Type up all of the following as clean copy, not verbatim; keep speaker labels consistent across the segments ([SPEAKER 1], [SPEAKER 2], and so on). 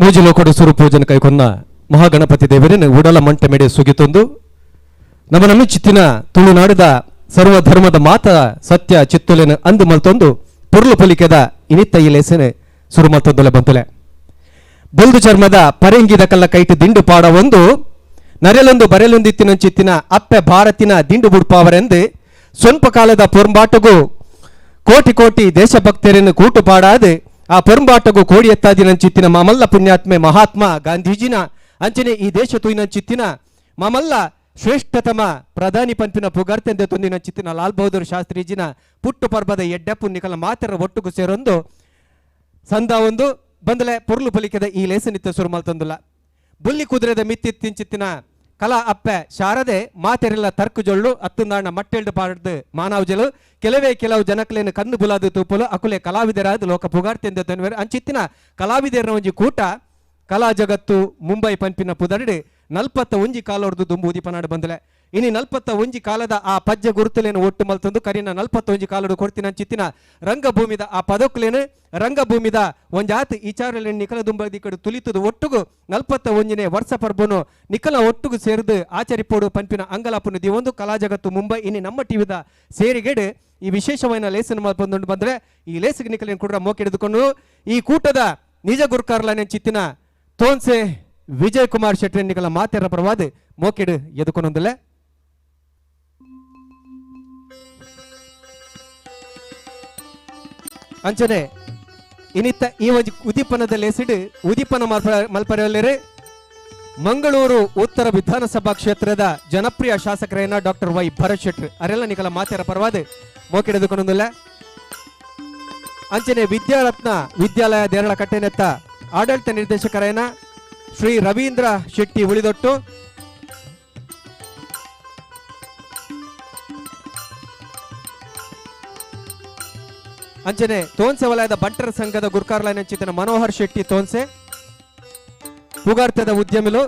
[SPEAKER 1] ಮೂಜಿ ಲೋಕಡು ಸುರು ಪೂಜನ ಕೈಕೊನ್ನ ಮಹಾಗಣಪತಿ ದೇವರನ್ನು ಉಡಲ ಮಂಟೆ ಮೆಡೆ ಸುಗಿತೊಂದು ನಮ್ಮ ನಮ್ಮ ಚಿತ್ತಿನ ತುಳುನಾಡಿದ ಸರ್ವ ಧರ್ಮದ ಮಾತ ಸತ್ಯ ಚಿತ್ತುಲೆನ ಅಂದು ಮಲ್ತೊಂದು ಪೊರ್ಲು ಪೊಲಿಕೆದ ಇನಿತ್ತ ಈ ಲೇಸನೆ ಸುರು ಮಲ್ತೊಂದುಲೆ ಬಂತುಲೆ. ಬೊಲ್ದು ಚರ್ಮದ ಪರಂಗಿದ ಕಲ್ಲ ಕೈಟ್ ದಿಂಡು ಪಾಡ ಒಂದು ನರೆಲೊಂದು ಬರೆಲೊಂದಿತ್ತಿನ ಚಿತ್ತಿನ ಅಪ್ಪೆ ಭಾರತಿನ ದಿಂಡು ಬುಡ್ಪಾವರೆಂದು ಸ್ವಲ್ಪ ಕಾಲದ ಪೊರ್ಂಬಾಟಗೂ ಕೋಟಿ ಕೋಟಿ ದೇಶಭಕ್ತರನ್ನು ಕೂಟು ಪಾಡಾದು ಆ ಪೊರ್ಂಬಾಟಗೂ ಕೋಡಿ ಎತ್ತಾದಿನ ಚಿತ್ತಿನ ಮಾಮಲ್ಲ ಪುಣ್ಯಾತ್ಮೆ ಮಹಾತ್ಮ ಗಾಂಧೀಜಿನ ಅಂಚನೆ ಈ ದೇಶ ತೂಯಿನ ಚಿತ್ತಿನ ಮಾಮಲ್ಲ ಶ್ರೇಷ್ಠತಮ ಪ್ರಧಾನಿ ಪಂಪಿನ ಪುಗರ್ತೆಂದೆ ತೊಂದಿನ ಚಿತ್ತಿನ ಲಾಲ್ ಬಹದ್ದೂರ್ ಶಾಸ್ತ್ರೀಜಿನ ಪುಟ್ಟು ಪರ್ಬದ ಎಡ್ಡಪ್ಪು ನಿಕಲ ಮಾತರ ಒಟ್ಟುಗು ಸೇರೊಂದು ಸಂದ ಒಂದು ಬಂದಲೆ ಪೊರ್ಲು ಪಲಿಕೆದ ಈ ಲೇಸನಿತ್ತ ಸುರುಮಲ್ ತಂದುಲ್ಲ. ಬುಲ್ಲಿ ಕುದುರೆದ ಮಿತ್ತಿತ್ತಿಂಚಿತ್ತಿನ ಕಲಾ ಅಪ್ಪೆ ಶಾರದೆ ಮಾತೆರೆಲ್ಲ ತರ್ಕು ಜೊಳ್ಳು ಅತ್ತುಂದಾಣ ಮಟ್ಟೆಲ್ಡು ಪಾಡ್ದು ಮಾನವಜಲು ಕೆಲವೇ ಕೆಲವು ಜನಕ್ಲೇನು ಕಣ್ಣು ಬುಲಾದು ತೂಪಲು ಅಕುಲೆ ಕಲಾವಿದರಾದ ಲೋಕ ಪುಗಾರ್ತೆಂದ ತನ್ವೇರು ಅಂಚಿತ್ತಿನ ಕಲಾವಿದರ ಒಂಜಿ ಕೂಟ ಕಲಾ ಜಗತ್ತು ಮುಂಬೈ ಪಂಪಿನ ಪುದರ್ಡು 41 ಕಾಲೋರ್ದು ದುಂಬು ಉದಿಪನಾಡು ಬಂದಲೆ. ಇನಿ 41 ಕಾಲದ ಆ ಪಜ್ಜೆ ಗುರುತುಲೇನು ಒಟ್ಟು ಮಲ್ತಂದು ಕರಿನ 41 ಕಾಲೋಡು ಕೊಡ್ತಿನ ಅಂಚಿತ್ತಿನ ರಂಗಭೂಮಿದ ಆ ಪದೊಕ್ಲೇನು ರಂಗಭೂಮಿದ ಒಂಜಾತ್ ಇಚಾರಲೇನು ನಿಕಲ ದುಂಬದಿ ಕಡು ತುಲಿತದು ಒಟ್ಟುಗು 41ನೇ ವರ್ಷ ಪರ್ಬನು ನಿಕಲ ಒಟ್ಟುಗು ಸೇರಿದು ಆಚರಿಪೋಡು ಪಂಪಿನ ಅಂಗಲಾಪುನ ದಿವೊಂದು ಕಲಾ ಜಗತ್ತು ಮುಂಬೈ ಇನಿ ನಮ್ಮ ಟಿವಿದ ಸೇರಿಗೆಡು ಈ ವಿಶೇಷವಾದ ಲೇಸನ್ನು ಮಲ್ಪೊಂದುಂಡು ಬಂದ್ರೆ ಈ ಲೇಸಿಗೆ ನಿಕಲೇನು ಕೂಡ ಮೋಕೆಡಿದುಕೊಂಡು ಈ ಕೂಟದ ನಿಜ ಗುರುಕಾರ್ಲನೆ ಚಿತ್ತಿನ ತೋನ್ಸೆ ವಿಜಯ್ ಕುಮಾರ್ ಶೆಟ್ಟಿ ನಿಕಲ ಮಾತೆರ ಪರವಾದ ಮೋಕೆಡು ಎದುಕೊಂಡೊಂದುಲೆ. ಅಂಚನೆ ಇನಿತ್ತ ಈ ಒಂಜಿ ಉದೀಪನದ ಲೇಸಿಡು ಉದೀಪನ ಮಲ್ಪರೆಯಲ್ಲಿರು ಮಂಗಳೂರು ಉತ್ತರ ವಿಧಾನಸಭಾ ಕ್ಷೇತ್ರದ ಜನಪ್ರಿಯ ಶಾಸಕರೇನ ಡಾಕ್ಟರ್ ವೈ ಭರತ್ ಶೆಟ್ಟಿ ಅರೆಲ್ಲ ನಿಕಲ ಮಾತೆರ ಪರವಾದ ಮೋಕೆಡೆದುಕೊಂಡೊಂದುಲ್ಲ. ಅಂಚನೆ ವಿದ್ಯಾರತ್ನ ವಿದ್ಯಾಲಯ ದೇರಳ ಕಟ್ಟೆನೆತ್ತ ಆಡಳಿತ ನಿರ್ದೇಶಕರೇನ ಶ್ರೀ ರವೀಂದ್ರ ಶೆಟ್ಟಿ ಉಳಿದೊಟ್ಟು. ಅಂಚನೆ ತೋನ್ಸೆ ವಲಯದ ಬಂಟರ ಸಂಘದ ಗುರ್ಕಾರ್ಲೈನ್ ಅಂಚಿತನ ಮನೋಹರ್ ಶೆಟ್ಟಿ ತೋನ್ಸೆ, ಪುಗಾರ್ತದ ಉದ್ಯಮಿಲು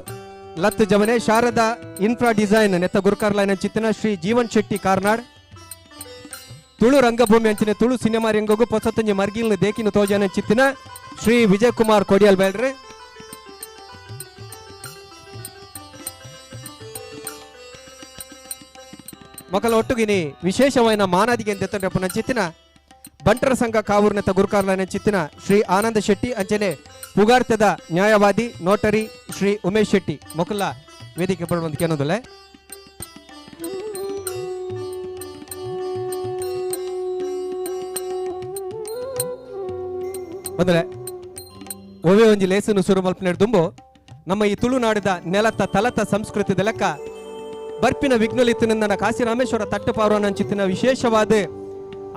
[SPEAKER 1] ಲತ್ ಜವನೆ ಶಾರದಾ ಇನ್ಫ್ರಾ ಡಿಸೈನ್ ನೆತ್ತ ಗುರ್ಕಾರ್ಲೈನ್ ಅಂಚಿತನ ಶ್ರೀ ಜೀವನ್ ಶೆಟ್ಟಿ ಕಾರ್ನಾಡ್, ತುಳು ರಂಗಭೂಮಿ ಅಂಚಿನ ತುಳು ಸಿನಿಮಾ ರಂಗಗೂ ಪೊಸತ್ತೊಂಜಿ ಮರ್ಗಿಲ್ನ ದೇಕಿನ ತೋಜನ ಅಂಚಿತ್ತಿನ ಶ್ರೀ ವಿಜಯ್ ಕುಮಾರ್ ಕೊಡಿಯಲ್ ಬೇಲ್ರೆ. ಮಕ್ಕಳ ಒಟ್ಟುಗಿನಿ ವಿಶೇಷವಾದ ಮಾನಾದಿಗೆ ಅಂತ ಚಿತ್ತಿನ ಬಂಟರ ಸಂಘ ಕಾವೂರ್ನೆತ್ತ ಗುರುಕಾರ್ಲನ ಚಿತ್ತಿನ ಶ್ರೀ ಆನಂದ ಶೆಟ್ಟಿ ಅಂಚನೆ ಪುಗಾರ್ತದ ನ್ಯಾಯವಾದಿ ನೋಟರಿ ಶ್ರೀ ಉಮೇಶ್ ಶೆಟ್ಟಿ ಮೊಕಲ ವೇದಿಕೆ ಬರುವಂತ ಕೇನೋದಲ್ಲ. ಮೊದಲೇ ಒವೇ ಒಂಜಿ ಲೇಸನ್ನು ಸುರು ಮಲ್ಪನೆ ದುಂಬು ನಮ್ಮ ಈ ತುಳುನಾಡಿದ ನೆಲತ ತಲತ ಸಂಸ್ಕೃತಿದ ಲೆಕ್ಕ ಬರ್ಪಿನ ವಿಘ್ನಲಿತ್ತಿನ ಕಾಶಿ ರಾಮೇಶ್ವರ ತಟ್ಟುಪಾರನ ಚಿತ್ತಿನ ವಿಶೇಷವಾದ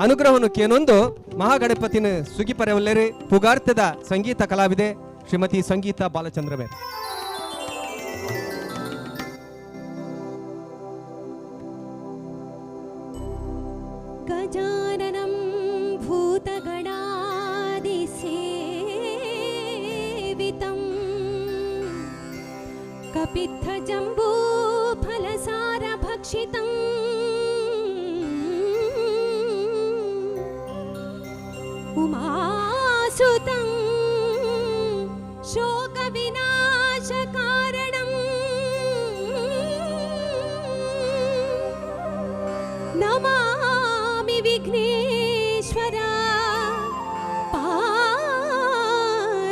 [SPEAKER 1] ಅನುಗ್ರಹವನ್ನು ಕೇನೊಂದು ಮಹಾಗಣಪತಿನ ಸುಗಿಪರೆವಲ್ಲೇರಿ ಪುಗಾರ್ತದ ಸಂಗೀತ ಕಲಾವಿದೆ ಶ್ರೀಮತಿ ಸಂಗೀತ ಬಾಲಚಂದ್ರ ಮೇರ್.
[SPEAKER 2] ಗಜಾನನಂ ಭೂತಗಣಾದಿಸೇವಿತಂ ಕಪಿತ್ಥ ಜಂಬೂಫಲಸಾರಭಕ್ಷಿತಂ ಉಮಾಸುತಂ ಶೋಕವಿನಾಶಕಾರಣಂ ನಮಾಮಿ ವಿಘ್ನೇಶ್ವರ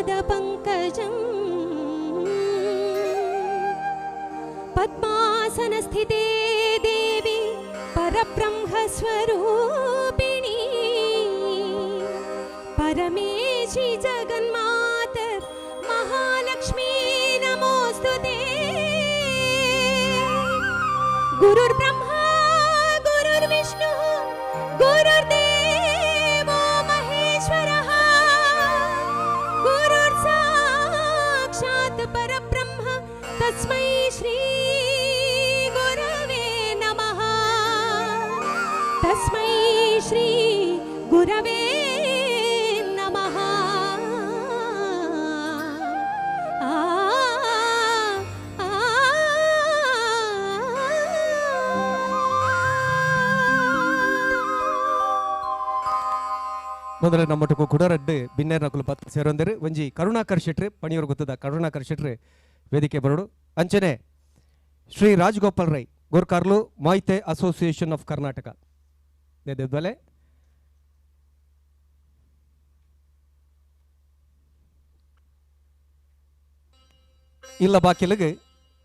[SPEAKER 2] ಪಾದಪಂಕಜಂ. ಪದ್ಮಾಸನಸ್ಥಿತೇ ದೇವಿ ಪರಬ್ರಹ್ಮಸ್ವರೂಪಿಣಿ ಪರಮೇಶಿ ಜಗನ್ಮಾತರ್ ಮಹಾಲಕ್ಷ್ಮೀ ನಮೋಸ್ತುತೇ. ಗುರುರ್ಬ್ರಹ್ಮ ಗುರುರ್ವಿಷ್ಣು ಗುರುರ್ದೇವೋ ಮಹೇಶ್ವರಃ ಗುರುರ್ ಸಾಕ್ಷಾತ್ ಪರಬ್ರಹ್ಮ ತಸ್ಮೈ ಶ್ರೀ ಗುರವೇ ನಮಃ. ತಸ್ಮೈ ಶ್ರೀ ಗುರವೇ ನಮಃ. ಆ ಆ
[SPEAKER 1] ಮೊದಲ ನಮ್ಮಟಕು ಕುಡರಡ್ಡು ಬಿನ್ನೇರ್ ನಕುಲು ಪತ್ ಸೇರೊಂದರು ಒಂಜಿ ಕರುಣಾಕರ್ ಶೆಟ್ರು ಪಣಿಯೂರು ಗೊತ್ತದ ಕರುಣಾಕರ್ ಶೆಟ್ರು ವೇದಿಕೆ ಬರೋಡು. ಅಂಚನೆ ಶ್ರೀ ರಾಜಗೋಪಾಲ್ ರೈ ಗೋರ್ಕಾರ್ಲು ಮಾಹಿತಿ ಅಸೋಸಿಯೇಷನ್ ಆಫ್ ಕರ್ನಾಟಕ ದೇವಲೆ ಇಲ್ಲ ಬಾಕಿಲಿಗೆ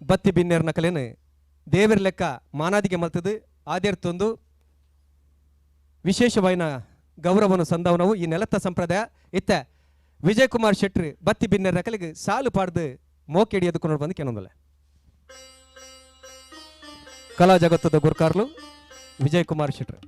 [SPEAKER 1] ಬತ್ತಿ ಬಿನ್ನೇರ್ ನಕಲೇನು ದೇವರ ಲೆಕ್ಕ ಮಾನಾದಿಗೆ ಮಲ್ತದು ಆದೇರ್ತೊಂದು ವಿಶೇಷವಾಯಿನ ಗೌರವನು ಸಂದವನವು ಈ ನೆಲತ್ತ ಸಂಪ್ರದಾಯ ಇತ್ತ ವಿಜಯ್ ಕುಮಾರ್ ಶೆಟ್ರು ಬತ್ತಿ ಬಿನ್ನೇರ್ ನಕಲಿಗೆ ಸಾಲು ಪಾಡ್ದು ಮೋಕೆಡಿಯದು ಬಂದು ಕೆನೊಂದಲ್ಲ ಕಲಾ ಜಗತ್ತದ ಗುರ್ಕಾರ್ಲು ವಿಜಯ್ ಕುಮಾರ್ ಶೆಟ್ರು.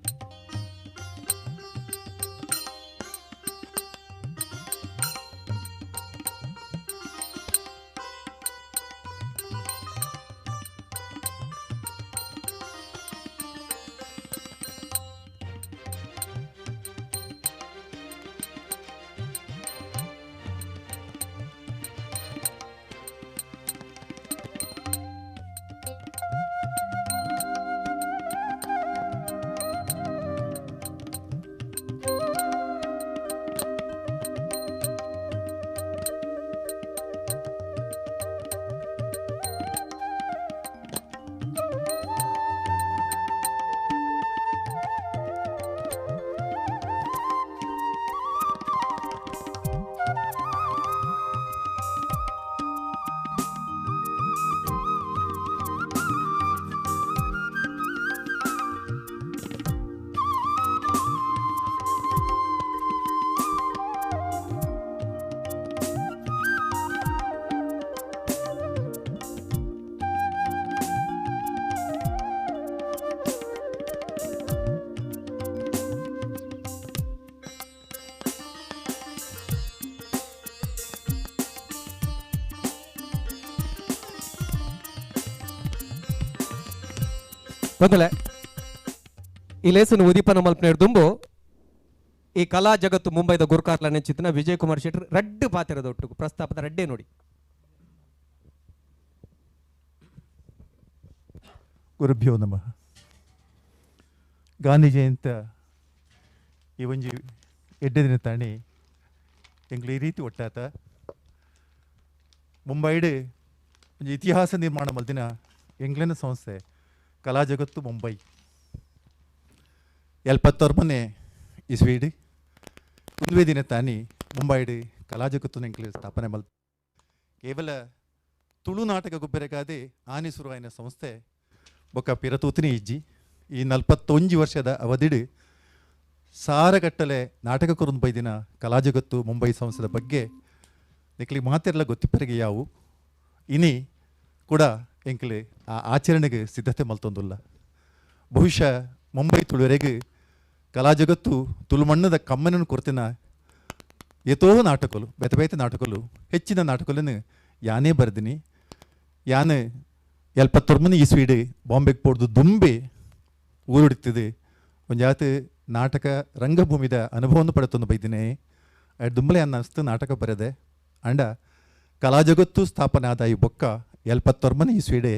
[SPEAKER 1] ಮೊದಲೇ ಈ ಲೇಸನ್ನು ಉದೀಪನ ಮಲ್ಪನೇರ್ ದುಂಬು ಈ ಕಲಾ ಜಗತ್ತು ಮುಂಬೈದ ಗುರುಕಾರ್ಲ ನೆಂಚಿತ್ತಿನ ವಿಜಯ್ ಕುಮಾರ್ ಶೆಟ್ಟರ್ ರಡ್ಡು ಪಾತ್ರದ ಒಟ್ಟು ಪ್ರಸ್ತಾಪದ ರಡ್ಡೆ ನೋಡಿ.
[SPEAKER 3] ಗುರುಭ್ಯೋ ನಮಃ. ಗಾಂಧಿ ಜಯಂತ ಈ ಒಂಜಿ ಎಡ್ಡೆ ದಿನ ತಾಣಿ ಎಂಗ್ಲು ಈ ರೀತಿ ಒಟ್ಟಾತ ಮುಂಬೈಡ್ ಒಂಜಿ ಇತಿಹಾಸ ನಿರ್ಮಾಣ ಮಲ್ದಿನ ಎಂಗ್ಲಿನ ಸಂಸ್ಥೆ ಕಲಾ ಜಗತ್ತು ಮುಂಬೈ 79ನೇ ಇಸ್ವೀಡ್ ಒಂದುವೇ ದಿನ ತಾನಿ ಮುಂಬೈಡ್ ಕಲಾ ಜಗತ್ತು ಎಂಕ್ಲು ಸ್ಥಾಪನೆ ಮಲ್ ಕೇವಲ ತುಳು ನಾಟಕ ಗೊಬ್ಬರಕ್ಕಾದೆ ಆನೆ ಸುರುವಾಯಿನ ಸಂಸ್ಥೆ ಬೊಕ್ಕ ಪಿರತೂತಿನಿ ಇಜ್ಜಿ ಈ 41 ವರ್ಷದ ಅವಧಿಡು ಸಾರಗಟ್ಟಲೆ ನಾಟಕ ಕೊರೊಂದು ಬೈದಿನ ಕಲಾ ಜಗತ್ತು ಮುಂಬೈ ಸಂಸ್ಥೆದ ಬಗ್ಗೆ ನಿಕ್ಲಿ ಮಾತೆಲ್ಲ ಗೊತ್ತಿಪ್ಪರಿಗೆ ಯಾವು ಇನಿ ಕೂಡ ಎಂಕ್ಲೆ ಆ ಆಚರಣೆಗೆ ಸಿದ್ಧತೆ ಮಲ್ತೊಂದುಲ್ಲ. ಬಹುಶಃ ಮುಂಬೈ ತುಳುವರೆಗೆ ಕಲಾ ಜಗತ್ತು ತುಳುಮಣ್ಣದ ಕಮ್ಮನನ್ನು ಕೊರ್ತಿನ ಏತೋ ನಾಟಕಲು ಬೇತೆ ಬೇತೆ ನಾಟಕಲು ಹೆಚ್ಚಿನ ನಾಟಕలను ಯಾನೇ ಬರ್ದಿನಿ. ಯಾನೆ 79 ಇಸ್ವೀಡು ಬಾಂಬೆಗೆ ಪೋಡ್ದು ದುಂಬೆ ಊರುಡಿತಿದೆ ಒಂಜಾತ ನಾಟಕ ರಂಗಭೂಮಿದ ಅನುಭವವನ್ನು ಪಡೆತೊಂದು ಬೈದಿನಿ. ದುಂಬಲೆ ಅನ್ನಿಸ್ತು ನಾಟಕ ಬರೆದೆ ಅಂಡ ಕಲಾ ಜಗತ್ತು ಸ್ಥಾಪನೆ ಆದ ಈ ಬೊಕ್ಕ 79 ಇಸ್ವೀಡೆ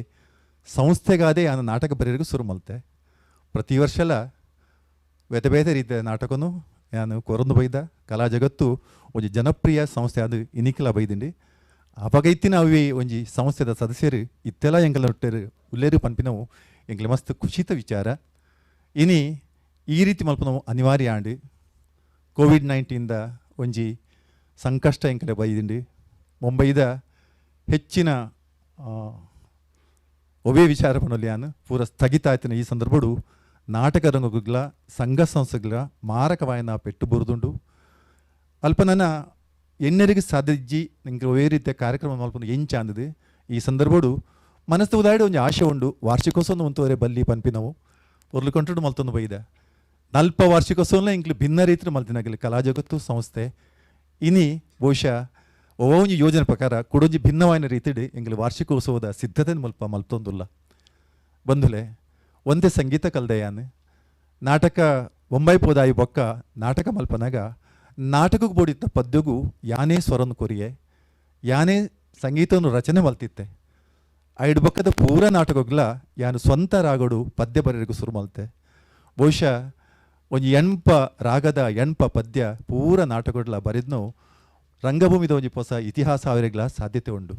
[SPEAKER 3] ಸಂಸ್ಥೆಗಾದೆ ಆನ ನಾಟಕ ಬರೆಯರಿಗೂ ಶುರು ಮಲ್ತೆ. ಪ್ರತಿ ವರ್ಷಲ ಬೇತೆ ಬೇತೆ ರೀತಿಯ ನಾಟಕನು ನಾನು ಕೊರೊಂದು ಬೈದ ಕಲಾ ಜಗತ್ತು ಒಂಜಿ ಜನಪ್ರಿಯ ಸಂಸ್ಥೆ ಅದು ಇನಿಕಲ ಬೈದಿಂಡಿ. ಅಪಗೈತಿನ ಅವೇ ಒಂಜಿ ಸಂಸ್ಥೆದ ಸದಸ್ಯರು ಇತ್ತೆಲ್ಲ ಎಂಕಲ ಒಟ್ಟೆರು ಉಲ್ಲೇರು ಪನ್ಪಿನವು ಎಂಕಲ ಮಸ್ತ್ ಖುಷಿತ ವಿಚಾರ. ಇನಿ ಈ ರೀತಿ ಮಲ್ಪನವು ಅನಿವಾರ್ಯ ಆಂಡ್ ಕೋವಿಡ್-19 ಒಂಜಿ ಸಂಕಷ್ಟ ಎಂಕಲೆ ಬೈದಿಂಡಿ. ಮುಂಬೈದ ಹೆಚ್ಚಿನ ಒವೇ ವಿಚಾರ ಪನೊಲಿಯಾನು ಪೂರ ಸ್ಥಗಿತ ಆಯ್ತಿನ ಈ ಸಂದರ್ಭಡು ನಾಟಕ ರಂಗಗುಗ್ಲ ಸಂಘ ಸಂಸ್ಥೆಗಳ ಮಾರಕವಾಯನ ಪೆಟ್ಟು ಬುರುದುಂಡು. ಅಲ್ಪ ನನ್ನ ಎಣ್ಣೆರಿಗೆ ಸಾಧ್ಯಜ್ಜಿ ನಿಂಗೆ ಒವೇ ರೀತಿಯ ಕಾರ್ಯಕ್ರಮ ಮಲ್ಪನು ಎಂಚಾಂದದು ಈ ಸಂದರ್ಭಡು ಮನಸ್ಸು ಉದಾಡಿ ಒಂಜಿ ಆಶೆ ಉಂಡು ವಾರ್ಷಿಕೋತ್ಸವ ಒಂತುವರೆ ಬಲ್ಲಿ ಪನ್ಪಿನವು ಒರ್ಲು ಕಂಟುಡು ಮಲ್ತೊಂದು ಬೈದ ನಲ್ಪ ವಾರ್ಷಿಕೋತ್ಸವನ ಇಂಕ್ಲು ಭಿನ್ನ ರೀತಿಯ ಮಲ್ತಿನಾಗಲಿ ಕಲಾ ಜಗತ್ತು ಸಂಸ್ಥೆ ಇನಿ ಬಹುಶಃ ಒಂಜಿ ಯೋಜನೆ ಪ್ರಕಾರ ಕುಡೊಂಜಿ ಭಿನ್ನವಾಯಿನ ರೀತಿಡ್ ಎಂಗ್ಲು ವಾರ್ಷಿಕೋತ್ಸವದ ಸಿದ್ಧತೆ ಮಲ್ಪ ಮಲ್ತೊಂದುಲ್ಲ. ಬಂಧುಲೆ ಒಂದೇ ಸಂಗೀತ ಕಲ್ದೆಯಾನ್ ನಾಟಕ ಬೊಂಬೈ ಪೋದಾಯಿ ಬೊಕ್ಕ ನಾಟಕ ಮಲ್ಪನಾಗ ನಾಟಕಕ್ಕೆ ಬೋಡಿತ್ತ ಪದ್ಯಗೂ ಯಾನೇ ಸ್ವರನ್ನು ಕೊರಿಯೆ ಯಾನೇ ಸಂಗೀತವನ್ನು ರಚನೆ ಮಲ್ತಿತ್ತೆ. ಐಡು ಬೊಕ್ಕದ ಪೂರ ನಾಟಕಗ್ಲ ಯಾನು ಸ್ವಂತ ರಾಗಡು ಪದ್ಯ ಬರೆಯರಿಗೂ ಶುರು ಮಲ್ತೆ. ಬಹುಶಃ ಒಂಜಿ ಎಣ್ಪ ರಾಗದ ಎಣ್ಪ ಪದ್ಯ ಪೂರ ನಾಟಕಡ್ಲ ಬರೆದ್ನೋ ರಂಗಭೂಮಿದ ಒಂಜಿ ಹೊಸ ಇತಿಹಾಸ ಅವರಿಗ್ಲ ಸಾಧ್ಯತೆ ಉಂಡು.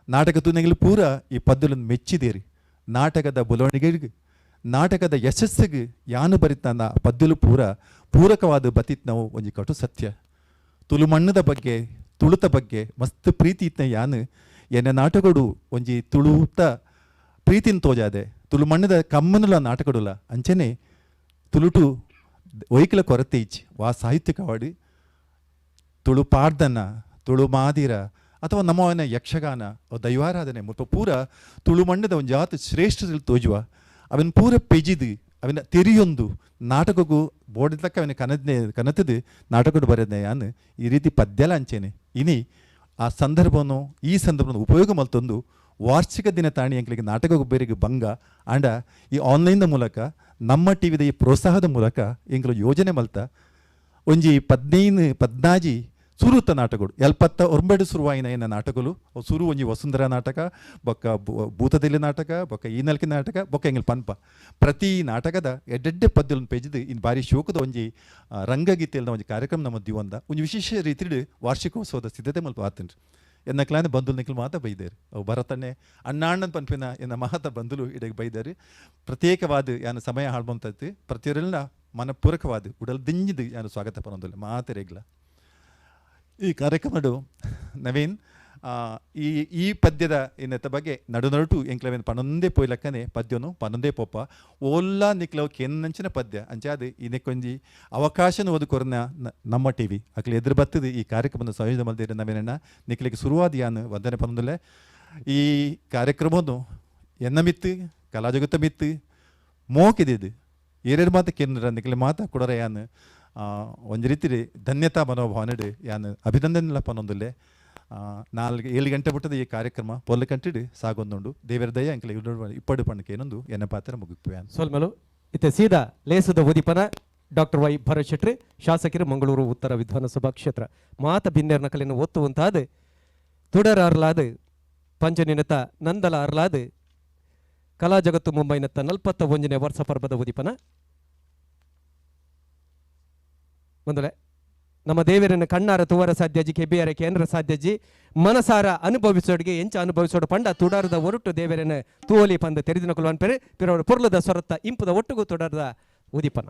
[SPEAKER 3] ನಾಟಕ ತೂನೆಗಳು ಪೂರ ಈ ಪದ್ಯలను ಮೆಚ್ಚಿದೇರಿ. ನಾಟಕದ ಬುಲವಣಿಗೆಗೆ ನಾಟಕದ ಯಶಸ್ಸಿಗೆ ಯಾನು ಬರಿತಾನ ಪದ್ಯಲು ಪೂರ ಪೂರಕವಾದ ಬತಿತ್ ನಾವು ಒಂಜಿ ಕಟು ಸತ್ಯ. ತುಳು ಮಣ್ಣದ ಬಗ್ಗೆ ತುಳುತ ಬಗ್ಗೆ ಮಸ್ತ್ ಪ್ರೀತಿ ಇತ್ನ ಯಾನು ಎನ್ನ ನಾಟಕಡು ಒಂಜಿ ತುಳುತ ಪ್ರೀತಿನ ತೋಜಾದೆ. ತುಳು ಮಣ್ಣದ ಕಮ್ಮನುಲ ನಾಟಕಡುಲ ಅಂಚನೆ ತುಳುಟು ಒಯ್ಕಲ ಕೊರತೆ ಇಚ್ಚಿ ವಾ ಸಾಹಿತ್ಯಕವಾಡಿ ತುಳು ಪಾಡ್ದನ ತುಳು ಮಾದಿರ ಅಥವಾ ನಮ್ಮವನ ಯಕ್ಷಗಾನ ದೈವಾರಾಧನೆ ಮುಲ್ಪ ಪೂರ ತುಳು ಮಣ್ಣದ ಒಂದು ಜಾತಿ ಶ್ರೇಷ್ಠದಲ್ಲಿ ತೋಜುವ ಅವನ ಪೂರ ಪೆಜಿದು ಅವನ ತೆರಿಯೊಂದು ನಾಟಕಕ್ಕೂ ಬೋಡಿತಕ್ಕ ಅವನ ಕನದ್ನೆ ಕನತದು ನಾಟಕಡು ಬರೆದ್ನೆ ಯಾನು ಈ ರೀತಿ ಪದ್ಯಲ ಅಂಚೇನೆ. ಇನಿ ಆ ಸಂದರ್ಭವನ್ನು ಈ ಸಂದರ್ಭವನ್ನು ಉಪಯೋಗ ಮಲ್ತೊಂದು ವಾರ್ಷಿಕ ದಿನ ತಾಣಿ ಅಂಕಲಿಗೆ ನಾಟಕ ಬೇರೆಗೆ ಭಂಗ ಆಂಡ ಈ ಆನ್ಲೈನ್ದ ಮೂಲಕ ನಮ್ಮ ಟಿ ವಿದ ಈ ಪ್ರೋತ್ಸಾಹದ ಮೂಲಕ ಎಂಕಲು ಯೋಜನೆ ಮಲ್ತ ಒಂಜಿ 15 14 ಸುರುತ ನಾಟಕಗಳು 79 ಸುರುವಾಯಿನ ಏನ ನಾಟಕಗಳು ಸುರು ಒಂಜಿ ವಸುಂಧರಾ ನಾಟಕ ಬೊಕ್ಕ ಭೂತದಲ್ಲಿ ನಾಟಕ ಬೊಕ್ಕ ಈ ನಲ್ಕಿ ನಾಟಕ ಬೊಕ್ಕ ಎಂಗಲ್ ಪನ್ಪ ಪ್ರತಿ ನಾಟಕದ ಎಡ್ಡೆಡ್ಡೆ ಪದ್ಯలను ಪೇಜಿದು ಇನ್ನು ಭಾರಿ ಶೋಕದ ಒಂಜಿ ರಂಗಗೀತೆಯಲ್ಲ ಒಂಜಿ ಕಾರ್ಯಕ್ರಮ ನಮ್ಮ ದಿವಂದ ಒಂಜಿ ವಿಶೇಷ ರೀತಿಯಲ್ಲಿ ವಾರ್ಷಿಕೋತ್ಸವದ ಸಿದ್ಧತೆ ಮಲ್ಪ ಆತನ್ರಿ. ಎನ್ನ ಕ್ಲಾನೆ ಬಂಧುಲು ನಿಖಲ್ ಮಾತ ಬೈದೇರು ಅವು ಭರತಣ್ಣೆ ಅಣ್ಣಾಣ್ಣನ ಪನ್ಪಿನ ಎನ್ನ ಮಹತ ಬಂಧುಲು ಇಡಗೆ ಬೈದಾರು. ಪ್ರತ್ಯೇಕವಾದ ಯಾನು ಸಮಯ ಹಾಳ್ಬಂತೈತಿ ಪ್ರತಿಯೊರೆಲ್ಲ ಮನಪೂರಕವಾದ ಉಡಲ್ ದಿಂಜಿದು ಯಾನು ಸ್ವಾಗತ ಪನೊಂದಿಲ್ಲ ಮಾತೆರೆಗ್ಲ. ಈ ಕಾರ್ಯಕ್ರಮಡು ನವೀನ್ ಈ ಈ ಪದ್ಯದ ಇನ್ನತ್ತ ಬಗ್ಗೆ ನಡು ನಡುಟು ಎಂಕ್ಲವೇನು ಪನೊಂದೇ ಪೋಯ್ಲಕ್ಕನೆ ಪದ್ಯನು ಪನೊಂದೇ ಪೊಪ್ಪ ಓಲ್ಲ ನಿಕ್ಲವು ಕೆನ್ನಂಚಿನ ಪದ್ಯ ಅಂಚಾದ ಇದಕ್ಕೊಂಜಿ ಅವಕಾಶನ ಓದು ಕೊರನ ನಮ್ಮ ಟಿ ವಿ ಅಕ್ಲೆ ಎದುರು ಬತ್ತದು ಈ ಕಾರ್ಯಕ್ರಮದ ಸಂಯೋಜನೆ ಮಲ್ದಿರ ನವೀನಣ್ಣ ನಿಕ್ಲಿಗೆ ಶುರುವಾದ ಯಾನು ವಂದನೆ ಪನೊಂದುಲೆ. ಈ ಕಾರ್ಯಕ್ರಮವನ್ನು ಎನ್ನ ಮಿತ್ತು ಕಲಾ ಜಗತ್ತ ಮಿತ್ತು ಮೋಕಿದಿದ್ದು ಏರೇರು ಮಾತ ಕೆನ್ನರ ನಿಕ್ಲೆ ಮಾತ ಕೊಡರ ಯಾನು ಒಂಜಿ ರೀತಿ ಧನ್ಯತಾ ಮನೋಭಾವನೆ ಯಾನು ಅಭಿನಂದನೆಲ್ಲ ಪನೊಂದುಲ್ಲೆ. 4-7 ಗಂಟೆ ಬಿಟ್ಟದ ಈ ಕಾರ್ಯಕ್ರಮ ಪೊಲ್ಲ ಕಂಟಿಡು ಸಾಗೊಂದುಂಡು. ದೇವರ ದಯ ಅಂಕಲೆ ಇಪ್ಪಡು ಪಣ್ಣಕ್ಕೆ ಏನೊಂದು ಎನ್ನ ಪಾತ್ರ ಮುಗಿಪು.
[SPEAKER 1] ಸೋಲ್ಮಲು ಇತ್ತೆ ಸೀದಾ ಲೇಸದ ಉದಿಪನ ಡಾಕ್ಟರ್ ವೈ ಭರತ್ ಶೆಟ್ಟಿ ಶಾಸಕರು ಮಂಗಳೂರು ಉತ್ತರ ವಿಧಾನಸಭಾ ಕ್ಷೇತ್ರ ಮಾತ ಬಿನ್ನೆರ್ನ ಕಲೆಯನ್ನು ಒತ್ತುವಂತಾದ ತುಡರ ಅರ್ಲಾದ ಪಂಚನಿನತ ನಂದಲ ಅರ್ಲಾದ ಕಲಾ ಜಗತ್ತು ಮುಂಬೈನತ್ತ 41ನೇ ವರ್ಷ ಪರ್ವದ ಉದಿಪನ. ಒಂದೊಳೆ ನಮ್ಮ ದೇವರನ್ನು ಕಣ್ಣಾರ ತುವರ ಸಾಧ್ಯಜಿ ಕೆಬಿಯರ ಕೇಂದ್ರ ಸಾಧ್ಯಜಿ ಮನಸಾರ ಅನುಭವಿಸೋಡಿಗೆ ಎಂಚ ಅನುಭವಿಸೋಡು ಪಂಡ ತುಡಾರದ ಒರಟು ದೇವರನ್ನು ತೂವಲಿ ಪಂದ ತೆರೆದಿನ ಕುಲ್ವನ್ ಪೆರೆ ಪಿರವರು ಪೊರ್ಲದ ಸ್ವರತ್ತ ಇಂಪುದ ಒಟ್ಟುಗು ತುಡಾರದ ಉದಿಪನ.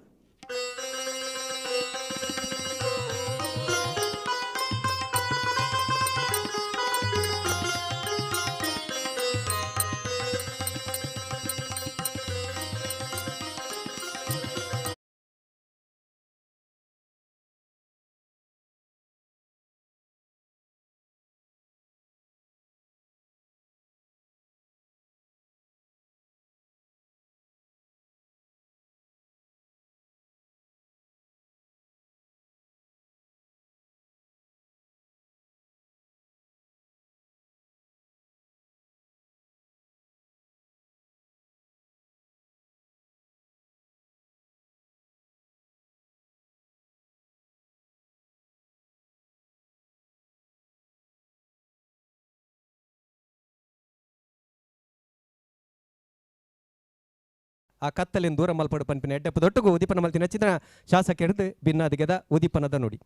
[SPEAKER 1] ಆ ಕತ್ತಲಿನ ದೂರ ಮಲ್ಪಡು ಪನ್ಪಿನ ಎಡ್ಡಪ್ಪ ದೊಟ್ಟುಗು ಉದೀಪನ ಮಲ್ತಿನ ಚಿತ್ರ ಶಾಸಕರದು ಭಿನ್ನಾದಿಗೆದ ಉದೀಪನದ ನುಡಿ.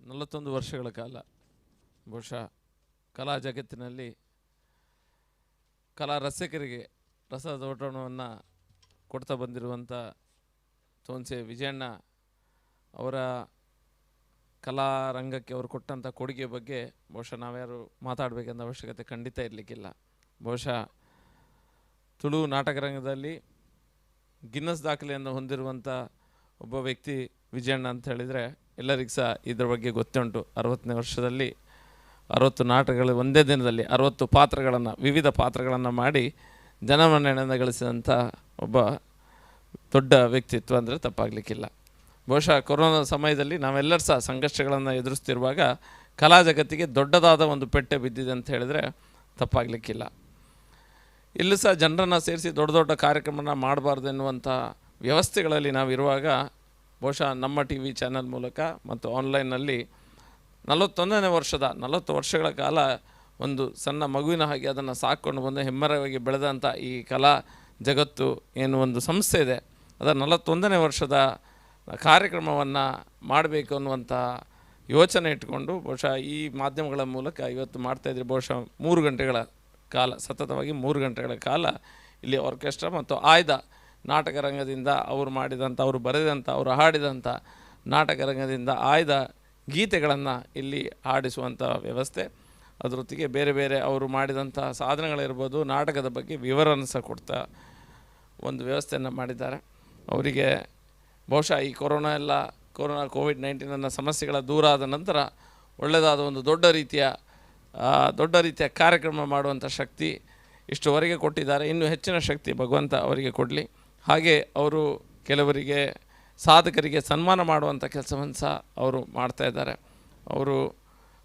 [SPEAKER 4] ನಲವತ್ತೊಂದು ವರ್ಷಗಳ ಕಾಲ ಬಹುಶಃ ಕಲಾ ಜಗತ್ತಿನಲ್ಲಿ ಕಲಾ ರಸಿಕರಿಗೆ ರಸದೋಟವನ್ನು ಕೊಡ್ತಾ ಬಂದಿರುವಂಥ ತೋನ್ಸೆ ವಿಜಯಣ್ಣ ಅವರ ಕಲಾ ರಂಗಕ್ಕೆ ಅವರು ಕೊಟ್ಟಂಥ ಕೊಡುಗೆ ಬಗ್ಗೆ ಬಹುಶಃ ನಾವ್ಯಾರು ಮಾತಾಡಬೇಕಂತ ಅವಶ್ಯಕತೆ ಖಂಡಿತ ಇರಲಿಕ್ಕಿಲ್ಲ. ಬಹುಶಃ ತುಳು ನಾಟಕ ರಂಗದಲ್ಲಿ ಗಿನ್ನಸ್ ದಾಖಲೆಯನ್ನು ಹೊಂದಿರುವಂಥ ಒಬ್ಬ ವ್ಯಕ್ತಿ ವಿಜಯಣ್ಣ ಅಂತ ಹೇಳಿದರೆ ಎಲ್ಲರಿಗೂ ಸಹ ಇದರ ಬಗ್ಗೆ ಗೊತ್ತುಂಟು. 60ನೇ ವರ್ಷದಲ್ಲಿ 60 ನಾಟಕಗಳು ಒಂದೇ ದಿನದಲ್ಲಿ 60 ಪಾತ್ರಗಳನ್ನು, ವಿವಿಧ ಪಾತ್ರಗಳನ್ನು ಮಾಡಿ ಜನಮನ್ನಣೆಯನ್ನು ಗಳಿಸಿದಂಥ ಒಬ್ಬ ದೊಡ್ಡ ವ್ಯಕ್ತಿತ್ವ ಅಂದರೆ ತಪ್ಪಾಗಲಿಕ್ಕಿಲ್ಲ. ಬಹುಶಃ ಕೊರೋನಾ ಸಮಯದಲ್ಲಿ ನಾವೆಲ್ಲರೂ ಸಹ ಸಂಕಷ್ಟಗಳನ್ನು ಎದುರಿಸ್ತಿರುವಾಗ ಕಲಾ ಜಗತ್ತಿಗೆ ದೊಡ್ಡದಾದ ಒಂದು ಪೆಟ್ಟೆ ಬಿದ್ದಿದೆ ಅಂತ ಹೇಳಿದರೆ ತಪ್ಪಾಗಲಿಕ್ಕಿಲ್ಲ. ಇಲ್ಲೂ ಸಹ ಜನರನ್ನು ಸೇರಿಸಿ ದೊಡ್ಡ ದೊಡ್ಡ ಕಾರ್ಯಕ್ರಮನ ಮಾಡಬಾರ್ದು ಎನ್ನುವಂಥ ವ್ಯವಸ್ಥೆಗಳಲ್ಲಿ ನಾವಿರುವಾಗ ಬಹುಶಃ ನಮ್ಮ ಟಿ ವಿ ಚಾನಲ್ ಮೂಲಕ ಮತ್ತು ಆನ್ಲೈನ್ನಲ್ಲಿ 41ನೇ ವರ್ಷದ 40 ವರ್ಷಗಳ ಕಾಲ ಒಂದು ಸಣ್ಣ ಮಗುವಿನ ಹಾಗೆ ಅದನ್ನು ಸಾಕೊಂಡು ಬಂದು ಹೆಮ್ಮರವಾಗಿ ಬೆಳೆದಂಥ ಈ ಕಲಾ ಜಗತ್ತು ಏನು ಒಂದು ಸಂಸ್ಥೆ ಇದೆ, ಅದರ 41ನೇ ವರ್ಷದ ಕಾರ್ಯಕ್ರಮವನ್ನು ಮಾಡಬೇಕು ಅನ್ನುವಂಥ ಯೋಚನೆ ಇಟ್ಕೊಂಡು ಬಹುಶಃ ಈ ಮಾಧ್ಯಮಗಳ ಮೂಲಕ ಇವತ್ತು ಮಾಡ್ತಾಯಿದ್ರೆ ಬಹುಶಃ 3 ಗಂಟೆಗಳ ಕಾಲ, ಸತತವಾಗಿ 3 ಗಂಟೆಗಳ ಕಾಲ ಇಲ್ಲಿ ಆರ್ಕೆಸ್ಟ್ರಾ ಮತ್ತು ಆಯ್ದ ನಾಟಕ ರಂಗದಿಂದ ಅವರು ಮಾಡಿದಂಥ, ಅವರು ಬರೆದಂಥ, ಅವರು ಹಾಡಿದಂಥ ನಾಟಕ ರಂಗದಿಂದ ಆಯ್ದ ಗೀತೆಗಳನ್ನು ಇಲ್ಲಿ ಹಾಡಿಸುವಂಥ ವ್ಯವಸ್ಥೆ, ಅದರೊತ್ತಿಗೆ ಬೇರೆ ಬೇರೆ ಅವರು ಮಾಡಿದಂಥ ಸಾಧನೆಗಳಿರ್ಬೋದು, ನಾಟಕದ ಬಗ್ಗೆ ವಿವರವನ್ನು ಸಹ ಕೊಡ್ತಾ ಒಂದು ವ್ಯವಸ್ಥೆಯನ್ನು ಮಾಡಿದ್ದಾರೆ. ಅವರಿಗೆ ಬಹುಶಃ ಈ ಕೊರೋನಾ ಎಲ್ಲ, ಕೊರೋನಾ ಕೋವಿಡ್-19 ಅನ್ನೋ ಸಮಸ್ಯೆಗಳ ದೂರ ಆದ ನಂತರ ಒಳ್ಳೆಯದಾದ ಒಂದು ದೊಡ್ಡ ರೀತಿಯ ಕಾರ್ಯಕ್ರಮ ಮಾಡುವಂಥ ಶಕ್ತಿ ಇಷ್ಟುವರೆಗೆ ಕೊಟ್ಟಿದ್ದಾರೆ. ಇನ್ನೂ ಹೆಚ್ಚಿನ ಶಕ್ತಿ ಭಗವಂತ ಅವರಿಗೆ ಕೊಡಲಿ. ಹಾಗೆ ಅವರು ಕೆಲವರಿಗೆ ಸಾಧಕರಿಗೆ ಸನ್ಮಾನ ಮಾಡುವಂಥ ಕೆಲಸವನ್ನು ಸಹ ಅವರು ಮಾಡ್ತಾಯಿದ್ದಾರೆ.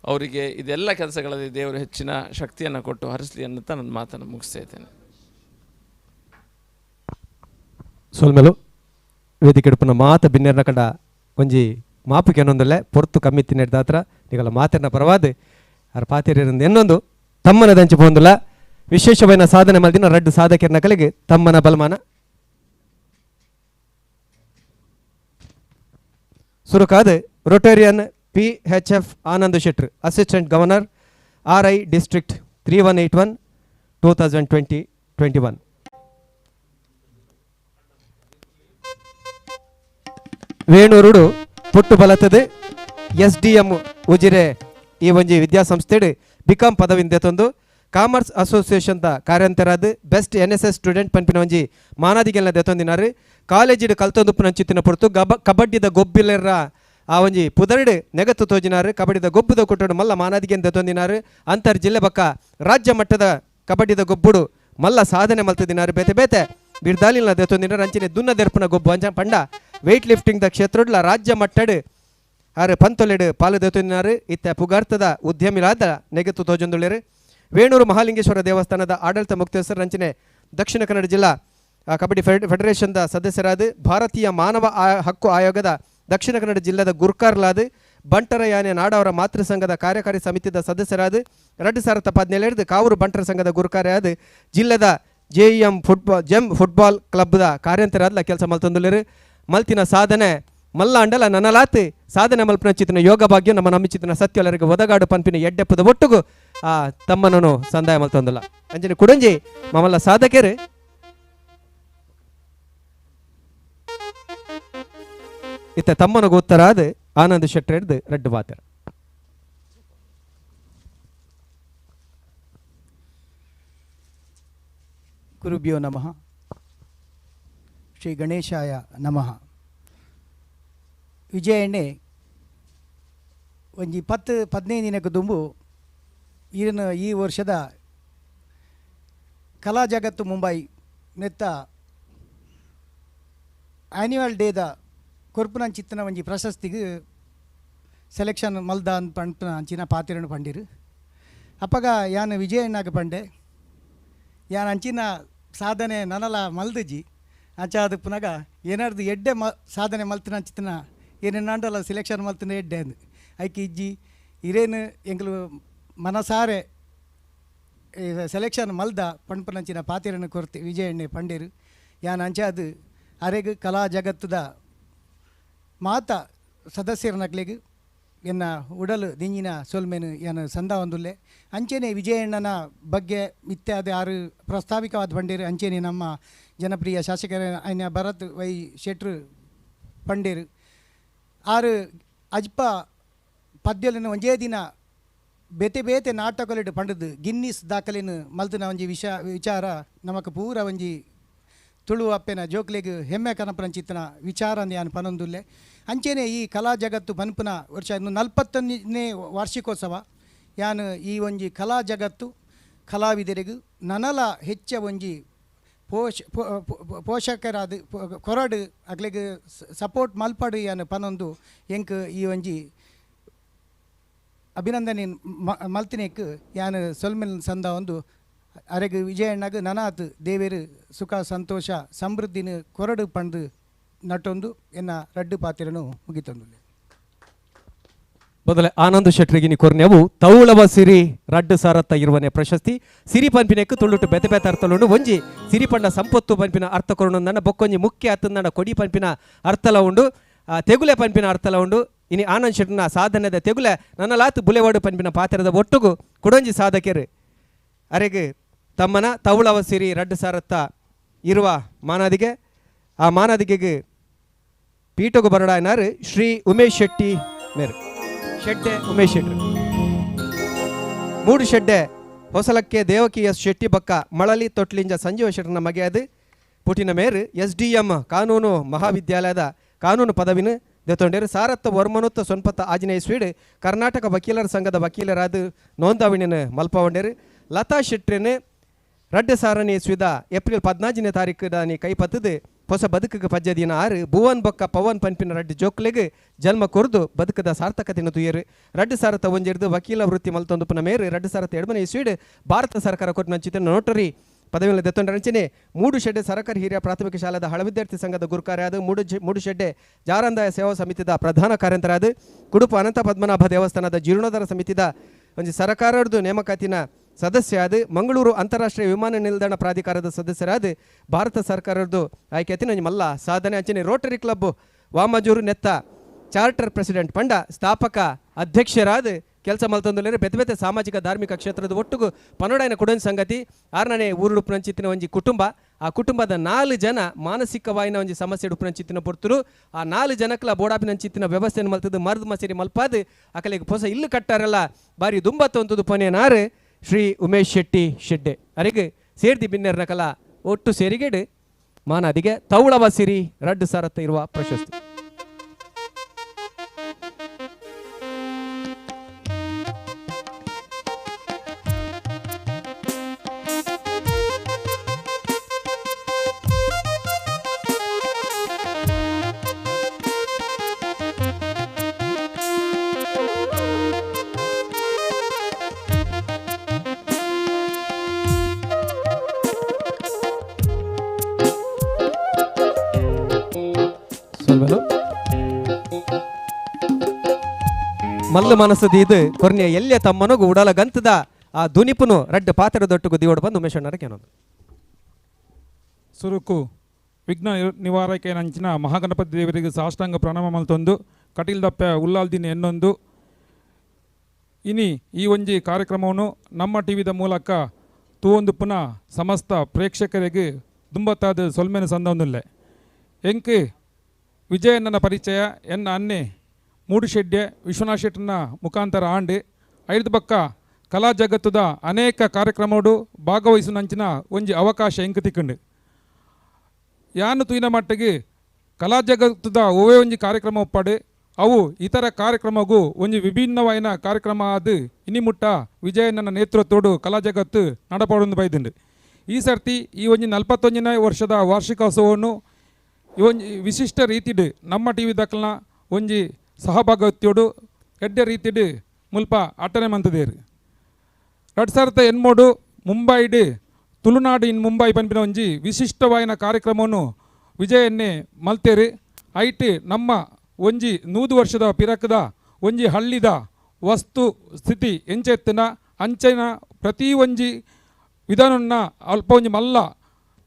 [SPEAKER 4] ಅವರಿಗೆ ಇದೆಲ್ಲ ಕೆಲಸಗಳಲ್ಲಿ ದೇವರು ಹೆಚ್ಚಿನ ಶಕ್ತಿಯನ್ನು ಕೊಟ್ಟು ಹರಿಸಲಿ ಅನ್ನುತ್ತಾ ನನ್ನ ಮಾತನ್ನು ಮುಗಿಸ್ತಾ ಇದ್ದೇನೆ.
[SPEAKER 1] ಸೋಲ್ಮೇಲು ವೇದಿಕೆ ಮಾತ ಬಿನ್ನೆರ್ನ ಕಂಡ ಒಂಜಿ ಮಾಪುಗೆ ಏನೊಂದಲ್ಲೇ ಪೊರ್ತು ಕಮ್ಮಿ ತಿನ್ನೆಡ್ದಾತ್ರ ನಿಗಲ ಮಾತಿನ ಪರವಾದ ಅರ ಪಾತಿರಿಂದ ಇನ್ನೊಂದು ತಮ್ಮನ ದಂಚಿ ಪೋಂದುಲ ವಿಶೇಷವೈನ ಸಾಧನೆ ಮಲ್ದಿನ ರಡ್ಡು ಸಾಧಕರ್ನ ಕಲೆಗೆ ತಮ್ಮನ ಬಲಮಾನ ಸುರುಕಾದ Rotarian P H F Anand Shettar, assistant governor R I district 3181 2020-21. ವೇಣೂರುಡು ಪುಟ್ಟು ಬಲತದೆ S D M Ujire ಈ ಒಂಜಿ ವಿದ್ಯಾಸಂಸ್ಥೆಡ್ ಬಿಕಾಂ ಪದವಿಂದ ತಂದು commerce association the ಕಾರ್ಯಂತರಾದ best N S S student ಪನ್ಪಿನ ಒಂಜಿ ಮಾನಾದಿಗೆಲ್ನ ದೆತೊಂದಿನಾರು. ಕಾಲೇಜಿಡ್ ಕಲ್ತೊಂದುಪ್ಪುನ ಅಂಚಿತ್ತಿನ ಪೊರ್ತು ಕಬಡ್ಡಿದ ಗೊಬ್ಬಿಲೆರ್ರ ಆ ಒಂಜಿ ಪುದರ್ಡ್ ನೆಗತ್ತು ತೋಜಿನಾರು. ಕಬಡ್ಡಿದ ಗೊಬ್ಬುದ ಕೊಟ್ಟಡು ಮಲ್ಲ ಮಾನಾದಿಗೆನ್ ದೆತೊಂದಿನಾರು. ಅಂತರ್ ಜಿಲ್ಲೆ ಬಕ್ಕ ರಾಜ್ಯ ಮಟ್ಟದ ಕಬಡ್ಡಿದ ಗೊಬ್ಬುಡು ಮಲ್ಲ ಸಾಧನೆ ಮಲ್ತದಿನಾರು. ಬೇತೆ ಬೇತೆ ಬಿರ್ದಾಲಿನ ದೆತೊಂದಿನಾರು. ಅಂಚಿನೆ ದುನ್ನ ದೆರ್ಪುನ ಗೊಬ್ಬು ಅಂಚ ಪಂಡ weight lifting the ಕ್ಷೇತ್ರಡ್ಲ ರಾಜ್ಯ ಮಟ್ಟಡ್ ಆರು ಪಂತೊಲೆಡು ಪಾಲು ದೆತೊಂದಿನಾರು. ಇತ್ತ ಪುಗಾರ್ತದ ಉದ್ಯಮಿಲಾದ ನೆಗೆತ್ತು ತೋಜೊಂದುಳ್ಳೇರು. ವೇಣೂರು ಮಹಾಲಿಂಗೇಶ್ವರ ದೇವಸ್ಥಾನದ ಆಡಳಿತ ಮುಕ್ತೇಶ್ವರ ಅಂಚನೆ ದಕ್ಷಿಣ ಕನ್ನಡ ಜಿಲ್ಲಾ ಕಬಡ್ಡಿ ಫೆಡರೇಷನ್ದ ಸದಸ್ಯರಾದ ಭಾರತೀಯ ಮಾನವ ಹಕ್ಕು ಆಯೋಗದ ದಕ್ಷಿಣ ಕನ್ನಡ ಜಿಲ್ಲೆದ ಗುರ್ಕಾರ್ಲಾದ ಬಂಟರ ಯಾನೆ ನಾಡವರ ಮಾತೃ ಸಂಘದ ಕಾರ್ಯಕಾರಿ ಸಮಿತಿದ ಸದಸ್ಯರಾದ 2017 ಕಾವೂರು ಬಂಟರ ಸಂಘದ ಗುರುಕಾರ್ಯಾದ ಜಿಲ್ಲೆದ J E M football gem football ಕ್ಲಬ್ದ ಕಾರ್ಯಂತರಾದ್ಲ ಕೆಲಸ ಮಲ್ತೊಂದುಲ್ಲೆರ್. ಮಲ್ತಿನ ಸಾಧನೆ ಮಲ್ಲ ಅಂಡಲ ನನಲಾತ್ ಸಾಧನೆ ಮಲ್ಪಿನ ಚಿತ್ತಿನ ಯೋಗ ಭಾಗ್ಯ ನಮ್ಮ ನಂಬಿಚಿತ್ತಿನ ಸತ್ಯಲರಿಗೆ ಒದಗಾಡು ಪನ್ಪಿನ ಎಡ್ಡೆಪ್ಪದ ಒಟ್ಟುಗು ಆ ತಮ್ಮನನು ಸಂದಾಯ ಮಲ್ತೊಂದುಲ್ಲ. ಅಂಜನೆ ಕುಡಂಜಿ ಮಮಲ್ಲ ಸಾಧಕರು ಇತ್ತ ತಮ್ಮನ ಗೊತ್ತರಾದ ಆನಂದ್ ಶೆಟ್ಟರ್ ರಡ್ಡು ಬಾತರ.
[SPEAKER 5] ಗುರುಭ್ಯೋ ನಮಃ. ಶ್ರೀ ಗಣೇಶಾಯ ನಮಃ. ವಿಜಯಣ್ಣೆ ಒಂಜಿ 10-15 ದಿನಕ್ಕೆ ದುಂಬು ಈರನ ಈ ವರ್ಷದ ಕಲಾ ಜಗತ್ತು ಮುಂಬೈ ನೆತ್ತ ಆ್ಯನ್ಯುವಲ್ ಡೇದ ಕೊರ್ಪುನಂಚಿತ್ತನ ಒಂಜಿ ಪ್ರಶಸ್ತಿಗೆ ಸೆಲೆಕ್ಷನ್ ಮಲ್ದ ಪಂಪನ ಅಂಚಿನ ಪಾತಿರನು ಪಂಡಿರು. ಅಪ್ಪಗ ಯಾನ್ ವಿಜಯಣ್ಣಾಗ ಪಂಡೆ ಯಾನ್ ಅಂಚಿನ ಸಾಧನೆ ನನಲ ಮಲ್ದಜಿ ಅಂಚಾದ ಪುನಗ ಏನಾರ್ದು ಎಡ್ಡೆ ಸಾಧನೆ ಮಲ್ತಿನ ಅಂಚಿತನ ಏನೇನಾಂಡಲ ಸೆಲೆಕ್ಷನ್ ಮಲ್ತಿನ ಎಡ್ಡೆ ಅಂದು ಐಕೆ ಇಜ್ಜಿ ಇರೇನು ಎಂಗ್ಲು ಮನಸಾರೆ ಸೆಲೆಕ್ಷನ್ ಮಲ್ದ ಪಂಪನಂಚಿನ ಪಾತಿರನು ಕೊರ್ತಿ ವಿಜಯಣ್ಣೆ ಪಂಡೇರು. ಯಾನ್ ಅಂಚಾದು ಅರೆಗ್ ಕಲಾ ಜಗತ್ತದ ಮಾತ ಸದಸ್ಯರನಕ್ಲೆಗ್ ಎನ್ನ ಉಡಲು ದಿಂಜಿನ ಸೊಲ್ಮೆನು ಯಾನು ಸಂದ ಒಂದುಲ್ಲೆ. ಅಂಚೆನೆ ವಿಜಯಣ್ಣನ ಬಗ್ಗೆ ಇತ್ಯಾದಿ ಆರು ಪ್ರಾಸ್ತಾವಿಕವಾದ ಪಂಡೇರು. ಅಂಚೆನೆ ನಮ್ಮ ಜನಪ್ರಿಯ ಶಾಸಕರ ಆಯ್ನ ಭರತ್ ವೈ ಶೆಟ್ರು ಪಂಡೇರು. ಆರು ಅಜ್ಪ ಪದ್ಯಲಿನ ಒಂಜೇ ದಿನ ಬೇತೆ ಬೇತೆ ನಾಟಕಲಿಡು ಪಂಡದು ಗಿನ್ನಿಸ್ ದಾಖಲೆನು ಮಲ್ತಿನ ಒಂಜಿ ವಿಚಾರ ನಮಕ್ ಪೂರ ಒಂಜಿ ತುಳು ಅಪ್ಪೆನ ಜೋಕ್ಲೆಗ್ ಹೆಮ್ಮೆ ಕನಪನಂಚಿತ್ತನ ವಿಚಾರ ಯಾನ್ ಪನೊಂದುಲ್ಲೆ. ಅಂಚೆನೆ ಈ ಕಲಾ ಜಗತ್ತು ಪನ್ಪುನ ವರ್ಷ 41ನೇ ವಾರ್ಷಿಕೋತ್ಸವ. ಯಾನ್ ಈ ಒಂಜಿ ಕಲಾ ಜಗತ್ತು ಕಲಾವಿದರಿಗೂ ನನಲ ಹೆಚ್ಚ ಒಂಜಿ ಪೋಷಕರಾದ ಕೊರಡು ಅಗ್ಲೆಗ್ ಸಪೋರ್ಟ್ ಮಲ್ಪಡು ಯಾನ್ ಪನೊಂದು ಎಂಕ್ ಈ ಒಂಜಿ ಅಭಿನಂದನೆ ಮಲ್ತಿನೇಕ್ ಯಾನ್ ಸೊಲ್ಮೆಲ್ ಸಂದ ಒಂದು ಅರೆಗ್ ವಿಜಯಣ್ಣಗ್ ನನಾತ್ ದೇವೇರು ಸುಖ ಸಂತೋಷ ಸಮೃದ್ಧಿನ ಕೊರಡು ಪಂದು ನಟೊಂದು ಎನ್ನ ರಡ್ಡು ಪಾತಿರನು ಮುಗಿತೊಂದು.
[SPEAKER 1] ಬದಲೆ ಆನಂದ್ ಶೆಟ್ರಿಗಿನಿ ಕೊರ್ನೆವು ತೌಳವ ಸಿರಿ ರಡ್ಡು ಸಾರತ್ತ ಇರುವನೆ ಪ್ರಶಸ್ತಿ. ಸಿರಿ ಪನ್ಪಿನೆಕ್ಕು ತುಳುಟು ಬೆತೆ ಬೆತೆ ಅರ್ಥಲುಂಡು. ಒಂಜಿ ಸಿರಿ ಪಂಡ ಸಂಪೊತ್ತು ಪನ್ಪಿನ ಅರ್ಥ ಕೊರುಂಡು, ಬೊಕ್ಕೊಂಜಿ ಮುಖ್ಯ ಅತ್ತಂದನ ಕೊಡಿ ಪನ್ಪಿನ ಅರ್ಥಲ ಉಂಡು, ತೆಗುಲೆ ಪನ್ಪಿನ ಅರ್ಥಲ ಉಂಡು. ಇನಿ ಆನಂದ್ ಶೆಟ್ನ ಸಾಧನೆದ ತೆಗುಲೆ ನನ್ನಲಾತು ಬುಲೆವಾಡು ಪನ್ಪಿನ ಪಾತ್ರದ ಒಟ್ಟುಗು ಕುಡೊಂಜಿ ಸಾಧಕೆರು ಅರೆಗ್ ತಮ್ಮನ ತೌಳವ ಸಿರಿ ರಡ್ಡು ಸಾರತ್ತ ಇರುವ ಮಾನಾದಿಗೆ ಆ ಮಾನಾದಿಗೆಗೆ ಪೀಠಗು ಬರಡಾಯನಾರು ಶ್ರೀ ಉಮೇಶ್ ಶೆಟ್ಟಿ ಮೇರು ಶೆಡ್ಡೆ ಉಮೇಶ್ ಶೆಟ್ರು. ಮೂಡು ಶೆಡ್ಡೆ ಹೊಸಲಕ್ಕೆ ದೇವಕಿ ಎಸ್ ಶೆಟ್ಟಿ ಬಕ್ಕ ಮಳಲಿ ತೊಟ್ಲಿಂಜ ಸಂಜೀವ ಶೆಟ್ಟರ್ನ ಮಗೆಯಾದ ಪುಟಿನ ಮೇರು S D M ಕಾನೂನು ಮಹಾವಿದ್ಯಾಲಯದ ಕಾನೂನು ಪದವಿನ ದೆತ್ತೊಂಡೇರು. ಸಾರತ್ತ ವರ್ಮನುತ್ತ ಸೊನ್ಪತ್ತ ಆಂಜನೇಯ ಸ್ವೀಡ್ ಕರ್ನಾಟಕ ವಕೀಲರ ಸಂಘದ ವಕೀಲರಾದ ನೋಂದಾವಣಿನ ಮಲ್ಪವಂಡೇರು. ಲತಾ ಶೆಟ್ರಿನ ರಡ್ಡು ಸಾರನೇ ಸ್ವಿದ ಏಪ್ರಿಲ್ 14ನೇ ತಾರೀಕು ದಾನಿ ಕೈಪತ್ತದು ಹೊಸ ಬದುಕುಗೆ ಪಜ್ಜ ದಿನ ಆರು ಭುವನ್ ಬೊಕ್ಕ ಪವನ್ ಪನ್ಪಿನ ರಡ್ಡು ಜೋಕ್ಲೆಗ್ ಜನ್ಮ ಕೊರ್ದು ಬದುಕದ ಸಾರ್ಥಕತೆಯನ್ನು ತುಯರು. ರಡ್ಡು ಸಾರತ ಒಂಜಿರ್ದು ವಕೀಲ ವೃತ್ತಿ ಮಲ್ತೊಂದುಪುನ ಮೇರು ರಡ್ಡು ಸಾರತ ಎಡ್ಮನೆ ಇಸ್ವಿಡ್ ಭಾರತ ಸರ್ಕಾರ ಕೊಟ್ಟಿನ ನೋಟರಿ ಪದವಿಯನ್ನು ದೆತ್ತೊಂಡ ರಂಚನೆ. ಮೂಡು ಶೆಡ್ಡೆ ಸರಕಾರಿ ಹಿರಿಯ ಪ್ರಾಥಮಿಕ ಶಾಲಾದ ಹಳ ವಿದ್ಯಾರ್ಥಿ ಸಂಘದ ಗುರುಕಾರ್ಯಾದ ಮೂಡು ಶೆಡ್ಡೆ ಜಾರಂದಾಯ ಸೇವಾ ಸಮಿತಿದ ಪ್ರಧಾನ ಕಾರ್ಯಂತರಾದ ಕುಡುಪು ಅನಂತ ಪದ್ಮನಾಭ ದೇವಸ್ಥಾನದ ಜೀರ್ಣೋದ್ಧಾರ ಸಮಿತಿದ ಒಂಜಿ ಸರಕಾರದ್ದು ನೇಮಕಾತಿನ ಸದಸ್ಯರಾದ ಮಂಗಳೂರು ಅಂತಾರಾಷ್ಟ್ರೀಯ ವಿಮಾನ ನಿಲ್ದಾಣ ಪ್ರಾಧಿಕಾರದ ಸದಸ್ಯರಾದ ಭಾರತ ಸರ್ಕಾರದ್ದು ಆಯ್ಕೆ ಒಂಜಿ ಮಲ್ಲ ಸಾಧನೆ. ಅಂಚನೆ ರೋಟರಿ ಕ್ಲಬ್ ವಾಮಜೂರು ನೆತ್ತ ಚಾರ್ಟರ್ ಪ್ರೆಸಿಡೆಂಟ್ ಪಂಡ ಸ್ಥಾಪಕ ಅಧ್ಯಕ್ಷರಾದ ಕೆಲಸ ಮಲ್ತೊಂದುಲ್ಲೆರ್. ಬೇತೆ ಬೇತೆ ಸಾಮಾಜಿಕ ಧಾರ್ಮಿಕ ಕ್ಷೇತ್ರದ ಒಟ್ಟುಗು ಪನೋಡಾಯನ ಕೊಡೊಂಜಿ ಸಂಗತಿ. ಆರ್ನನೆ ಊರುಡುಪ್ಪುನಂಚಿತ್ತಿನ ಒಂಜಿ ಕುಟುಂಬ, ಆ ಕುಟುಂಬದ 4 ಜನ ಮಾನಸಿಕವಾಯಿನ ಒಂಜಿ ಸಮಸ್ಯೆ ಉಡುಪುನಂಚಿತ್ತಿನ ಪೊರ್ತುರು ಆ 4 ಜನಕ್ಲ ಬೋಡಾಪಿನಂಚಿತ್ತಿನ ವ್ಯವಸ್ಥೆಯನ್ನು ಮಲ್ತದ್ದು ಮರ್ದ್ ಮಸೀರಿ ಮಲ್ಪಾದ್ ಅಕಲೆಗ್ ಪೊಸ ಇಲ್ಲು ಕಟ್ಟಾರಲ್ಲ ಬಾರಿ ದುಂಬತ್ತೊಂತುದು ಪೊನೆನಾರು ಶ್ರೀ ಉಮೇಶ್ ಶೆಟ್ಟಿ ಶೆಡ್ಡೆ ಅರೆಗ್ ಸೇರ್ದಿ ಬಿನ್ನೆರ್ನ ಕಲ ಒಟ್ಟು ಸೇರಿಗೆಡು ಮಾನಾದಿಗೆ ತೌಳವ ಸಿರಿ ರಡ್ಡು ಸಾರತ್ತ ಇರುವ ಪ್ರಶಸ್ತಿ. ಮಲ್ಲ ಮನಸ್ಸು ಕೊರ್ನೆಯ ಎಲ್ಲಿಯ ತಮ್ಮನಗು ಉಡಲ ಗಂತದ ಆ ದುನಿಪುನು ರಡ್ಡು ಪಾತ್ರೆ ದೊಟ್ಟುಗು ದಿಯೋಡು ಬಂದು ಉಮೇಶಣ್ಣರ ಕೇನೊಂದು.
[SPEAKER 6] ಸುರುಕು ವಿಘ್ನ ನಿವಾರಕ ನಂಚಿನ ಮಹಾಗಣಪತಿ ದೇವರಿಗೆ ಸಾಷ್ಟಾಂಗ ಪ್ರಣಾಮ ಮಲ್ತೊಂದು ಕಟೀಲ್ ದಪ್ಪೆ ಉಲ್ಲಾಲ್ದಿನ ಎನ್ನೊಂದು ಇನಿ ಈ ಒಂಜಿ ಕಾರ್ಯಕ್ರಮವನ್ನು ನಮ್ಮ ಟಿವಿದ ಮೂಲಕ ತೂವೊಂದು ಪುನಃ ಸಮಸ್ತ ಪ್ರೇಕ್ಷಕರಿಗೆ ದುಂಬತ್ತಾದ ಸೊಲ್ಮೆನ ಸಂದೊಂದುಲ್ಲೆ. ಎಂಕ್ ವಿಜಯಣ್ಣನ ಪರಿಚಯ ಎನ್ನ ಅನ್ನೆ ಮೂಡುಶೆಡ್ಡೆ ವಿಶ್ವನಾಥ್ ಶೆಟ್ಟನ ಮುಖಾಂತರ ಆಂಡು ಐದು ಬಕ್ಕ ಕಲಾ ಜಗತ್ತದ ಅನೇಕ ಕಾರ್ಯಕ್ರಮಡು ಭಾಗವಹಿಸುವಂಚಿನ ಒಂಜಿ ಅವಕಾಶ ಎಂಕ್ ತಿಕ್ಕಂಡು. ಯಾನು ತೂಯಿನ ಮಟ್ಟಿಗೆ ಕಲಾ ಜಗತ್ತದ ಒವೇ ಒಂಜಿ ಕಾರ್ಯಕ್ರಮ ಒಪ್ಪಾಡು ಅವು ಇತರ ಕಾರ್ಯಕ್ರಮಗೂ ಒಂಜಿ ವಿಭಿನ್ನವಾಯಿನ ಕಾರ್ಯಕ್ರಮ ಆದ ಇನಿಮುಟ್ಟ ವಿಜಯಣ್ಣನ ನೇತೃತ್ವಡು ಕಲಾ ಜಗತ್ತು ನಡಪಾಡೊಂದು ಬೈದುಂಡು. ಈ ಸರ್ತಿ ಈ ಒಂಜಿ 41ನೇ ವರ್ಷದ ವಾರ್ಷಿಕೋತ್ಸವವನ್ನು ಈ ಒಂಜಿ ವಿಶಿಷ್ಟ ರೀತಿಡು ನಮ್ಮ ಟಿ ವಿ ದಕ್ಕಲ್ನ ಒಂಜಿ ಸಹಭಾಗಿತ್ವಡು ಎಡ್ಡೆ ರೀತಿಡು ಮುಲ್ಪ ಅಟ್ಟನೆ ಮಂತದೇರು. 2008 ಮುಂಬೈಡು ತುಳುನಾಡು ಇನ್ ಮುಂಬೈ ಪನ್ಪಿನ ಒಂಜಿ ವಿಶಿಷ್ಟವಾಯಿನ ಕಾರ್ಯಕ್ರಮವನ್ನು ವಿಜಯನ್ನೇ ಮಲ್ತೇರು. ಐಟ್ ನಮ್ಮ ಒಂಜಿ 100 ವರ್ಷದ ಪಿರಕದ ಒಂಜಿ ಹಳ್ಳಿದ ವಸ್ತು ಸ್ಥಿತಿ ಎಂಚೆತ್ತಿನ ಅಂಚಿನ ಪ್ರತಿ ಒಂಜಿ ವಿಧಾನನ್ನ ಅಲ್ಪ ಒಂಜಿ ಮಲ್ಲ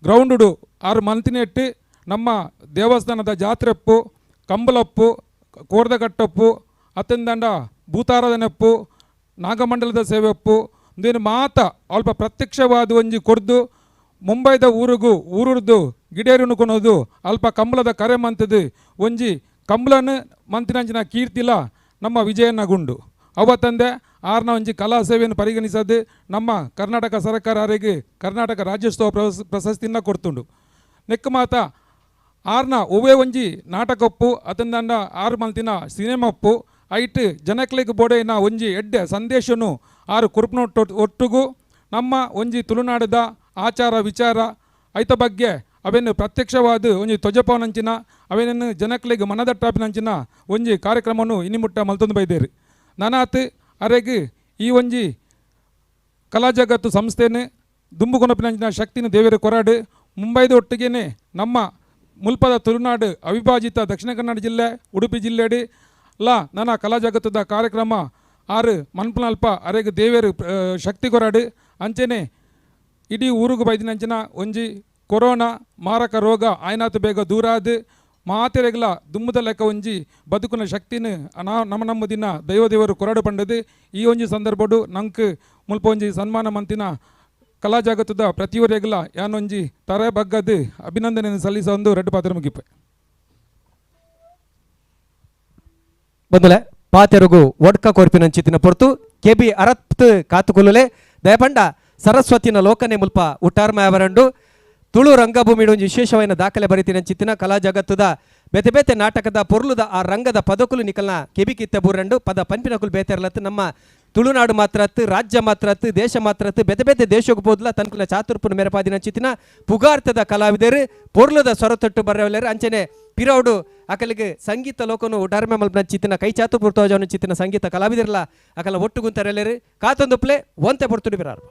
[SPEAKER 6] ಗ್ರೌಂಡು ಆರು ಮಲ್ತಿನೆಟ್ಟು ನಮ್ಮ ದೇವಸ್ಥಾನದ ಜಾತ್ರೆಪ್ಪು ಕಂಬಲಪ್ಪು ಕೋರ್ದಕಟ್ಟಪ್ಪು ಅತ್ತಂದಂಡ ಭೂತಾರಾಧನೆಪ್ಪು ನಾಗಮಂಡಲದ ಸೇವೆಪ್ಪು ಇಂದೇನು ಮಾತ ಅಲ್ಪ ಪ್ರತ್ಯಕ್ಷವಾದ ಒಂಜಿ ಕೊರ್ದು ಮುಂಬೈದ ಊರಿಗೂ ಊರುರ್ದು ಗಿಡೇರುನು ಕೊನೋದು ಅಲ್ಪ ಕಂಬಳದ ಕರೆ ಮಂತದು ಒಂಜಿ ಕಂಬಳನ ಮಂತಿನಂಚಿನ ಕೀರ್ತಿಲ ನಮ್ಮ ವಿಜಯನ ಗುಂಡು. ಅವ ತಂದೆ ಆರ್ನ ಒಂಜಿ ಕಲಾ ಸೇವೆಯನ್ನು ಪರಿಗಣಿಸೋದು ನಮ್ಮ ಕರ್ನಾಟಕ ಸರ್ಕಾರ ಆರಿಗೆ ಕರ್ನಾಟಕ ರಾಜ್ಯೋತ್ಸವ ಪ್ರಶಸ್ತಿನ ಕೊಡ್ತುಂಡು. ನೆಕ್ ಮಾತ ಆರ್ನ ಒವ್ವೇ ಒಂಜಿ ನಾಟಕಪ್ಪು ಅತಂದಂಡ ಆರು ಮಲ್ತಿನ ಸಿನಿಮಾಪ್ಪು ಐಟ್ ಜನಕ್ಲೆಗ್ ಬೋಡೈನ ಒಂಜಿ ಎಡ್ಡೆ ಸಂದೇಶನು ಆರು ಕುರುಪ್ನೊಟ್ಟು ಒಟ್ಟುಗು ನಮ್ಮ ಒಂಜಿ ತುಳುನಾಡದ ಆಚಾರ ವಿಚಾರ ಐತ ಬಗ್ಗೆ ಅವೆನ್ನು ಪ್ರತ್ಯಕ್ಷವಾದ ಒಂಜಿ ತೊಜಪವನಂಚಿನ ಅವೆನನ್ನು ಜನಕ್ಲೆಗ್ ಮನದಟ್ಟಾಪಿನಂಚಿನ ಒಂಜಿ ಕಾರ್ಯಕ್ರಮವನ್ನು ಇನ್ನಿಮುಟ್ಟ ಮಲ್ತೊಂದು ಬೈದೇರು. ನನಾತ್ ಅರೆಗ್ ಈ ಒಂಜಿ ಕಲಾ ಜಗತ್ತು ಸಂಸ್ಥೆಯನ್ನು ದುಂಬುಕೊನಪಿನಂಚಿನ ಶಕ್ತಿನ ದೇವರ ಕೊರಾಡು ಮುಂಬೈದ ಒಟ್ಟಿಗೆನೆ ನಮ್ಮ ಮುಲ್ಪದ ತುಳುನಾಡು ಅವಿಭಾಜಿತ ದಕ್ಷಿಣ ಕನ್ನಡ ಜಿಲ್ಲೆ ಉಡುಪಿ ಜಿಲ್ಲೆಡಿ ಲಾ ನನ ಕಲಾ ಜಗತ್ತದ ಕಾರ್ಯಕ್ರಮ ಆರು ಮನ್ಪುನಲ್ಪ ಅರೆಗ್ ದೇವೆರ್ ಶಕ್ತಿ ಕೊರಡು. ಅಂಚೆನೆ ಇಡೀ ಊರುಗು ಬೈದಿನಂಚಿನ ಒಂಜಿ ಕೊರೋನಾ ಮಾರಕ ರೋಗ ಆಯ್ನಾತ್ ಬೇಗ ದೂರಾದ್ ಮಾತೆರೆಗ್ಲ ದುಮ್ಮುದ ಲೆಕ್ಕ ಒಂಜಿ ಬದುಕುನ ಶಕ್ತಿನ ನಮ್ಮ ನಮ್ಮ ದಿನ ದೈವ ದೇವರು ಕೊರಡು ಪಂಡದು. ಈ ಒಂಜಿ ಸಂದರ್ಭಡು ನಂಕ್ ಮುಲ್ಪ ಒಂಜಿ ಸನ್ಮಾನ ಮಂತಿನ ಕಲಾ ಜಗತ್ತದ ಪ್ರತಿಯೊರೆಗ್ಲ ಯಾನೊಂಜಿ ತರೆ ಬಗ್ಗದ್ ಅಭಿನಂದನೆ ಸಲ್ಲಿಸ ಒಂದು ರೆಡ್ ಪಾತ್ರ ಮುಗಿಪೆ.
[SPEAKER 1] ಬಂದುಲೆ ಪಾತೆರುಗು ಒಡ್ಕ ಕೊರ್ಪಿನಂಚಿತ್ತಿನ ಪೊರ್ತು ಕೆಬಿ ಅರತ್ ಕಾತುಕೊಲ್ಲುಲೆ ದಯಪಂಡ ಸರಸ್ವತಿನ ಲೋಕನೆ ಮುಲ್ಪ ಉಟ್ಟಾರ್ಮಯವರಂಡು ತುಳು ರಂಗಭೂಮಿಡು ಒಂಜಿ ವಿಶೇಷವಾದ ದಾಖಲೆ ಬರಿತಿನಂಚಿತ್ತಿನ ಕಲಾ ಜಗತ್ತುದ ಬೇತೆ ಬೇತೆ ನಾಟಕದ ಪೊರ್ಲುದ ಆ ರಂಗದ ಪದಕುಲು ನಿಕಲ್ನ ಕೆಬಿ ಕಿತ್ತ ಬೂರಂಡು ಪದ ಪನ್ಪಿನಕುಲು ಬೇತೆರ್ಲತ್ತು ನಮ್ಮ ತುಳುನಾಡು ಮಾತ್ರ ಅತ್ತು ರಾಜ್ಯ ಮಾತ್ರ ಅತ್ತು ದೇಶ ಮಾತ್ರ ಅತ್ತು ಬೇತೆ ಬೇತೆ ದೇಶಕ್ಕೆ ಪೋದ್ಲ ತನ್ಕುಲ ಚಾತುರ್ಪುನ ಮೆರಪಾದಿನಂಚಿತ್ತಿನ ಪುಗಾರ್ತದ ಕಲಾವಿದರು ಪೊರ್ಲುದ ಸ್ವರತೊಟ್ಟು ಬರ್ರವಲ್ಲೇರು. ಅಂಚನೆ ಪಿರೌಡು ಅಕಲಿಗೆ ಸಂಗೀತ ಲೋಕನು ಉಡಾರ್ಮೆ ಮಲ್ಪನ ಕೈ ಚಾತುರ್ಪುರ ತೋಜವನ ಚಿತ್ತಿನ ಸಂಗೀತ ಕಲಾವಿದರ್ಲ ಅಕಲ ಒಟ್ಟು ಗುಂತರೆಲ್ಲೇರು ಕಾತೊಂದು ಪ್ಲೇ ಒಂತೆ ಪೊರ್ತುಡು ಬಿರಾರು.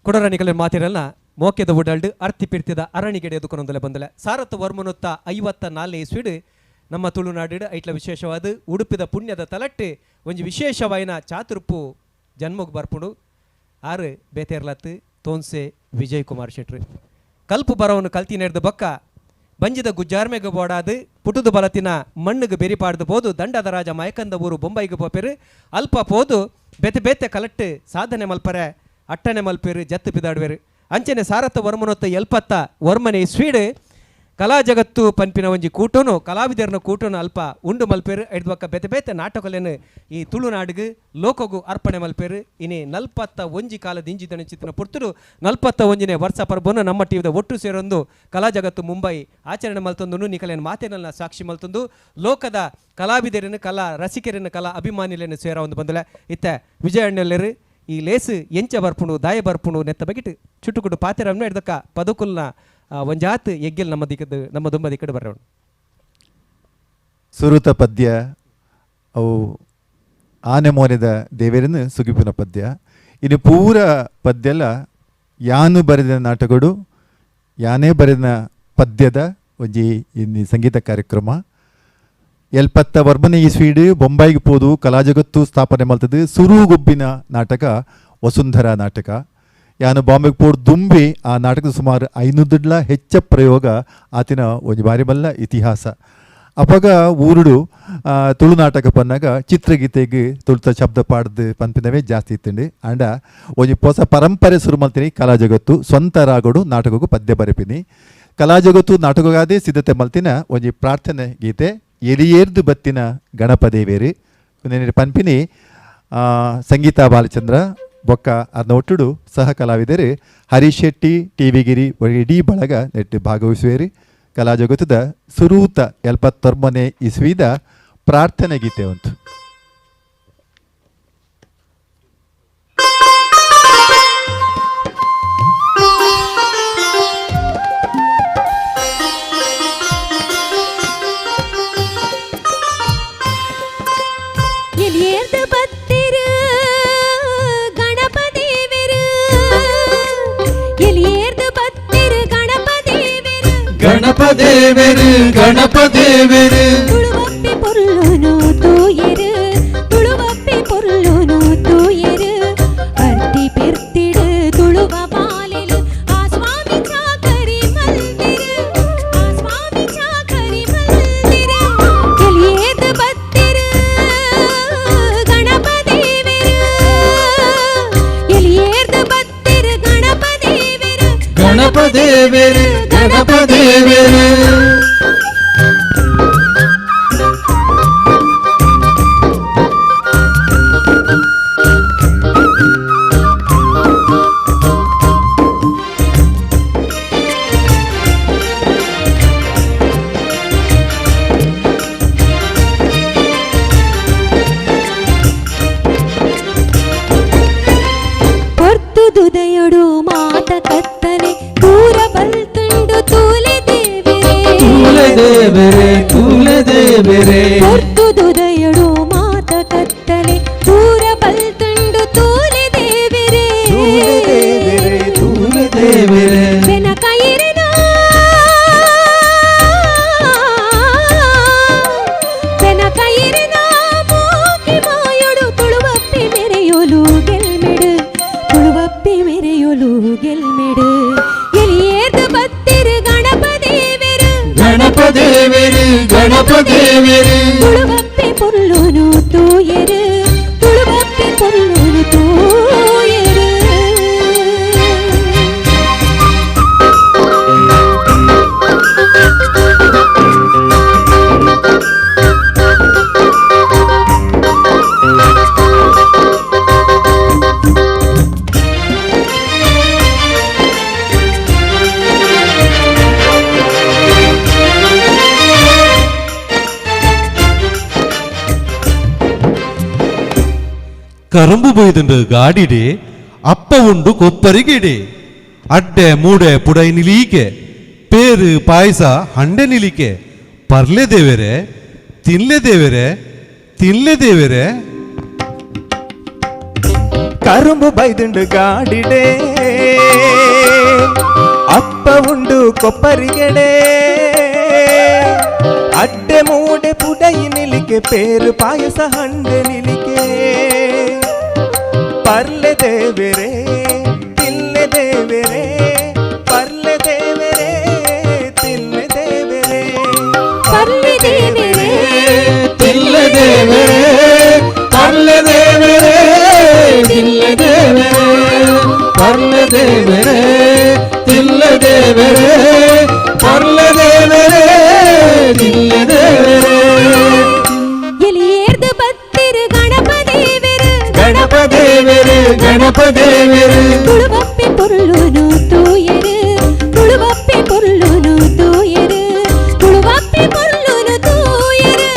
[SPEAKER 1] ಕುಡರಣಿಗಳ ಮಾತಿರಲ್ಲ ಮೋಕೆದ ಉಡಲ್ಡು ಅರ್ತಿ ಪಿರ್ತಿದ ಅರಣಿಗೆಡೆ ಎದುಕೊನೊಂದಲೆ ಬಂದಲೆ. ಸಾರತ್ ವರ್ಮನುತ್ತ 54 ಇಸ್ವಿಡ್ ನಮ್ಮ ತುಳುನಾಡು ಐಟ್ಲ ವಿಶೇಷವಾದ ಉಡುಪಿದ ಪುಣ್ಯದ ತಲಟ್ಟೆ ಒಂಜಿ ವಿಶೇಷವಾಯಿನ ಚಾತುರ್ಪು ಜನ್ಮಗ್ ಬರ್ಪುಂಡು. ಆರು ಬೇತೇರ್ಲತ್ತು ತೋನ್ಸೆ ವಿಜಯ್ ಕುಮಾರ್ ಶೆಟ್ರು ಕಲ್ಪು ಬರವನ್ನು ಕಲ್ತಿ ನೆಡ್ದ ಬೊಕ್ಕ ಬಂಜಿದ ಗುಜ್ಜಾರ್ಮೆಗೆ ಬೋಡಾದು ಪುಟುದು ಬಲತಿನ ಮಣ್ಣುಗೆ ಬೆರಿಪಾಡ್ದು ಪೋದು ದಂಡದ ರಾಜ ಮಯಕಂದ ಊರು ಬೊಂಬೈಗೆ ಪೋಪೆರು ಅಲ್ಪ ಪೋದು ಬೇತೆ ಬೇತೆ ಕಲಟ್ಟು ಸಾಧನೆ ಮಲ್ಪರೆ ಅಟ್ಟನೆ ಮಲ್ಪೇರು ಜತ್ತು ಪಿದಾಡುವೆರು. ಅಂಚನೆ ಸಾರತ್ತ ವರ್ಮನೊತ್ತ ಎಲ್ಪತ್ತ ವರ್ಮನೆ ಸ್ವೀಡು ಕಲಾ ಜಗತ್ತು ಪನ್ಪಿನ ಒಂಜಿ ಕೂಟನು ಕಲಾವಿದರನ ಕೂಟನು ಅಲ್ಪ ಉಂಡು ಮಲ್ಪೇರು. ಐದು ಬೊಕ್ಕ ಬೇತೆ ಬೇತೆ ನಾಟಕಲೇನು ಈ ತುಳುನಾಡಿಗೆ ಲೋಕಗು ಅರ್ಪಣೆ ಮಲ್ಪೇರು. ಇನಿ 41 ಕಾಲ ದಿಂಜಿ ದಣಿಚಿತ್ತಿನ ಪುರ್ತುಡು 41ನೇ ವರ್ಷ ಪರ್ಬನು ನಮ್ಮ ಟಿವಿದ ಒಟ್ಟು ಸೇರೊಂದು ಕಲಾ ಜಗತ್ತು ಮುಂಬೈ ಆಚರಣೆ ಮಲ್ತೊಂದು ನಿಕಲೇನು ಮಾತೇನಲ್ಲ ಸಾಕ್ಷಿ ಮಲ್ತೊಂದು ಲೋಕದ ಕಲಾವಿದರನ್ನು ಕಲಾ ರಸಿಕರನ್ನು ಕಲಾ ಅಭಿಮಾನಿಲೇನು ಸೇರ ಒಂದು ಬಂದಲೆ. ಇತ್ತ ವಿಜಯ ಅಣ್ಣಲ್ಲೇರು ಈ ಲೇಸು ಎಂಚ ಬರ್ಪುಣು ದಾಯ ಬರ್ಪುಣು ನೆತ್ತ ಬಗಿಟ್ಟು ಚುಟುಕುಡು ಪಾತೆರನ್ನು ಹಿಡ್ದಕ್ಕ ಪದಕುಲ್ನ ಒಂಜಾತ್ ಎಗ್ಗೆಲ್ ನಮ್ಮ ದಿಕ್ಕದ ನಮ್ಮ ದುಂಬ ದಿಕ್ಕಡು ಬರೋಣ.
[SPEAKER 3] ಸುರುತ ಪದ್ಯ ಅವು ಆನೆ ಮೋನೆದ ದೇವರನ್ನು ಸುಗಿಪಿನ ಪದ್ಯ. ಇನ್ನು ಪೂರ ಪದ್ಯಲ ಯಾನು ಬರೆದ ನಾಟಕಡು ಯಾನೇ ಬರೆದ ಪದ್ಯದ ಒಂಜಿ ಇನ್ನು ಸಂಗೀತ ಕಾರ್ಯಕ್ರಮ. 70 ವರ್ಮನೆ ಇಸ್ವೀಡು ಬೊಂಬಾಯಿಗೆ ಪೋದು ಕಲಾಜಗತ್ತು ಸ್ಥಾಪನೆ ಮಲ್ತದ್ದು ಸುರುಗೊಬ್ಬಿನ ನಾಟಕ ವಸುಂಧರಾ ನಾಟಕ. ಯಾನು ಬಾಂಬೆಗೆ ಪೋಡು ದುಂಬಿ ಆ ನಾಟಕದ ಸುಮಾರು 500 ಹೆಚ್ಚ ಪ್ರಯೋಗ ಆತಿನ ಒಂಜಿ ಬಾರಿ ಮಲ್ಲ ಇತಿಹಾಸ. ಅಪಗ ಊರುಡು ತುಳು ನಾಟಕ ಪನ್ನಾಗ ಚಿತ್ರಗೀತೆಗೆ ತುಳುತ ಶಬ್ದ ಪಾಡ್ದು ಪನ್ಪಿನವೇ ಜಾಸ್ತಿ ಇತ್ತಂಡು. ಆಂಡ ಒಂಜಿ ಹೊಸ ಪರಂಪರೆ ಸುರು ಮಲ್ತೀನಿ ಕಲಾ ಜಗತ್ತು ಸ್ವಂತ ರಾಗೋಡು ನಾಟಕಕ್ಕೂ ಪದ್ಯ ಬರೆಪಿನಿ. ಕಲಾ ಜಗತ್ತು ನಾಟಕಗಾದೇ ಸಿದ್ಧತೆ ಮಲ್ತಿನ ಒಂಜಿ ಪ್ರಾರ್ಥನೆ ಗೀತೆ ಎಲಿಯೇರ್ದು ಬತ್ತಿನ ಗಣಪದೇವೇರಿ ಪನ್ಪಿನಿ ಸಂಗೀತ ಬಾಲಚಂದ್ರ ಬೊಕ್ಕ ಅದನ್ನ ಒಟ್ಟುಡು ಸಹ ಕಲಾವಿದರು ಹರೀಶ್ ಶೆಟ್ಟಿ ಟಿ ವಿ ಗಿರಿ ಇಡೀ ಬಳಗ ನೆಟ್ಟು ಭಾಗವಹಿಸುವೇರಿ. ಕಲಾ ಜಗತ್ತದ ಸುರೂತ 79ನೇ ಇಸ್ವಿದ ಪ್ರಾರ್ಥನೆ ಗೀತೆ ಉಂಟು.
[SPEAKER 7] ಗಣಪದೇವರು ಗಣಪದೇವರು
[SPEAKER 2] ತುಳುವಪ್ಪಿ ಪೊರ್ಲುನು ತೂಯರು ತುಳುವಪ್ಪಿ ಪೊರ್ಲುನು ತೂಯರು ಅರ್ತಿ ಪೆರ್ತಿಡು ತುಳುವ ಬಾಲೆಲು ಆ ಸ್ವಾಮಿ ಚಾಕರಿ ಮಲ್ದಿರು ಆ ಸ್ವಾಮಿ ಚಾಕರಿ ಮಲ್ದಿರು ಎಲಿಯೇರ್ದು ಬತ್ತಿರು ಗಣಪದೇವರು ಎಲಿಯೇರ್ದು ಬತ್ತಿರು ಗಣಪದೇವರು
[SPEAKER 7] ಗಣಪದೇವರು ಗಣಪದೇವರು.
[SPEAKER 2] ಪೊರ್ತುದುದಯೊಡು ಮಾತ ಕತ್ತಲೆ ದೂರ ಬಲ್ತುಂಡು ತೂಲೆ ದೇವರೇ
[SPEAKER 7] ತೂಲೆ ದೇವರೇ ತೂಲೆ ದೇವರೇ
[SPEAKER 2] ಪೊರ್ತುದುದಯೊಡು ಮಾತ ಕತ್ತಲೆ ದೂರ ಬಲ್ತುಂಡು ತೂಲೆ ದೇವರೇ
[SPEAKER 7] ತೂಲೆ ದೇವರೇ ತೂಲೆ ದೇವರೇ
[SPEAKER 2] ಬೆನಕೈರಿನ ಬೆನಕೈರಿನ ಮೋಕೆ ಮಾಯೊಡು ತುಳುವಪ್ಪಿ ಮೆರೆಯೊಲು ಗೆಲ್ಮೆಡು ತುಳುವಪ್ಪಿ ಮೆರೆಯೊಲು ಗೆಲ್ಮೆಡು ಎಲಿಯೇರ್ದು ಬತ್ತಿರು ಗಣಪದೇವರು
[SPEAKER 7] ಗಣಪದೇವರು ಗಣಪದೇವರು
[SPEAKER 2] ತುಳುವಪ್ಪಿ ಪೊರ್ಲುನು ತೂಯರು ತುಳುವಪ್ಪಿ ಪೊರ್ಲುನು ತೂಯರು.
[SPEAKER 7] ಕರುಂಬು ಬೊಯ್ದುಂಡು ಗಾಡಿಡೆ ಅಪ್ಪ ಉಂಡು ಕೊಪ್ಪರಿಗಿಡೆ ಅಡ್ಡೆ ಮೂಡೆ ಪುಡೈ ನಿಲೀಕೆ ಪೇರು ಪಾಯಸ ಹಂಡೆ ನಿಲಿಕೆ ಪರ್ಲೆ ದೇವೆರೆ ತಿನ್ಲೆ ದೇವೆರೆ ತಿನ್ಲೆ ದೇವೆರೆ.
[SPEAKER 8] ಕರುಂಬು ಬೈದುಂಡು ಗಾಡಿಡೆ ಅಪ್ಪ ಉಂಡು ಕೊಪ್ಪರಿಗೆಡೆ ಅಡ್ಡೆ ಮೂಡೆ ಪುಡೈ ನಿಲಿಕೆ ಪೇರು ಪಾಯಸ ಹಂಡೆ ನಿಲಿಕೆ ಪರ್ಲೆ ದೇವರೇ ತಿಲ್ಲೆ ದೇವರೇ ಪರ್ಲೆ ದೇವರೇ ತಿಲ್ಲೆ ದೇವರೇ
[SPEAKER 2] ಪರ್ಲೆ ದೇವರೇ
[SPEAKER 9] ತಿಲ್ಲೆ ದೇವರೇ ಪರ್ಲೆ ದೇವರೇ ತಿಲ್ಲೆ ದೇವರೇ ಪರ್ಲೆ ದೇವರೇ ತಿಲ್ಲೆ ದೇವರೇ ಪರ್ಲೆ ದೇವರೇ ತಿಲ್ಲೆ ದೇವರೇ
[SPEAKER 2] ಎಲಿಯೇರ್ದು ಬತ್ತಿರು ಗಣಪ ದೇವರು
[SPEAKER 9] ಗಣಪ ದೇವರೇ ಗಣಪ ದೇವರೇ
[SPEAKER 2] ತುಳುವಪ್ಪೆ ಪೊರ್ಲುನು ತೂಯರು ತುಳುವಪ್ಪೆ ಪೊರ್ಲುನು ತೂಯರು ತುಳುವಪ್ಪೆ ಪೊರ್ಲುನು ತೂಯರು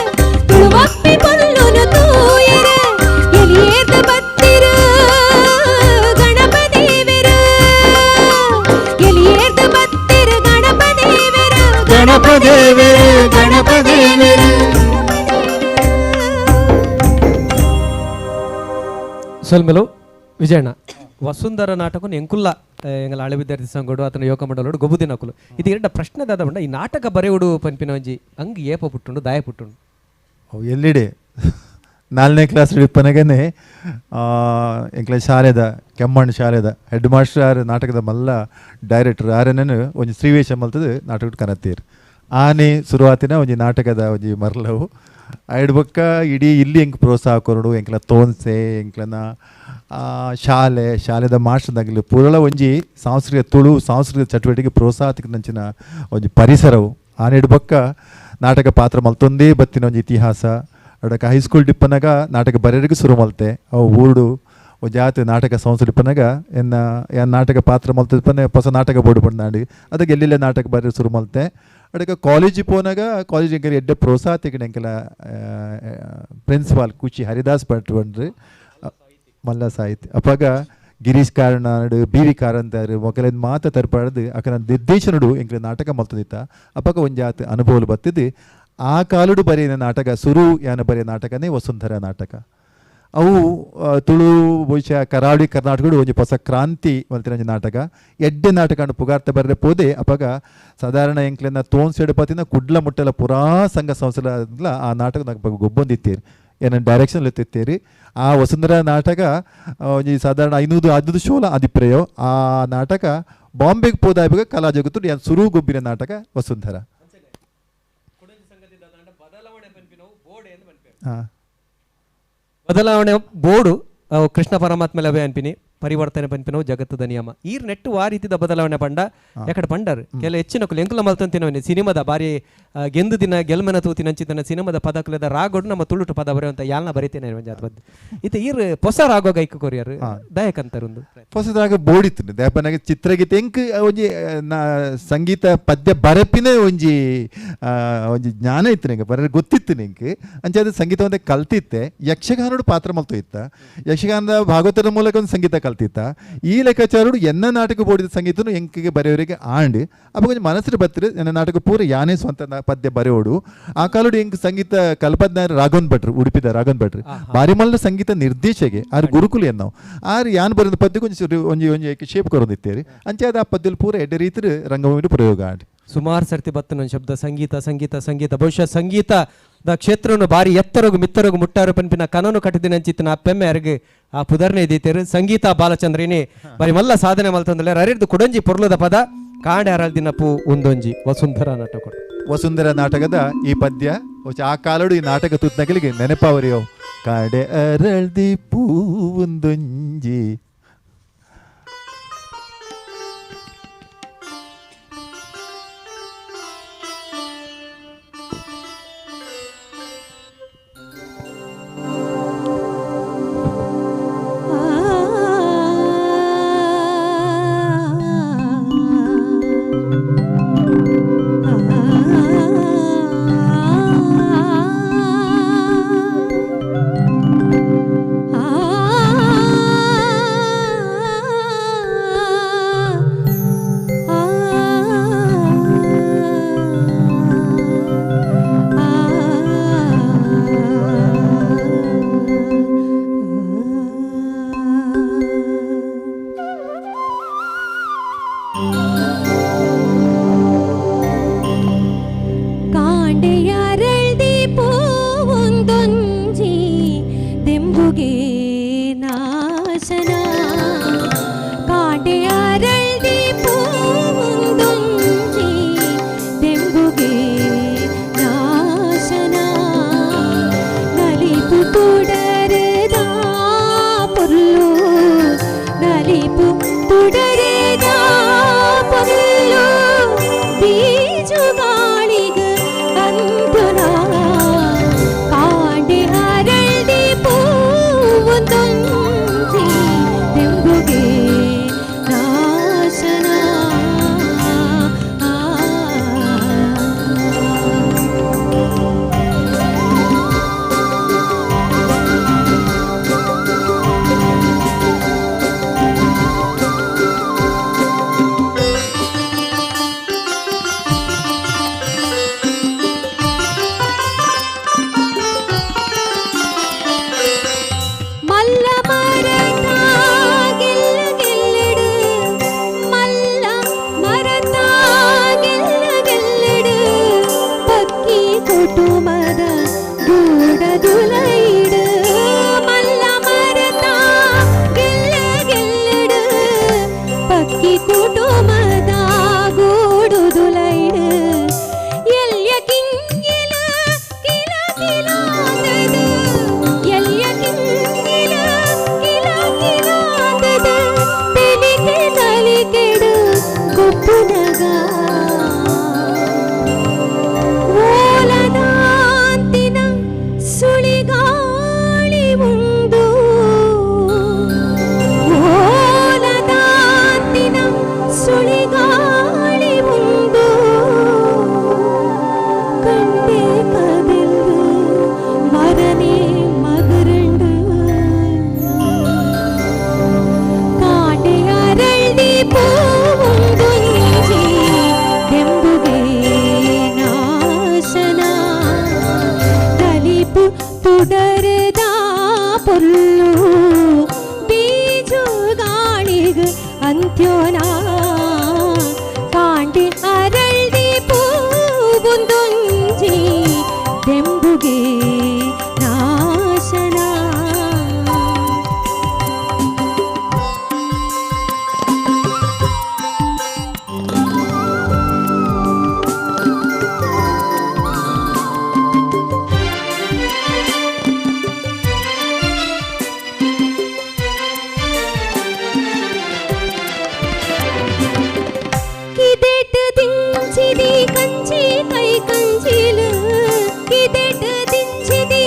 [SPEAKER 2] ತುಳುವಪ್ಪೆ ಪೊರ್ಲುನು ತೂಯರು ಎಲಿಯೇರ್ದು ಬತ್ತಿರು ಗಣಪ ದೇವರು ಎಲಿಯೇರ್ದು ಬತ್ತಿರು ಗಣಪ ದೇವರು
[SPEAKER 9] ಗಣಪ ದೇವರೇ ಗಣಪ ದೇವರೇ
[SPEAKER 1] ಸೊಲ್ಮೆಲು ವಿಜಯಣ್ಣ ವಸುಂಧರ ನಾಟಕನ ಎಂಕುಲ್ಲ ಎಂಗಲ ಹಳೆ ವಿದ್ಯಾರ್ಥಿ ಸಂಘಡು ಆತನ ಯೋಗ ಮಂಡಲೋಡು ಗೊಬ್ಬುದಿನಕುಲು ಇದು ಎರಡ ಪ್ರಶ್ನೆ ದಾದ ಬಂಡ ಈ ನಾಟಕ ಬರೆಯುಡು ಪನ್ಪಿನ ಒಂಜಿ ಅಂಗ್ ಏಪ ಪುಟ್ಟುಂಡು ದಾಯ ಪುಟ್ಟುಂಡು.
[SPEAKER 3] ಅವು ಎಲ್ಲಿಡೆ ನಾಲ್ನೇ ಕ್ಲಾಸ್ ಇಪ್ಪನಗನೆ ಎಂಕ್ಲ ಶಾಲೆದ ಕೆಮ್ಮಣ್ಣು ಶಾಲೆದ ಹೆಡ್ ಮಾಸ್ಟರ್ ಆರ್ ನಾಟಕದ ಮಲ್ಲ ಡೈರೆಕ್ಟರ್ ಆರನೇನು ಒಂಜಿ ಶ್ರೀವೇಶ ಮಲ್ತದ ನಾಟಕ ಕನತ್ತೀರ್ ಆನೆ ಶುರುವಾತಿನ ಒಂಜಿ ನಾಟಕದ ಒಂಜಿ ಮರ್ಲವು ಐಡ್ ಬೊಕ್ಕ ಇಡೀ ಇಲ್ಲಿ ಎಂಕ್ ಪ್ರೋತ್ಸಾಹ ಕೊರಡು ಎಂಕ್ಲ ತೋನ್ಸೆ ಎಂಕ್ಲನ ಶಾಲೆ ಶಾಲೆದ ಮಾಸ್ಟರ್ದಾಗಲಿ ಪೂರಳ ಒಂಜಿ ಸಾಂಸ್ಕೃತಿಕ ತುಳು ಸಾಂಸ್ಕೃತಿಕ ಚಟುವಟಿಕೆ ಪ್ರೋತ್ಸಾಹ ತಿಕ್ಕಂಚಿನ ಒಂಜಿ ಪರಿಸರವು ಆನೆಡ್ ಬೊಕ್ಕ ನಾಟಕ ಪಾತ್ರ ಮಲ್ತೊಂದೇ ಬತ್ತಿನ ಒಂಜಿ ಇತಿಹಾಸ ಅಡಕ ಹೈಸ್ಕೂಲ್ ಡಿಪ್ಪನಾಗ ನಾಟಕ ಬರೆಯರಿಗೆ ಶುರು ಮಲ್ತೆ ಅವು ಊರುಡು ಜಾತಿ ನಾಟಕ ಸಂಸ್ಥೆ ಡಿಪ್ಪನಾಗ ಎನ್ನ ಯಾನ್ ನಾಟಕ ಪಾತ್ರ ಮಲ್ತದಪ್ಪನೆ ಹೊಸ ನಾಟಕ ಬೋರ್ಡು ಪಂಡಾಂಡು ಅದಕ್ಕೆ ಎಲ್ಲೆಲ್ಲ ನಾಟಕ ಬರೆಯ ಶುರು ಮಲ್ತೆ ಅಡಕ ಕಾಲೇಜಿಗೆ ಪೋನಾಗ ಕಾಲೇಜ್ ಎಂಕಲ್ ಎಡ್ಡೆ ಪ್ರೋತ್ಸಾಹ ತಿಕ್ಕಣ ಎಂಕಲ ಪ್ರಿನ್ಸಿಪಾಲ್ ಕುಚಿ ಹರಿದಾಸ್ ಭಟ್ ಬಂಡ್ರಿ ಮಲ್ಲ ಸಾಹಿತ್ಯ ಅಪ್ಪಾಗ ಗಿರೀಶ್ ಕಾರ್ನಾಡ್ ಬಿ ವಿ ಕಾರಂತಾರು ಮೊಕಲಿನ ಮಾತ ತರ್ಪಾಡ್ದು ಅಕನ ನಿರ್ದೇಶನಡು ಎಂಕಲ ನಾಟಕ ಮಲ್ತದಿತ್ತ ಅಪ್ಪಾಗ ಒಂಜಾತ್ ಅನುಭವ ಬತ್ತಿದ್ದು ಆ ಕಾಲುಡು ಬರೆಯಿನ ನಾಟಕ ಸುರು ಯಾನ ಬರೆಯ ನಾಟಕನೇ ವಸುಂಧರ ನಾಟಕ. ಅವು ತುಳು ಬಹುಶಃ ಕರಾವಳಿ ಕರ್ನಾಟಕಡು ಒಂಜಿ ಹೊಸ ಕ್ರಾಂತಿ ಮಲ್ತಿನ ಒಂಜಿ ನಾಟಕ ಎಡ್ಡೆ ನಾಟಕ ಅಂಡ್ ಪುಗಾರ್ತೆ ಬರ್ರೆ ಪೋದೆ ಅಪಗ ಸಾಧಾರಣ ಎಂಕ್ಲೆನ ತೋನ್ಸೆಡ್ ಪತಿನ ಕುಡ್ಲ ಮುಟ್ಟಲ ಪುರಾ ಸಂಘ ಸಂಸ್ಥೆಲ ಆ ನಾಟಕ ನಂಗೆ ಗೊಬ್ಬೊಂದಿತ್ತೀರಿ ಏನ ಡೈರೆಕ್ಷನ್ ಎತ್ತಿತ್ತೀರಿ ಆ ವಸುಂಧರ ನಾಟಕ ಒಂಜಿ ಸಾಧಾರಣ 500 ಶೋಲ ಅಧಿಪ್ರೇಯೋ ಆ ನಾಟಕ ಬಾಂಬೆಗೆ ಪೋದಾಯಿಗ ಕಲಾ ಜಗತ್ತು ಯಾನ್ ಸುರು ಗೊಬ್ಬಿನ ನಾಟಕ ವಸುಂಧರ.
[SPEAKER 1] ಬದಲಾವಣೆ ಬೋರ್ಡು ಕೃಷ್ಣ ಪರಮಾತ್ಮ ಲಭೆ ಅನ್ಪಿನಿ ಪರಿವರ್ತನೆ ಪನ್ಪಿನವು ಜಗತ್ತದ ನಿಯಮ ಈರ್ ನೆಟ್ಟು ಆ ರೀತಿದ ಬದಲಾವಣೆ ಪಂಡ ಯಾಕಡೆ ಪಂಡರ್ ಕೆಲ ಹೆಚ್ಚಿನ ಎಂಕುಲ ಮಲ್ತಂತಿನವನಿ ಸಿನಿಮಾದ ಬಾರಿ ಗೆಂದು ದಿನ ಗೆಲ್ಮನ ತೂತಿನಂಚಿತನ ಸಿನಿಮಾದ ಪದಕುಲದ ರಾಗೋಡು ನಮ್ಮ ತುಳುಟು ಪದ ಬರೆಯುವಂತ ಯಾಲ್ನ ಬರೀತೇನೆ ಜಾತ್ ಇತ್ತ ಈರ್ ಹೊಸ ರಾಗೋ ಗೈಕ ಕೊರಿಯರ್ ದಯಕಂತರುಂದು
[SPEAKER 3] ಹೊಸ ರಾಗ ಬೋಡಿತ್ತು ದಯಪನಾಗ ಚಿತ್ರಗೀತೆ ಎಂಕ್ ಒಂಜಿ ಸಂಗೀತ ಪದ್ಯ ಬರಪಿನೇ ಒಂಜಿ ಒಂಜಿ ಜ್ಞಾನ ಇತ್ತು ನಿಂಗೆ ಬರ ಗೊತ್ತಿತ್ತು ನಿಂಗೆ ಅಂಚೆ ಅದು ಸಂಗೀತ ಒಂದೇ ಕಲ್ತಿತ್ತೆ ಯಕ್ಷಗಾನಡು ಪಾತ್ರ ಮಲ್ತು ಇತ್ತ ಯಕ್ಷಗಾನದ ಭಾಗವತರ ಮೂಲಕ ಒಂದು ಸಂಗೀತ ಕಲ್ತಿತ್ತ ಈ ಲೆಕ್ಕಾಚಾರಡು ಎನ್ನ ನಾಟಕ ಬೋಡಿದ ಸಂಗೀತನು ಎಂಕಿಗೆ ಬರೆಯವರಿಗೆ ಆಂಡ್ ಅಪ್ಪ ಕೊಂಚ ಮನಸ್ಸು ಬತ್ತಿರು ಎನ್ನ ನಾಟಕ ಪೂರ ಯಾನೇ ಸ್ವಂತ ಪದ್ಯ ಬರೆಯೋಡು ಆ ಕಾಲಡು ಎಂಕ್ ಸಂಗೀತ ಕಲ್ಪದ್ನ ರಾಘವನ್ ಭಟ್ರು ಉಡುಪಿದ ರಾಘವನ್ ಭಟ್ರು ಬಾರಿಮಲ್ಲ ಸಂಗೀತ ನಿರ್ದೇಶಗೆ ಆರು ಗುರುಕುಲು ಎನ್ನವು ಆರು ಯಾನ್ ಬರೆದ ಪದ್ಯ ಕೊಂಚ ಒಂಜಿ ಒಂಜಿ ಶೇಪ್ ಕೊರೊಂದಿತ್ತೇರಿ ಅಂಚೆ ಅದು ಆ ಪದ್ಯಲು ಪೂರ ಎಡ್ಡೆ ರೀತಿ ರಂಗಭೂಮಿ ಪ್ರಯೋಗ ಆಂಡ್.
[SPEAKER 1] ಸುಮಾರು ಸರ್ತಿ ಬತ್ತನ ಶಬ್ದ ಸಂಗೀತ ಸಂಗೀತ ಸಂಗೀತ ಬಹುಶಃ ಸಂಗೀತದ ಕ್ಷೇತ್ರವನ್ನು ಬಾರಿ ಎತ್ತರಗು ಮಿತ್ತರಗು ಮುಟ್ಟಾರು ಪನ್ಪಿನ ಕನನು ಕಟ್ಟಿದಿನಂಚಿತ್ತಿನ ಅಪ್ಪೆಮ್ಮೆ ಅರ್ಗೆ ಆ ಪುದರ್ನೆ ದೀತೇರು ಸಂಗೀತ ಬಾಲಚಂದ್ರಿನಿ ಬಾರಿ ಮಲ್ಲ ಸಾಧನೆ ಮಲ್ತಂದಲೆ ಅರಿರ್ದು ಕುಡಂಜಿ ಪೊರ್ಲದ ಪದ ಕಾಡೆ ಅರಳ್ದಿನ ಪೂ ಒಂದೊಂಜಿ ವಸುಂಧರ ನಾಟಕ.
[SPEAKER 3] ವಸುಂಧರ ನಾಟಕದ ಈ ಪದ್ಯ ಆ ಕಾಲಡು ಈ ನಾಟಕ ತುತ್ನಗಲಿಗೆ ನೆನಪಾವರಿಯೋ ಕಾಡೆ ಅರಳ್ದಿ ಪೂ ಒಂದೊಂಜಿ.
[SPEAKER 2] ಆ ತುಡರೆದ ಪೊಲ್ಲು ಬೀಜುಗಾಳಿಗ ಅಂದುನ ಕಾಂಡೆ ಅರಳ್ದಿ ಪೂವುಂದೊಂಜಿ ದೆಂಬುಗೆ ನಾಶನ. ಮಲ್ಲ ಮರತ ಗೆಲ್ಲ ಗೆಲ್ಲಡು, ಮಲ್ಲ ಮರತ ಗೆಲ್ಲ ಗೆಲ್ಲಡು, ಪಕ್ಕಿ ಕುಟುಂಬದ ಗೂಡದುಲೈಡು. ಮಲ್ಲ ಮರತ ಗೆಲ್ಲ ಗೆಲ್ಲಡು, ಪಕ್ಕಿ ಕುಟುಂಬದ ಗೂಡುದುಲೈಡು. ಎಲ್ಯ ಕಿಂಗಿಲ ಕಿಲ ಕಿಲಾದದು, ಎಲ್ಯ ಕಿಂಗಿಲ ಕಿಲ ಕಿಲಾದದು, ತೆಲಿಕೆ ತಲಿಕೆಡು ಗೊಬ್ಬುನಗ. ಓಲದಾಂತಿನ ಸುಳಿಗಾಳಿ ಉಂದು, ಓಲದಾಂತಿನ ಸುಳಿಗಾಳಿ ಉಂದು, ಕಂಡೆ ಕದಿಲ್ಲು ಮರನೇ ಮಗರಂಡು. ಕಾಟೆ ಅರಳ್ದಿ ಪೂವುಂದೊಂಜಿ ದೆಂಬುಗೆ ನಾಶನ. ತಲಿಪು ತುಡರದ ಪೊಲ್ಲು ಬೀಜುಗಾಳಿಗ ಅಂತ್ಯೋನ. ಕಾಂಡೆ ಅರಳ್ದಿ ಪೂವುಂದೊಂಜಿ ದೆಂಬುಗೆ ನಾಶನ. ಕಿದೆಟ್ ದಿಂಚಿದಿ ಕಂಚಿ ಕೈ ಕಂಚಿಲು, ಕಿದೆಟ್ ದಿಂಚಿದಿ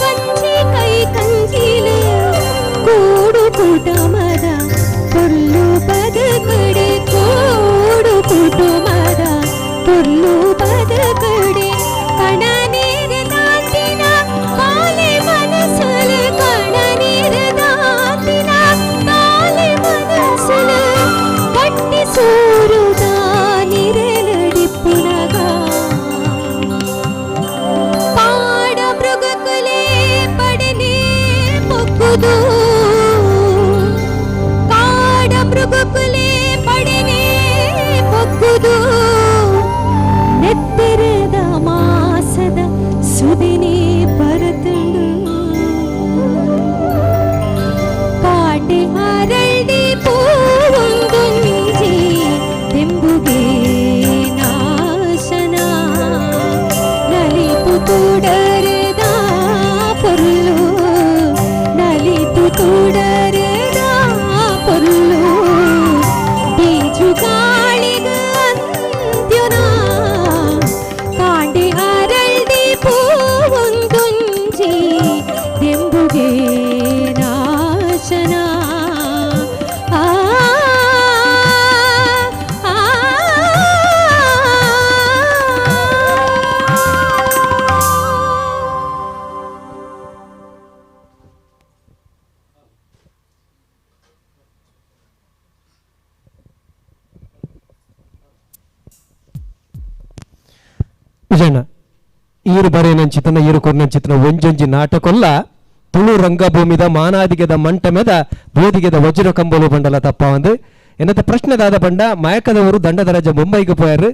[SPEAKER 2] ಕಂಚಿ ಕೈ ಕಂಚಿಲು, ಕೂಡು ಕುಟುಂಬದ ಪೊರ್ಲು ಬದುಕಡೆ, ಕೂಡು ಕುಟುಂಬದ ಪೊರ್ಲು ಬದುಕಡೆ. ಕಣ ನೀರು ದಾಟಿನ ಬಾಲೆ ಮನಸಲು, ಕಣ ನೀರು ದಾಟಿನ ಬಾಲೆ ಮನಸಲು, ಗಟ್ಟಿ ಸೂರುದ ನಿರಲಡಿಪುನಗ. ಪಾಡ ಮೃಗಕುಲೆ ಪಡನೆ ಪೊಕ್ಕುದು, ಕಾಡ ಮೃಗಕುಲೆ ಪಡನೆ ಪೊಕ್ಕುದು, ನೆತ್ತೆರೆದ ಮಾಸದ ಸುದಿನೇ ಬರತುಂಡು. ಕಾಟೆ ಅರಳ್ದಿ ಪೂವುಂದೊಂಜಿ ದೆಂಬುಗೆ ನಾಶನ. ನಲಿಪು ತುಡರದ ಪೊರ್ಲು, ನಲಿಪು ತುಡರದ ಪೊರ್ಲು, ಬೀಜುಗಾಳಿಗ ಅಂತ್ಯನ. ಕಾಂಡೆ ಅರಳ್ದಿ ಪೂವುಂದೊಂಜಿ ದೆಂಬುಗೆ ನಾಶನ. ಆ ಆ
[SPEAKER 1] ವಿಜಯಣ್ಣ, ಈರು ಬರೆಯನಂಚಿತನ ಈರು ಕೊರ್ನಂಚಿತನ ಒಂಜೊಂಜಿ ನಾಟಕೊಲ್ಲ ತುಳು ರಂಗಭೂಮಿದ ಮಾನಾದಿಗೆದ ಮಂಟಮೆದ ಬೋದಿಗೆದ ವಜ್ರ ಕಂಬಲು ಬಂಡಲ ತಪ್ಪ ಒಂದು ಎನ್ನತ ಪ್ರಶ್ನೆದಾದ ಬಂಡ ಮಯಕದವರು ದಂಡದ ರಾಜ ಮುಂಬೈಗೆ ಪೋಯಾರು.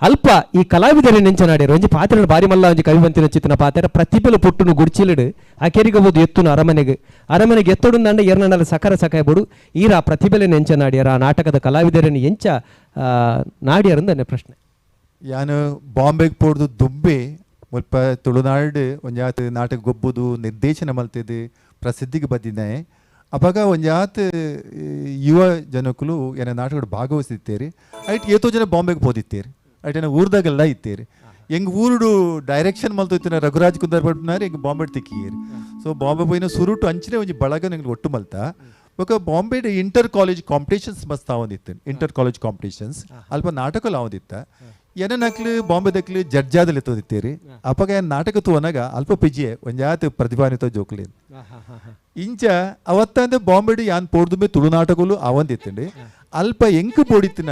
[SPEAKER 1] ಅಲ್ಪ ಈ ಕಲಾವಿದರ ನೆಂಚನಾಡಿರು ಒಂಜಿ ಪಾತ್ರ ಬಾರಿ ಮಲ್ಲ ಒಂಜಿ ಕವಿವಂತಿನ ಚಿತ್ತನ ಪಾತ್ರ ಪ್ರತಿಭೆಲು ಪುಟ್ಟುನು ಗುಡ್ಚಿಲಿಡು ಆ ಕೆರಿಗಬಹುದು ಎತ್ತುನು ಅರಮನೆಗೆ ಅರಮನೆಗೆ ಎತ್ತೊಡು ದಂಡ ಎರನಂಡಲ ಸಕರ ಸಕಾಯಬೋಡು ಈರ ಆ ಪ್ರತಿಭೆಲೆ ನೆಂಚನಾಡಿಯರ ಆ ನಾಟಕದ ಕಲಾವಿದರನ್ನು ಎಂಚ ನಾಡಿಯರಂದನೆ ಪ್ರಶ್ನೆ.
[SPEAKER 3] ಯಾನು ಬಾಂಬೆಗೆ ಪೋಡ್ದು ದುಂಬೆ ಮುಲ್ಪ ತುಳುನಾಡು ಒಂಜಾತ ನಾಟಕ ಗೊಬ್ಬುದು ನಿರ್ದೇಶನ ಮಲ್ತಿದ್ದು ಪ್ರಸಿದ್ಧಿಗೆ ಬದ್ದಿದ್ದೆ. ಅಪಗ ಒಂಜಾತ್ ಯುವ ಜನಕುಲು ಏನ ನಾಟಕಡು ಭಾಗವಹಿಸಿತ್ತೇರಿ. ಐಟ್ ಏತೋ ಜನ ಬಾಂಬೆಗೆ ಪೋದಿತ್ತೇರಿ, ಐಟ್ ಏನ ಊರ್ದಾಗೆಲ್ಲ ಇತ್ತೇರಿ. ಎಂಗ್ ಊರುಡು ಡೈರೆಕ್ಷನ್ ಮಲ್ತೊತ್ತಿನ ರಘುರಾಜ್ ಕುಂದರ್ ಪಡ್ಪಿನಾರು ಎಂಗ್ ಬಾಂಬೆ ತಿಕ್ಕಿಯೇರಿ. ಸೊ ಬಾಂಬೆ ಪೋಯಿನ ಸುರುಟು ಅಂಚನೆ ಒಂಜಿ ಬಳಗನ ಎಂಗ್ಲು ಒಟ್ಟು ಮಲ್ತ. ಬೊಕ ಬಾಂಬೆಡ್ inter college competitions ಮಸ್ತ್ ಆವೊಂದಿತ್ತು, inter college competitions ಅಲ್ಪ ನಾಟಕಲು ಆವೊಂದಿತ್ತ. ಏನಕ್ಲು ಬಾಂಬೆದಕ್ಲು ಜಡ್ಜಾದಲ್ಲಿ ತೋದಿತ್ತೇರಿ. ಅಪಗ ಏನ್ ನಾಟಕ ತೂವನಾಗ ಅಲ್ಪ ಪಿಜಿಯೆ ಒಂಜಾತ್ ಪ್ರತಿಭಾನ್ವಿತ ಜೋಕ್ಲೇನ್ ಇಂಚ ಅವತ್ತಂದೆ ಬಾಂಬೆಡ್ ಯಾನ್ ಪೋಡ್ದುಂಬೆ ತುಳು ನಾಟಕಲು ಆವೊಂದಿತ್ತಂಡು. ಅಲ್ಪ ಎಂಕ್ ಪೋಡಿತ್ತಿನ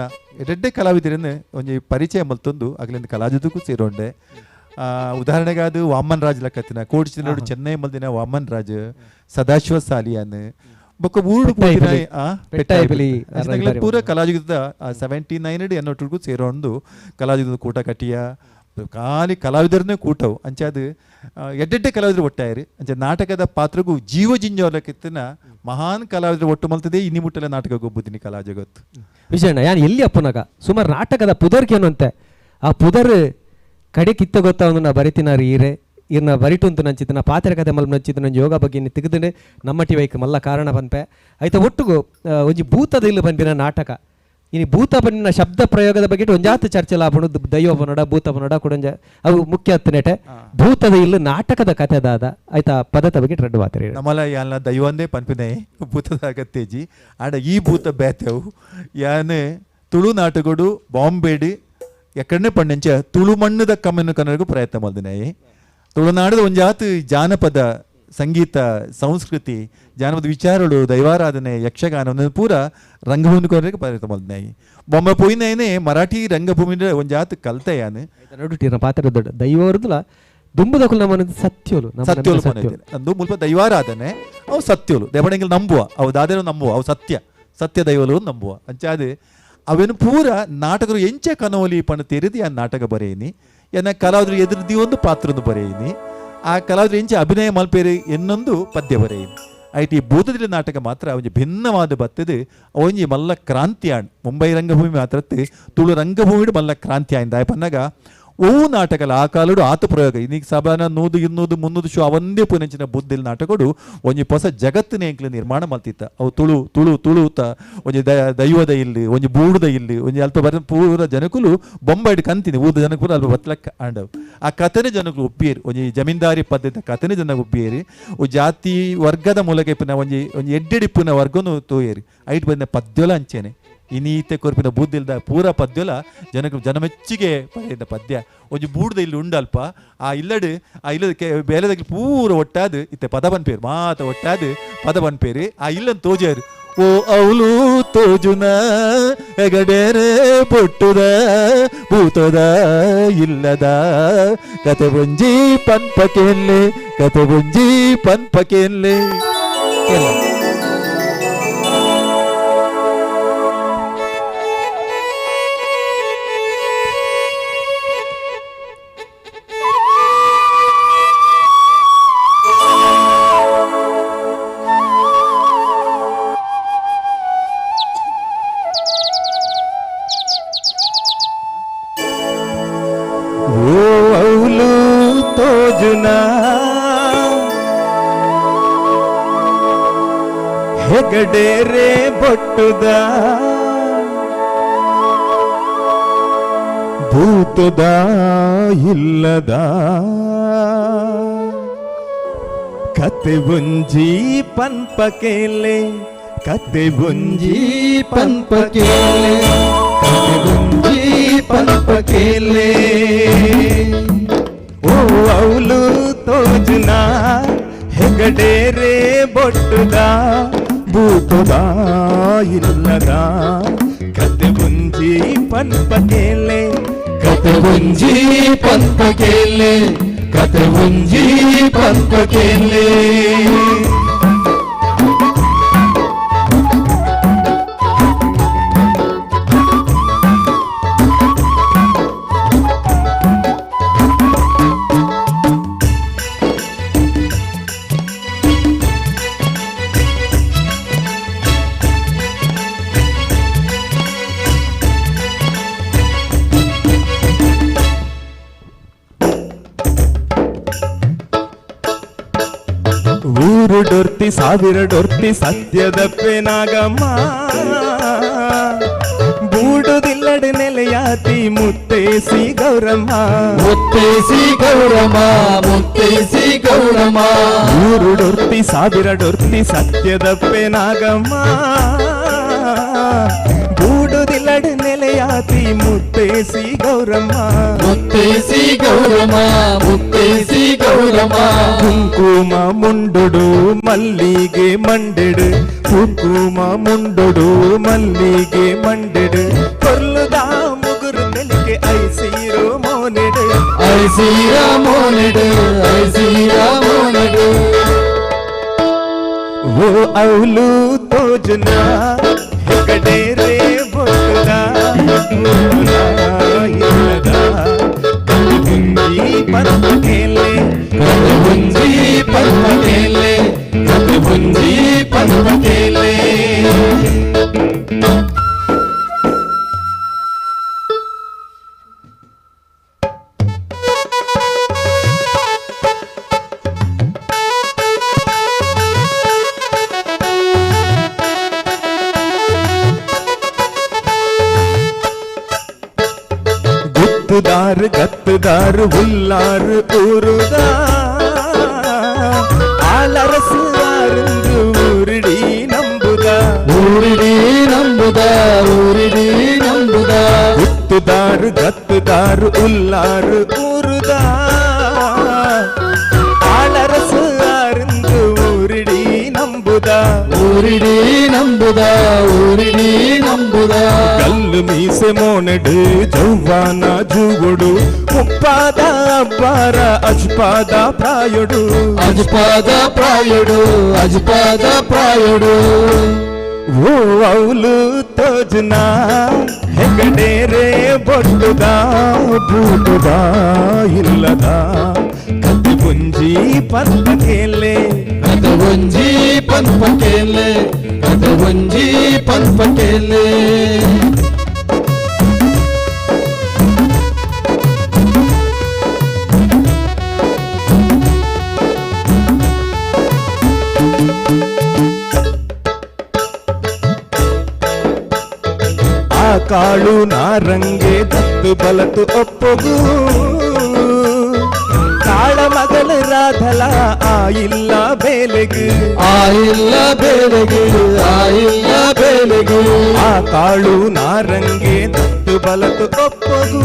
[SPEAKER 3] ಎಡ್ಡೆ ಕಲಾವಿದರನ್ನು ಒಂಜಿ ಪರಿಚಯ ಮಲ್ತೊಂದು ಅಗ್ಲಿಂದ ಕಲಾಜದಕ್ಕೂ ಸೇರೋಂಡೆ. ಉದಾಹರಣೆಗಾದ ವಾಮನ್ ರಾಜ್ ಲಕ್ಕತ್ತಿನ ಕೋಡಿಚಿನೋಡು ಚೆನ್ನೈ ಮಲ್ದಿನ ವಾಮನ್ ರಾಜ್, ಸದಾಶಿವ ಸಾಲಿಯಾನ್, ಬೊಕ್ಕ ಊರುಡು ಪೂರ ಕಲಾಜುಗದ 79 ಎನ್ನೊಟ್ಟಿಗೂ ಸೇರೋಂದು ಕಲಾಜುಗದ ಕೂಟ ಕಟ್ಟಿಯ ಖಾಲಿ ಕಲಾವಿದರನ್ನೇ ಕೂಟವು. ಅಂಚಾದ ಎಡ್ಡೆಡ್ಡೆ ಕಲಾವಿದರು ಒಟ್ಟಾಯಿರಿ. ಅಂಚ ನಾಟಕದ ಪಾತ್ರಗೂ ಜೀವಜಿಂಜೋಲಕ್ಕಿತ್ತಿನ ಮಹಾನ್ ಕಲಾವಿದರು ಒಟ್ಟು ಮಲ್ತದೆ ಇನ್ನಿ ಮುಟ್ಟಲ ನಾಟಕ ಗೊಬ್ಬುದಿನಿ ಕಲಾ ಜಗತ್ತು.
[SPEAKER 1] ವಿಜಯಣ್ಣ, ಯಾನ್ ಎಲ್ಲಿ ಅಪ್ಪನಾಗ ಸುಮಾರು ನಾಟಕದ ಪುದರ್ಗೆ ಅಂತೆ ಆ ಪುದರ್ ಕಡೆ ಕಿತ್ತ ಗೊತ್ತಾವನು ನಾ ಬರಿತಿನಾರು ಈರೆ ಇರ್ನ ಬರಿಟುಂತು ನಂಚಿತನ ಪಾತ್ರ ಕತೆ ಮಲ್ಪ ನಂಚಿತ ಯೋಗ ಬಗ್ಗೆ ತೆಗೆದು ನಮ್ಮ ಟಿವೈಕ್ ಮಲ್ಲ ಕಾರಣ ಪನ್ಪೆ. ಆಯ್ತ ಒಟ್ಟುಗು ಒಂಜಿ ಭೂತದ ಇಲ್ಲಿ ಪನ್ಪಿನ ನಾಟಕ. ಇನಿ ಭೂತ ಪನ್ನಿನ ಶಬ್ದ ಪ್ರಯೋಗದ ಬಗ್ಗೆ ಒಂಜಾತ ಚರ್ಚೆ ಲಾಭಣು, ದೈವ ಪನೋಡ ಭೂತ ಪನೋಡ ಕೊಡೊಂಜ ಅವು ಮುಖ್ಯ ಹತ್ತನೇಟೆ. ಭೂತದ ಇಲ್ಲಿ ನಾಟಕದ ಕತೆ ದಾದ ಆಯ್ತಾ ಪದದ ಬಗ್ಗೆ ರಡ್ಡು ಮಾತಾರೆ.
[SPEAKER 3] ನಮ್ಮಲ ಯಾನ ದೈವಂದೇ ಪನ್ಪಿನೇ ಭೂತದ ಅಗತ್ಯಜಿ ಆಂಡ ಈ ಭೂತ ಬೇತೆವು. ಯಾನೆ ತುಳು ನಾಟಕಡು ಬಾಂಬೆಡ್ ಎಕ್ಕಡನೆ ಪಣ್ಣಂಚ ತುಳು ಮಣ್ಣದ ಕಮ್ಮೆನು ಕನ್ನಡಗೂ ಪ್ರಯತ್ನ ಮಲ್ದಿನಾಯಿ. ತುಳುನಾಡದ ಒಂಜಾತ್ ಜಾನಪದ ಸಂಗೀತ ಸಂಸ್ಕೃತಿ ಜಾನಪದ ವಿಚಾರಗಳು ದೈವಾರಾಧನೆ ಯಕ್ಷಗಾನ ಪೂರ ರಂಗಭೂಮಿ ಪ್ರಯತ್ನ ಮಲ್ದಿನಾಯಿ. ಬೊಂಬೆ ಪೋಯಿನೇನೆ ಮರಾಠಿ ರಂಗಭೂಮಿ ಒಂಜಾತ್ ಕಲ್ತೆಯಾನು
[SPEAKER 1] ನಡುಟಿನ ಪಾತ್ರ ದೊಡ್ಡ ದೈವರ್ದುಲ ದುಂಬುದಕುಲು ನಮ್ಮನ ಸತ್ಯೋಲು
[SPEAKER 3] ಸತ್ಯೋಲು ಅಂದು ಮುಲ್ಪ ದೈವಾರಾಧನೆ ಅವು ಸತ್ಯೋಲು ದೇವಣೆಂಗಿಲ್ ನಂಬುವ ಅವು ದಾದೇನು ನಂಬುವ ಅವು ಸತ್ಯ ಸತ್ಯ ದೈವಲು ನಂಬುವ ಅಂಚಾದ ಅವೇನು ಪೂರ ನಾಟಕರು ಎಂಚ ಕನೋಲಿ ಪಣ ತೆರೆದು ಆ ನಾಟಕ ಬರೆಯಿನಿ. ಎನ್ನ ಕಲಾವಿದರು ಎದುರು ಒಂದು ಪಾತ್ರನು ಬರೆಯಿನಿ. ಆ ಕಲಾವಿದರು ಎಂಚ ಅಭಿನಯ ಮಲ್ಪೇರಿ ಎನ್ನೊಂದು ಪದ್ಯ ಬರೆಯಿನಿ. ಐಟಿ ಭೂತದಲ್ಲಿ ನಾಟಕ ಮಾತ್ರ ಒಂಜಿ ಭಿನ್ನವಾದ ಬತ್ತದು ಒಂಜಿ ಮಲ್ಲ ಕ್ರಾಂತಿ ಆಂಡ್. ಮುಂಬೈ ರಂಗಭೂಮಿ ಮಾತ್ರ ತುಳು ರಂಗಭೂಮಿ ಮಲ್ಲ ಕ್ರಾಂತಿ ಆಯ್ದ ಪನ್ನಾಗ ಓ ನಾಟಕಲ ಆ ಕಾಲಡು ಆತ ಪ್ರಯೋಗ ಇನ್ನೀಗ ಸಬಾನ 100 200 300 ಶೋ ಅವಂದೇ ಪುನಂಚಿನ ಬುದ್ಧಿಲ್ ನಾಟಕಡು ಒಂಜಿ ಹೊಸ ಜಗತ್ತಿನ ಎಂಕ್ಲು ನಿರ್ಮಾಣ ಮಲ್ತಿತ್ತ. ಅವು ತುಳು ತುಳು ತುಳುತ ಒಂಜಿ ದೈವದ ಇಲ್ಲಿ ಒಂಜಿ ಬೂಡುದ ಇಲ್ಲಿ ಒಂಜಿ ಅಲ್ಪ ಬರ ಪೂರ ಜನಕುಲು ಬೊಂಬೈಡ್ ಕಂತಿನಿ ಊದ ಜನಕುಲು ಅಲ್ಪ ಬತ್ಲಕ್ಕ ಆಂಡವು. ಆ ಕಥೆನೆ ಜನಕುಲು ಒಪ್ಪಿಯೇರಿ ಒಂಜಿ ಜಮೀನ್ದಾರಿ ಪದ್ಧತಿ ಕಥೆನೆ ಜನ ಒಪ್ಪಿಯೇರಿ. ಜಾತಿ ವರ್ಗದ ಮೂಲಕ ಇಪ್ಪುನ ಒಂಜಿ ಒಂಜಿ ಎಡ್ಡೆಡಿಪ್ಪುನ ವರ್ಗನು ತೋಯೇರಿ. ಐಟ್ ಬಂದ ಪದ್ಯೊಲ ಅಂಚೇನೆ ಇನೀತೆ ಕೊರ್ಪಿನ ಬುದ್ಧಿಲ್ದ ಪೂರ ಪದ್ಯೊಲ ಜನಕ್ಕೆ ಜನಮೆಚ್ಚಿಗೆ ಪಡೆದ ಪದ್ಯ. ಒಂಜಿ ಬೂಡ್ದ ಇಲ್ಲಿ ಉಂಡಲ್ಪ ಆ ಇಲ್ಲಡು ಆ ಇಲ್ಲದ ಬೇಲೆದ ಪೂರ ಒಟ್ಟಾದು ಇತ್ತೆ ಪದ ಪನ್ಪೇರು ಮಾತ ಒಟ್ಟಾದು ಪದ ಪನ್ಪೇರು. ಆ ಇಲ್ಲನ್ ತೋಜೇರು ಓ ಅವಳು ತೋಜುನ ಹೆಗಡೇರೆ ಪೊಟ್ಟುದ ಭೂತದ ಇಲ್ಲದ ಕತೆ ಬುಂಜಿ ಪನ್ಪಕೇನ್ಲೆ ಕತೆ ಬುಂಜಿ ಪನ್ಪಕೇನ್ಲೆ.
[SPEAKER 8] ಹೆಗಡೇರೆ ಬೊಟ್ಟುದ ಭೂತದ ಇಲ್ಲದ ಕತೆ ಒಂಜಿ ಪನ್ಪಕೇಲೆ ಕತೆ ಒಂಜಿ ಪನ್ಪಕೇಲೆ ಕತೆ ಒಂಜಿ ಪನ್ಪಕೇಲೆ. ಓ ಅವಲು ತೋಜುನ ಹೆಗಡೇರೆ ಬೊಟ್ಟುದ ಭೂತದ ಇಲ್ಲದ ಕತೆ ಒಂಜಿ ಪನ್ಪಕೇಲೆ ಕತೆ ಒಂಜಿ ಪನ್ಪಕೇಲೆ ಕತೆ ಒಂಜಿ ಪನ್ಪಕೇಲೆ. ಊರುಡೊರ್ತಿ ಸಾವಿರಡೊರ್ತಿ ಸತ್ಯದಪ್ಪೆ ನಾಗಮ್ಮ ಬೂಡುದಿಲ್ಲಡು ನೆಲೆಯಾತಿ ಮುತ್ತೇಸಿ ಗೌರಮ್ಮ
[SPEAKER 9] ಮುತ್ತೇಸಿ ಗೌರಮ್ಮ ಮುತ್ತೇಸಿ ಗೌರಮ್ಮ
[SPEAKER 8] ಊರುಡೊರ್ತಿ ಸಾವಿರಡೊರ್ತಿ ಸತ್ಯದಪ್ಪೆ ನಾಗಮ್ಮ ಬೂಡುದಿಲ್ಲಡು ನೆಲೆಯಾತಿ ಮುತ್ತೇಸಿ ಗೌರಮ್ಮ
[SPEAKER 9] ಮುತ್ತೇಸಿ ಗೌರಮ್ಮ ಮುತ್ತೇಸಿ ಗೌರಮ್ಮ
[SPEAKER 8] ಕುಂಕುಮ ಮುಂಡೊಡು ಮಲ್ಲಿಗೆ ಮಂಡೆಡು ಕುಂಕುಮ ಮುಂಡೊಡು ಮಲ್ಲಿಗೆ ಮಂಡೆಡು ಕೊರ್ಲುದ ಮುಗುರು ನೆಲಿಗೆ ಐಸೀರೋ ಮೋನೆಡು
[SPEAKER 9] ಐಸೀರ ಮೋನೆಡು ಐಸೀರ ಮೋನೆಡು
[SPEAKER 8] ಓ ಔಲು ತೋಜುನ ಹೆಗಡೆ ರೇ ಬೊಟ್ಟುದ ಇಲ್ಲದ ಕಬ್ಬುಂಜಿ ಪಂಪಕೇಲೆ
[SPEAKER 9] ಕಬ್ಬುಂಜಿ ಪಂಪಕೇಲೆ ಕಬ್ಬುಂಜಿ ಪಂಪಕೇಲೆ.
[SPEAKER 8] ಗುತ್ತುದಾರು ಗತ್ತುದಾರು ಉಲ್ಲಾರು ಊರುದ ಆಲರಸು ಆರಂದು ಊರಿಡಿ ನಂಬುದ
[SPEAKER 9] ಊರಿಡಿ ನಂಬುದ ಊರಿಡಿ ನಂಬುದ
[SPEAKER 8] ಗುತ್ತುದಾರು ಗತ್ತುದಾರು ಉಲ್ಲಾರು ಊರುದ ಆಲರಸು ಆರಂದು ಊರಿಡಿ ನಂಬುದ
[SPEAKER 9] ಊರಿಡಿ ನಂಬುದ ಊರಿಡಿ ನಂಬುದ
[SPEAKER 8] ಕಲ್ಲು ಮೀಸೆ ಮೋನೆಡು ಜೌವಾನ ಜೂಗುಡು ಮುಪ್ಪಾದ ಅಬ್ಬಾರ ಅಜ್ಪಾದ ಪ್ರಾಯುಡು
[SPEAKER 9] ಅಜ್ಪಾದ ಪ್ರಾಯುಡು ಅಜ್ಪಾದ ಪ್ರಾಯುಡು.
[SPEAKER 8] ಓ ಔಲು ತೋಜುನ ಹೆಗಡೆ ರೇ ಬೊಟ್ಟುದ ಬೂಟುದ ಇಲ್ಲದ ಕತ್ತಿ ಪುಂಜಿ ಪಂಪಕೇಲೆ
[SPEAKER 9] ಕಥವಂಜಿ ಪಂಪಕೇಲೆ ಕಥವಂಜಿ ಪಂಪಕೇಲೆ.
[SPEAKER 8] ಆ ಕಾಳು ನಾರಂಗೆ ದತ್ತು ಬಲತು ಒಪ್ಪಗು ಕಾಳ ಮಗಳ ರಾಧಲ ಆ ಇಲ್ಲ ಬೇಲೆಗು
[SPEAKER 9] ಆ ಇಲ್ಲ ಬೇಲೆಗು ಆ ಇಲ್ಲ ಬೇಲೆಗು
[SPEAKER 8] ಆ ಕಾಳು ನಾರಂಗೆ ದತ್ತು ಬಲತು ಒಪ್ಪಗು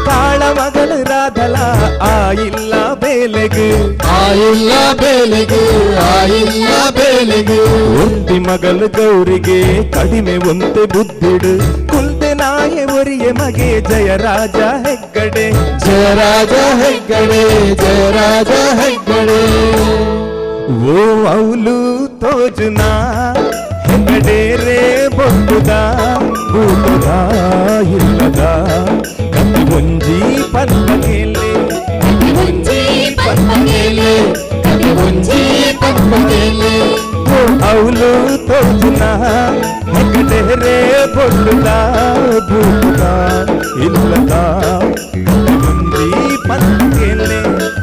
[SPEAKER 8] ಕಾಳ ಮಗಳ ರಾಧಲ ಆ ಇಲ್ಲ ಬೇಲೆಗು
[SPEAKER 9] ಆ ಇಲ್ಲ ಬೇಲೆಗು ಆ ಇಲ್ಲ ಬೇಲೆಗು.
[SPEAKER 8] ಒಂದಿ ಮಗಲು ಗೌರಿಗೆ ಕಡಿಮೆ ಒಂತೆ ಬುದ್ಧಿಡು ಕುಲ್ತೆ ನಾಯ ಒರಿಯ ಮಗೆ ಜಯರಾಜ ಹೆಗ್ಗಡೆ
[SPEAKER 9] ಜಯರಾಜ ಹೆಗ್ಗಡೆ ಜಯರಾಜ ಹೆಗ್ಗಡೆ.
[SPEAKER 8] ಓ ಔಲು ತೋಜುನ ಹೆಗ್ಗಡೆ ರೇ ಬೊಟ್ಟುದ ಬೂಟುದ ಇಲ್ಲದ ಕತ್ತಿ ಒಂಜಿ ಪಂಪಕೇಲೆ
[SPEAKER 9] ಕತ್ತಿಬುಂಜಿ ಪಂಪಕೇಲೆ ಕತ್ತಿಬುಂಜಿ ಪಂಪಕೇಲೆ.
[SPEAKER 8] ಓ ಔಲು ತೋಜುನ ಹೆಗ್ಗಡೆ ರೇ ಬೊಟ್ಟುದ ಬೂಟುದ ಇಲ್ಲದ ಕತ್ತಿ ಒಂಜಿ ಪಂಪಕೇಲೆ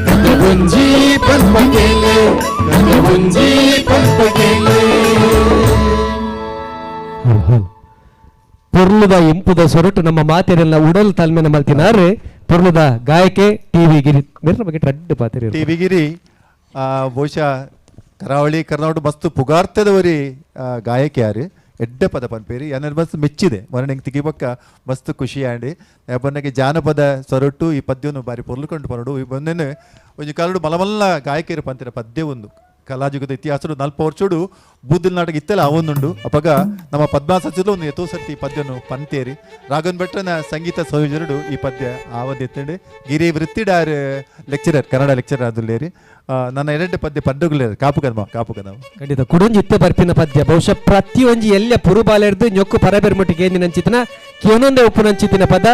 [SPEAKER 9] ಕತ್ತಿಬುಂಜಿ ಪಂಪಕೇಲೆ ಕತ್ತಿಬುಂಜಿ ಪಂಪಕೇಲೆ.
[SPEAKER 1] ಪೊರ್ಲುದ ಇಂಪುದ ಸೊರಟು ನಮ್ಮ ಮಾತೆರೆಲ್ಲ ಉಡಲ್ ತಾಲ್ಮೆನ ಮಲ್ತಿನಾರೆ ಪೊರ್ಲುದ ಗಾಯಕೆ ಟಿ ವಿ ಗಿರಿ ಮೇರೆ ಬಗ್ಗೆ ರಡ್ಡು ಪಾತೆರೆ.
[SPEAKER 3] ಟಿ ವಿ ಗಿರಿ ಬಹುಶಃ ಕರಾವಳಿ ಕರ್ನಾಟಕ ಮಸ್ತ್ ಪುಗಾರ್ತದವರಿ ಗಾಯಕಿ ಯಾರು ಎಡ್ಡೆ ಪದ ಪನ್ಪೇರಿ ಯಾನರ್ ಮಸ್ತ್ ಮೆಚ್ಚಿದೆ ಮೊನ್ನೆ ನಂಗೆ ತಿಗಿಬಕ್ಕ ಮಸ್ತ್ ಖುಷಿ ಆಂಡಿ ಬನ್ನಗೆ ಜಾನಪದ ಸೊರಟು ಈ ಪದ್ಯವನ್ನು ಬಾರಿ ಪೊರ್ಲುಕೊಂಡು ಪರಡು ಈ ಬಂದೇನೆ ಒಂಜಿ ಕಾಲಡು ಮಲಮಲ್ಲ ಗಾಯಕಿಯರು ಪಂತಿನ ಪದ್ಯ ಒಂದು ಕಲಾಜುಗದ ಇತಿಹಾಸಡು ನಲ್ಪ ವರ್ಷಡು ಬೂದಿಲ್ ನಾಟಕ ಇತ್ತೆಲ್ಲ ಅವೊಂದುಂಡು ಅಪಗ ನಮ್ಮ ಪದ್ಮಾಸಚಿಲು ಒಂದು ಎತೋ ಸರ್ತಿ ಈ ಪದ್ಯನು ಪಂತೇರಿ ರಾಘವನ್ ಭಟ್ರನ ಸಂಗೀತ ಸಂಯೋಜನಡು ಈ ಪದ್ಯ ಆವೊಂದು ಗಿರಿ ವೃತ್ತಿಡಾರ್ ಲೆಕ್ಚರರ್ ಕನ್ನಡ ಲೆಕ್ಚರರ್ ಆದುಲ್ಲೇರಿ ನನ್ನ ಎರಡು ಪದ್ಯ ಪಡ್ಡುಗುಲೇರಿ ಕಾಪು ಕದಮ ಕಾಪು ಕದಮ
[SPEAKER 1] ಖಂಡಿತ ಕುಡೊಂಜಿ ಇತ್ತೆ ಬರ್ಪಿನ ಪದ್ಯ ಬಹುಶಃ ಪ್ರತಿಯೊಂಜಿ ಎಲ್ಲ ಪುರುಬಾಲೆರ್ದು ñೊಕ್ಕು ಪರಬೆರ್ಮುಟ್ಟಿಗೆ ನಂಚಿತನ ಕಿಯನೊಂದೇ ಉಪ್ಪು ನಂಚಿತಿನ ಪದ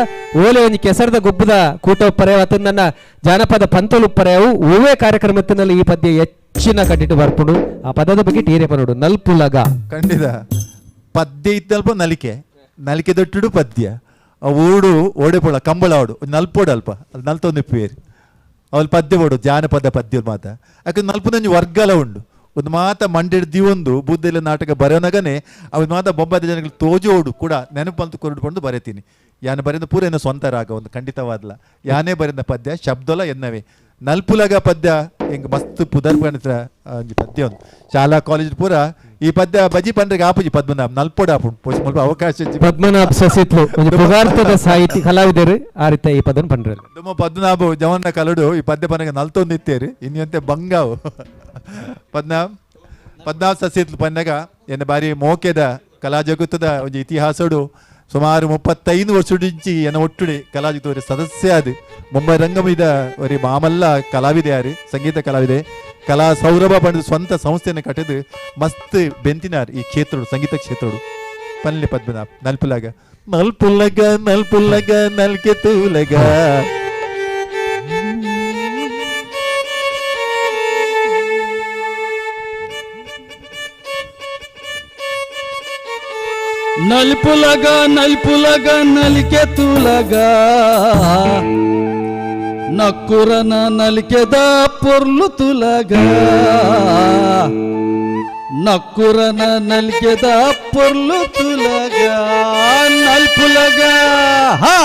[SPEAKER 1] ಓಲೆ ಒಂಜಿ ಕೆಸರದ ಗೊಬ್ಬದ ಕೂಟ ಉಪ್ಪರೆ ಅತ್ತ ನನ್ನ ಜಾನಪದ ಪಂತಲು ಉಪ್ಪರೆಯವು ಓವೇ ಕಾರ್ಯಕ್ರಮತ್ತಿನಲ್ಲಿ ಈ ಪದ್ಯ ಹೆಚ್ಚಿನ ಕಟ್ಟಿಟ್ಟು ಬರ್ಪುಂಡು. ಆ ಪದದ ಬಗ್ಗೆ ಟೀರೆ ಪನೋಡು ನಲ್ಪುಲಗ.
[SPEAKER 3] ಖಂಡಿತ ಪದ್ಯ ಇತ್ತಲ್ಪ ನಲಿಕೆ ನಲಿಕೆ ದೊಟ್ಟುಡು ಪದ್ಯ ಆ ಓಡು ಓಡೆಪೊಳ ಕಂಬಳ ಓಡು ನಲ್ಪೋಡು ಅಲ್ಪ ಅದು ನಲ್ತೊಂದು ಇಪ್ಪೇರಿ. ಅವಳು ಪದ್ಯ ಬೋಡು ಜಾನಪದ ಪದ್ಯ ಮಾತ ಯಾಕಂದ್ರೆ ನಲ್ಪುನಂಜಿ ವರ್ಗಲ ಉಂಡು ಒಂದು ಮಾತ ಮಂಡೆಡ್ ದಿವೊಂದು ಬುದ್ಧೆಲ್ಲ ನಾಟಕ ಬರೆಯೋನಗನೆ ಅವ್ ಮಾತ ಬೊಂಬಾದ ಜನಗಳು ತೋಜೋಡು ಕೂಡ ನೆನಪಂತ ಕೊರಡು ಪಂಡು ಬರೆತೀನಿ. ಯಾನ ಬರೆದ ಪೂರ ಎನ್ನ ಸ್ವಂತ ರಾಗ ಒಂದು ಖಂಡಿತವಾದ್ಲ ಯಾನೇ ಬರೆದ ಪದ್ಯ ಶಬ್ದಲ ಎನ್ನವೇ ನಲ್ಪುಲಗ ಪದ್ಯ ಹೆಂಗ್ ಮಸ್ತ್ ಪುದರ್ ಪಣಿತ್ರ ಒಂಜಿ ಪದ್ಯ ಒಂದು ಶಾಲಾ ಕಾಲೇಜ್ ಪೂರ ಈ ಪದ್ಯ ಬಜಿ ಪಂಡ್ರಿಗೆ ಆಪುಜಿ ಪದ್ಮನಾಭ ನಲ್ಪೊಡು ಆಪುಂಡು ಪೋಷ್ ಮುಲ್ಪ ಅವಕಾಶ
[SPEAKER 1] ಪದ್ಮನಾಭ ಸಸಿತ್ಲು ಒಂಜಿ ಪುಗಾರ್ತದ ಸಾಹಿತಿ ಕಲಾವಿದರು ಆ ರೀತಿ ಈ ಪದನ್ ಪಂಡ್ರೆ
[SPEAKER 3] ದುಮ್ಮ ಪದ್ಮನಾಭ ಜವನ್ನ ಕಲಡು ಈ ಪದ್ಯ ಪನಗ ನಲ್ತೊಂದಿತ್ತೇರಿ ಇನ್ನಂತೆ ಬಂಗಾವು ಪದ್ಮನಾಭ ಪದ್ಮನಾಭ ಸಸಿತ್ಲು ಪನ್ನಗ ಎನ್ನ ಬಾರಿ ಮೋಕೆದ ಕಲಾ ಜಗತ್ತದ ಒಂಜಿ ಇತಿಹಾಸಡು ಸುಮಾರು 35 ವರ್ಷದಿಂಚಿ ಎನ್ನ ಒಟ್ಟುಡಿ ಕಲಾಜಗತ್ತದ ಸದಸ್ಯ ಅದು ಮುಂಬೈ ರಂಗಮೀದ ಒರಿ ಮಾಮಲ್ಲ ಕಲಾವಿದೆ ಯಾರು ಸಂಗೀತ ಕಲಾವಿದೆ ಕಲಾ ಸೌರಭ ಪಂಡ ಸ್ವಂತ ಸಂಸ್ಥೆಯನ್ನು ಕಟ್ಟಿದು ಮಸ್ತ್ ಬೆಂತಿನಾರ್ ಈ ಕ್ಷೇತ್ರಡು ಸಂಗೀತ ಕ್ಷೇತ್ರಡು ಪನ್ಲಿ ಪದ್ಮನಾಭ ನಲ್ಪುಲಗ ನಲ್ಪುಲಗ ನಲ್ಪುಲಗ ನಲ್ಕೆ ತೂಲಗ
[SPEAKER 9] ನಲ್ಪುಲಗ ನಲ್ಪುಲಗ ನಲಿಕೆ ತುಲಗ ನಕ್ಕುರನ ನಲಿಕೆದ ಪೊರ್ಲು ತುಲಗ ನಕ್ಕುರನ ನಲಿಕೆದ ಪೊರ್ಲು ತುಲಗ ನಲ್ಪುಲಗ ಹಾ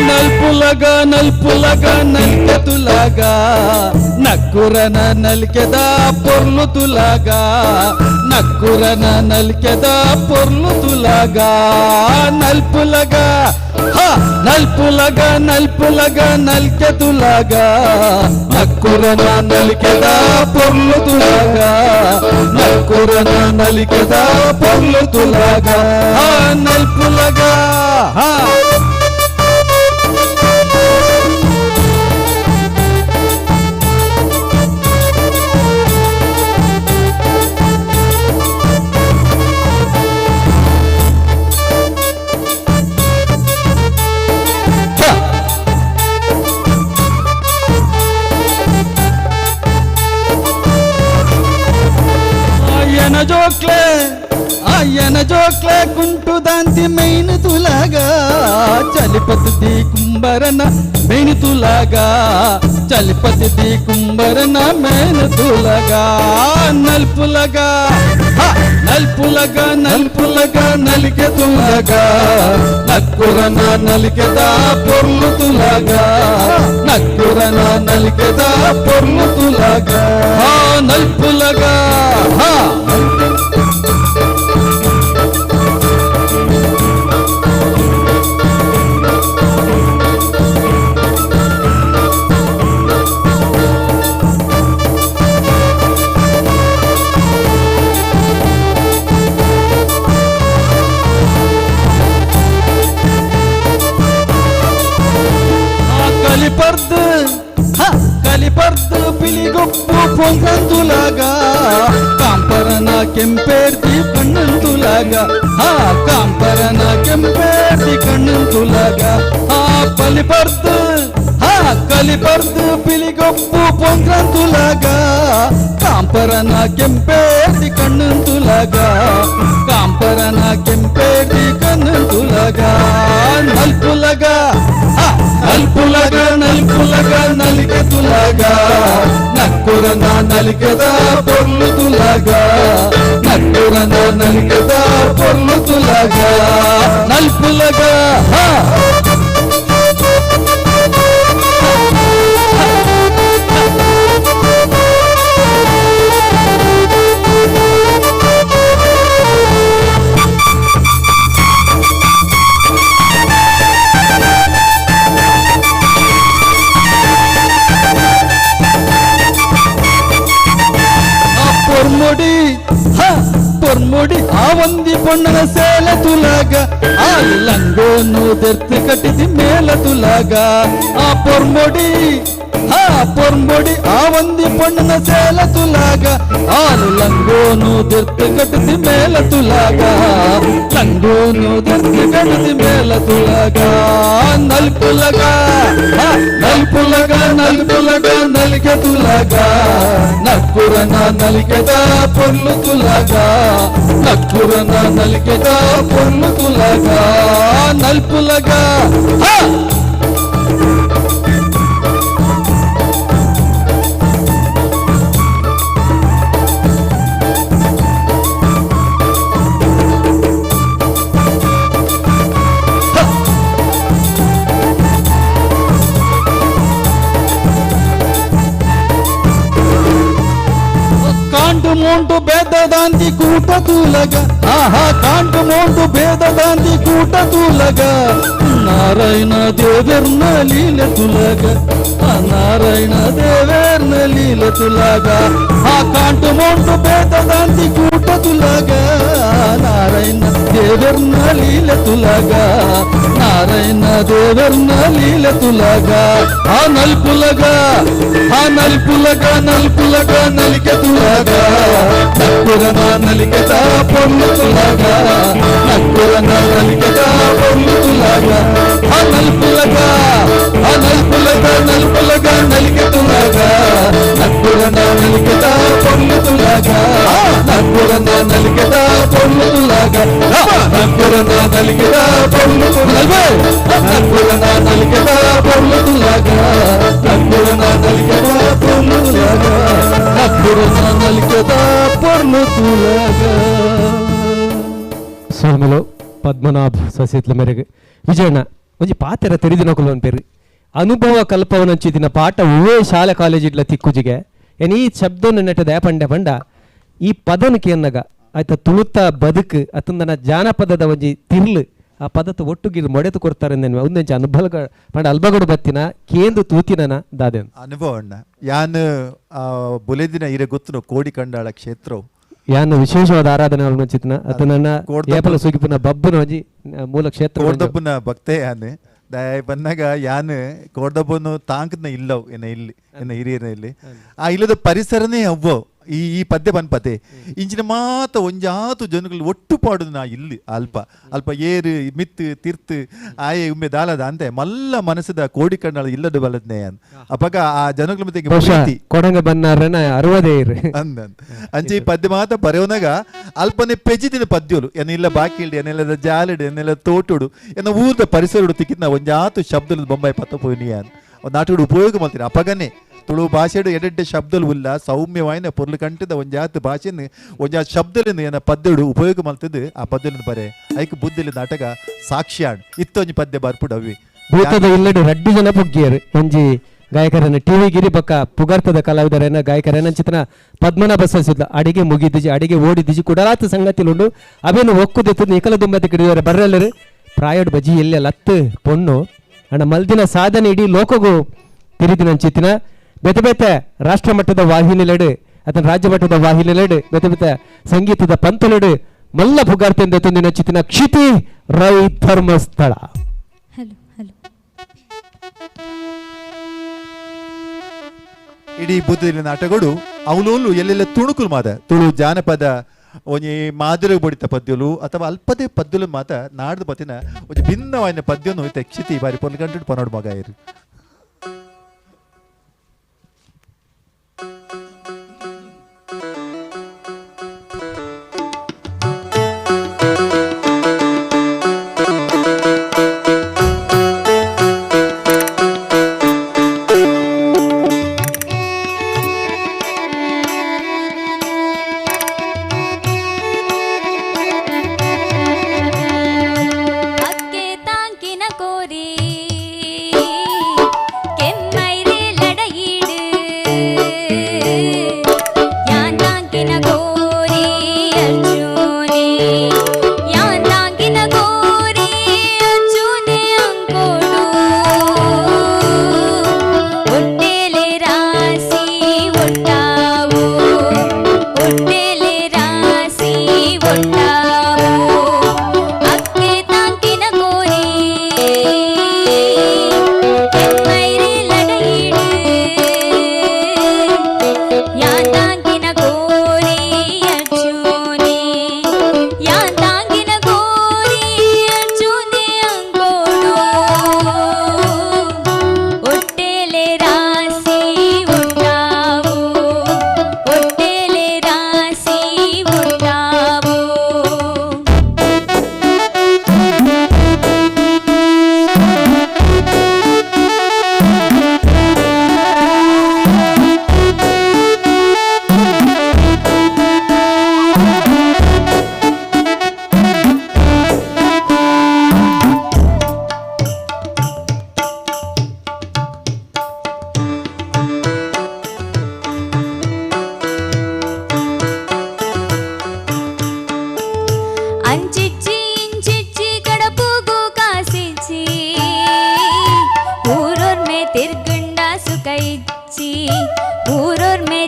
[SPEAKER 9] ನಲ್ಪುಲಗ ನಲ್ಪುಲಗ ನಲ್ಕೆ ತುಲಗ ನಕ್ಕುರನ ನಲ್ಕೆದ ಪೊರ್ಲು ತುಲಗ ನಕ್ಕುರನ ನಲ್ಕೆದ ಪೊರ್ಲು ತುಲಗ ನಲ್ಪುಲಗ ಹ ನಲ್ಪುಲಗ ನಲ್ಪುಲಗ ನಲ್ಕೆ ತುಲಗ ನಕ್ಕುರನ ನಲ್ಕೆದ ಪೊರ್ಲು ತುಲಗ ನಕ್ಕುರನ ನಲ್ಕೆದ ಪೊರ್ಲು ತುಲಗ ಹ ನಲ್ಪುಲಗ ಹ ಜೋಕ್ಲೆ ಅಯ್ಯನ ಜೋಕ್ಲೆ ಕುಂಟು ದಾಂತಿ ಮೈನು ತುಲಗ ಚಲಿಪತಿ ಕುಂಬರನ ಮೇನು ತುಲಗ ಚಲಿಪತಿ ಕುಂಬರನ ಮೇನು ತುಲಗ ನಲ್ಪುಲಗ ನಲ್ಪುಲಗ ನಲ್ಪುಲಗ ನಲಿಕೆ ತುಲಗ ನಕ್ಕುರನ ನಲಿಕೆದ ಪೊರ್ಲು ತುಲಗ ನಕ್ಕುರನ ನಲಿಕೆದ ಪೊರ್ಲು ತುಲಗ ಹಾ ನಲ್ಪುಲಗ ಹಾ ಕಲಿಪರ್ದು ಕಲಿಪರ್ದು ಪಿಲಿಗೊಪ್ಪು ಪೊಂಗಂದುಲಾಗ ಕಾಂಪರನ ಕೆಂಪೇರ್ತಿ ಕಣ್ಣಂದುಲಾಗ ಹಾ ಕಾಂಪರನ ಕೆಂಪೇರ್ತಿ ಕಣ್ಣಂದುಲಾಗ ಹಾ ಪಲಿಪರ್ದು ಹಾ ಕಲಿಪರ್ದು ಪಿಲಿಗೊಪ್ಪು ಪೊಂಗಂದುಲಾಗ ಕಾಂಪರನ ಕೆಂಪೇರ್ತಿ ಕಣ್ಣಂದುಲಾಗ ಕಾಂಪರನ ಕೆಂಪೇರ್ತಿ ಕಣ್ಣಂದುಲಾಗ ನಲ್ಪುಲಗ ನಲ್ಪುಲಗ ನಲ್ಪುಲಗ ನಲಿಕೆ ತುಲಗ ನಕ್ಕುರನ ನಲಿಕೆದ ಪೊರ್ಲು ತುಲಗ ನಕ್ಕುರನ ನಲಿಕೆದ ಪೊರ್ಲು ತುಲಗ ನಲ್ಪುಲಗ ಹಾ பொன்முடி பொன்முடி ஆவந்தி பொண்ணன சேல துலக ಆ ಲಂಗೋನು ದೆರ್ತು ಕಟ್ಟಿದಿ ಮೇಲ ತುಲಗ ಆ ಪೊರ್ಮುಡಿ ಹಾ ಪೊರ್ಂಬೊಡಿ ಆ ಒಂದಿ ಪೊಣ್ಣನ ಸೇಲ ತುಲಾಗ ಆನು ಲಂಗೋನು ದಿರ್ತು ಕಟ್ಟತಿ ಮೇಲ ತುಲಾಗ ಲಂಗೋನು ದಿರ್ತು ಕಟ್ಟತಿ ಮೇಲ ತುಲಾಗ ನಲ್ಪುಲಗ ನಲ್ಪುಲಗ ನಲ್ಪುಲಗ ನಲಿಕೆ ತುಲಾಗ ನಕ್ಕುರನ ನಲಿಕೆದ ಪೊರ್ಲು ತುಲಾಗ ನಕ್ಕುರನ ನಲಿಕೆದ ಪೊರ್ಲು ತುಲಾಗ ನಲ್ಪುಲಗ ಹಾ ಕಾಂಡು ಮೋಂಡು ಬೇದದಾಂತಿ ಕೂಟ ತೂಲಗ ಆಹಾ ಕಾಂಡು ಮೋಂಡು ಬೇದದಾಂತಿ ಕೂಟ ತೂಲಗ ನಾರಾಯಣ ದೇವೆರ್ನ ಲೀಲೆ ತುಲಗ ಆ ನಾರಾಯಣ ದೇವೆರ್ನ ಲೀಲೆ ತುಲಗ ಆ ಕಾಂಡು ಮೋಂಡು ಬೇದದಾಂತಿ ಕೂಟ ತುಲಗ ನಾರಾಯಣ ದೇವೆರ್ನ ಲೀಲೆ ತುಲಗ ನಾರಾಯಣ ದೇವೆರ್ನ ಲೀಲೆ ತುಲಗ ಆ ನಲ್ಪುಲಗ ಆ ನಲ್ಪುಲಗ ನಲ್ಪುಲಗ ನಲಿಕೆ ತುಲಗ ನಕ್ಕುರನ ನಲಿಕೆದ ಪೊರ್ಲು ತುಲಗ ನಕ್ಕುರನ ನಲಿಕೆದ ಪೊರ್ಲು ತುಲಗ ಆ ನಲ್ಪುಲಗ ಆ ನಲ್ಪುಲಗ ನಲ್ಪುಲಗ ನಲಿಕೆ ತುಲಗ ನಕ್ಕುರನ ನಲಿಕೆದ ಪೊರ್ಲು ತುಲಗ ನಕ್ಕುರನ ನಲಿಕೆದ ಪೊರ್ಲು ತುಲಗ ನಕ್ಕುರನ ನಲಿಕೆದ ಪೊರ್ಲು ತುಲಗ ನಕ್ಕುರನ ನಲಿಕೆದ ಪೊರ್ಲು ತುಲಗ ನಕ್ಕುರನ ನಲಿಕೆದ ಪೊರ್ಲು ತುಲಗ ನಕ್ಕುರನ ನಲಿಕೆದ ಪೊರ್ಲು ತುಲಗ.
[SPEAKER 1] ಸೋಮಲು ಪದ್ಮನಾಭ್ ಸಸಿತ್ಲ ಮೇರೆಗೆ ವಿಜಯಣ್ಣ ಒಂಜಿ ಪಾತೆರ ತೆರಿದಿನಕುಲು ಅನ್ಪೇರು ಅನುಭವ ಕಲ್ಪವನಂಚಿದಿನ ಪಾಠ ಒವ್ವೇ ಶಾಲೆ ಕಾಲೇಜ್ ಇಡ್ಲ ತಿಕ್ಕುಜಿಗೆ ಏನ್ ಈ ಶಬ್ದನ ನೆಟ್ಟದ ಪಂಡೆ ಪಂಡ ಈ ಪದನಕ್ಕೆ ಎನ್ನಗ ಆಯ್ತಾ ತುಳುತ ಬದುಕು ಅತಂದನ ಜಾನಪದದ ಒಂಜಿ ತಿರ್ಲು ಆ ಪದತ ಒಟ್ಟುಗಿರು ಮೊಡೆತು ಕೊಡ್ತಾರೆ ಒಂದೊಂಜಿ ಅನುಭವ ಪಂಡ ಅಲ್ಬಗಡು ಬತ್ತಿನ ಕೇಂದು ತೂತಿನ ದಾದೆ
[SPEAKER 3] ಅನುಭವ ಅಣ್ಣ ಯಾನ್ ಬುಲೆದಿನ ಇರೆ ಗೊತ್ತುನು ಕೋಡಿ ಕಂಡಾಳ ಕ್ಷೇತ್ರ
[SPEAKER 1] ಯಾನ್ ವಿಶೇಷವಾದ ಆರಾಧನೆ ಚಿತ್ನ ಅತನನ್ನ ಏಪಲ ಸುಗಿಪುನ ಬಬ್ಬುನ ಒಂಜಿ ಮೂಲ ಕ್ಷೇತ್ರ
[SPEAKER 3] ಕೋಡ್ದಬ್ಬನ ಭಕ್ತೆ ಯಾನ್ ದಾಯ ಬಂದಾಗ ಯಾನ್ ಕೋಡ್ದಬ್ಬನು ತಾಂಕನ ಇಲ್ಲವ್ ಎನ್ನ ಇಲ್ಲಿ ಎನ್ನ ಹಿರಿಯರ ಇಲ್ಲಿ ಆ ಇಲ್ಲದ ಪರಿಸರನೇ ಅವ್ವ ಈ ಈ ಪದ್ಯ ಪನ್ಪತೆ ಇಂಚಿನ ಮಾತ ಒಂಜಾತು ಜನಗಳು ಒಟ್ಟು ಪಾಡುದು ನಾ ಇಲ್ಲಿ ಅಲ್ಪ ಅಲ್ಪ ಏರು ಮಿತ್ತು ತಿರ್ತು ಆಯೆ ಉಮ್ಮೆ ದಾಲದ ಅಂತೆ ಮಲ್ಲ ಮನಸ್ಸದ ಕೋಡಿ ಕಣ್ಣಾಳ ಇಲ್ಲದ ಬಲದ್ನೆ ಅಪಗ ಆ ಜನಗಳ ಮತ್ತೆ ಪ್ರೀತಿ
[SPEAKER 1] ಕೊಡಂಗ ಬನ್ನಾರನ ಅರವದೇ ಇರು
[SPEAKER 3] ಅಂದ ಅಂಚೆ ಈ ಪದ್ಯ ಮಾತ ಬರೆಯೋನಾಗ ಅಲ್ಪನೆ ಪೆಜಿದಿನ ಪದ್ಯಲು ಎನ್ನೆಲ್ಲ ಬಾಕಿ ಇಲ್ಡಿ ಎನ್ನೆಲ್ಲದ ಜಾಲಿಡು ಎನ್ನೆಲ್ಲ ತೋಟುಡು ಎನ್ನ ಊರದ ಪರಿಸರಡು ತಿಕ್ಕಿದ್ ನಾ ಒಂಜಾತು ಶಬ್ದಲು ಬೊಂಬಾಯಿ ಪತ್ತ ಪೋಯಿನಿ ಅನ್ ನಾಟುಡು ಉಪಯೋಗ ಮಾಡ್ತೀನಿ ಅಪಗನೆ ತುಳು ಭಾಷೆಡು ಎಡೆಡ್ಡೆ ಶಬ್ದಲು ಉಲ್ಲ ಸೌಮ್ಯವಾಯಿನ ಪೊರ್ಲು ಕಂಟದ ಒಂಜಾತ್ ಭಾಷೆನ ಒಂಜಾತ್ ಶಬ್ದಲಿನ ಏನ ಪದ್ಯಡು ಉಪಯೋಗ ಮಲ್ತದ್ದು ಆ ಪದ್ಯಲಿನ ಬರೆ ಐಕ್ ಬುದ್ಧಿಲಿ ನಾಟಕ ಸಾಕ್ಷ್ಯಾಣ್ ಇತ್ತೊಂಜಿ ಪದ್ಯ ಬರ್ಪುಡು ಅವಿ
[SPEAKER 1] ಭೂತದ ಇಲ್ಲಡು ರಡ್ಡು ಜನ ಪುಗ್ಗಿಯರು ಒಂಜಿ ಗಾಯಕರನ್ನ ಟಿವಿ ಗಿರಿ ಬಕ್ಕ ಪುಗರ್ತದ ಕಲಾವಿದರೇನ ಗಾಯಕರೇನ ಚಿತ್ರನ ಪದ್ಮನಾಭ ಸಸಿದ್ಲ ಅಡಿಗೆ ಮುಗಿದಿಜಿ ಅಡಿಗೆ ಓಡಿದಿಜಿ ಕುಡಲಾತ ಸಂಗತಿಲುಂಡು ಅವೇನು ಒಕ್ಕುದೆತ್ತು ನಿಕಲ ದುಂಬತಿ ಕಿಡಿದರೆ ಬರ್ರಲ್ಲರು ಪ್ರಾಯಡ್ ಬಜಿ ಎಲ್ಲ ಲತ್ತು ಪೊಣ್ಣು ಅಣ್ಣ ಮಲ್ದಿನ ಸಾಧನೆ ಇಡೀ ಲೋಕಗೂ ತಿರಿದಿನ ಬೇತೆ ಬೇತೆ ರಾಷ್ಟ್ರ ಮಟ್ಟದ ವಾಹಿನಿಲೆಡು ಅಥವಾ ರಾಜ್ಯ ಮಟ್ಟದ ವಾಹಿನಿಲೆಡು ಬೇತೆ ಬೇತೆ ಸಂಗೀತದ ಪಂತಲೆಡು ಮಲ್ಲ ಪುಗಾರ್ತೆಂದ ತಂದಿನ ಚಿತ್ತಿನ ಕ್ಷಿತಿ ರೈ ಧರ್ಮಸ್ಥಳ.
[SPEAKER 2] ಹಲೋ ಹಲೋ
[SPEAKER 3] ಇಡೀ ಬುದ್ಧಿ ನಾಟಕಗಳು ಅವಲೋಲು ಎಲ್ಲೆಲ್ಲ ತುಣುಕುಲು ಮಾತ ತುಳು ಜಾನಪದ ಒಂಜಿ ಮಾದಿರ ಬಡಿತ ಪದ್ಯಲು ಅಥವಾ ಅಲ್ಪದೇ ಪದ್ಯಲು ಮಾತ ನಾಡ್ದು ಪತಿನ ಒಂಜಿ ಭಿನ್ನವಾಯಿನ ಪದ್ಯನು ಇತ್ತೆ ಕ್ಷಿತಿ ಬಾರಿ ಪೊರ್ಲು ಗಂಟು ಪನೋಡು ಮಗ ಇರು.
[SPEAKER 2] ಅಕ್ಕೆ ತಾಂಕಿನ ಕೋರಿ.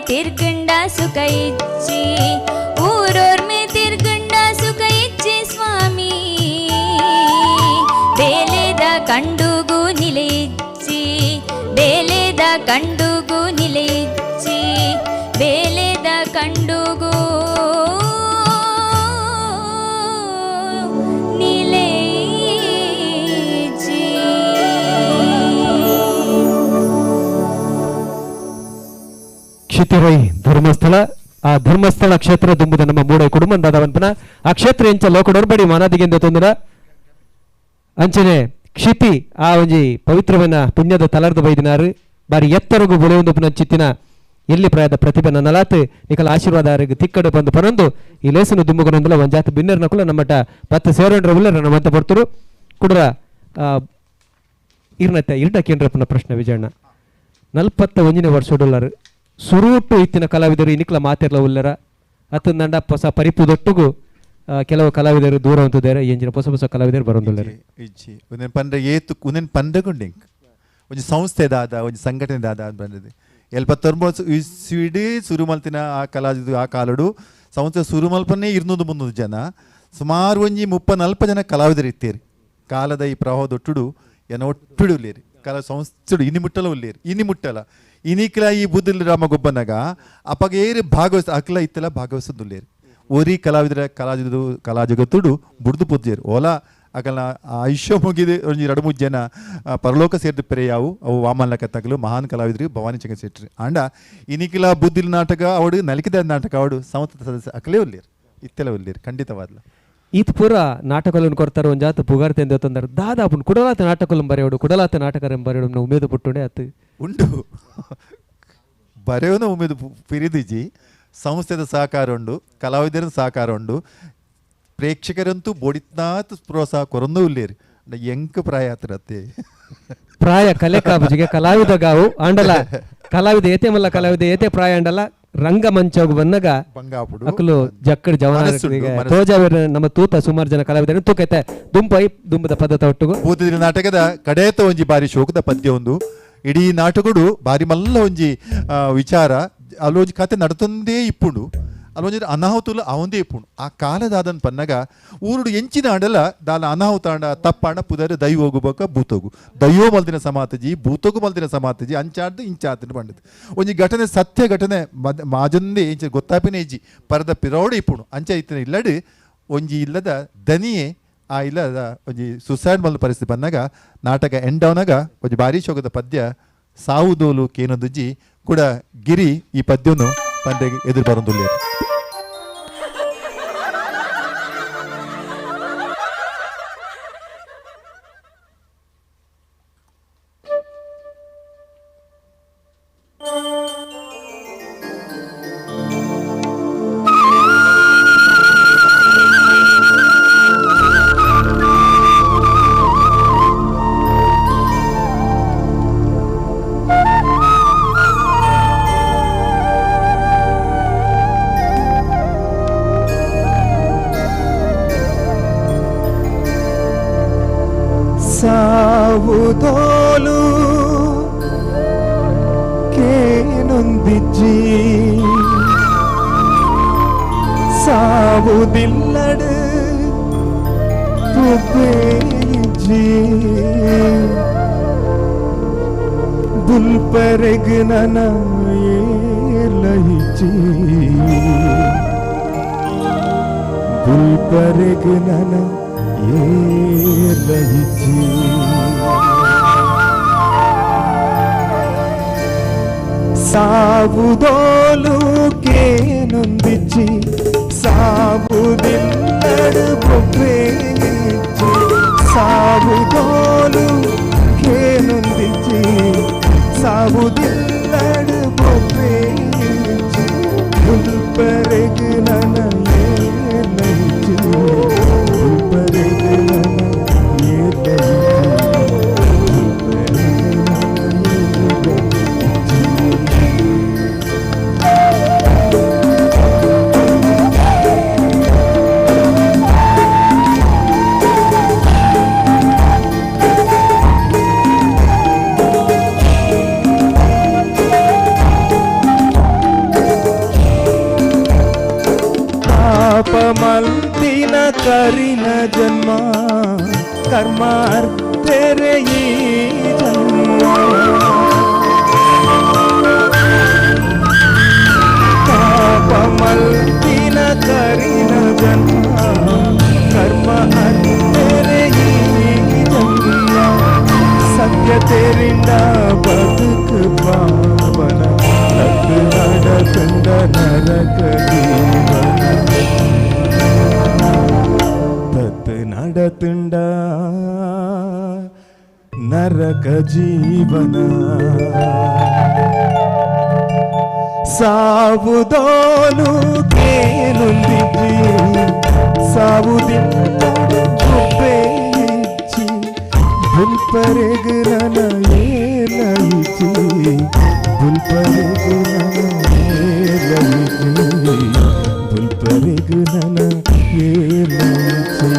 [SPEAKER 10] ತಿರ್ಗಂಡ ಸುಖ ಇಚ್ಚಿ, ಊರೋರ್ಮೆ ತಿರ್ಗಂಡ ಸುಖ ಇಚ್ಚಿ ಸ್ವಾಮಿ. ಬೇಲೆದ ಕಂಡುಗು ನಿಲೆಯಿಚ್ಚಿ, ಬೇಲೆದ ಕಂಡುಗು ನಿಲೆಯಿಚ್ಚಿ, ಬೇಲೆದ ಕಂಡುಗು ನಿಲೆಯಿಚ್ಚಿ.
[SPEAKER 1] ಕ್ಷಿತಿರೈ ಧರ್ಮಸ್ಥಳ, ಆ ಧರ್ಮಸ್ಥಳ ಕ್ಷೇತ್ರ ದುಂಬುದ ನಮ್ಮ ಮೂಡೈ ಕುಡುಮಂದಾದವನ್ಪನ ಆ ಕ್ಷೇತ್ರ ಎಂಚ ಲೋಕಡೊರ್ಬಡಿ ಮಾನಾದಿಗೆಂದ ತೊಂದರ ಅಂಚನೆ ಕ್ಷಿತಿ ಆ ಒಂಜಿ ಪವಿತ್ರವನ್ನ ಪುಣ್ಯದ ತಲರ್ದ ಬೈದಿನಾರು ಬಾರಿ ಎತ್ತರಗು ಬುಳೆಯೊಂದು ಚಿತ್ತಿನ ಎಲ್ಲಿ ಪ್ರಾಯದ ಪ್ರತಿಭೆ ನನ್ನಲಾತ್ ನಿಕಲ ಆಶೀರ್ವಾದ ಆರಿಗೆ ತಿಕ್ಕಡು ಬಂದು ಪನೊಂದು ಈ ಲೇಸನು ದುಂಬುಗನೊಂದುಲ ಒಂಜಾತ ಬಿನ್ನರ್ನ ಕುಲ ನಮ್ಮಟ ಪತ್ತು ಸೇರೊಂಡ್ರ ಉಲ್ಲರ ನಮ್ಮಂತ ಬರ್ತರು ಕುಡ್ರ. ಇರ್ನತ್ತೆ ಇರ್ಡ ಕೇಂದ್ರಪ್ಪನ ಪ್ರಶ್ನೆ ವಿಜಯಣ್ಣ, 41ನೇ ವರ್ಷಡುಲ್ಲರು ಸುರೂಟು ಇತ್ತಿನ ಕಲಾವಿದರು ಇನಿಕ್ಲ ಮಾತಿರ್ಲ ಉಲ್ಲರ ಅತ್ತಂದಂಡ ಹೊಸ ಪರಿಪು ದೊಟ್ಟುಗು ಕೆಲವು ಕಲಾವಿದರು ದೂರ ಹೊಂತಿದ್ದಾರೆ, ಎಂಜಿನ ಹೊಸ ಹೊಸ ಕಲಾವಿದರು ಬರೋದುಲ್ಲರು.
[SPEAKER 3] ಇಜ್ಜಿ ಒಂದೇನು ಪಂಡ್ರೆ ಏತು ಒಂದೇನು ಪಂಡ್ರೆ ಒಂಜಿ ಸಂಸ್ಥೆ ದಾದ ಒಂಜಿ ಸಂಘಟನೆ ದಾದ ಅಂತ ಬಂದಿದೆ. ಎಲ್ಪತ್ತೊಂಬತ್ತು ಇಡೀ ಸುರುಮಲ್ತಿನ ಆ ಕಲಾವಿದ ಆ ಕಾಲಡು ಸಂಸ್ಥೆ ಸುರುಮಲ್ಪನೇ 200-300 ಜನ, ಸುಮಾರು ಒಂಜಿ 30-40 ಜನ ಕಲಾವಿದರು ಇತ್ತೀರಿ. ಕಾಲದ ಈ ಪ್ರವಾಹ ದೊಟ್ಟುಡು ಎನ್ನ ಒಟ್ಟುಡು ಉಲ್ಲೇರಿ ಕಲಾ ಸಂಸ್ಥೆಡು ಇನಿ ಮುಟ್ಟಲ ಉಲ್ಲೇರಿ ಇನಿ ಮುಟ್ಟಲ ಇನಿಕ್ಲ ಈ ಬುದ್ಧಿಲ್ ರಾಮ ಗೊಬ್ಬನಗ ಅಪಗ ಏರಿ ಭಾಗವಹಿಸ ಅಕ್ಲ ಇತ್ತೆಲ್ಲ ಭಾಗವಹಿಸೋದುಲ್ಲೇರಿ. ಒರಿ ಕಲಾವಿದರ ಕಲಾವಿದರು ಕಲಾ ಜಗತ್ತುಡು ಬುಡ್ದು ಪೊಜ್ಜೇರು ಓಲಾ ಅಕಲ್ನ ಆಯುಷ್ಯ ಮುಗಿದು ಒಂಜಿ 2-3 ಜನ ಪರಲೋಕ ಸೇರಿದ ಪೆರೆ ಯಾವು ಅವು ವಾಮನ ಕತ್ತಕಲು ಮಹಾನ್ ಕಲಾವಿದರು ಭವಾನಿ ಚಂಗ ಶೆಟ್ರಿ ಆಂಡ ಇನಿಕ್ಲ ಬುದ್ಧಿಲ್ ನಾಟಕ ಅವಡು ನಲಿಕಿದ ನಾಟಕ ಅವಡು ಸಂಸ್ಥೆ ಸದಸ್ಯ ಅಕಲೇ ಉಲ್ಲೇರು ಇತ್ತೆಲ್ಲ ಉಲ್ಲೇರು ಖಂಡಿತವಾದ್ಲ.
[SPEAKER 1] ಈತ ಪೂರ ನಾಟಕಗಳನ್ನು ಕೊಡ್ತಾರೆ ಒಂಜಾತ ಪುಗಾರ್ತೆ ಎಂದು ತಂದರು ದಾದಾ ಅಪ್ಪನ್ ಕುಡಲಾತ ನಾಟಕలను ಬರೆಯೋಡು ಕುಡಲಾತ ನಾಟಕರನ್ನು ಬರೆಯೋಡು ನಾವು ಉಮೇದು ಪುಟ್ಟುಂಡೆ ಅತ್ತು
[SPEAKER 3] ಉಂಡು ಬರೆಯೋನ ಉಮೇದು ಪಿರಿದಿಜಿ. ಸಂಸ್ಥೆದ ಸಹಕಾರ ಉಂಡು, ಕಲಾವಿದರ ಸಹಕಾರ ಉಂಡು, ಪ್ರೇಕ್ಷಕರಂತೂ ಬೋಡಿತ್ನಾತ್ ಪ್ರೋತ್ಸಾಹ ಕೊರೊಂದು ಉಲ್ಲೇರಿ ಎಂಕ್ ಪ್ರಾಯ ಹತ್ರತ್ತೆ
[SPEAKER 1] ಪ್ರಾಯ ಕಲೆ ಕಾಬುಜಿಗೆ ಕಲಾವಿದ ಗಾವು ಆಂಡಲ ಕಲಾವಿದ ಏತೆ ಮಲ್ಲ ಕಲಾವಿದ ಏತೆ ಪ್ರಾಯ ಆಂಡಲ ರಂಗಮಂಚಗ್ ಬಂದಾಗ ಅಕಲು ಜಕ್ಕಡ್ ಜವನ ತೋಜಾವೇರ ನಮ್ಮ ತೂತ ಸುಮಾರು ಜನ ಕಲಾವಿದರು ತೂಕೈತೆ ದುಂಪೈ ದುಂಬದ ಪದ್ಧತ ಒಟ್ಟುಗು.
[SPEAKER 3] ಭೂತದಿನ ನಾಟಕದ ಕಡೇತ ಒಂಜಿ ಬಾರಿ ಶೋಕದ ಪದ್ಯ ಒಂದು ಇಡೀ ನಾಟಕಡು ಬಾರಿ ಮಲ್ಲ ಒಂಜಿ ವಿಚಾರ ಅಲ್ಲೊಂಜಿ ಕತೆ ನಡತೊಂದೇ ಇಪ್ಪುಂಡು ಅಲ್ಲೊಂಜಿ ಅನಾಹುತಲು ಅವಂದೇ ಇಪ್ಪುಂಡು. ಆ ಕಾಲದಾದನ್ ಪನ್ನಗ ಊರುಡು ಎಂಚಿನ ಆಂಡಲ ದಾಲ ಅನಾಹುತ ಆಂಡ ತಪ್ಪಾಂಡ ಪುದರ್ ದೈವೋಗು ಬೊಕ್ಕ ಭೂತೋಗು ದೈವೋ ಮಲ್ದಿನ ಸಮಾತಜಿ ಭೂತೋಗು ಮಲ್ದಿನ ಸಮಾತಜಿ ಅಂಚಾಡ್ದು ಇಂಚಾಡ್ದು ಪಂಡದು ಒಂಜಿ ಘಟನೆ ಸತ್ಯ ಘಟನೆ ಮಾಜೊಂದೇ ಇಂಚ ಗೊತ್ತಾಪಿನೇ ಇಜ್ಜಿ ಪರದ ಪಿರೋಡು ಇಪ್ಪುಂಡು ಅಂಚ ಇತ್ತಿನ ಇಲ್ಲಡು ಒಂಜಿ ಇಲ್ಲದ ದನಿಯೇ ಆ ಇಲ್ಲದ ಒಂಜಿ ಸುಸೈಡ್ ಮಲ್ದ ಪರಿಸ್ಥಿತಿ ಬಂದಾಗ ನಾಟಕ ಎಂಡ್ ಅವನಾಗ ಒಂಜಿ ಭಾರಿ ಶೋಕದ ಪದ್ಯ ಸಾವುದೋಲು ಕೇನೊಂದುಜ್ಜಿ ಕೂಡ ಗಿರಿ ಈ ಪದ್ಯವನ್ನು ತಂದೆಗೆ ಎದುರು ಬರೋದುಲ್ಲ.
[SPEAKER 8] ಸಾವುದೋಲು ಕೇನೊಂದಿಜ್ಜಿ ಸಾವುದಿಲ್ಲಡು ತುಪ್ಪೇಜ್ಜಿ ಬುಲ್ಪರೆಗ್ ನನ ಏರ್ಲಹಿಜ್ಜಿ ಬುಲ್ಪರೆಗ್ ನನ ಏರ್ಲಹಿಜ್ಜಿ ಸಾವುದೋಲು ಕೇನೊಂದಿಜ್ಜಿ ಸಾವುದಿಲ್ಲಡು ಬೊಬ್ಬೆಯಿಜ್ಜಿ ಸಾವುದೋಲು ಕೇನೊಂದಿಜ್ಜಿ ಸಾವುದಿಲ್ಲಡು ಬೊಬ್ಬೆಯಿಜ್ಜಿ ಬುಲ್ಪರೆಗ್ ನನ ಏರ್ಲಹಿಜ್ಜಿ ಬುಲ್ಪರೆಗ್ ನನ ಏರ್ಲಹಿಜ್ಜಿ. ಕರಿನ ಜನ್ಮ ಕರ್ಮ ಅರ್ಥರೆ ಈ ಜನ್ಮ ಪಾಪ ಮಲ್ತಿನ ಕರಿನ ಜನ್ಮ ಕರ್ಮ ಅರ್ಥರೆ ಈ ಜನ್ಮ ಸತ್ಯ ತೆರಿಂಡ ಬದುಕು ಪಾವನ ತತ್ತು ನಡತುಂಡ ನರಕ ಜೀವನ ತತ್ತು ನಡತುಂಡ ನರಕ ಜೀವನ ಸಾವುದೋಲು ಕೇನುಂದಿಜ್ಜಿ ಸಾವುದಿಲ್ಲಡು ಗುಪ್ಪೆಯಿಜ್ಜಿ ಬುಲ್ಪರೆಗು ನನ ಏಲಯಿಜ್ಜಿ ಬುಲ್ಪರೆಗು ನನ ಏಲಯಿಜ್ಜಿ ಬುಲ್ಪರೆಗು ನನ ಏಲಯಿಜ್ಜಿ.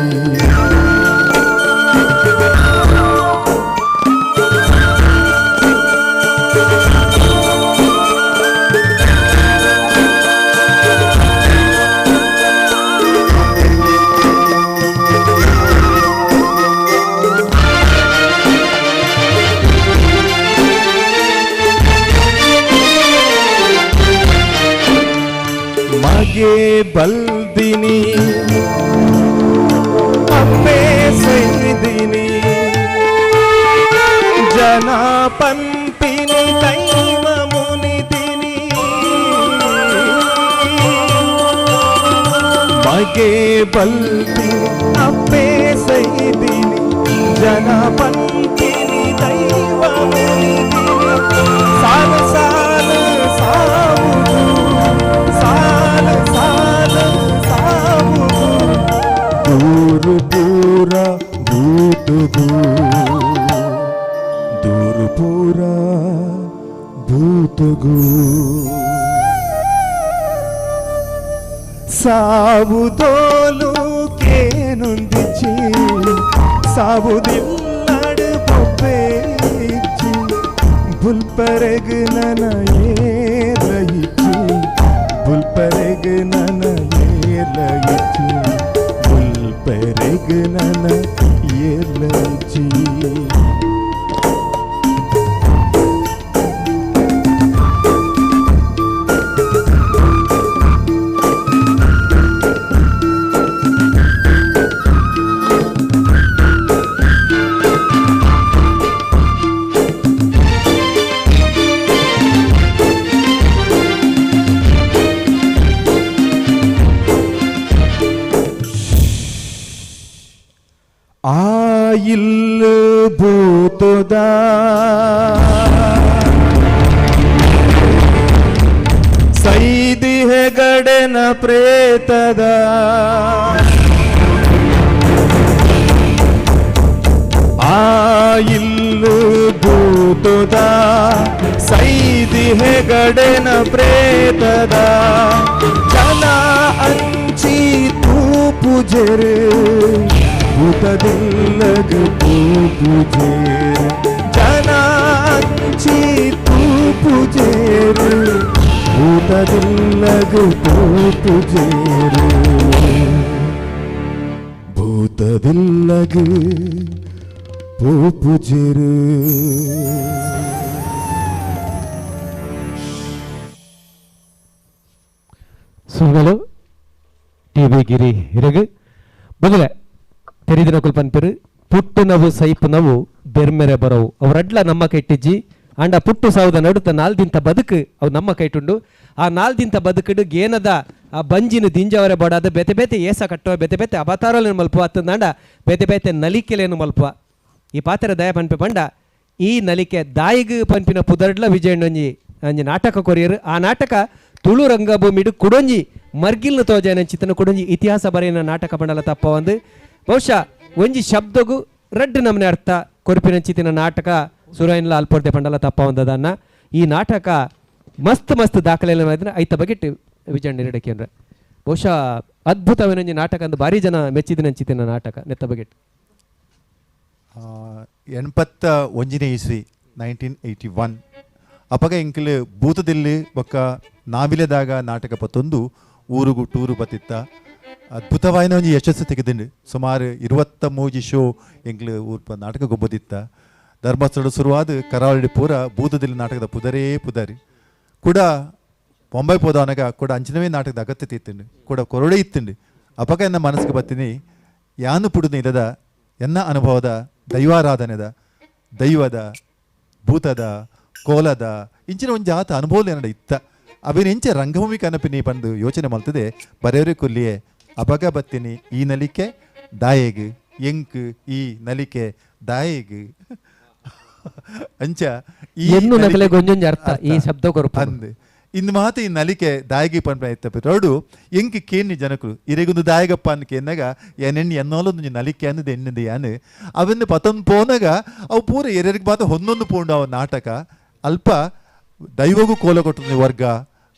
[SPEAKER 8] ಮಗೆ ಬಲ್ದಿನಿ ಅಪ್ಪೆ ಸೈದಿನಿ ಜನ ಪಂಪಿನಿ ದೈವ ಮುನಿದಿನಿ ಮಗೆ ಬಲ್ದಿನಿ ಅಪ್ಪೆ ಸೈದಿನಿ ಜನ ಪಂಪಿನಿ ದೈವ ಮುನಿದಿನಿ ಸಾಲ ಸಾಲ ಸಾವು ಸಾಲ ಸಾಲ ಸಾವು ದೂರು ಪೂರ ಭೂತುಗು ದೂರು ಪೂರ ಭೂತುಗು ಸಾವುದೋಲು ಕೇನುಂದಿಚ್ಚಿ ಸಾವುದಿಲ್ಲಡು ಬೊಬ್ಬೆಯಿಚ್ಚಿ ಬುಲ್ಪರೆಗು ನನ ಏಲಯಿಚ್ಚಿ ಬುಲ್ಪರೆಗು ನನ ಏಲಯಿಚ್ಚಿ ಬುಲ್ಪರೆಗು ನನ ಏಲಯಿಚ್ಚಿ. ಆಯಿಲ್ ಭೂತದ ಸೈದಿ ಹೆಗಡೆನ ಪ್ರೇತದ ಆಯಿಲ್ ಭೂತದ ಸೈದಿ ಹೆಗಡೆನ ಪ್ರೇತದ ಜನ ಅಂಚಿ ತೂಪುಜೆರು ಭೂತದಿಲ್ಲಗು ಪೂಪುಜೇರು ಜನ ಅಂಚಿ ತೂಪುಜೇರು ಭೂತದಿಲ್ಲಗು ಪೂಪುಜೇರು ಭೂತದಿಲ್ಲಗು ಪೂಪುಜೇರು.
[SPEAKER 1] ಸುಗಲು ಟಿ ವಿ ಗಿರಿ ಹಿರಗು ಮೊದಲೇ ತೆರಿದಿನ ಕುಲ್ಪನ್ಪೆರು ಪುಟ್ಟು ನವು ಸೈಪು ನವು ಬೆರ್ಮೆರೆ ಬರವು ಅವರಡ್ಲ ನಮ್ಮ ಕೈಟಿಜ್ಜಿ ಅಂಡ ಪುಟ್ಟು ಸಾವುದ ನಡುತ್ತ ನಾಲ್ದಿಂತ ಬದುಕು ಅವು ನಮ್ಮ ಕೈಟುಂಡು ಆ ನಾಲ್ದಿಂತ ಬದುಕುಡು ಗೇನದ ಆ ಬಂಜಿನ ದಿಂಜವರೆ ಬಡಾದ ಬೇತೆ ಬೇತೆ ಏಸ ಕಟ್ಟುವ ಬೇತೆ ಬೇತೆ ಅವತಾರಲೇನು ಮಲ್ಪುವ ಅತ್ತಂದಾಂಡ ಬೇತೆ ಬೇತೆ ನಲಿಕೆಲೇನು ಮಲ್ಪುವ ಈ ಪಾತ್ರ ದಯ ಪನ್ಪೆ ಪಂಡ ಈ ನಲಿಕೆ ದಾಯಿಗ್ ಪನ್ಪಿನ ಪುದರ್ಡ್ಲ ವಿಜಯಣ್ಣೊಂಜಿ ಅಂಜಿ ನಾಟಕ ಕೊರಿಯರು ಆ ನಾಟಕ ತುಳು ರಂಗಭೂಮಿಡು ಕುಡೊಂಜಿ ಮರ್ಗಿಲ್ನ ತೋಜಾನ ಚಿತ್ತನ ಕುಡೊಂಜಿ ಇತಿಹಾಸ ಬರೆಯನ ನಾಟಕ ಪಂಡಲ ತಪ್ಪ ಒಂದು ಬಹುಶಃ ಒಂಜಿ ಶಬ್ದಗು ರಡ್ಡು ನಮನೆ ಅರ್ಥ ಕೊರ್ಪಿನಂಚಿತಿನ ನಾಟಕ ಸುರೈನ್ಲ ಅಲ್ಪೊರ್ದೆ ಪಂಡಲ ತಪ್ಪ ಒಂದದನ್ನ ಈ ನಾಟಕ ಮಸ್ತ್ ಮಸ್ತ್ ದಾಖಲೆ ಮಾಡಿದ್ರೆ ಐತ ಬಗ್ಗೆ ವಿಜಯಣ್ಣ ಅಂದ್ರೆ ಬಹುಶಃ ಅದ್ಭುತವೇನಂಜಿ ನಾಟಕ ಅಂದು ಭಾರಿ ಜನ ಮೆಚ್ಚಿದಿನಂಚಿತಿನ ನಾಟಕ ನೆತ್ತ ಬಗ್ಗೆ.
[SPEAKER 3] 81ನೇ ಇಸ್ವಿ 1981 ಅಪಗ ಎಂಕಲ್ ಭೂತದಿಲ್ಲಿ ಬೊಕ್ಕ ನಾವಿಲೆದಾಗ ನಾಟಕ ಪತ್ತೊಂದು ಊರುಗು ಟೂರು ಬತ್ತಿತ್ತ. ಅದ್ಭುತವಾಯಿನ ಒಂಜಿ ಯಶಸ್ಸು ತೆಗೆದಿಂಡು. ಸುಮಾರು 23 ಶೋ ಎಂಕ್ಲು ಊರ್ಪ ನಾಟಕ ಗೊಬ್ಬದಿತ್ತ. ಧರ್ಮಸ್ಥಳ ಶುರುವಾದ ಕರಾವಳಿ ಪೂರ ಭೂತದಲ್ಲಿ ನಾಟಕದ ಪುದರೇ ಪುದರಿ. ಕೂಡ ಬೊಂಬೈ ಪೋದವನಾಗ ಕೂಡ ಅಂಚಿನವೇ ನಾಟಕದ ಅಗತ್ಯತೆ ಇತ್ತುಂಡು, ಕೂಡ ಕೊರಡೆ ಇತ್ತುಂಡು. ಅಪಗ ಎನ್ನ ಮನಸ್ಸಿಗೆ ಬತ್ತೀನಿ ಯಾನು ಪುಡುನ ಇಲ್ಲದ ಎನ್ನ ಅನುಭವದ ದೈವಾರಾಧನೆದ ದೈವದ ಭೂತದ ಕೋಲದ ಇಂಚಿನ ಒಂದು ಜಾತ ಅನುಭವ ಏನಡ ಇತ್ತ. ಅವೇನು ಎಂಚೆ ರಂಗಭೂಮಿ ಕನಪಿನಿ ಬಂದು ಯೋಚನೆ ಮಲ್ತದೆ ಬರೆಯವರೇ ಕೊಲ್ಲಿಯೇ ಅಬಗ ಬತ್ತಿನಿ ಈ ನಲಿಕೆ ದಾಯೆಗ್ ಎಂಕ್ ಈ ನಲಿಕೆ ದಾಯೆಗ್ ಅಂಚ ಈ
[SPEAKER 1] ನಲಿಕೆ ಅರ್ಥ ಈ ಶಬ್ದ ಅಂದ್
[SPEAKER 3] ಇನ್ನು ಮಾತು ಈ ನಲಿಕೆ ದಾಯಗಿ ಪನ್ಪ ಇತ್ತ ರೋಡು ಎಂಕ್ ಕೇನಿ ಜನಕರು ಇರೆಗೊಂದು ದಾಯಗಪ್ಪ ಅನ್ ಕೇನಾಗ ಎನೆಣ್ಣಿ ಎನ್ನೋಲೊಂದು ನಲಿಕೆ ಅನ್ನದು ಎಣ್ಣದು ಯಾನು ಅವನ್ನು ಪತೊಂದು ಪೋನಾಗ ಅವು ಪೂರ ಎರೆರಿಗೆ ಮಾತ್ರ ಹೊಂದೊಂದು ಪೋಂಡು ಅವ ನಾಟಕ ಅಲ್ಪ ದೈವಗೂ ಕೋಲ ಕೊಟ್ಟು ವರ್ಗ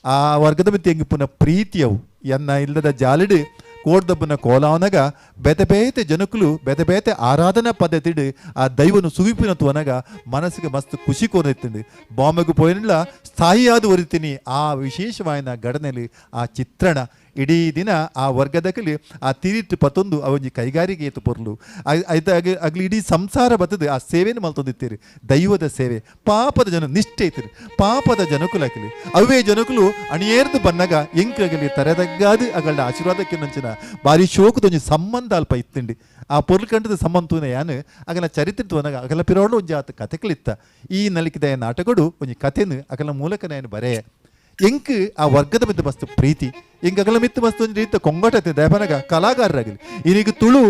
[SPEAKER 3] ಆ ವರ್ಗದ ಮಿತ್ತ ಎಂಗ್ ಪುನಃ ಪ್ರೀತಿಯವು ಎನ್ನ ಇಲ್ಲದ ಜಾಲಿಡು ಕೋಡ್ದಬ್ಬನ ಕೋಲಾವನಾಗ ಬೇತೆ ಬೇತೆ ಜನಕುಲು ಬೇತೆ ಬೇತೆ ಆರಾಧನಾ ಪದ್ಧತಿಡು ಆ ದೈವನು ಸುವಿಪಿನ ತುವನಾಗ ಮನಸ್ಸಿಗೆ ಮಸ್ತ್ ಖುಷಿ ಕೋರಿತ್ತಂಡು. ಬಾಂಬೆಗೆ ಪೋಯಿನಲ್ಲ ಸ್ಥಾಯಿಯಾದ ಒರಿತೀನಿ ಆ ವಿಶೇಷವಾಯಿನ ಘಟನೆಯಲ್ಲಿ ಆ ಚಿತ್ರಣ ಇಡೀ ದಿನ ಆ ವರ್ಗದಕಲಿ ಆ ತಿರಿಟ್ಟು ಪತ್ತೊಂದು ಅವೊಂಜಿ ಕೈಗಾರಿಕೆ ಏತು ಪೊರ್ಲು ಅಗ್ಲಿ ಇಡೀ ಸಂಸಾರ ಬತ್ತದು ಆ ಸೇವೆಯನ್ನು ಮಲ್ತೊಂದಿತ್ತೀರಿ. ದೈವದ ಸೇವೆ ಪಾಪದ ಜನ ನಿಷ್ಠೆ ಐತಿರಿ ಪಾಪದ ಜನಕುಲಕಲಿ ಅವೇ ಜನಕುಲು ಅಣಿಯೇರ್ದು ಬನ್ನಗ ಎಂಕಗಲಿ ತರೆದಗ್ಗಾದು ಅಗಳ ಆಶೀರ್ವಾದಕ್ಕೆ ನಂಚಿನ ಭಾರಿ ಶೋಕದೊಂಜಿ ಸಂಬಂಧ ಅಲ್ಪ ಇತ್ತಂಡಿ. ಆ ಪೊರ್ಲು ಕಂಡದ ಸಂಬಂಧ ತೂನ ಯಾನು ಅಗಲ ಚರಿತ್ರೆ ತೂನಾಗ ಅಗಲ ಪಿರೋಡು ಒಂಜಿ ಆತ ಕತೆಗಳಿತ್ತ. ಈ ನಲಿಕಿದ ನಾಟಕಡು ಒಂಜಿ ಕಥೆನು ಅಗಲ ಮೂಲಕ ನಾನು ಬರೆಯ ಎಂಕ್ ಆ ವರ್ಗದ ಮಿತ್ತ ಮಸ್ತ್ ಪ್ರೀತಿ ಎಂಕ್ ಅಗಲ ಮಿತ್ತ ಮಸ್ತ್ ಒಂಜಿ ರೀತ ಕೊಂಗಟ ದಯಪನಗ ಕಲಾಕಾರರಾಗಲಿ ಇನ್ನೀಗ ತುಳು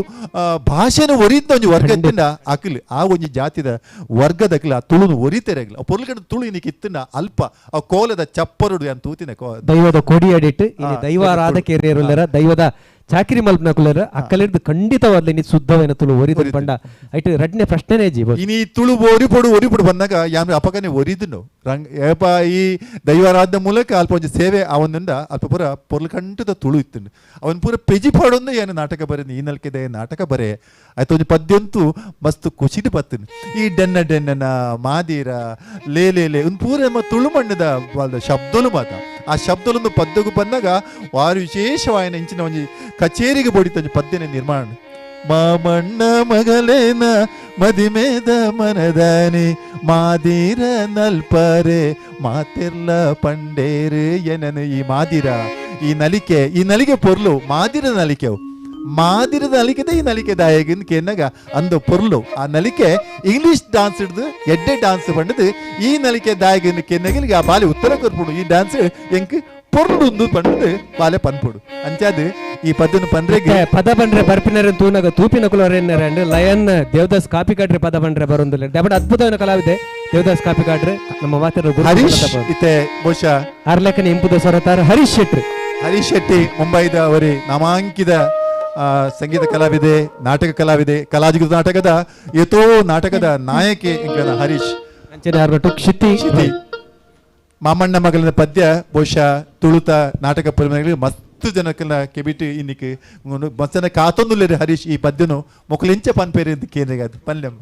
[SPEAKER 3] ಭಾಷೆನ ಒರಿತ ಒಂಜಿ ವರ್ಗ ಇತ್ತಿನ ಅಕಲ್ ಆ ಒಂಜಿ ಜಾತಿದ ವರ್ಗದ ಅಕಲ್ ಆ ತುಳುನು ಒರಿತೆರಾಗಲಿ ಆ ಪೊರ್ಲು ತುಳು ಇನ್ನೀಗ ಇತ್ತಿನ ಅಲ್ಪ ಆ ಕೋಲದ ಚಪ್ಪರುಡು ಅಂತ ತೂತಿನ
[SPEAKER 1] ದೈವದ ಕೊಡಿ ಅಡಿಟ್ಟು ಇಲ್ಲಿ ದೈವಾರಾಧಕೇರಿಯರುಲ್ಲರ ದೈವದ ಚಾಕಿರಿ ಮಲ್ಪನಕುಲರ ಅಕ್ಕಲಿರ್ದು ಖಂಡಿತವಾದ್ಲಿ ನೀ ಶುದ್ಧವೈನ ತುಳು ಒರಿದು ಪಂಡ ಐಟ್ ರಡ್ನೆ ಪ್ರಶ್ನೆನೇ ಜೀವ
[SPEAKER 3] ಇನಿ ತುಳು ಒರಿಪೊಡು ಒರಿಪೊಡು ಬಂದಾಗ ಯಾನು ಅಪಗನೆ ಒರಿದುನು ರಂಗ ಏಪ ಈ ದೈವಾರಾಧನೆ ಮೂಲಕ ಅಲ್ಪ ಒಂಜಿ ಸೇವೆ ಅವನಿಂದ ಅಲ್ಪ ಪೂರ ಪೊರ್ಲು ಕಂಟದ ತುಳು ಇತ್ತು ಅವನ್ ಪೂರ ಪೆಜಿ ಪಾಡೊಂದು ಏನು ನಾಟಕ ಬರೆ ಈ ನಲ್ಕೆದೆ ನಾಟಕ ಬರೆ ಆಯ್ತು ಒಂಜಿ ಪದ್ಯಂತೂ ಮಸ್ತ್ ಖುಷಿಡು ಬತ್ತಿನ ಈ ಡೆನ್ನ ಡೆನ್ನನ ಮಾದೀರ ಲೇ ಲೇ ಲೇ ಒಂದು ಪೂರ ನಮ್ಮ ತುಳು ಮಣ್ಣದ ಶಬ್ದಲು ಮಾತ ಆ ಶಬ್ದಲೊಂದು ಪದ್ಯಗೂ ಬಂದಾಗ ವಾರು ವಿಶೇಷವಾಯಿನ ಇಂಚಿನ ಒಂಜಿ ಕಚೇರಿಗೆ ಬೋಡಿತ ಪದ್ಯನ ನಿರ್ಮಾಣ. ಮಾಮಣ್ಣ ಮಗಲೇನ ಮದಿಮೇದ ಮನದಾನಿ ಮಾದೀರ ನಲ್ಪರೆ ಮಾತಿರ್ಲ ಪಂಡೇರು ಏನನು ಈ ಮಾದಿರ ಈ ನಲಿಕೆ ಈ ನಲಿಕೆ ಪೊರ್ಲು ಮಾದಿರ ನಲಿಕೆವು ಮಾದಿರದ ನಲಿಕೆದೆ ಈ ನಲಿಕೆ ದಾಯಗಿನ ಕೇನಾಗ ಅಂದ ಪೊರ್ಲು ಆ ನಲಿಕೆ ಇಂಗ್ಲಿಷ್ ಡಾನ್ಸ್ ಹಿಡ್ದು ಎಡ್ಡೆ ಡಾನ್ಸ್ ಬಂಡದು ಈ ನಲಿಕೆ ದಾಯಗಿನ ಕೆನ್ನಗಿಲಿಗೆ ಆ ಬಾಲೆ ಉತ್ತರ ಕೊರ್ಪುಡು ಈ ಡಾನ್ಸ್ ಎಂಕ್ ಪೊರ್ಲು ಪಂಡದು ಬಾಲೆ ಪನ್ಪುಡು ಅಂಚಾದು ಈ ಪದ್ದನು ಪಂಡ್ರೆಗೆ
[SPEAKER 1] ಪದ ಬಂಡ್ರೆ ಬರ್ಪಿನರ ತೂನಾಗ ತೂಪಿನ ಕುಲರೇನರ ಲಯನ್ ದೇವದಾಸ್ ಕಾಪಿ ಕಾಡ್ರೆ ಪದ ಬಂಡ್ರೆ ಬರೊಂದಿಲ್ಲ ದಬಡ ಅದ್ಭುತವಾದ ಕಲಾವಿದೆ ದೇವದಾಸ್ ಕಾಪಿ ಕಾಡ್ರೆ ನಮ್ಮ ಮಾತಿನ
[SPEAKER 3] ಹರೀಶ್ ಇತ್ತೆ ಬಹುಶಃ
[SPEAKER 1] ಅರ್ಲಕನ ಇಂಪುದ ಸೊರತಾರ ಹರೀಶ್ ಶೆಟ್ಟಿ.
[SPEAKER 3] ಹರೀಶ್ ಶೆಟ್ಟಿ ಮುಂಬೈದ ಅವರಿ ನಾಮಾಂಕಿತ ಸಂಗೀತ ಕಲಾವಿದೆ, ನಾಟಕ ಕಲಾವಿದೆ, ಕಲಾಜಿಗದ ನಾಟಕದ ಏತೋ ನಾಟಕದ ನಾಯಕಿ ಹರೀಶ್.
[SPEAKER 1] ಕ್ಷಿತಿ
[SPEAKER 3] ಕ್ಷಿತಿ ಮಾಮಣ್ಣ ಮಗಲಿನ ಪದ್ಯ ಬಹುಶಃ ತುಳುತ ನಾಟಕ ಪರಿಮಗಳಿಗೆ ಮಸ್ತ್ ಜನಕ್ಕೆಲ್ಲ ಕೆಬಿಟ್ಟು ಇನ್ನಿಕ್ಕೆ ಮಸ್ತ್ ಜನ ಕಾತೊಂದುಲ್ಲೇರಿ ಹರೀಶ್ ಈ ಪದ್ಯನು ಮೊಕಲಿಂಚ ಪನ್ಪೇರಿ ಅಂತ ಕೇಂದ್ರ ಅದು ಪಲ್ಯಮ್ಮ.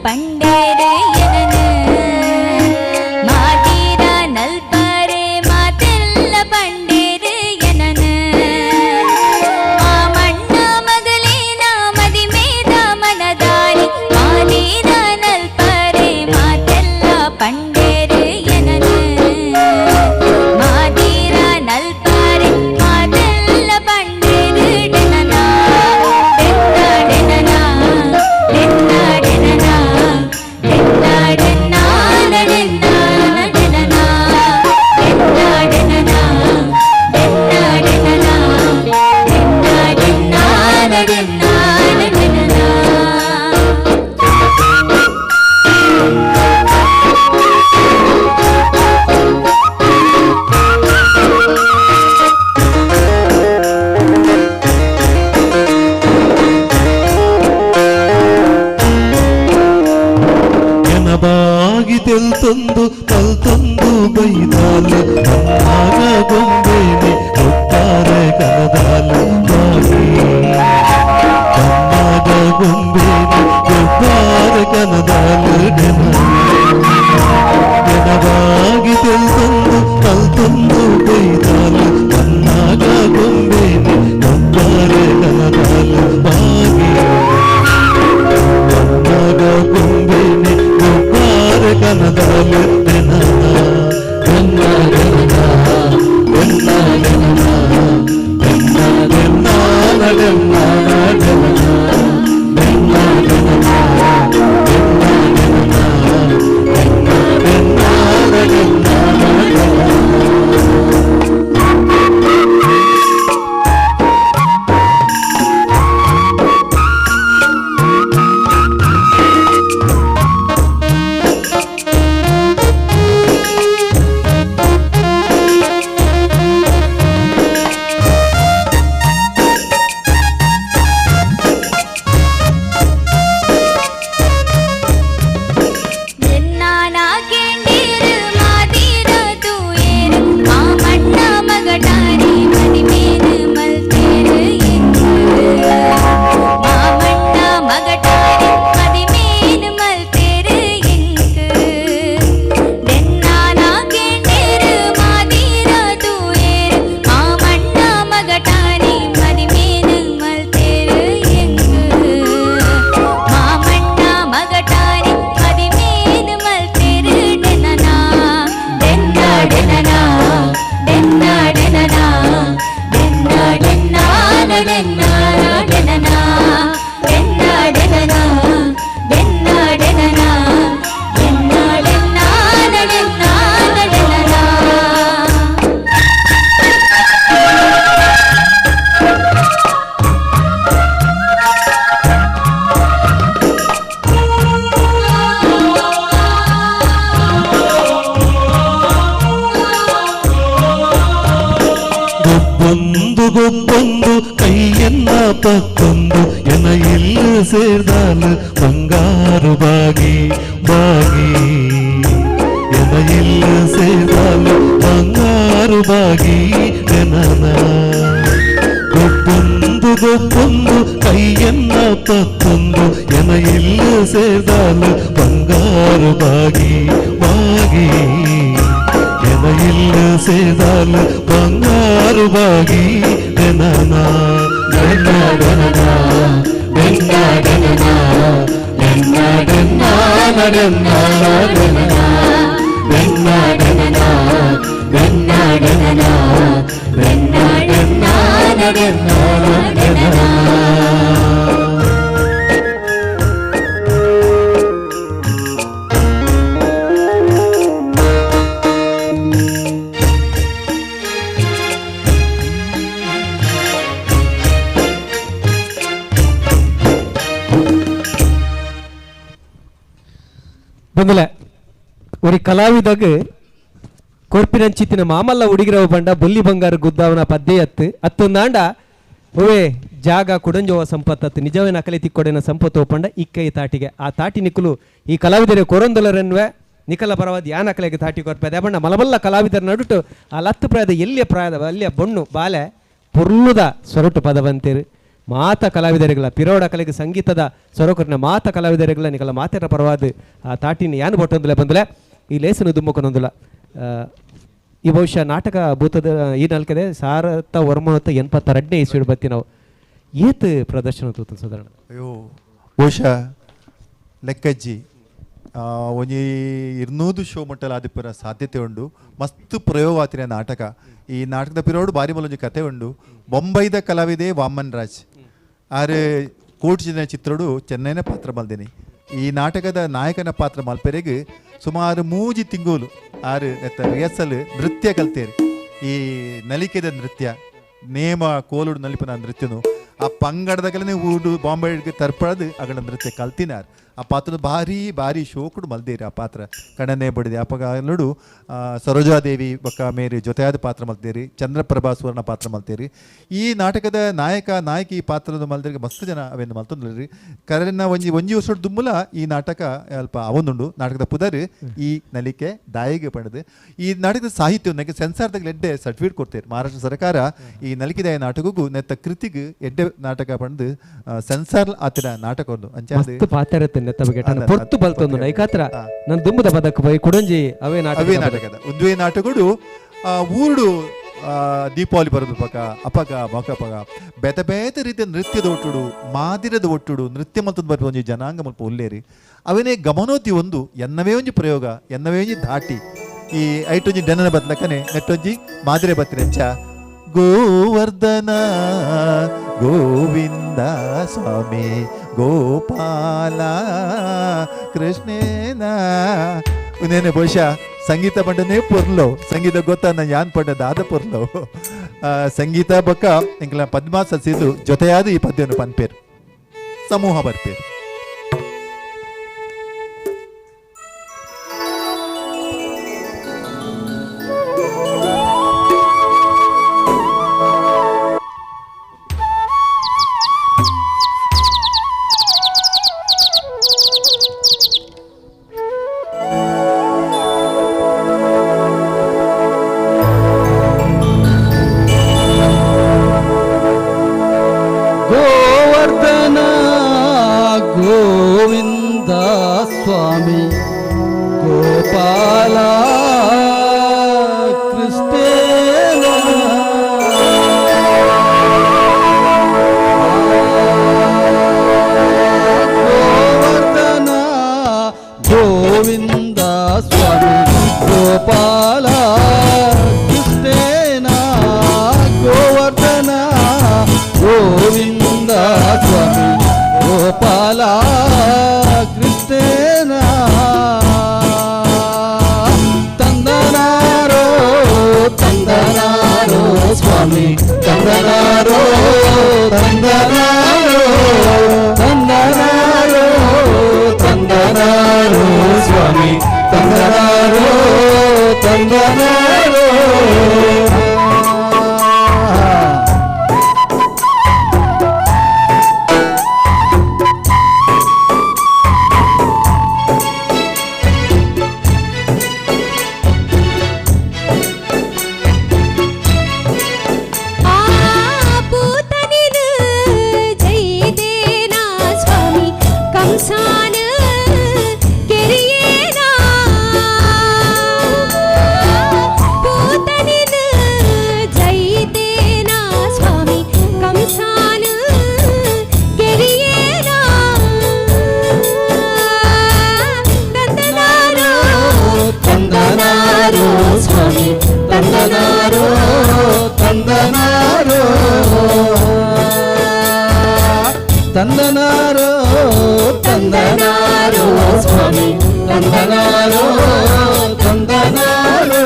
[SPEAKER 10] ಪಂಡೇರೆ ಎನನ ಮಾದೀರ ನಲ್ಪರೆ ಮಾತೆಲ್ಲ
[SPEAKER 9] ತೆಲ್ತೊಂದು ಕಲ್ತೊಂದು ಬೈದಾಲು ಕನ್ನಾಗ ಗೊಂಬೆನೆ ಒಟ್ಟಾರೆ ಕನದಾಲು ಬಾಗಿ ಕನ್ನಾಗ ಗೊಂಬೆನೆ ಒಟ್ಟಾರೆ ಕನದಾಲು ಜನವಾಗಿ ತೆಲ್ತೊಂದು ಕಲ್ತೊಂದು ಬೈದಾಲು ಕನ್ನಾಗ ಗೊಂಬೆನೆ ಒಟ್ಟಾರೆ ಕನದಾಲು ಬಾಗಿ ಕನ್ನಾಗ ಗೊಂಬೆನೆ ಒಟ್ಟಾರೆ ಕನದಾಲು ಗೊಬ್ಬೊಂದು ಕೈಯನ್ನ ಪಕ್ಕೊಂದು ಎನ ಎಲ್ಲಿ ಸೇರ್ದಾಲು ಬಂಗಾರು ಬಾಗಿ ಬಾಗಿ ಎನ ಎಲ್ಲಿ ಸೇರ್ದಾಲು ಬಂಗಾರು ಬಾಗಿ ಎನನ ಗೊಬ್ಬೊಂದು ಗೊಬ್ಬೊಂದು ಕೈಯನ್ನ ಪಕ್ಕೊಂದು ಎನ ಎಲ್ಲಿ ಸೇರ್ದಾಲು ಬಂಗಾರು ಬಾಗಿ ಬಾಗಿ ಎನ ಎಲ್ಲಿ ಸೇರ್ದಾಲು ಬಂಗಾರು ಬಾಗಿ ಡೆನನ ಡೆನ್ನ ಡೆನನ ಡೆನ್ನ ಡೆನನ ಡೆನ್ನ ಡೆನ್ನಾನ ಡೆನ್ನಾನ ಡೆನನ ಡೆನ್ನ ಡೆನನ ಡೆನ್ನ ಡೆನನ ಡೆನ್ನ ಡೆನ್ನಾನ ಡೆನ್ನಾನ ಡೆನನ.
[SPEAKER 1] ಬಂದಲೆ ಒರಿ ಕಲಾವಿದಾಗ ಕೊರ್ಪಿನಂಚಿತ್ತಿನ ಮಾಮಲ್ಲ ಹುಡುಗಿರವ ಬಂಡ ಬೊಲ್ಲಿ ಬಂಗಾರ ಗುದ್ದಾವನ ಪದ್ದೆ ಅತ್ತು ಅತ್ತೊಂದಾಂಡ ಒವೆ ಜಾಗ ಕುಡಂಜೋವ ಸಂಪತ್ತತ್ತು ನಿಜವೇನ ಅಕಲೆ ತಿಕ್ಕೊಡೆನ ಸಂಪತ್ತು ಒಪ್ಪಂಡ ಇಕ್ಕೈ ತಾಟಿಗೆ ಆ ತಾಟಿ ನಿಕ್ಕಲು ಈ ಕಲಾವಿದರೆ ಕೊರೊಂದಲರನ್ವೆ ನಿಕಲ ಪರವಾದ ಯಾನ ಅಕಲೆಗೆ ತಾಟಿ ಕೊರ್ಪದೆ ಬಣ್ಣ ಮಲಬಲ್ಲ ಕಲಾವಿದರ ನಡುಟು ಆ ಲತ್ತು ಪ್ರಾಯದ ಎಲ್ಲಿಯ ಪ್ರಾಯದ ಅಲ್ಲಿಯ ಬೊಣ್ಣು ಬಾಲೆ ಪೊರ್ಲುದ ಸೊರಟು ಪದವಂತೇರು ಮಾತ ಕಲಾವಿದರಿಗಳ ಪಿರೋಡ ಕಲೆಗೆ ಸಂಗೀತದ ಸೊರಕರಿನ ಮಾತ ಕಲಾವಿದರಿಗಳ ನಿಕಲ ಮಾತೆರ ಪರವಾದ ಆ ತಾಟಿನ ಯಾನು ಬೊಟ್ಟೊಂದುಲೆ ಬಂದುಲೆ ಈ ಲೇಸನು ದುಮ್ಮಕೊನೊಂದುಲ. ಈ ಬಹುಶಃ ನಾಟಕ ಭೂತದ ಈ ನಾಲ್ಕದೆ ಸಾರತ್ತ ವರ್ಮನತ್ತ 82ನೇ ಇಸ್ವಿಡ್ ಬತ್ತಿ ನಾವು ಏತ್ ಪ್ರದರ್ಶನ ತೂತು ಸಾಧಾರಣ.
[SPEAKER 3] ಅಯ್ಯೋ ಬಹುಶಃ ಲೆಕ್ಕಜ್ಜಿ ಒಂಜಿ 200 ಶೋ ಮಟ್ಟಲ ಆದಿಪ್ಪರ ಸಾಧ್ಯತೆ ಉಂಡು. ಮಸ್ತ್ ಪ್ರಯೋಗ ಆತಿನ ನಾಟಕ. ಈ ನಾಟಕದ ಪಿರೋಡು ಬಾರಿ ಮಲೊಂಜಿ ಕತೆ ಉಂಡು. ಬೊಂಬೈದ ಕಲಾವಿದೆ ವಾಮನ್ ರಾಜ್ ಆರೆ ಕೋಟಿನ ಚಿತ್ರಡು ಚೆನ್ನೈನ ಪಾತ್ರ ಮಲ್ದಿನಿ. ಈ ನಾಟಕದ ನಾಯಕನ ಪಾತ್ರ ಮಲ್ಪೆರೆಗ್ ಸುಮಾರು 3 ತಿಂಗಳು ಆರು ರಿಹರ್ಸಲ್ ನೃತ್ಯ ಕಲ್ತೇರಿ. ಈ ನಲಿಕೆದ ನೃತ್ಯ ನೇಮ ಕೋಲುಡು ನಲಿಪನ ನೃತ್ಯನು ಆ ಪಂಗಡದಗಲನೆ ಊಡು ಬಾಂಬೆಗೆ ತರ್ಪಳದು ಅಗಳ ನೃತ್ಯ ಕಲ್ತಿನಾರ್. ಆ ಪಾತ್ರ ಭಾರಿ ಭಾರಿ ಶೋಕುಡು ಮಲ್ದೇರಿ ಆ ಪಾತ್ರ ಕಣ್ಣನೇ ಬಡಿದೆ ಅಪಗಾಲುಡು ಸರೋಜಾದೇವಿ ಬೊಕ್ಕ ಮೇರಿ ಜೊತೆಯಾದ ಪಾತ್ರ ಮಲ್ತೇರಿ, ಚಂದ್ರಪ್ರಭಾ ಸುವರ್ಣ ಪಾತ್ರ ಮಲ್ತೇರಿ. ಈ ನಾಟಕದ ನಾಯಕ ನಾಯಕಿ ಪಾತ್ರದ ಮಲ್ದರಿಗೆ ಮಸ್ತ್ ಜನ ಅವೆಂದು ಮಲ್ತೊಂದುಲ್ಲೆರ್. ಕರೆನ ಒಂಜಿ ಒಂಜಿ ವರ್ಷ ದುಮ್ಮುಲ ಈ ನಾಟಕ ಅಲ್ಪ ಅವೊಂದುಂಡು. ನಾಟಕದ ಪುದರ್ ಈ ನಲಿಕೆ ದಾಯಿಗೆ ಪಂಡದು. ಈ ನಾಟಕದ ಸಾಹಿತ್ಯ ನೆಕ್ಕೆ ಸೆನ್ಸಾರ್ದಾಗ ಎಡ್ಡೆ ಸರ್ಟಿಫಿಕೇಟ್ ಕೊಡ್ತೇವೆ ಮಹಾರಾಷ್ಟ್ರ ಸರ್ಕಾರ. ಈ ನಲಿಕೆದಾಯ ನಾಟಕಕ್ಕೂ ನೆತ್ತ ಕೃತಿಗೆ ಎಡ್ಡೆ ನಾಟಕ ಪಂಡದು ಸೆನ್ಸಾರ್ ಆತಿನ ನಾಟಕ ಒಂದು
[SPEAKER 1] ಮಸ್ತ್ ಪಾತ್ರ ನೆತ್ತ ಬಗ್ಗೆ ಪೊರ್ತು ಬಲ್ತೊಂದು ನೈಕಾತ್ರ ನನ್ನ ದುಂಬುದ ಪದಕ್ಕೆ ಪೋಯಿ ಕುಡಂಜಿ ಅವೇ ನಾಟಕ
[SPEAKER 3] ಅವೇ ನಾಟಕದ ಒಂದುವೇ ನಾಟಕಡು ಊರುಡು ದೀಪಾವಳಿ ಬರೋದು ಪಕ್ಕ ಅಪಗ ಮೊಕಪಗ ಬೇತೆ ಬೇತೆ ರೀತಿಯ ನೃತ್ಯದ ಒಟ್ಟುಡು ಮಾದಿರದ ಒಟ್ಟುಡು ನೃತ್ಯ ಮಲ್ತೊಂದು ಬರ್ಪು ಒಂಜಿ ಜನಾಂಗ ಮಲ್ಪ ಉಲ್ಲೇರಿ ಅವನೇ ಗಮನೋತಿ ಒಂದು ಎನ್ನವೇ ಒಂಜಿ ಪ್ರಯೋಗ ಎನ್ನವೇ ಒಂಜಿ ಧಾಟಿ ಈ ಐಟೊಂಜಿ ಡೆನನ ಬತ್ಲಕನೆ ನೆಟ್ಟೊಂಜಿ ಮಾದಿರೆ ಬತ್ತಿರಂಚ ಗೋವರ್ಧನ ಗೋವಿಂದ ಸ್ವಾಮಿ ಗೋಪಾಲ ಕೃಷ್ಣೇನ. ಇನ್ನೇನು ಬಹುಶಃ ಸಂಗೀತ ಪಂಡನೇ ಪೊರ್ಲೋ ಸಂಗೀತ ಗೊತ್ತ ನಾನು ಯಾನ್ ಪಂಡ ದಾದ ಪೊರ್ಲೋ ಸಂಗೀತ ಬಕ್ಕ ಎಂಕಲ ಪದ್ಮಾ ಸಸಿದು ಜೊತೆಯಾದ ಈ ಪದ್ಯವನ್ನು ಪನ್ಪೇರು ಸಮೂಹ ಬರ್ಪೇರು.
[SPEAKER 9] ಗೋವರ್ಧನ ಗೋವಿಂದ ಸ್ವಾಮಿ ಗೋಪಾಲ ಕೃಷ್ಣೇನ ಗೋವರ್ಧನ ಗೋವಿಂದ ಸ್ವಾಮಿ ಗೋಪಾಲ ಕೃಷ್ಣೇನ ಗೋವರ್ಧನ ಗೋವಿಂದ ಸ್ವಾಮಿ ಗೋಪಾಲ ಕೃಷ್ಣೇನ ತಂದನಾರೋ ತಂದನಾರೋ ಸ್ವಾಮಿ ತಂದನಾರೋ ತಂದನಾರೋ ತಂದನಾರೋ ತಂದನಾರೋ ಸ್ವಾಮಿ ತಂದನಾರೋ ತಂದನಾರೋ. ತಂದನಾರೋ ಸ್ವಾಮಿ ತಂದನಾರೋ ತಂದನಾರೋ ತಂದನಾರೋ ತಂದನಾರೋ ಸ್ವಾಮಿ ತಂದನಾರೋ ತಂದನಾರೋ.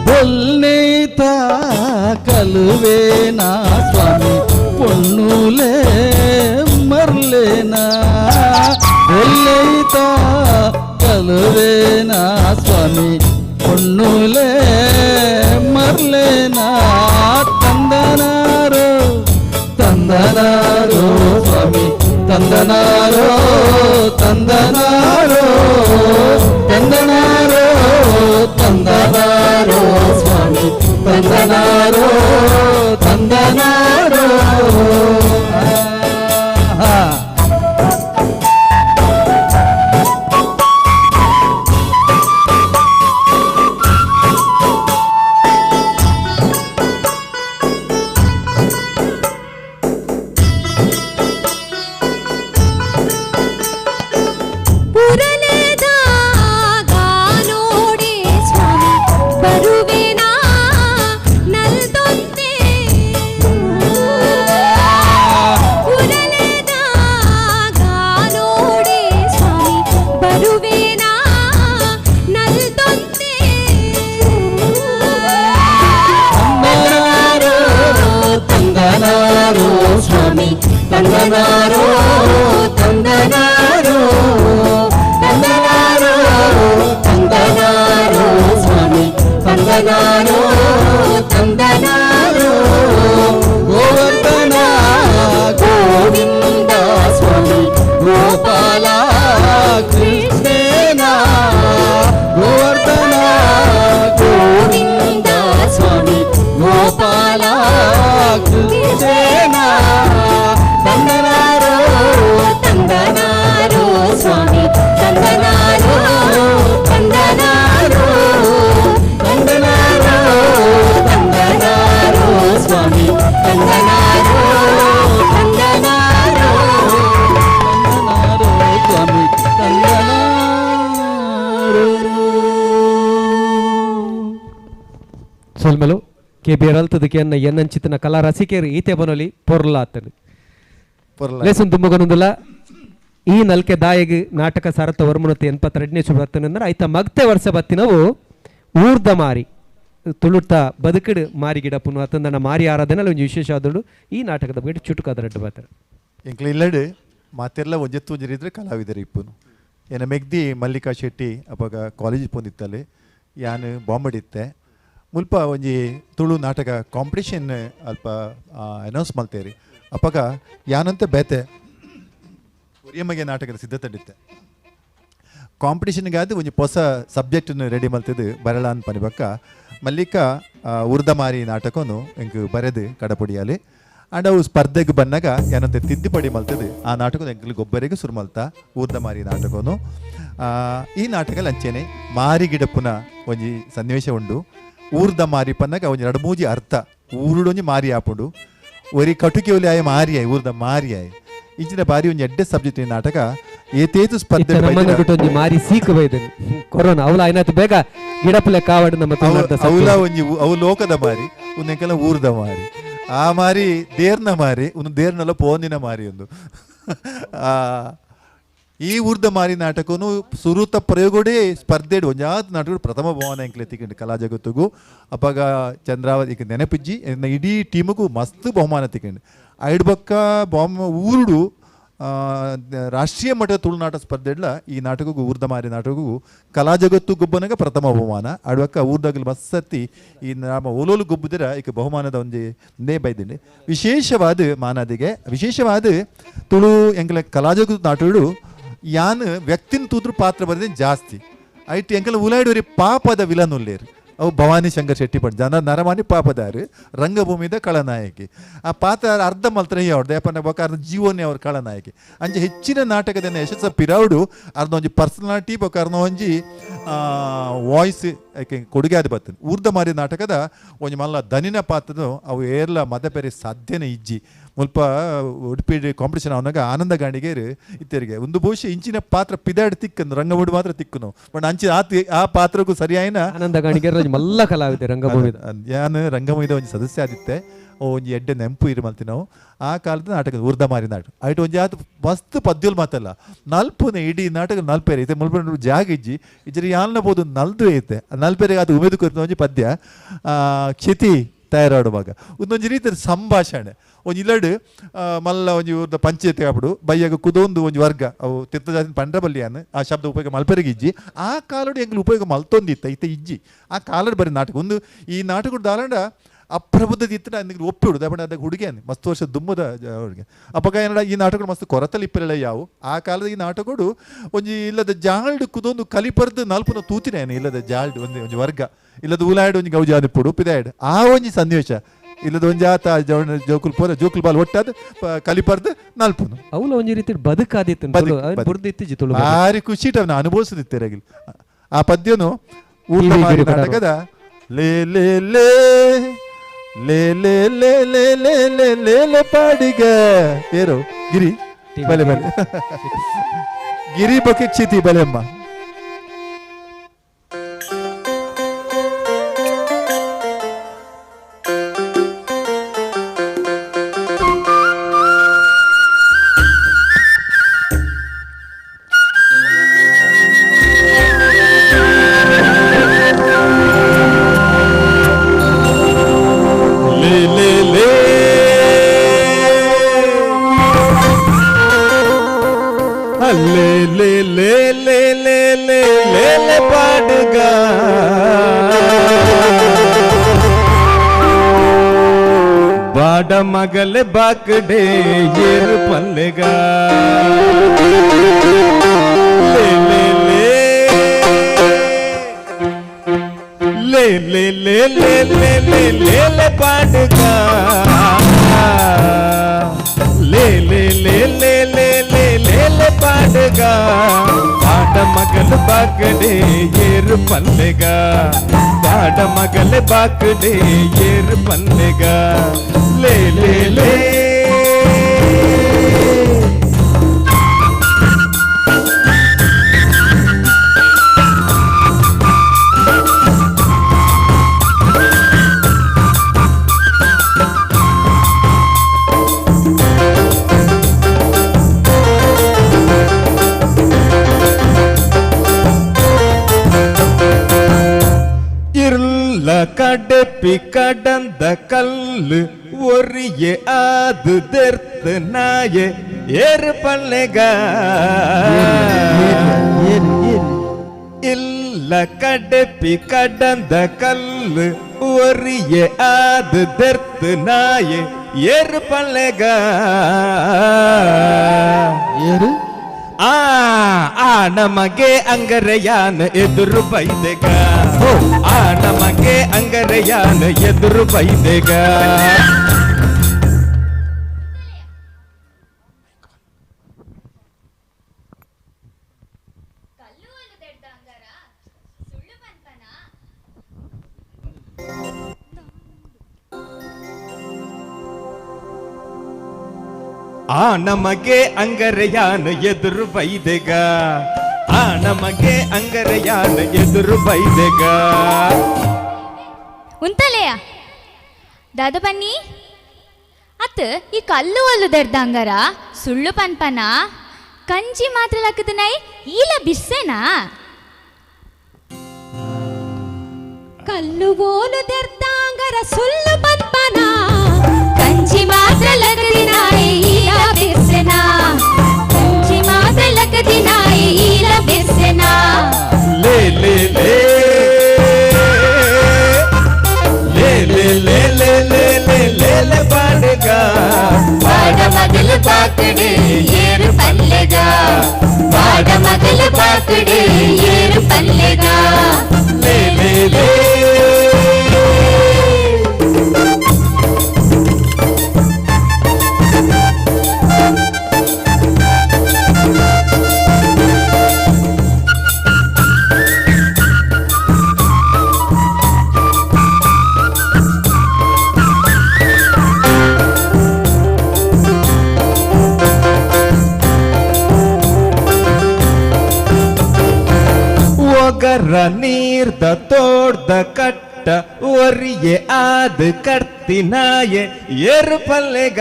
[SPEAKER 9] ಬೊಲ್ನೇತ ಕಲುವೇನಾ ಸ್ವಾಮಿ ಪೊನ್ನುಲೇ ಮರ್ಲೇನಾ ಬೊಲ್ನೇತ ಕಲುವೇನಾ ಸ್ವಾಮಿ ಪೊನ್ನುಲೇ ಮರ್ಲೇನಾ ತಂದನಾರೋ ತಂದನಾರೋ ಸ್ವಾಮಿ ತಂದನಾರೋ ತಂದನಾರೋ ತಂದನಾರೋ ತಂದನಾರೋ ಸ್ವಾಮಿ ತಂದನಾರೋ ತಂದನಾರೋ.
[SPEAKER 2] ಪುರಲದಾಗ ನೋಡೆ ಸ್ವಾಮಿ ಬರುವೆನಾ.
[SPEAKER 1] ಕೆ ಬಿ ಅಲ್ತದಕ್ಕೆ ಎನ್ನ ಎನ್ನಂಚಿತನ ಕಲಾ ರಸಿಕೆರು ಈತೆ ಬನೊಲಿ ಪೊರ್ಲಾತನು ಲೇಸನ್ ದುಮ್ಮಗನೊಂದುಲ ಈ ನಲ್ಕೆ ದಾಯಗ್ ನಾಟಕ ಸಾರಥ ವರ್ಮನತೆ 82ನೇ ಸುಬರ್ತನಂದ್ರೆ ಐತ ಮಗ್ತೆ ವರ್ಷ ಬತ್ತಿನವು ಊರ್ದ ಮಾರಿ ತುಳುಟ ಬದುಕಡು ಮಾರಿ ಗಿಡ ಪುನಃ ಅತಂದನ ಮಾರಿ ಆರಾಧನೆ ಒಂಜಿ ವಿಶೇಷ ಆದಳು ಈ ನಾಟಕದ ಬಗ್ಗೆ ಚುಟುಕಾದ ರಡ್ಡು ಬಾತಾರೆ.
[SPEAKER 3] ಎಂಕ್ಲ ಇಲ್ಲಡು ಮಾತೆಲ್ಲ ಒಂಜೆತ್ತು ಒಂಜರಿದ್ರೆ ಕಲಾವಿದರು ಇಪ್ಪುನು ಎನ ಮೆಗ್ದಿ ಮಲ್ಲಿಕಾ ಶೆಟ್ಟಿ ಅಪಗ ಕಾಲೇಜ್ ಪೊಂದಿತ್ತಲೆ ಯಾನು ಬಾಂಬೆ ಇತ್ತೆ ಮುಲ್ಪ ಒಂಜಿ ತುಳು ನಾಟಕ ಕಾಂಪಿಟೇಷನ್ ಅಲ್ಪ ಅನೌನ್ಸ್ ಮಲ್ತೇರಿ ಅಪಗ ಯಾನಂತ ಬೇತೆ ಒರಿಯಮ್ಮಗೆ ನಾಟಕದ ಸಿದ್ಧತೆ ಇತ್ತೆ ಕಾಂಪಿಟೇಷನ್ಗಾದ ಒಂಜಿ ಹೊಸ ಸಬ್ಜೆಕ್ಟನ್ನು ರೆಡಿ ಮಲ್ತದ್ದು ಬರಳ ಅನ್ ಪನಿಬಕ್ಕ ಮಲ್ಲಿಕಾ ಉರ್ದಮಾರಿ ನಾಟಕನು ಎಂಕ್ ಬರೆದು ಕಡಪೊಡಿಯಾಲಿ ಆಂಡ್ ಅವು ಸ್ಪರ್ಧೆಗೆ ಬಂದಾಗ ಏನಂತ ತಿದ್ದುಪಡಿ ಮಲ್ತದೆ ಆ ನಾಟಕದ ಎಂಕಲ್ ಗೊಬ್ಬರಿಗೆ ಸುರು ಮಲ್ತ ಊರ್ದಮಾರಿ ನಾಟಕನು. ಈ ನಾಟಕ ಲಂಚೇನೆ ಮಾರಿ ಗಿಡಪ್ಪುನ ಒಂಜಿ ಸನ್ನಿವೇಶ ಉಂಡು. ಊರ್ದ ಮಾರಿ ಪನ್ನಾಗ ಒಂಜಿ ರಡ್ಮೂಜಿ ಅರ್ಥ ಊರುಡೊಂಜಿ ಮಾರಿ ಆಪುಂಡು ಒರಿ ಕಟುಕಿ ಒಲಿ ಆಯ ಮಾರಿಯಾಯ್ ಊರ್ದ ಮಾರಿಯಾಯ್ ಇಂಚಿನ ಬಾರಿ ಒಂಜಿ ಎಡ್ಡೆ ಸಬ್ಜೆಕ್ಟ್ ಈ ನಾಟಕ ಏತೇತು ಸ್ಪರ್ಧೆ
[SPEAKER 1] ಒಂಜಿ ಮಾರಿ ಸೀಕು ಬೈದನು ಕೊರೋನಾ ಅವಲ ಐನಾತ್ ಬೇಗ ಗಿಡಪುಲೆ ಕಾವಡು ನಮ್ಮ
[SPEAKER 3] ಅವಲ ಒಂಜಿ ಅವು ಲೋಕದ ಮಾರಿ ಒಂದೆಂಕೆಲ್ಲ ಊರ್ದ ಮಾರಿ ಆ ಮಾರಿ ದೇರ್ನ ಮಾರಿ ಒಂದು ದೇರ್ನೆಲ್ಲ ಪೋಂದಿನ ಮಾರಿ ಒಂದು ಈ ಊರ್ದ ಮಾರಿ ನಾಟಕನು ಸುರುತ ಪ್ರಯೋಗಡೆ ಸ್ಪರ್ಧೆ ಒಂಜಾತ್ ನಾಟಕ ಪ್ರಥಮ ಭವನ ಎಂಕ್ಲೆ ತಿಕ್ಕಂಡು ಕಲಾ ಜಗತ್ತಿಗೂ ಅಪ್ಪಾಗ ಚಂದ್ರಾವತಿ ಈಗ ನೆನಪಿಜ್ಜಿ ಇಡೀ ಟೀಮಿಗೂ ಮಸ್ತ್ ಬಹುಮಾನ ತಿಕ್ಕಂಡು ಐಡ್ಬಕ್ಕ ಬಾಂಬ್ ಊರುಡು ರಾಷ್ಟ್ರೀಯ ಮಟ್ಟದ ತುಳುನಾಟ ಸ್ಪರ್ಧೆಡ್ಲ ಈ ನಾಟಕಕ್ಕೂ ಊರ್ದ ಮಾರಿ ನಾಟಕಕ್ಕೂ ಕಲಾ ಜಗತ್ತು ಗೊಬ್ಬನಾಗ ಪ್ರಥಮ ಬಹುಮಾನ ಆಡ್ಬಕ್ಕ ಊರ್ದಾಗಲು ಮಸ್ಸತ್ತಿ ಈ ನಮ್ಮ ಓಲೋಲು ಗೊಬ್ಬುದಿರ ಈಗ ಬಹುಮಾನದ ಒಂಜಿ ನೇ ಬೈದಿಂಡೆ ವಿಶೇಷವಾದ ಮಾನದಿಗೆ ವಿಶೇಷವಾದ ತುಳು ಎಂಕಲ ಕಲಾ ಜಗತ್ತು ನಾಟಕಡು ಯಾನ್ ವ್ಯಕ್ತಿನ ತೂದ್ರು ಪಾತ್ರ ಬರೆದ ಜಾಸ್ತಿ ಐಟ್ ಎಂಕಲ ಉಲಾಯ್ಡೋರಿ ಪಾಪದ ವಿಲನ್ ಉಲ್ಲೇರು ಅವು ಭವಾನಿ ಶಂಕರ್ ಶೆಟ್ಟಿ ಪಂಡ್ ಜನ ನರಮಾನಿ ಪಾಪದಾರು ರಂಗಭೂಮಿದ ಕಳನಾಯಕಿ ಆ ಪಾತ್ರ ಅರ್ಧ ಮಲ್ತ್ರ ಅವ್ರದ್ದು ಯಾಪಂದ್ರೆ ಬೊಕ್ಕ ಅರ್ಧ ಜೀವನೇ ಅವ್ರ ಕಳನಾಯಕಿ ಅಂಚೆ ಹೆಚ್ಚಿನ ನಾಟಕದ ಯಶಸ್ಸ ಪಿರೌಡು ಅರ್ಧ ಒಂಜಿ ಪರ್ಸನಾಲಿಟಿ ಬೊಕ್ಕ ಅರ್ಧ ಒಂಜಿ ವಾಯ್ಸ್ ಕೊಡುಗೆ ಆದ ಬರ್ತದೆ. ಊರ್ದ ಮಾರಿ ನಾಟಕದ ಒಂಜಿ ಮಲ್ಲ ದನಿನ ಪಾತ್ರದ ಅವು ಏರ್ಲ ಮದ ಪೆರೆ ಸಾಧ್ಯನೇ ಇಜ್ಜಿ ಮುಲ್ಪ ಉಡುಪಿ ಕಾಂಪಿಟೇಷನ್ ಅವನಾಗ ಆನಂದ ಗಾಣಿಗೇರು ಇತ್ತೆರಿಗೆ ಒಂದು ಬಹುಶಃ ಇಂಚಿನ ಪಾತ್ರ ಪಿದಾಡ್ ತಿಕ್ಕನು ರಂಗಭೂಮಿ ಮಾತ್ರ ತಿಕ್ಕನು ಬಟ್ ಅಂಚಿನ ಆ ಪಾತ್ರಕ್ಕೂ ಸರಿಯಾಯಿನ
[SPEAKER 1] ಆನಂದ ಗಾಣಿಗೇರು ಮಲ್ಲ ಕಲಾವಿದೆ ರಂಗಭೂಮಿ
[SPEAKER 3] ಯಾನು ರಂಗಭೂಮಿದ ಒಂಜಿ ಸದಸ್ಯ ಆದಿತ್ತೆ ಒಂಜಿ ಎಡ್ಡೆ ನೆಂಪು ಇರು ಮಲ್ತಿ ನಾವು ಆ ಕಾಲದ ನಾಟಕ ಊರ್ದ ಮಾರಿ ನಾಟಕ ಐಟ್ ಒಂಜಿ ಆತ ಮಸ್ತ್ ಪದ್ಯಲ್ ಮಾತಲ್ಲ ನಲ್ಪುನೆ ಇಡೀ ನಾಟಕ ನಲ್ಪೇರೆ ಐತೆ ಮುಲ್ಪ ಜಾಗ ಇಜ್ಜಿ ಇಜ್ಜರಿ ಯಾಲ್ನ ಬೋದು ನಲ್ದು ಐತೆ ನಲ್ಪೇರೆ ಅದು ಉಮೇದು ಕೊರ್ತ ಒಂಜಿ ಪದ್ಯ ಕ್ಷಿತಿ ತಯಾರಾಡುವಾಗ ಒಂದೊಂಜಿ ರೀತಿಯ ಸಂಭಾಷಣೆ ಒಂಜಿ ಇಲ್ಲಡು ಮಲ್ಲ ಒಂಜಿ ಊರ್ದ ಪಂಚಾಯತಿ ಆಪುಡು ಬಯ್ಯಾಗ ಕುದೊಂದು ಒಂಜಿ ವರ್ಗ ಅವು ತಿರ್ತ ಜಾತಿ ಪಂಡ್ರಬಲ್ಲಿಯಾನ ಆ ಶಬ್ದ ಉಪಯೋಗ ಮಲ್ಪೆರಿಗೆ ಇಜ್ಜಿ ಆ ಕಾಲಡು ಎಂಗ್ಲು ಉಪಯೋಗ ಮಲ್ತೊಂದಿತ್ತ ಇತ್ತ ಇಜ್ಜಿ ಆ ಕಾಲಡು ಬರೀ ನಾಟಕ ಒಂದು ಈ ನಾಟಕ ದಾಲಂಡ ಅಪ್ರಬುದ್ಧ ಇತ್ತು ನನಗೆ ಒಪ್ಪಿಡುದು ಅಪ್ಪ ಅದಕ್ಕೆ ಹುಡುಗಿಯಾನೆ ಮಸ್ತ್ ವರ್ಷ ದುಮ್ಮದ ಹುಡುಗಿ ಅಪ್ಪಗ ಏನಡ ಈ ನಾಟಕಗಳು ಮಸ್ತ್ ಕೊರತಲ್ಲಿ ಇಪ್ಪರಲ್ಲ ಯಾವು ಆ ಕಾಲದ ಈ ನಾಟಕಗಳು ಒಂಜಿ ಇಲ್ಲದ ಜಾಲ್ಡ್ ಕುದೊಂದು ಕಲಿಪರ್ದು ನಲ್ಪುನ ತೂತಿನೇನು ಇಲ್ಲದ ಜಾಲ್ಡ್ ಒಂದು ಒಂಜಿ ವರ್ಗ ಇಲ್ಲದ ಉಲಾಯ್ಡ್ ಒಂಜಿ ಗೌಜಾನಿ ಪುಡು ಪಿದಾಯ್ಡ್ ಆ ಒಂಜಿ ಸನ್ನಿವೇಶ ಇಲ್ಲದ ಒಂಜಿ ಆತ ಜೋಕುಲ್ ಪೋರ ಜೋಕುಲ್ ಬಾಲ್ ಒಟ್ಟಾದ ಕಲಿಪರ್ದು ನಲ್ಪುನು
[SPEAKER 1] ಅವಳು ಒಂಜಿ ರೀತಿ ಬದುಕಾದಿತ್ತು
[SPEAKER 3] ಭಾರಿ ಖುಷಿ ಅವನು ಅನುಭವಿಸುದಿತ್ತೆ ಆ ಪದ್ಯನು ನಾಟಕದ ಲೇ ಲೇ ಲೇ ಲೇ ಲೇ ಲೇ ಲೇ ಲೇ ಲೇ ಲೇ ಲೇ ಪಾಡಿಗ ಏರೋ ಗಿರಿ ಬಲೆ ಬಲೆ ಗಿರಿ ಬೊಕ್ಕೆ ಕ್ಷಿತಿ ಬಲೆಯಮ್ಮ.
[SPEAKER 8] ಮಗಲೆ ಬಾಕಡೆ ಏರು ಪಲ್ಲೆಗ ಲೇ ಲೇ ಲೇ ಲೇ ಲೇ ಲೇ ಲೇ ಲೇ ಲೇ ಪಾಡುಗ ಲೇ ಲೇ ಲೇ ಲೇ ಲೇ ಲೇ ಲೇ ಲೇ ಪಾಡುಗ ಪಾಡ ಮಗಲ ಬಾಕಡೆ ಏರು ಪಲ್ಲೆಗ ಪಾಡ ಮಗಲೆ ಬಾಕಡೆ ಏರು ಪಲ್ಲೆಗ ಲೇ ಲೇ ಲೇ. ಕಡೆಪಿ ಕಡಂದ ಕಲ್ಲು ಒರಿಯೆ ಆದು ದೆರ್ತು ನಾಯೆ ಏರು ಪಲ್ಲೆಗ ಇಲ್ಲ ಕಡೆಪಿ ಕಡಂದ ಕಲ್ಲು ಒರಿಯೆ ಆದು ದೆರ್ತು ನಾಯೆ ಏರು ಪಲ್ಲೆಗ
[SPEAKER 9] ಏರು
[SPEAKER 8] ಆ ಆ ನಮಗೆ ಅಂಗರೆಯಾನ ಎದುರು ಬೈದೆಗ ಆ ನಮಗೆ ಅಂಗರೆಯಾನ ಎದುರು ಬೈದೆಗ ಆ ನಮಗೆ ಅಂಗರೆಯಾನ ಎದುರು ಬೈದೆಗ ಆ ನಮಗೆ ಅಂಗರೆಯಾನ ಎದುರು ಬೈದೆಗ
[SPEAKER 10] ಉಂತಲೆಯ ದಾದ ಬನ್ನಿ ಅತ್ ಈ ಕಲ್ಲು ಒಲ್ಲು ದರ್ದಂಗರ ಸುಳ್ಳು ಪನ್ಪನ ಕಂಜಿ ಮಾತ್ರ ಲಕ್ಕದ ನಾಯಿ ಈಲ ಬಿಸ್ಸೆನಾ
[SPEAKER 2] ಕಲ್ಲು ಓಲು ದರ್ದಾಂಗರ ಸುಳ್ಳು ಪನ್ಪನ ಕಂಜಿ ಮಾತ್ರ ಲಗದಿ ನಾಯಿ ಈಲ ಬಿರ್ಸೆನಾ ಕಂಜಿ ಮಾತ್ರ ಲಗದಿ ನಾಯಿ ಈಲ ಬಿರ್ಸೆನಾ
[SPEAKER 8] ಲೇ ಲೇ ಲೇ ಲೇ ಲೇ ಲೇ ಲೇ ಲೇ ಲೇ ಲೇ ಲೇ ಪಾಡುಗ
[SPEAKER 10] ಪಾಡ ಮಗಲು ಪಾಕಡು ಏರು ಪಲ್ಲೆಗ ಪಾಡ ಮಗಲು ಪಾಕಡು ಏರು ಪಲ್ಲೆಗ
[SPEAKER 8] ಲೇ ಲೇ ಲೇ ಒಗರ ನೀರ್ದ ತೋಡ್ದ ಕಟ್ಟ ಒರಿಯೆ ಆದ ಕರ್ತಿನಾಯೆ ಏರು ಪಲ್ಲೆಗ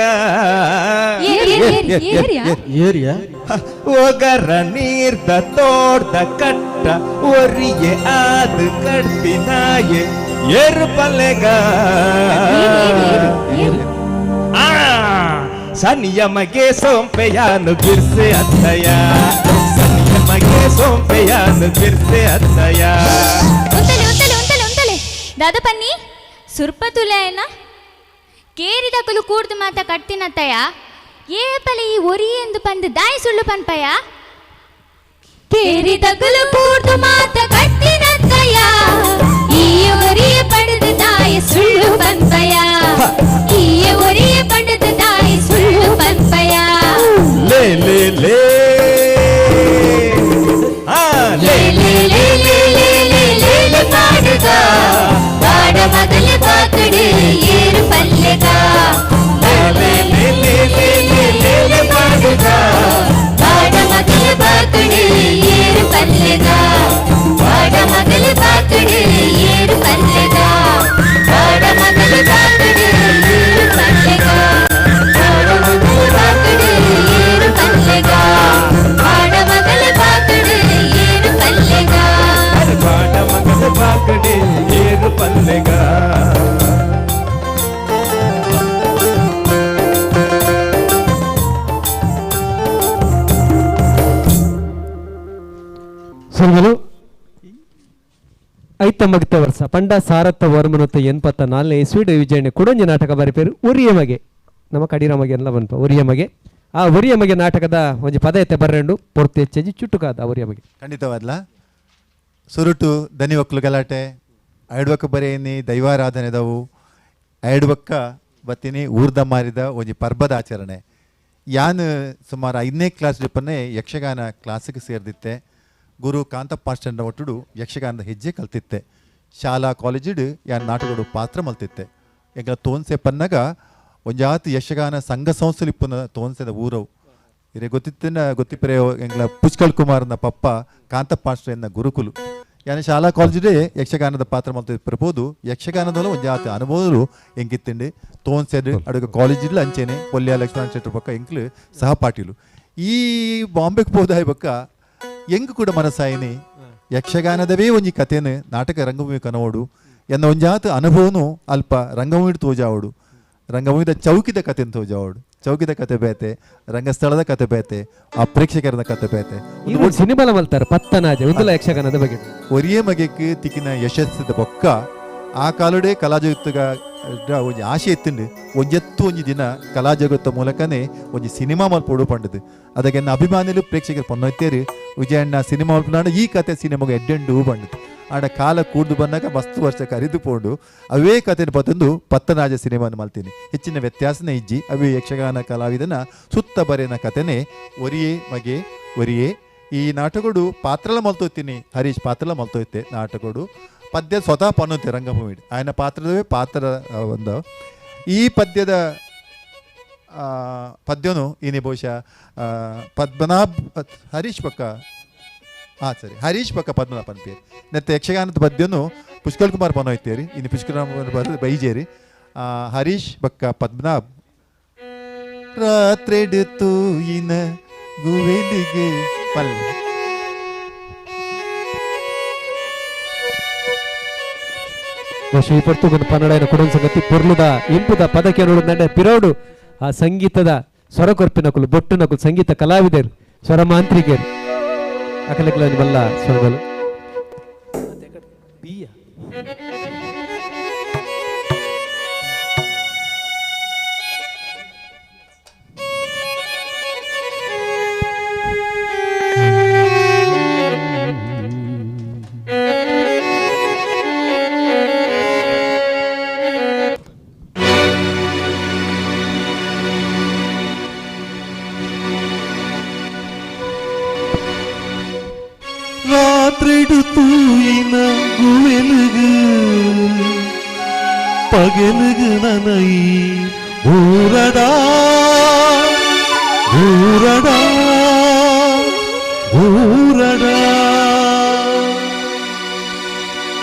[SPEAKER 9] ಏರಿಯಾ
[SPEAKER 8] ಒಗರ ನೀರ್ದ ತೋಡ್ದ ಕಟ್ಟ ಒರಿಯೆ ಆದ ಕರ್ತಿನಾಯೆ ಏರು ಪಲ್ಲೆಗ ಆ ಸನಿಯ ಮಗೆ ಸೋಂಪೆಯಾನು ಬಿರ್ಸೆ ಅತ್ತಯ ಸನಿಯ ಮಗೆ ಸೋಂಪೆಯಾನು ಬಿರ್ಸೆ ಅತ್ತಯ
[SPEAKER 10] ಉಂತಲೆ ಉಂತಲೆ ಉಂತಲೆ ಉಂತಲೆ ದಾದ ಪನ್ನಿ ಸುರ್ಪತುಲೆಯನ ಕೇರಿದಕಲು ಕೂಡ್ದು ಮಾತ ಕಟ್ಟಿನತ್ತಯ ಏಪಲೆ ಈ ಒರಿ ಎಂದು ಪಂದು ದಾಯಿ ಸುಳ್ಳು ಪನ್ಪಯ
[SPEAKER 2] ಕೇರಿದಕಲು ಕೂಡ್ದು ಮಾತ ಕಟ್ಟಿನತ್ತಯ ಈ ಒರಿಯ ಪಡೆದ ತಾಯಿ ಸುಳ್ಳು ಪನ್ಪಯ ಈ ಒರಿಯ ಪಡೆದ ತಾಯಿ ಸುಳ್ಳು ಪನ್ಪಯ
[SPEAKER 8] ಲೇ ಲೇ ಲೇ ಆ ಲೇ
[SPEAKER 2] ಲೇ ಲೇ ಲೇ ಲೇ ಲೇ ಲೇ ಲೇ ಪಾಡುಗ ಪಾಡ ಮಗಲ ಪಾಕಡು ಏರು ಪಲ್ಲೆಗ
[SPEAKER 8] ಲೇ ಲೇ ಲೇ ಲೇ ಲೇ ಲೇ ಲೇ ಲೇ ಪಾಡುಗ
[SPEAKER 2] ಪಾಡ ಮಗಲ ಪಾಕಡು ಏರು ಪಲ್ಲೆಗ ಪಾಡ ಮಗಲ ಪಾಕಡು ಏರು ಪಲ್ಲೆಗ ಪಾಡ ಮಗಲ ಪಾಕಡು ಏರು ಪಲ್ಲೆಗ ಪಾಡ ಮಗಲ ಪಾಕಡು ಏರು ಪಲ್ಲೆಗ ಪಾಡ ಮಗಲ ಪಾಕಡು ಏರು ಪಲ್ಲೆಗ
[SPEAKER 8] ಪಾಡ ಮಗಲ ಪಾಕಡೆ ಏರು ಪಲ್ಲೆಗ
[SPEAKER 1] ಸುಲ್ಮಲು ಐತ ಮಗತ ವರ್ಷ ಪಂಡ ಸಾರತ್ತ ವರ್ಮನೊತ್ತ 84ನೇ ಇಸ್ವಿಡ್ ವಿಜಯಣ್ಣ ಕುಡೊಂಜಿ ನಾಟಕ ಬರಿಪೇರು ಒರಿಯ ಮಗೆ ನಮ್ಮ ಕಡೀರ ಮಗೆ ಎಲ್ಲ ಬನ್ಪ ಒರಿಯ ಮಗೆ ಆ ಒರಿಯ ಮಗೆ ನಾಟಕದ ಒಂಜಿ ಪದ ಎತ್ತೆ ಬರ್ರೆಂಡು ಪೊರ್ತು ಹೆಚ್ಚೆಜಿ ಚುಟ್ಟುಕಾದ ಆ ಒರಿಯ ಮಗೆ
[SPEAKER 3] ಖಂಡಿತವಾದ್ಲ ಸುರುಟು ದನಿವಕ್ಲು ಗಲಾಟೆ ಐಡ್ವಕ್ಕ ಬರೇನಿ ದೈವಾರಾಧನೆದವು ಐಡ್ವಕ್ಕ ಬತ್ತಿನಿ ಊರ್ದ ಮಾರಿದ ಒಂಜಿ ಪರ್ಬದ ಆಚರಣೆ ಯಾನ್ ಸುಮಾರು 5ನೇ ಕ್ಲಾಸ್ ಡಿಪ್ಪನ್ನೇ ಯಕ್ಷಗಾನ ಕ್ಲಾಸಿಗೆ ಸೇರ್ದಿತ್ತೆ. ಗುರು ಕಾಂತಪ್ಪ ಮಾಸ್ಟರ್ನ ಒಟ್ಟುಡು ಯಕ್ಷಗಾನದ ಹೆಜ್ಜೆ ಕಲ್ತಿತ್ತೆ. ಶಾಲಾ ಕಾಲೇಜಿಡು ಯಾನ್ ನಾಟಕಡು ಪಾತ್ರ ಮಲ್ತಿತ್ತೆ. ಎಂಗಳ ತೋನ್ಸೆ ಪನ್ನಗ ಒಂಜಾತಿ ಯಕ್ಷಗಾನ ಸಂಘ ಸಂಸ್ಥೆಲಿಪ್ಪುನ ತೋನ್ಸೆದ ಊರವು ಇರೆ ಗೊತ್ತಿತ್ತಿನ ಗೊತ್ತಿಪ್ಪರೆ ಎಂಗಳ ಪುಷ್ಕಳ್ ಕುಮಾರ್ನ ಪಪ್ಪ ಕಾಂತಪ್ಪ ಮಾಸ್ಟರ್ ಎನ್ನ ಗುರುಕುಲು. ಯಾನ್ ಶಾಲಾ ಕಾಲೇಜಿಡೇ ಯಕ್ಷಗಾನದ ಪಾತ್ರ ಮಲ್ತಿಪ್ಪರ್ಬೋದು. ಯಕ್ಷಗಾನದಲ್ಲ ಒಂಜಾತಿ ಅನುಭವಗಳು ಎಂಕಿತ್ತಿಂಡು ತೋನ್ಸೆಡ್ ಅಡುಗೆ ಕಾಲೇಜಿಡ್ಲ ಅಂಚೆನೆ ಪೊಲ್ಯ ಲಕ್ಷ್ಮಣ ಶೆಟ್ಟರ್ ಪಕ್ಕ ಎಂಕ್ಲು ಸಹಪಾಠಿಲು. ಈ ಬಾಂಬೆಗೆ ಹೋದಾಯ್ ಬಕ್ಕ ಎಂಗ್ ಕೂಡ ಮನಸ್ಸಾಯಿನಿ ಯಕ್ಷಗಾನದವೇ ಒಂಜಿ ಕಥೆನು ನಾಟಕ ರಂಗಭೂಮಿ ಕನೋಡು. ಎನ್ನ ಒಂಜಾತ ಅನುಭವನು ಅಲ್ಪ ರಂಗಭೂಮಿ ತೋಜಾವಡು, ರಂಗಭೂಮಿದ ಚೌಕಿದ ಕತೆ ತೋಜಾವಡು. ಚೌಕಿದ ಕತೆ ಬೇತೆ, ರಂಗಸ್ಥಳದ ಕತೆ ಬೇತೆ, ಆ ಪ್ರೇಕ್ಷಕರ ಕತೆ ಬೇತೆ.
[SPEAKER 1] ಸಿನಿಮಾಲ ಮಲ್ತಾರೆ ಪತ್ತನಾಜೆ ಒಂದುಲ ಯಕ್ಷಗಾನದ ಬಗ್ಗೆ.
[SPEAKER 3] ಒರಿಯೇ ಮಗೆಕ್ ತಿಕ್ಕಿನ ಯಶಸ್ಸದ ಬೊಕ್ಕ ಆ ಕಾಲಡೆ ಕಲಾ ಜಗತ್ತುಗ ಒಂಜಿ ಆಶೆ ಇತ್ತುಂಡು, ಒಂಜೆತ್ತು ಒಂಜಿ ದಿನ ಕಲಾ ಜಗತ್ತ ಮೂಲಕನೇ ಒಂಜಿ ಸಿನಿಮಾ ಮಲ್ಪೊಡು ಪಂಡದು. ಅದಕ್ಕೆ ಎನ್ನ ಅಭಿಮಾನಿಲು ಪ್ರೇಕ್ಷಕರು ಪೊನ್ನೊತ್ತೇರು ವಿಜಯಣ್ಣ ಸಿನಿಮಾ ಮಲ್ಪನಾಡು ಈ ಕತೆ ಸಿನಿಮಾಗ ಎಡ್ಡೆಂಡು ಪಂಡದು. ಆಡ ಕಾಲ ಕೂಡ್ದು ಬಂದಾಗ ಮಸ್ತು ವರ್ಷ ಕರಿದು ಪೋಂಡು ಅವೇ ಕತೆನ ಪತ್ತೊಂದು ಪತ್ತನಾಜ ಸಿನಿಮಾನ ಮಲ್ತೀನಿ. ಹೆಚ್ಚಿನ ವ್ಯತ್ಯಾಸನೇ ಇಜ್ಜಿ. ಅವೇ ಯಕ್ಷಗಾನ ಕಲಾವಿದನ ಸುತ್ತ ಬರೆಯನ ಕತೆನೇ ಒರಿಯೇ ಮಗೆ ಒರಿಯೇ. ಈ ನಾಟಕಡು ಪಾತ್ರಲ ಮಲ್ತೋತೀನಿ, ಹರೀಶ್ ಪಾತ್ರಲ ಮಲ್ತೋಯ್ತೆ. ನಾಟಕಡು ಪದ್ಯ ಸ್ವತಃ ಪನ್ನುತ್ತೆ ರಂಗಭೂಮಿ ಆಯನ ಪಾತ್ರದವೇ ಪಾತ್ರ ಒಂದು. ಈ ಪದ್ಯದ ಪದ್ಯನು ಇನಿ ಬಹುಶಃ ಪದ್ಮನಾಭ್ ಹರೀಶ್ ಪಕ್ಕ ಸರಿ ಹರೀಶ್ ಪಕ್ಕ ಪದ್ಮನಾಭ ಪನ್ಪೇರಿ. ನೆತ್ತ ಯಕ್ಷಗಾನದ ಪದ್ಯನು ಪುಷ್ಕಲ್ ಕುಮಾರ್ ಪನೋಯ್ತೇರಿ, ಇನ್ನು ಪುಷ್ಕರ್ ಬೈಜೇರಿ. ಹರೀಶ್ ಬಕ್ಕ ಪದ್ಮನಾಭ್. ರಾತ್ರೆಡುತ್ತು ಇನ ಗುವೆಲಿಗೆ ಪಲ್
[SPEAKER 1] ಶ್ರೀ ಪರ್ತುಗನ ಪನ್ನಡೈನ ಕೊಡನ್ ಸಂಗತಿ ಪೊರ್ಲುದ ಇಂಪುದ ಪದಕ್ಕೆ ನೋಡುದಂಡೆ ಪಿರೋಡು ಆ ಸಂಗೀತದ ಸ್ವರ ಕೊರ್ಪಿನಕುಲು ಬೊಟ್ಟುನಕುಲು ಸಂಗೀತ ಕಲಾವಿದರು ಸ್ವರ ಮಾಂತ್ರಿಕರು ಅಕಲಕಲ ನಿಮ್ಮಲ್ಲ ಸ್ವರಗಳು.
[SPEAKER 7] ಪಗೆಲುಗು ನನೈ ಊರಡಾ ಊರಡಾ ಊರಡಾ.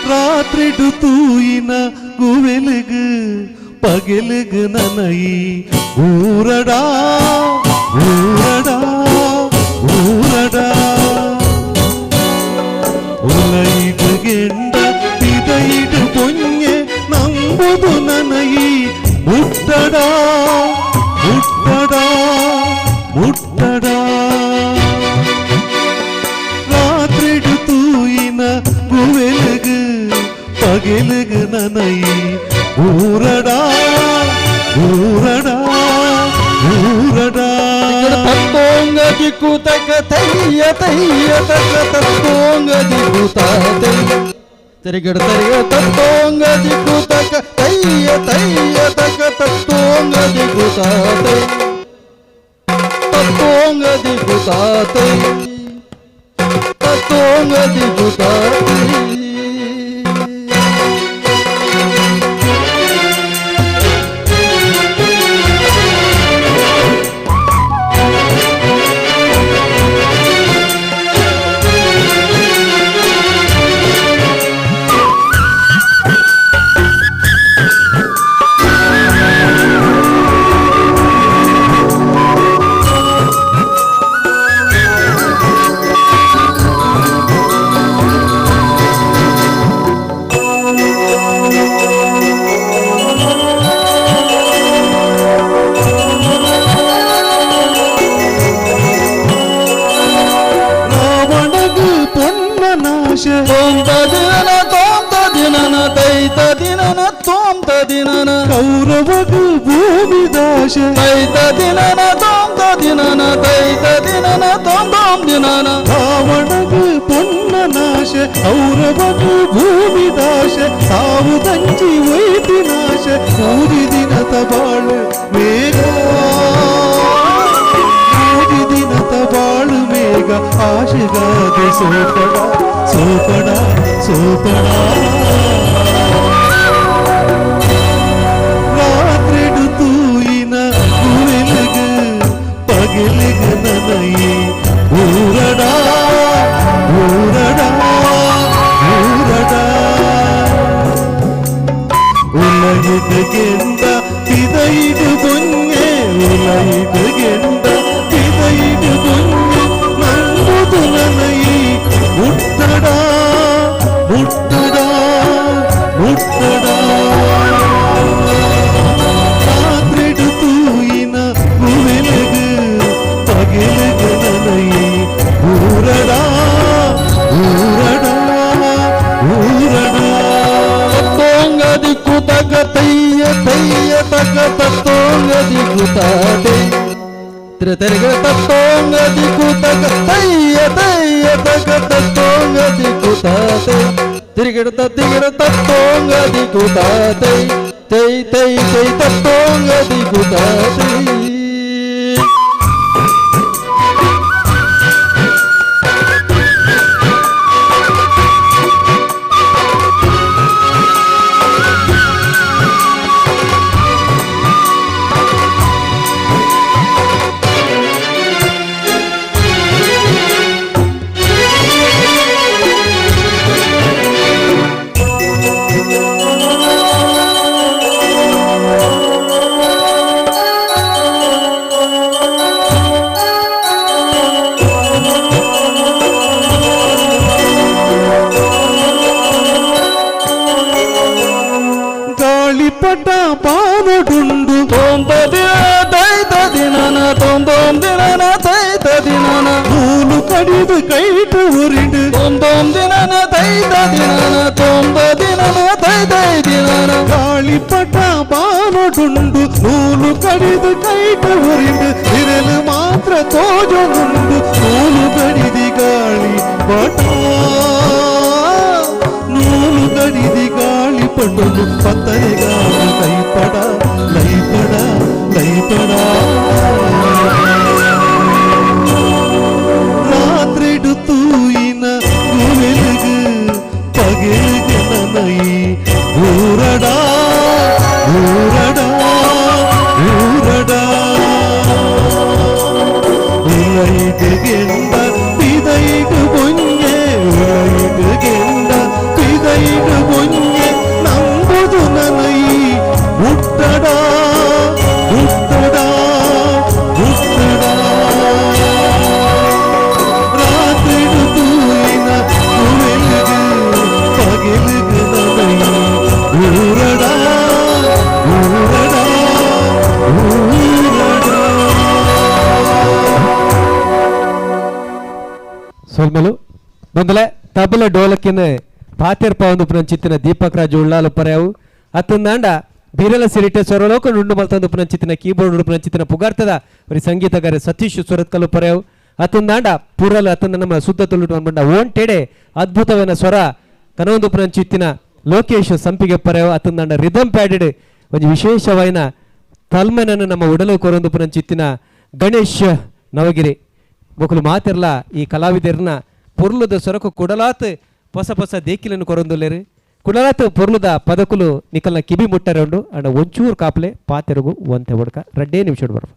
[SPEAKER 7] ರಾತ್ರಿಡು ತೂಯಿನ ಗುವೆಲುಗು ಪಗೆಲುಗು ನನೈ ಊರಡಾ ಊರಡಾ ಊರಡಾ. ಉಲೈಡು ಗೆಂಡ ಪಿದೈಡು ಪೊಂಗೆ ನಂಬುದು ನನೈ ಮುಟ್ಟಡಾ ಮುಟ್ಟಡಾ ಮುಟ್ಟಡಾ. ರಾತ್ರಿಡು ತೂಯಿನ ಗುವೆಲುಗು ಪಗೆಲುಗು ನನೈ ಊರಡಾ ಊರಡಾ ಊರಡಾ.
[SPEAKER 9] ತತ್ತೋಂಗ ದಿಕ್ಕು ತಕ ತಯ್ಯ ತಯ್ಯ ತಕ ತತ್ತೋಂಗ ದಿಕ್ಕು ತಯ್ಯ ತಿರುಗಡ ತರಿಗ ತತ್ತೋಂಗ ದಿಕ್ಕು ತಕ ತಯ್ಯ ತಯ್ಯ ತಕ ತತ್ತೋಂಗ ದಿಕ್ಕು ತೈ ತತ್ತೋಂಗ ದಿಕ್ಕು ತೈ ತತ್ತೋಂಗ ದಿಕ್ಕು ತೈ.
[SPEAKER 7] ಕೌರವಗು ಭೂಮಿದಾಶ
[SPEAKER 9] ತೈತ ದಿನನ ತೋಂತ ದಿನನ ತೈತ ದಿನನ ತೋಂತೋಂ ದಿನನ.
[SPEAKER 7] ರಾವಣಗು ಪೊನ್ನನಾಶ ಕೌರವಗು ಭೂಮಿದಾಶ ಸಾವು ತಂಚಿ ವೈತಿನಾಶ ಮೂರಿ ದಿನದ ಬಾಳು ಮೇಘ ಮೂರಿ ದಿನದ ಬಾಳು ಮೇಘ ಆಶೆಗಾದೆ ಸೋಪಡ ಸೋಪಡ ಸೋಪಡ. ರಾತ್ರಿಡು ತೂಯಿನ ಗುವೆಲುಗು ಪಗೆಲುಗು ನನೈ ಊರಡಾ ಊರಡಾ ಊರಡಾ. ಉಲಗಿದ ಗೆಂದ ಪಿದೈಡು ಬೊಂಗೆ ಉಲಗಿದ ಗೆಂದ ಪಿದೈಡು ಬೊಂಗೆ ನಂಬುದು ನನೈ ಮುಟ್ಟಡಾ ಮುಟ್ಟಡಾ ಮುಟ್ಟಡಾ.
[SPEAKER 9] ತೆರೆಗೆ ತತ್ತೋಂಗ ದಿಕ್ಕುತಕ ತಯ್ಯ ತಯ್ಯ ತಕ ತತ್ತೋಂಗ ದಿಕ್ಕುತಾತೆ ತಿರುಗಿಡುತ್ತ ತಿರುಗಿಡ ತತ್ತೋಂಗ ದಿಕ್ಕುತಾತೆ ತೈ ತೈ ತೈ ತತ್ತೋಂಗ ದಿಕ್ಕುತಾತೆ. ಗಾಳಿಪಟ ಬಾನುಡುಂಡು ತೊಂದದಿನ ತೈತ ದಿನನ ನೂಲು ಕಡಿದು ಕೈಟು ಉರಿಡು ತೊಂದೊಂ ದಿನನ ತೈತ ದಿನನ ತೊಂಬ ದಿನನ ತೈತೈ ದಿನನ ಗಾಳಿಪಟ ಬಾನುಡುಂಡು ನೂಲು ಕಡಿದು ಕೈಟು ಉರಿಡು ಇರಲು ಮಾತ್ರ ತೋಜೊಂದುಂಡು ನೂಲು ಕಡಿದಿ ಗಾಳಿ ಪಟ ನೂಲು ಕಡಿದಿ ಗಾಳಿ ಪಟಲು ಪತ್ತರೆಗಾಲ ಕೈಪಡ ಲೈಪಡ ಲೈಪಡ ರಾತ್ರಿಡು ತೂಯಿನ ಗುವೆಲುಗು ಪಗೆಲುಗು ನನೈ ಊರಡ ಊರಡ ಊರಡ ಉಲೈದು ಗೆಂದ ಪಿದೈಡು ಬೊಂಜೆ ಉಲೈದು ಗೆಂದ ಪಿದೈಡು ಬೊಂಜೆ ನಂಬುದು ನನೈ ಮುಟ್ಟಡ ಮುಟ್ಟಡ ಮುಟ್ಟಡ ರಾತ್ರಿಡು ತೂಯಿನ ಗುವೆಲುಗು ಪಗೆಲುಗು ನನೈ ಊರಡ ಊರಡ ಊರಡ.
[SPEAKER 1] ಸೋಲ್ಮಲು ಬಂದಲೆ ತಬಲ ಡೋಲಕ್ಕಿನ ಪಾತೆರ್ಪ ಒಂದು ಪುನಂಚಿತ್ತಿನ ದೀಪಕ್ ರಾಜು ಉಳ್ಳಾಲು ಪರ್ಯಾವು ಅತ್ತಂದಾಂಡ ಬೀರಲ ಸಿರಿಟೆ ಸ್ವರಲೋಕ ನುಂಡು ಮಲ್ತಂದು ಪುನಂಚಿತ್ತಿನ ಕೀಬೋರ್ಡ್ ಉಡು ಪುನಂಚಿತ್ತಿನ ಪುಗಾರ್ತದ ಒರಿ ಸಂಗೀತಗಾರ ಸತೀಶ್ ಸುರತ್ಕಲ್ಲು ಪರ್ಯಾವು ಅತ್ತಂದಾಂಡ ಪುರಲ್ ಅತ್ತಂದ ನಮ್ಮ ಸುದ್ದ ತುಳುಟು ಅನ್ಬಂಡ ಓನ್ ಟೆಡೆ ಅದ್ಭುತವನ ಸ್ವರ ಕನವೊಂದು ಪುನಂಚಿತ್ತಿನ ಲೋಕೇಶ್ ಸಂಪಿಗೆ ಪರ್ಯಾವು ಅತ್ತಂದಾಂಡ ರಿದಮ್ ಪ್ಯಾಡೆಡ್ ಒಂಜಿ ವಿಶೇಷವಾಯಿನ ತಲ್ಮನನ್ನು ನಮ್ಮ ಉಡಲು ಕೊರೊಂದು ಪುನಂಚಿತ್ತಿನ ಗಣೇಶ್ ನವಗಿರಿ ಮೊಕಲು ಮಾತಿರ್ಲ ಈ ಕಲಾವಿದರ್ನ ಪೊರ್ಲುದ ಸೊರಕು ಕುಡಲಾತ್ ಪೊಸ ಪೊಸ ದೇಕಿಲನ್ನು ಕೊರೊಂದುಲ್ಲೇರು ಕುಡಲಾತ್ ಪೊರ್ಲುದ ಪದಕುಲು ನಿಕಲ್ನ ಕಿಬಿ ಮುಟ್ಟರೆ ಉಂಡು ಅಂಡ ಒಂಚೂರು ಕಾಪ್ಲೆ ಪಾತೆರುಗು ಒಂತೆ ಒಡ್ಕ ರಡ್ಡೇ ನಿಮಿಷ ಬರ್ಪ.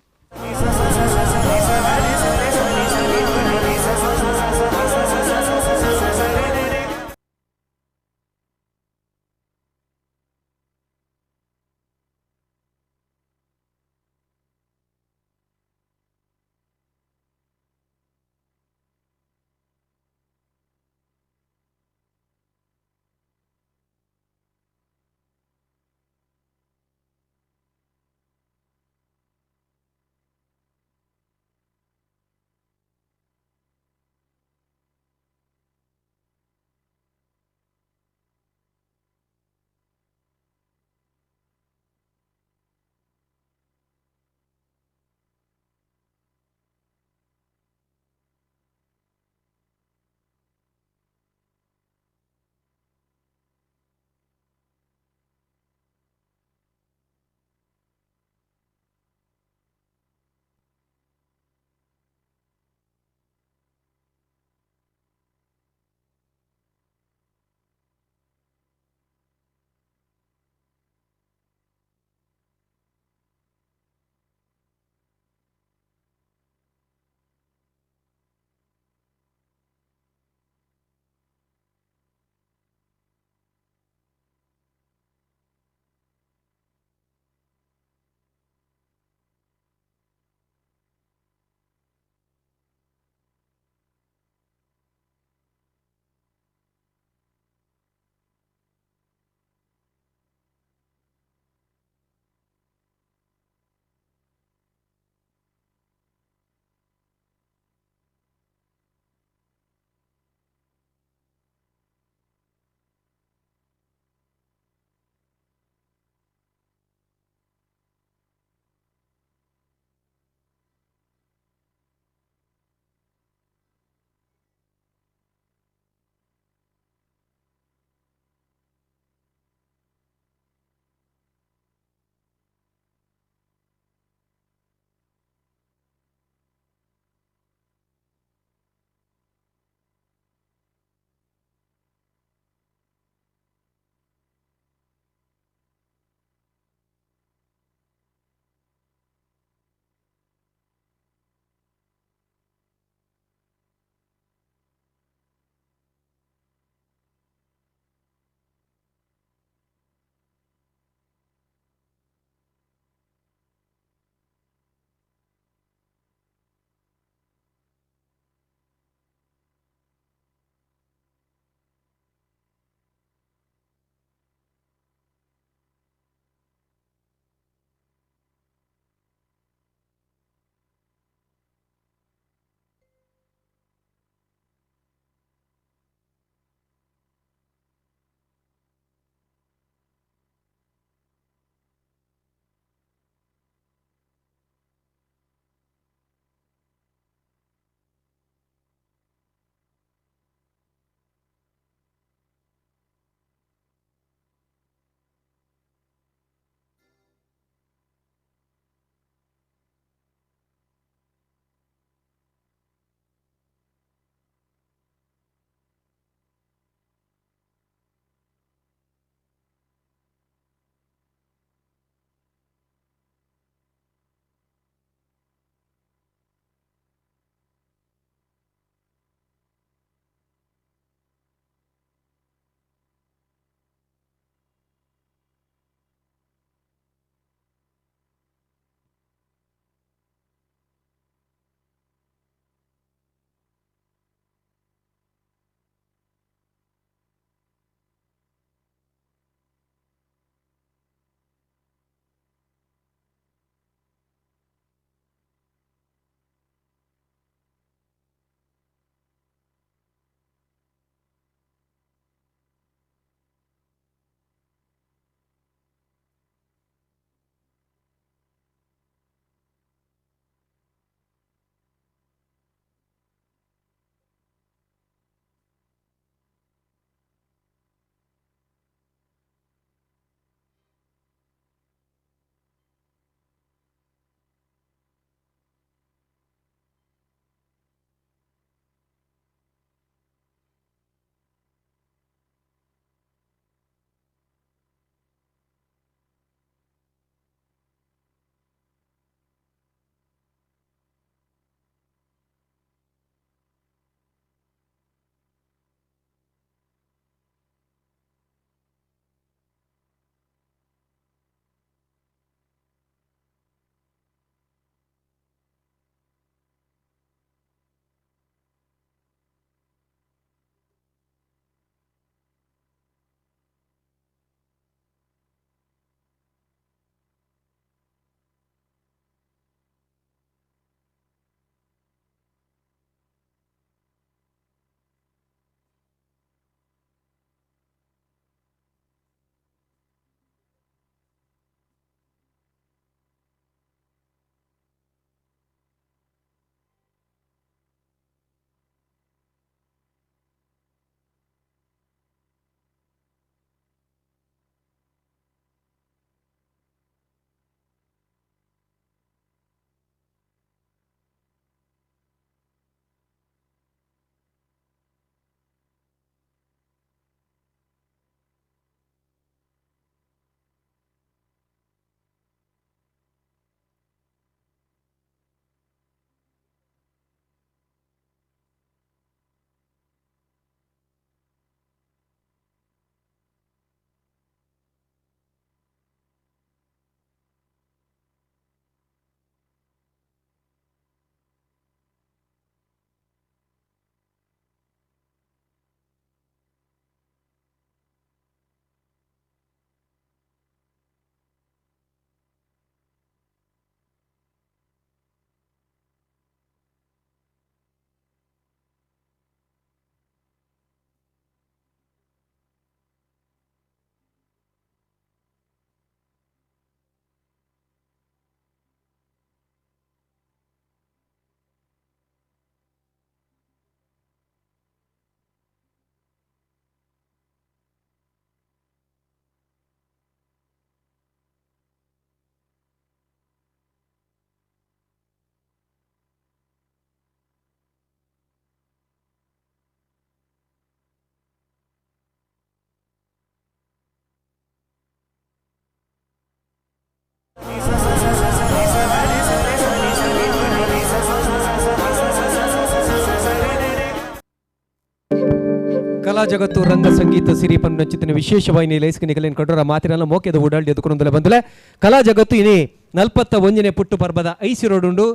[SPEAKER 1] ಜಗತ್ತು ರಂಗ ಸಂಗೀತ ಸಿರಿ ಪನ್ನಂಚಿತನ ವಿಶೇಷವಾಗಿ ಲೈಸ್ಕ ನಿಕಲೇನ್ ಕಡೋರ ಮಾತಿರಲ್ಲ ಮೋಕೆದ ಓಡಾಡಿ ಎದುಕೊಂಡಲೆ ಬಂದಲೆ ಕಲಾ ಜಗತ್ತು ಇನಿ 41ನೇ ಪುಟ್ಟು ಪರ್ಬದ ಐಸಿರೋಡುಂಡು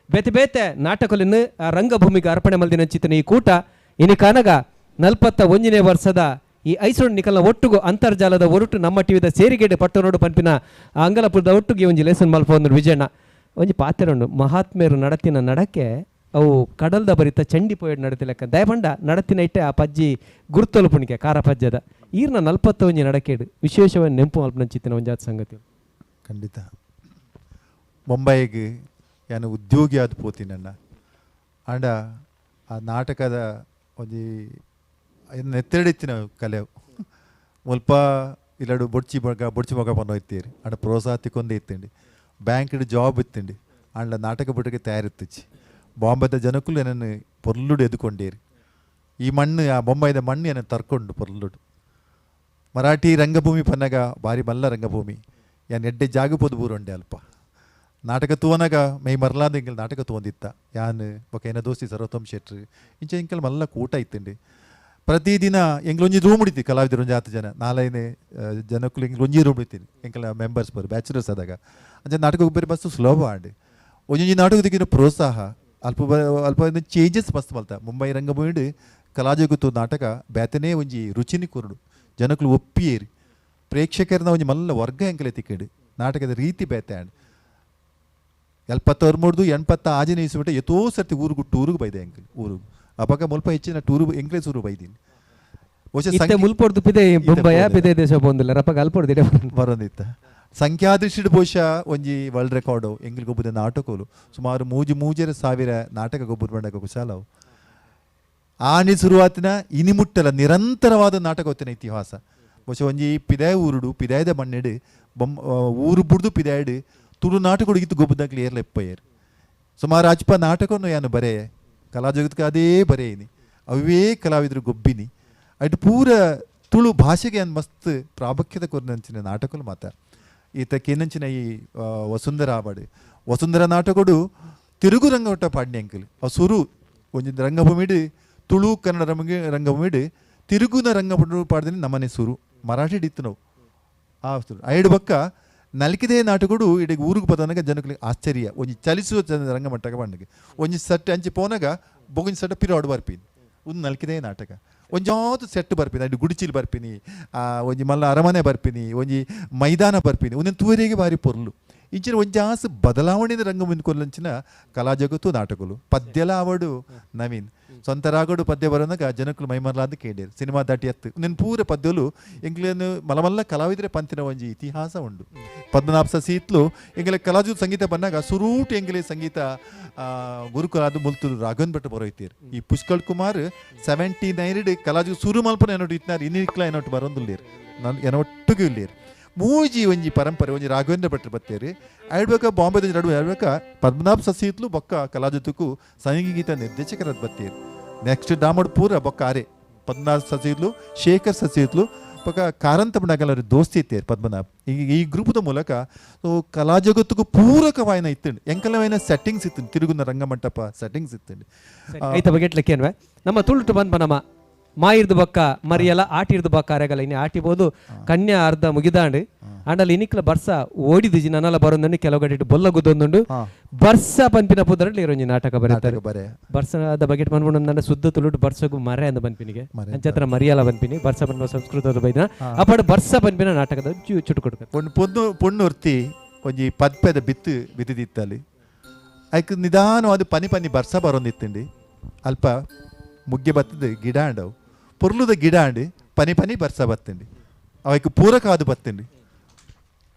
[SPEAKER 1] ಬೇತೆ ಬೇತೆ ನಾಟಕలను ಆ ರಂಗಭೂಮಿಗೆ ಅರ್ಪಣೆ ಮಲ್ದಿನಂಚಿತನ ಈ ಕೂಟ ಇನಿ ಕಾನಗ 41ನೇ ವರ್ಷದ ಈ ಐಸೋಡ್ ನಿಕಲ್ನ ಒಟ್ಟುಗು ಅಂತರ್ಜಾಲದ ಒರಟು ನಮ್ಮ ಟಿವಿದ ಸೇರಿಗೆಡೆ ಪಟ್ಟನೋಡು ಪನ್ಪಿನ ಅಂಗಲಪುರದ ಒಟ್ಟುಗೆ ಒಂಜಿ ಲೇಸನ್ ಮಲ್ಪ ಒಂದು ವಿಜಯಣ್ಣ ಒಂಜಿ ಪಾತೆರೊಂಡು ಮಹಾತ್ಮೆಯರು ನಡತಿನ ನಡಕೆ ಅವು ಕಡಲ್ದ ಬರಿತ ಚಂಡಿ ಪೋಯಡ್ ನಡತಿಲಕ್ಕ ದಯಪಂಡ ನಡತಿನ ಇಟ್ಟೆ ಆ ಪಜ್ಜಿ ಗುರ್ತೊಲು ಪುಣಿಕೆ ಕಾರ ಪಜ್ಜದ ಈರ್ನ 41 ನಡಕೇಡು ವಿಶೇಷವಾಗಿ ನೆಂಪು ಮಲ್ಪನಂಚಿತ್ತಿನ ಒಂಜಾತ ಸಂಗತಿ.
[SPEAKER 3] ಖಂಡಿತ ಮುಂಬೈಗೆ ಯಾನು ಉದ್ಯೋಗಿ ಆದ ಪೋತಿನಣ್ಣ ಆಂಡ ಆ ನಾಟಕದ ಒಂಜಿ ನೆತ್ತೆಡಿತ್ತಿನ ಕಲೆ ಮುಲ್ಪ ಇಲ್ಲಡು ಬೊಡ್ಚಿ ಮಗ ಬೊಡ್ಚಿ ಮಗ ಪನ್ನೋ ಇತ್ತೀರಿ ಆಂಡ ಪ್ರೋತ್ಸಾಹ ತಿಕ್ಕೊಂದೇ ಇತ್ತಂಡಿ ಬ್ಯಾಂಕ್ಡ್ ಜಾಬ್ ಇತ್ತಂಡಿ ಆಂಡ ನಾಟಕ ಬುಟ್ಟಕ್ಕೆ ತಯಾರಿತ್ತಿಚ್ಚಿ ಬಾಂಬೆದ ಜನಕ್ಕೂ ಏನನ್ನು ಪೊರ್ಲುಡು ಎದ್ದುಕೊಂಡೇರಿ ಈ ಮಣ್ಣು ಆ ಬೊಂಬೈದ ಮಣ್ಣು ಏನನ್ನು ತರ್ಕೊಂಡು ಪೊರ್ಲುಡು ಮರಾಠಿ ರಂಗಭೂಮಿ ಪನ್ನಗ ಭಾರಿ ಮಲ್ಲ ರಂಗಭೂಮಿ ಯಾನ್ ಎಡ್ಡೆ ಜಾಗ ಪೋದು ಬೂರೊಂಡೆ ಅಲ್ಪ ನಾಟಕ ತೂವನಾಗ ಮೈ ಮರ್ಲಾದ ಎಂಕಲ್ ನಾಟಕ ತೂವೊಂದಿತ್ತ ಯಾನ್ ಬೊಕ ಏನ ದೋಸ್ತಿ ಸರ್ವೋತ್ತಮ್ ಶೆಟ್ರು ಇಂಚ ಎಂಕಲ್ ಮಲ್ಲ ಕೂಟ ಇತ್ತಂಡಿ ಪ್ರತಿದಿನ ಎಂಗ್ಲೊಂಜಿ ರೂಮ್ ಉಡಿತಿ ಕಲಾವಿದರು ಒಂಜಿ ಆತು ಜನ ನಾಲೈನೆ ಜನಕ್ಕೂ ಎಂಗ್ಲೊಂಜಿ ರೂಮ್ ಉಡಿತೀನಿ ಎಂಕಲ ಮೆಂಬರ್ಸ್ ಬರು ಬ್ಯಾಚುಲರ್ಸ್ ಆದಾಗ ಅಂಚ ನಾಟಕ ಬೇರೆ ಮಸ್ತ್ ಸುಲಭ ಆಂಡ್ ಒಂಜೊಂಜಿ ನಾಟಕ ದಿಕ್ಕಿನ ಪ್ರೋತ್ಸಾಹ ಅಲ್ಪ ಅಲ್ಪ ಚೇಂಜಸ್ ಮಸ್ತ್ ಮಲ್ತ ಮುಂಬೈ ರಂಗಭೂಮಿಡು ಕಲಾಜಗತ್ತು ನಾಟಕ ಬೇತನೇ ಒಂಜಿ ರುಚಿನಿ ಕೊರಡು ಜನಕ್ಕೂ ಒಪ್ಪಿಯೇರಿ ಪ್ರೇಕ್ಷಕರನ್ನ ಒಂಜಿ ಮಲ್ಲ ವರ್ಗ ಎಂಕಲೆ ತಿಕ್ಕಡು ನಾಟಕದ ರೀತಿ ಬೇತೆ ಆಂಡ್ 73 86ನೇ ಇಸ್ವಿಟ ಎತೋ ಸರ್ತಿ ಊರುಗು ಟೂರುಗು ಬೈದೆ ಎಂಕಲ್ ಊರುಗು ಅಪಗ ಮುಲ್ಪ ಹೆಚ್ಚಿನ ಟೂರು ಎಂಕ್ಲೇಸ್ ಊರು ಬೈದೀನಿ
[SPEAKER 1] ಇತ್ತೆ ಮುಲ್ಪೊಡ್ದು ಪಿದೆ ಬೊಂಬಾಯ ಪಿದೆ ದೇಶ ಪೋಂದಿಲ್ಲ ರಪಗ ಅಲ್ಪೊಡ್ದು ಇಡೆ
[SPEAKER 3] ಬರೋದಿತ್ತ ಸಂಖ್ಯಾದೃಷ್ಟಿಡ್ ಬಹುಶಃ ಒಂಜಿ ವರ್ಲ್ಡ್ ರೆಕಾರ್ಡು ಎಂಗ್ಲ್ ಗೊಬ್ಬದ ನಾಟಕಲು ಸುಮಾರು 3-3.5 ಸಾವಿರ ನಾಟಕ ಗೊಬ್ಬರ ಬಂಡಕ ಕುಶಾಲವು ಆನಿ ಶುರುವಾತಿನ ಇನಿ ಮುಟ್ಟಲ ನಿರಂತರವಾದ ನಾಟಕ ಹೊತ್ತಿನ ಇತಿಹಾಸ ಬಹುಶಃ ಒಂಜಿ ಪಿದಾಯ ಊರುಡು ಪಿದಾಯದ ಮಣ್ಣೆಡು ಬೊಮ್ಮ ಊರು ಬುಡ್ದು ಪಿದಾಯಡು ತುಳು ನಾಟಕ ಇತ್ತು ಗೊಬ್ಬದಾಗ್ಲಿ ಏರ್ಲ ಎಪ್ಪಯ್ಯರು ಸುಮಾರು ಅಜ್ಪ ನಾಟಕವನ್ನು ಯಾನು ಬರೆಯೆ ಕಲಾ ಜಗತ್ಗೆ ಅದೇ ಬರೆಯಿನಿ ಅವೇ ಕಲಾವಿದರು ಗೊಬ್ಬಿನಿ ಅಟ್ ಪೂರ ತುಳು ಭಾಷೆಗೆ ಅನ್ ಮಸ್ತ್ ಪ್ರಾಬಕ್ಯದ ಕೊರ್ನಂಚಿನ ನಾಟಕలు ಮಾತ ಈತ ಕೇನಂಚಿನ ಈ ವಸುಂಧರ ಆಬಾಡು ವಸುಂಧರ ನಾಟಕಡು ತಿರುಗು ರಂಗವಟ್ಟ ಪಾಡ್ನಿ ಅಂಕಲ್ ಆ ಸುರು ಒಂಜಿ ರಂಗಭೂಮಿಡು ತುಳು ಕನ್ನಡ ರಂಗಭೂಮಿಡು ತಿರುಗುನ ರಂಗಭೂಮಿ ಪಾಡ್ದಿನಿ ನಮ್ಮನೆ ಸುರು ಮರಾಠಿ ಇತ್ತು ನಾವು ಆ ಸುರು ಐಡು ಬಕ್ಕ ನಲಿಕಿದೇ ನಾಟಕಡು ಇಡೀ ಊರಿಗೆ ಬದನಾಗ ಜನಗಳಿಗೆ ಆಶ್ಚರ್ಯ ಒಂಜಿ ಚಲಿಸುವ ರಂಗಮಟ್ಟಕ ಪಂಡಗೆ ಒಂಜಿ ಸೆಟ್ ಅಂಚಿ ಪೋನಾಗ ಬೊಗೊಂಜಿ ಸೆಟ್ ಪಿರಾಡು ಬರ್ಪಿನಿ ಒಂದು ನಲಿಕಿದೇ ನಾಟಕ ಒಂಜಾತು ಸೆಟ್ ಬರ್ಪಿನಿ ಅಡಿ ಗುಡಿಚಿಲ್ ಬರ್ಪಿನಿ ಒಂಜಿ ಮಲ್ಲ ಅರಮನೆ ಬರ್ಪಿನಿ ಒಂಜಿ ಮೈದಾನ ಬರ್ಪಿನಿ ಒಂದೊಂದು ತೂರಿಗೆ ಭಾರಿ ಪೊರ್ಲು ಇಂಚಿನ ಒಂಜಾಸು ಬದಲಾವಣೆಯ ರಂಗಭೂಮಿ ಕೊಲ್ಲಂಚಿನ ಕಲಾ ಜಗತ್ತು ನಾಟಕలు ಪದ್ಯಲ ಆವಡು ನವೀನ್ ಸ್ವಂತ ರಾಗಡು ಪದ್ಯ ಬರೋನಾಗ ಜನಕ್ಕಳು ಮೈಮರ್ಲಾದ ಕೇಳಿರು ಸಿನಿಮಾ ದಾಟಿ ಎತ್ತು ನಿನ್ನ ಪೂರ ಪದ್ಯಲು ಎಂಗ್ಲೇನು ಮಲಮಲ್ಲ ಕಲಾವಿದರೆ ಪಂತಿನ ಒಂಜಿ ಇತಿಹಾಸ ಉಂಡು ಪದ್ಮನಾಭ ಸೀತ್ಲು ಎಂಗಲೆ ಕಲಾಜು ಸಂಗೀತ ಬಂದಾಗ ಸುರೂಟ್ ಎಂಗಲೆ ಸಂಗೀತ ಗುರುಕುಲಾದ ಮುಲ್ತು ರಾಘವನ್ ಭಟ್ ಬರೋಯ್ತೀರು ಈ ಪುಷ್ಕಳ್ ಕುಮಾರ್ 79 ಕಲಾಜು ಸುರು ಮಲ್ಪನ ಏನೋಟು ಇತ್ನಾರು ಇನ್ನಿಕ್ಲ ಏನೋಟು ಬರೋದಿಲ್ಲೇರು ನಾನು ಏನೊಟ್ಟಿಗೂ ಇಲ್ಲೇರು ಮೂಜಿ ಒಂಜಿ ಪರಂಪರೆ ಒಂಜಿ ರಾಘವೇಂದ್ರ ಭಟ್ರು ಬತ್ತೇರಿ ಆಡ್ಬೇಕ ಬಾಂಬೆದ ನಡುವೆ ಆಡ್ಬೇಕ ಪದ್ಮನಾಭ ಸಸೀತ್ಲು ಬೊಕ್ಕ ಕಲಾಜೊತಕ್ಕೂ ಸಂಗೀತ ನಿರ್ದೇಶಕರಾದ ಬತ್ತೇರಿ ನೆಕ್ಸ್ಟ್ ದಾಮಡ್ ಪೂರ ಬೊಕ್ಕ ಆರೆ ಪದ್ಮನಾಭ ಸಸೀತ್ಲು ಶೇಖರ್ ಸಸೀತ್ಲು ಬೊಕ್ಕ ಕಾರಂತ ಬಣ್ಣಗಲರು ದೋಸ್ತಿ ಇತ್ತೇರಿ ಪದ್ಮನಾಭ್ ಈ ಗ್ರೂಪದ ಮೂಲಕ ಕಲಾ ಜಗತ್ತಿಗೂ ಪೂರಕವಾಯಿನ ಇತ್ತಂಡು ಎಂಕಲವೈನ ಸೆಟ್ಟಿಂಗ್ಸ್ ಇತ್ತು ತಿರುಗುನ ರಂಗಮಂಟಪ ಸೆಟ್ಟಿಂಗ್ಸ್ ಇತ್ತಂಡು
[SPEAKER 1] ಐತ ಬಗೆಟ್ಲಕ್ಕೆ ಅನ್ವೆ ನಮ್ಮ ತುಳುಟು ಬಂದ್ಪ ನಮ್ಮ ಮಾಯಿರ್ದು ಬಕ್ಕ ಮರಿಯಲ್ಲ ಆಟಿರ್ದು ಬಕ್ಕ ಅರೆಗಲ್ಲ ಇನ್ನು ಆಟಿಬೋದು ಕನ್ಯಾ ಅರ್ಧ ಮುಗಿದಾಂಡು ಆಂಡಲ್ಲಿ ಇನಿಕ್ಲ ಬರ್ಸ ಓಡಿದಿಜಿ ನನ್ನಲ್ಲ ಬರೋದನ್ನು ಕೆಲವು ಗಡಿ ಬೊಲ್ಲ ಗುದ್ದೊಂದುಂಡು ಬರ್ಸ ಪನ್ಪಿನ ಪುದರಲ್ಲಿ ಇರೋಂಜಿ ನಾಟಕ ಬರೀತಾರೆ ಬರ್ಸದ ಬಗೆಟ್ ಮನ್ಕೊಂಡು ಶುದ್ಧ ತುಳುಟು ಬರ್ಸಗು ಮರೆ ಅಂದ ಬನ್ಪಿನಿಗೆ ಅಂಚತ್ರ ಮರಿಯಲ್ಲ ಬನ್ಪಿನಿ ಬರ್ಸ ಪನ್ಪ ಸಂಸ್ಕೃತದ ಬೈದಿನ ಅಪಾಡು ಬರ್ಸ ಪನ್ಪಿನ ನಾಟಕದ ಚುಟು ಕೊಡ್ಕ
[SPEAKER 3] ಒಂದು ಪೊಣ್ಣು ಪೊಣ್ಣು ಒಂಜಿ ಪದ್ಪೆದ ಬಿತ್ತು ಬಿದ್ದಿತ್ತಲ್ಲಿ ಐಕ್ ನಿಧಾನವಾದ ಪನಿ ಪನಿ ಬರ್ಸ ಬರೋಂದಿತ್ತಂಡಿ ಅಲ್ಪ ಮುಗ್ಗೆ ಬತ್ತದ ಗಿಡ ಅಂಡವು ಪೊರ್ಲುದ ಗಿಡ ಅಂಡಿ ಪನಿ ಪನಿ ಬರ್ಸ ಬತ್ತಂಡಿ ಅವಕ್ಕೆ ಪೂರಕ ಅದು ಬತ್ತಂಡಿ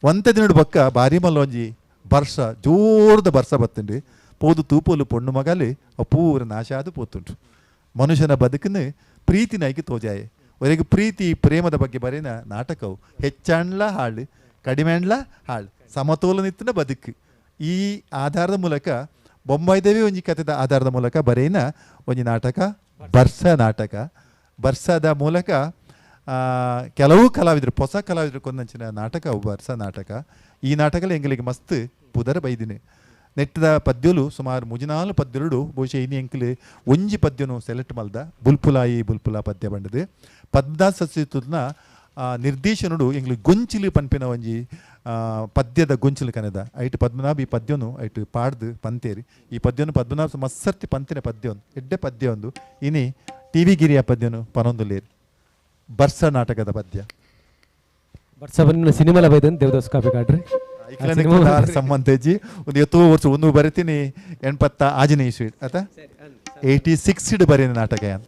[SPEAKER 3] ಒಂತೆ ದಿನಡು ಬಕ್ಕ ಭಾರಿ ಮಲ್ಲೊಂಜಿ ಬರ್ಷ ಜೋರದ ಬರ್ಸ ಬತ್ತಂಡಿ ಪೋದು ತೂಪೋಲು ಪೊಣ್ಣು ಮಗಲಿ ಅವು ಪೂರ ನಾಶ ಆದು ಪೋತುಂಟು ಮನುಷ್ಯನ ಬದುಕನ್ನು ಪ್ರೀತಿನಾಯ್ಕೆ ತೋಜಾಯೆ ಒರೆಗೆ ಪ್ರೀತಿ ಪ್ರೇಮದ ಬಗ್ಗೆ ಬರೆನ ನಾಟಕವು ಹೆಚ್ಚಾಣ್ಲ ಹಾಳು ಕಡಿಮೆಣ್ಲ ಹಾಳು ಸಮತೋಲನಿತ್ತಿನ ಬದುಕು ಈ ಆಧಾರದ ಮೂಲಕ ಬೊಂಬಾಯಿದೇವಿ ಒಂಜಿ ಕಥೆದ ಆಧಾರದ ಮೂಲಕ ಬರೆಯಿನ ಒಂಜಿ ನಾಟಕ ಬರ್ಸ ನಾಟಕ ಬರ್ಸದ ಮೂಲಕ ಕೆಲವು ಕಲಾವಿದರು ಹೊಸ ಕಲಾವಿದರು ಕೊಂದಂಚಿನ ನಾಟಕ ಬರ್ಸ ನಾಟಕ ಈ ನಾಟಕಲ ಎಂಗಳಿಗೆ ಮಸ್ತ್ ಪುದರ ಬೈದಿನಿ ನೆಟ್ಟದ ಪದ್ಯಲು ಸುಮಾರು ಮುಜಿನಾಲು ಪದ್ಯಲು ಬಹುಶಃ ಇನಿ ಎಂಕ್ಲು ಒಂಜಿ ಪದ್ಯನು ಸೆಲೆಕ್ಟ್ ಮಲ್ದ ಬುಲ್ಪುಲಾಯಿ ಬುಲ್ಪುಲ ಪದ್ಯ ಬಂಡದು ಪದ್ಮದಾಸ್ ಸಸ್ಯತುನ ನಿರ್ದೇಶನಡು ಎಂಗ್ಲು ಗೊಂಚಿಲು ಪನ್ಪಿನ ಒಂಜಿ ಪದ್ಯದ ಗೊಂಚಿಲು ಕನೆದ ಐಟ್ ಪದ್ಮನಾಭ ಈ ಪದ್ಯನು ಐಟ್ ಪಾಡ್ದು ಪಂತೇರಿ ಈ ಪದ್ಯನು ಪದ್ಮನಾಭ ಮಸ್ಸರ್ತಿ ಪಂತಿನ ಪದ್ಯ ಎಡ್ಡೆ ಪದ್ಯ ಒಂದು ಇನಿ ಟಿ ವಿ ಗಿರಿಯ ಪದ್ಯನು ಪನೊಂದುಲೇರಿ ಬರ್ಸ ನಾಟಕದ ಪದ್ಯ
[SPEAKER 1] ಬರ್ಸ ಬನ್ನ ಸಿನಿಮಾಲ ಬೈದನ್ ದೇವದಾಸ್ ಕಾಪಿ ಕಾಡ್ರಿ
[SPEAKER 3] ಸಂಬಂಧೇಜಿ ಒಂದು ಎತ್ತೋ ವರ್ಷ ಒಂದು ಬರಿತೀನಿ 86ನೇ ಇಸ್ವಿ ಆತ 86 ಬರೀನ ನಾಟಕ ಯಾನ್.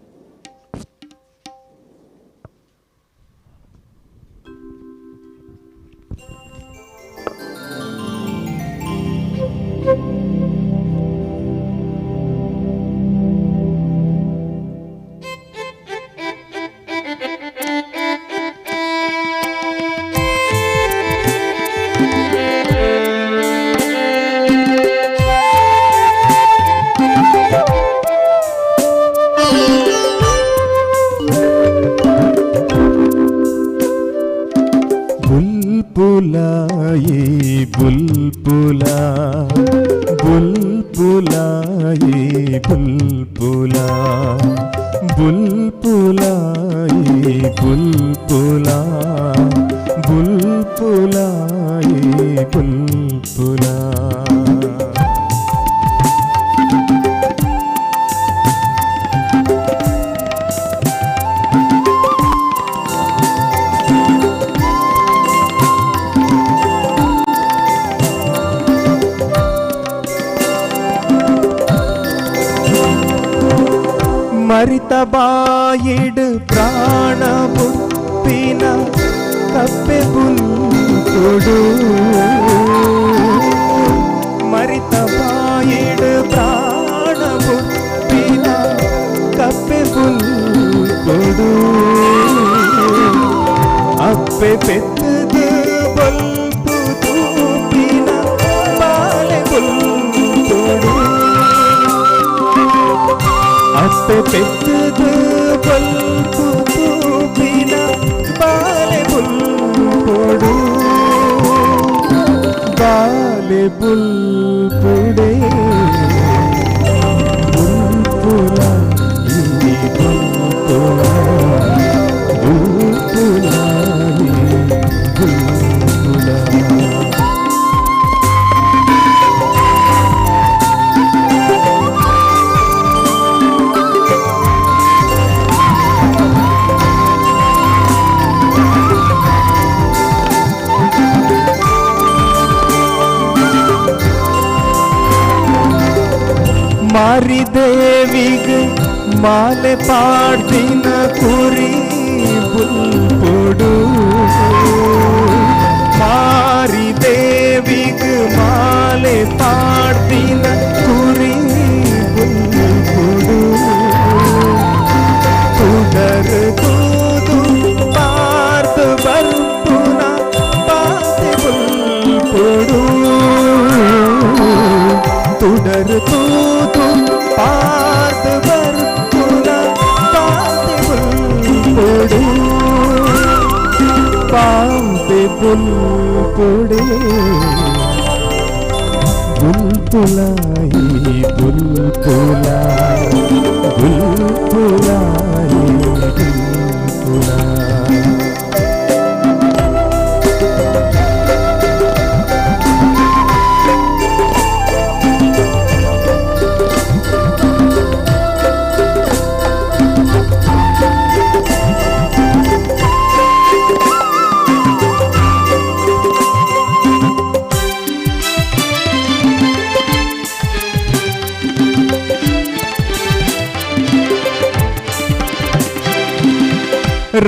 [SPEAKER 8] ಬುಲ್ಬುಲಾಯಿ ಬುಲ್ಬುಲಾ ಬುಲ್ಬುಲಾಯಿ ಬುಲ್ಬುಲಾ ಬುಲ್ಬುಲಾಯಿ ಬುಲ್ಬುಲಾ ಬುಲ್ಬುಲಾಯಿ ಬುಲ್ಬುಲಾ. ಮರಿತ ಬಾಯಿಡು ಪ್ರಾಣ ಬುಟ್ಟಿನ ಕಪ್ಪೆ ಬುಲ್ಪುಡು ಮರಿತ ಬಾಯಿಡು ಪ್ರಾಣ ಬುಟ್ಟಿನ ಕಪ್ಪೆ ಬುಲ್ಪುಡು ಅಪ್ಪೆ ಪೆತ್ತದು ಬಲ್ಪು ತೂಪಿನ ಬಾಲೆ ಬುಲ್ಪುಡು ಅಪ್ಪೆ ಪೆತ್ತದು ಬಲ್ಪು ತೂಪಿನ ಬಾಲೆ ಬುಲ್ಪುಡು ಬಾಲೆ ಬುಲ್ಪುಡೆ ಬುಲ್ಪುಲ ಈ ಬುಲ್ಪುಲ ಬುಲ್ಪುಲ ಬುಲ್ಪುಲ. ಮಾರಿದೇವಿಗೆ ಮಾಲೆ ಪಾಡ್ದಿನ ಕುರಿ ಬುಲ್ಪುಡು ಮಾರಿದೇವಿಗೆ ಮಾಲೆ ಪಾಡ್ದಿನ ಕುರಿ ಬುಲ್ಪುಡು ತುಡರು ತೂದು ಪಾರ್ದು ಬರ್ಪುನ ಪಾತೆ ಬುಲ್ಪುಡು ತುಡರು ತೂದು ಪಾರ್ದು ಬರ್ಪುನ ಪಾತೆ ಬುಲ್ಪುಡು ಪಾತೆ ಬುಲ್ಪುಡೆ ಬುಲ್ಪುಲಾಯಿ ಬುಲ್ಪುಲಾ ಬುಲ್ಪುಲಾಯಿ ಬುಲ್ಪುಲಾ.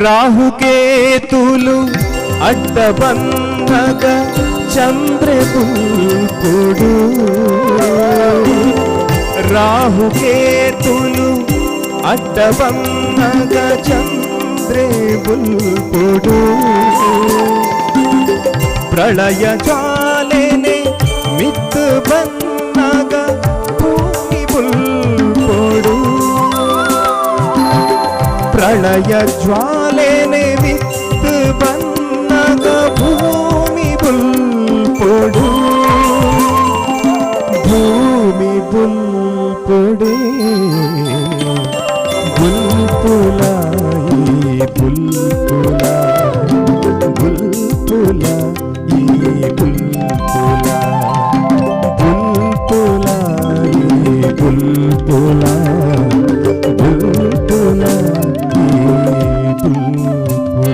[SPEAKER 8] ರಾಹುಕೇತುಲು ಅಡ್ಡ ಬಂದಾಗ ಚಂದ್ರ ಬುಲ್ಪುಡು ರಾಹುಕೇತುಲು ಅಡ್ಡ ಬಂದಾಗ ಚಂದ್ರ ಬುಲ್ಪುಡು ಪ್ರಳಯ ಜ್ವಾಲೆನೆ ಮಿತ್ತು ಬಂದಾಗ ಭೂಮಿ ಬುಲ್ಪುಡು ಪ್ರಳಯ ಜ್ವಾಲೆನೆ ವಿತ್ತು ಬಂದಾಗ ಭೂಮಿ ಬುಲ್ಪುಡು ಬುಲ್ಪೊಡೆ ಬುಲ್ಪುಲಾಯಿ ಬುಲ್ಪುಲ ಬುಲ್ಪುಲ ಈ ಬುಲ್ಪುಲ ಬುಲ್ಪುಲಾಯಿ ಬುಲ್ಪುಲ ಬುಲ್ಪುಲ ಈ ಬುಲ್ಪುಲ.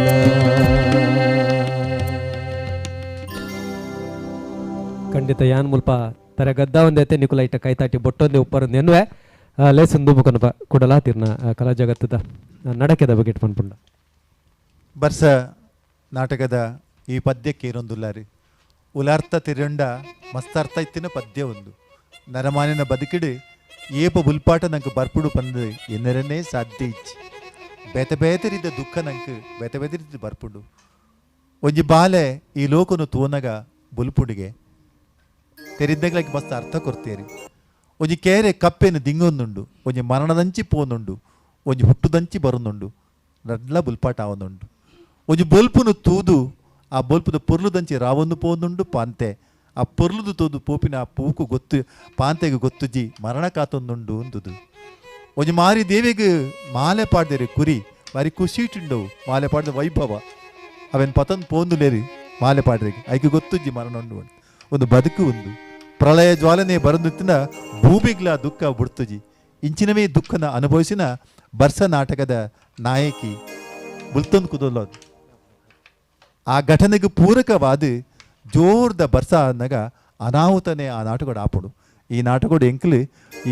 [SPEAKER 1] ಖಂಡಿತ ಯಾನ್ ಮುಲ್ಪ ತರ ಗದ್ದ ಒಂದೈತೆ ನಿಕುಲ ಇಟ್ಟ ಕೈತಾಟಿ ಬೊಟ್ಟೊಂದೆ ಉಪ್ಪರ ನೆನ್ವೆ ಲೇಸನ್ ದುಂಬು ಕುಡಲಾ ತಿರ್ನ ಕಲಾ ಜಗತ್ತದ ನಡಕೆದ ಬಗ್ಗೆ ಪನ್ಪುಂಡ.
[SPEAKER 3] ಬರ್ಸ ನಾಟಕದ ಈ ಪದ್ಯಕ್ಕೆ ಏನೊಂದುಲ್ಲಾರಿ ಉಲಾರ್ಥ ತಿರುಂಡ ಮಸ್ತಾರ್ಥ ಇತ್ತಿನ ಪದ್ಯ ಒಂದು ನರಮಾನಿನ ಬದುಕಿಡು ಏಪ ಬುಲ್ಪಾಟ ನಂಗೆ ಬರ್ಪುಡು ಪಂದು ಎನ್ನರನೇ ಸಾಧ್ಯ ಇಚ್ಚಿ ಬೇತೆ ಬೇತೆ ರೀತಿಯ ದುಃಖ ನಂಗೆ ಬೇತೆ ಬೇತೆ ರೀತಿ ಬರ್ಪುಂಡು. ಒಂಜಿ ಬಾಲೆ ಈ ಲೋಕನು ತೂನಗ ಬುಲ್ಪುಡಿಗೆ ತೆರಿದ್ದಗ್ಲಕ್ಕೆ ಮಸ್ತ್ ಅರ್ಥ ಕೊಡ್ತೇರಿ. ಒಂಜಿ ಕೇರೆ ಕಪ್ಪೆನು ದಿಂಗೊಂದುಂಡು, ಒಂಜಿ ಮರಣದಂಚಿ ಪೋನುಂಡು, ಒಂಜಿ ಹುಟ್ಟುದಂಚಿ ಬರುನುಂಡು, ರಡ್ಲ ಬುಲ್ಪಾಟ ಆವನುಂಡು. ಒಂಜಿ ಬೊಲ್ಪುನು ತೂದು ಆ ಬೊಲ್ಪುದ ಪೊರ್ಲುದಂಚಿ ರಾವೊಂದು ಪೋನುಂಡು ಪಾಂತೆ, ಆ ಪೊರ್ಲುದು ತೂದು ಪೋಪಿನ ಆ ಪೂಕು ಗೊತ್ತು ಪಾಂತೆಗೆ ಗೊತ್ತುಜಿ ಮರಣ ಕಾತೊಂದುಂಡು ಅಂದುದು. ಒಂಜಿ ಮಾರಿ ದೇವಿಗೆ ಮಾಲೆ ಪಾಡ್ದೇರಿ ಕುರಿ ಬಾರಿ ಖುಷಿ ಇಟ್ಟುಂಡವು ಮಾಲೆ ಪಾಡ್ದ ವೈಭವ ಅವೇನು ಪತಂದು ಪೋಂದುಲೇರಿ ಮಾಲೆ ಪಾಡ್ರಿಗೆ ಐಕೆ ಗೊತ್ತುಜ್ಜಿ ಮರಣ ಉಂಡು ಒಂದು ಬದುಕು ಒಂದು ಪ್ರಳಯ ಜ್ವಾಲನೆ ಬರಂದುತ್ತಿನ ಭೂಮಿಗ್ಲ ದುಃಖ ಬುಡ್ತುಜಿ ಇಂಚಿನವೇ ದುಃಖನ ಅನುಭವಿಸಿನ ಬರ್ಸ ನಾಟಕದ ನಾಯಕಿ ಬುಲ್ತೊಂದು ಕುದೊಲ್ಲೋದು. ಆ ಘಟನೆಗೆ ಪೂರಕವಾದ ಜೋರ್ದ ಬರ್ಸ ಅನ್ನಗ ಅನಾಹುತನೇ ಆ ನಾಟಕಡು ಆಪುಡು. ಈ ನಾಟಕಡು ಎಂಕ್ಲು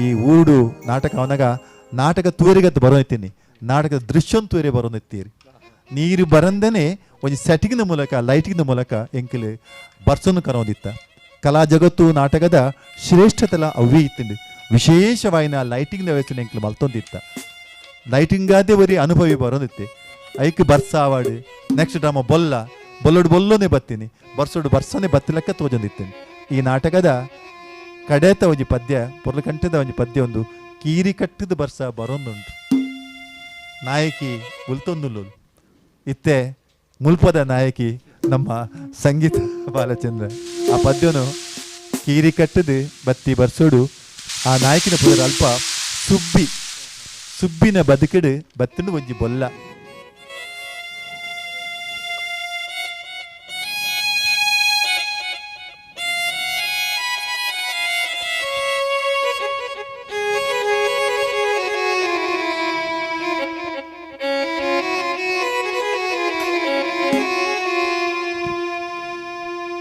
[SPEAKER 3] ಈ ಊರುಡು ನಾಟಕ ಅವನಾಗ ನಾಟಕ ತೂರಿಗತ್ತು ಬರೋನಿತ್ತೀನಿ, ನಾಟಕದ ದೃಶ್ಯನ್ ತೂರಿ ಬರೋನಿತ್ತೀರಿ. ನೀರು ಬರಂದನೆ ಒಂಜಿ ಸೆಟ್ಟಿಂಗ್ನ ಮೂಲಕ ಲೈಟಿಂಗ್ನ ಮೂಲಕ ಎಂಕ್ಲು ಬರ್ಸನ್ನು ಕರೋದಿತ್ತ. ಕಲಾ ಜಗತ್ತು ನಾಟಕದ ಶ್ರೇಷ್ಠತೆಲ ಅವೇ ಇತ್ತಿಂಡು ವಿಶೇಷವಾಯಿನ ಲೈಟಿಂಗ್ನ ವ್ಯವಸ್ಥೆ ಎಂಕ್ಲು ಮಲ್ತೊಂದಿತ್ತ. ಲೈಟಿಂಗಾದೇ ಬರೀ ಅನುಭವಿ ಬರೋದಿತ್ತೆ. ಐಕ್ ಬರ್ಸ ಆವಾಡು ನೆಕ್ಸ್ಟ್ ಡ್ರಾಮ ಬೊಲ್ಲ ಬೊಲ್ಲೋಡು ಬೊಲ್ಲೋನೆ ಬತ್ತೀನಿ ಬರ್ಸೋಡು ಬರ್ಸೋನೆ ಬತ್ತಿಲಕ್ಕ ತೋಜೊಂದಿತ್ತೇನೆ. ಈ ನಾಟಕದ ಕಡೇತ ಒಂಜಿ ಪದ್ಯ ಪೊರ್ಲಕಂಠದ ಒಂಜಿ ಪದ್ಯ ಒಂದು ಕೀರಿ ಕಟ್ಟಿದ ಬರ್ಸ ಬರೋಂದುಂಟು. ನಾಯಕಿ ಉಲ್ತೊಂದುಲ್ಲು ಇತ್ತೆ ಮುಲ್ಪದ ನಾಯಕಿ ನಮ್ಮ ಸಂಗೀತ ಬಾಲಚಂದ್ರ ಆ ಪದ್ಯನು ಕೀರಿ ಕಟ್ಟದು ಬತ್ತಿ ಬರ್ಸೋಡು ಆ ನಾಯಕಿನ ಪುದರ್ ಅಲ್ಪ ಸುಬ್ಬಿ ಸುಬ್ಬಿನ ಬದುಕಿಡು ಬತ್ತಿಂಡು ಒಂಜಿ ಬೊಲ್ಲ.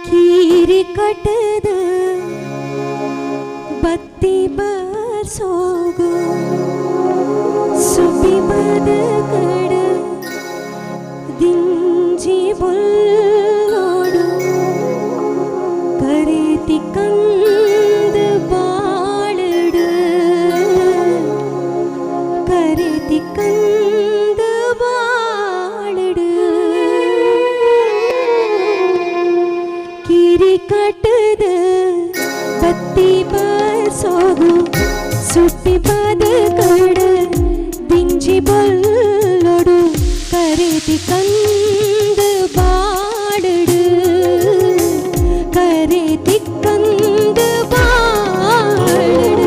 [SPEAKER 2] ಕೀರಿ ಕಟ್ಟದ ಬತ್ತಿ ಬರ್ಸೋಗು ಸುಬ್ಬಿ ಬದುಕಡ ದಿಂಜಿ ಬೊಲ್ಲೋಡು ಕರೆತಿ ಕಂದ ಬಾಳಡು ಕರೆತಿ ಕಂದ ಬಾಳಡು ಕೀರಿ ಕಟ್ಟದ ಬತ್ತಿ ಬರ್ಸೋಗು ಸುಟ್ಟಿ ಬದುಕಡ ದಿಂಜಿ ಬೊಲ್ಲೊಡು ಕರೆತಿ ಕಂದ ಬಾಳಡು ಕರೆತಿ ಕಂದ ಬಾಳಡು.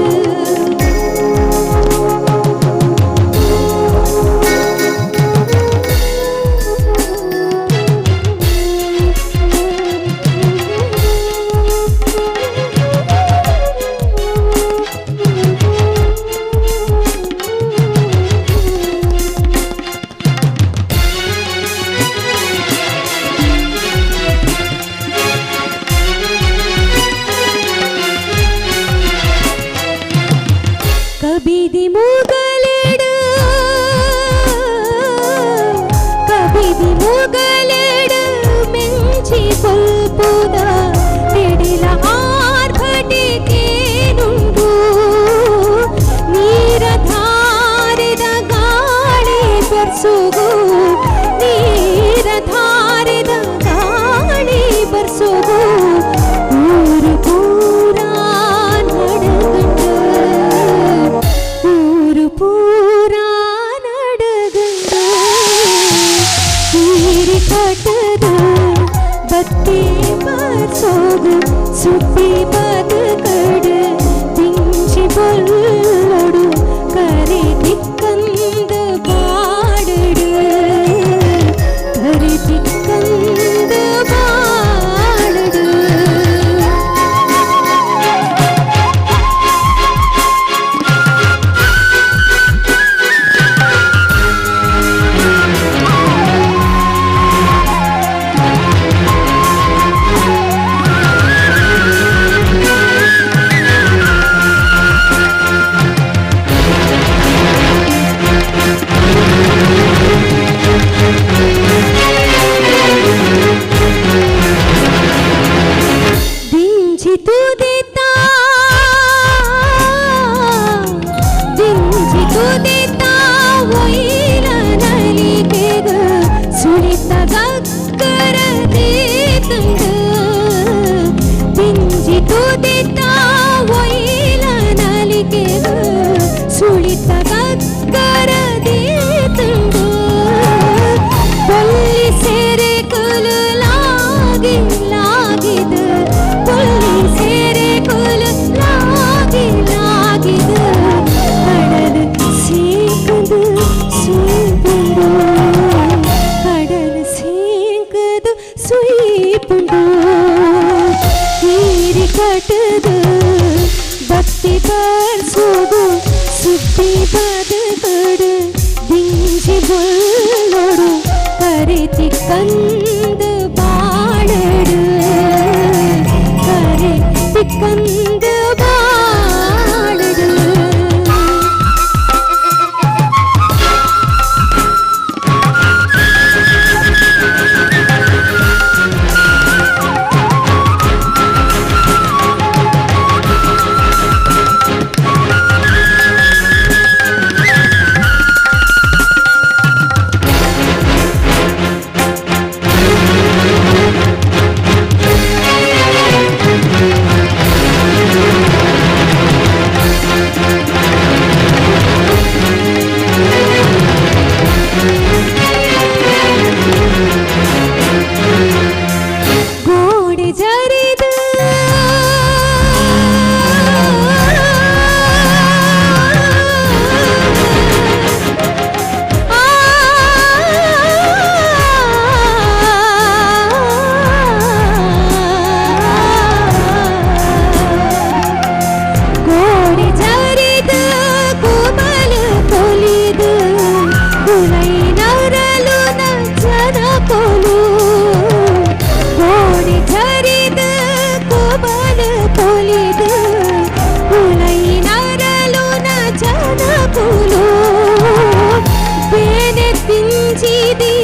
[SPEAKER 2] ಕಬಿದಿ ಮುಗಲೆಡು ಕಬಿದಿ ಮುಗಲೆಡು ಮೆಂಚಿ ಪೊಲ್ಪುದ ತೆಡಿಲ ಆರ್ಭಟಿಕೇನುಂಡು ನೀರ ಧಾರಿದ ಗಾಳಿ ಬರ್ಸುಗು ನೀರ ಧಾರಿದ ಗಾಳಿ ಬರ್ಸುಗು ಊರು ಪೂರಾ ನಡುಗಂಡು ಊರು ಬೊಲ್ಲೊಡು ಕರಿತಿ ಕಂದ ಬಾಳಡು ಕರಿತಿ ಕಂದ ಬಾಳಡು. ಗೋಡೆ ಜರಿದು ಗೋಡೆ ಜರಿದು ಕೋಮಲ ಪೊಲಿದು ಗುಲೈ ನರಲು ನಚನ ಪೊಲು. ಗೋಡೆ ಜರಿದು ಕೋಮಲ ಪೊಲಿದು ಗುಲೈ ನರಲು ನಚನ ಪೊಲು. ಬೇನೆ ದಿಂಚಿದಿ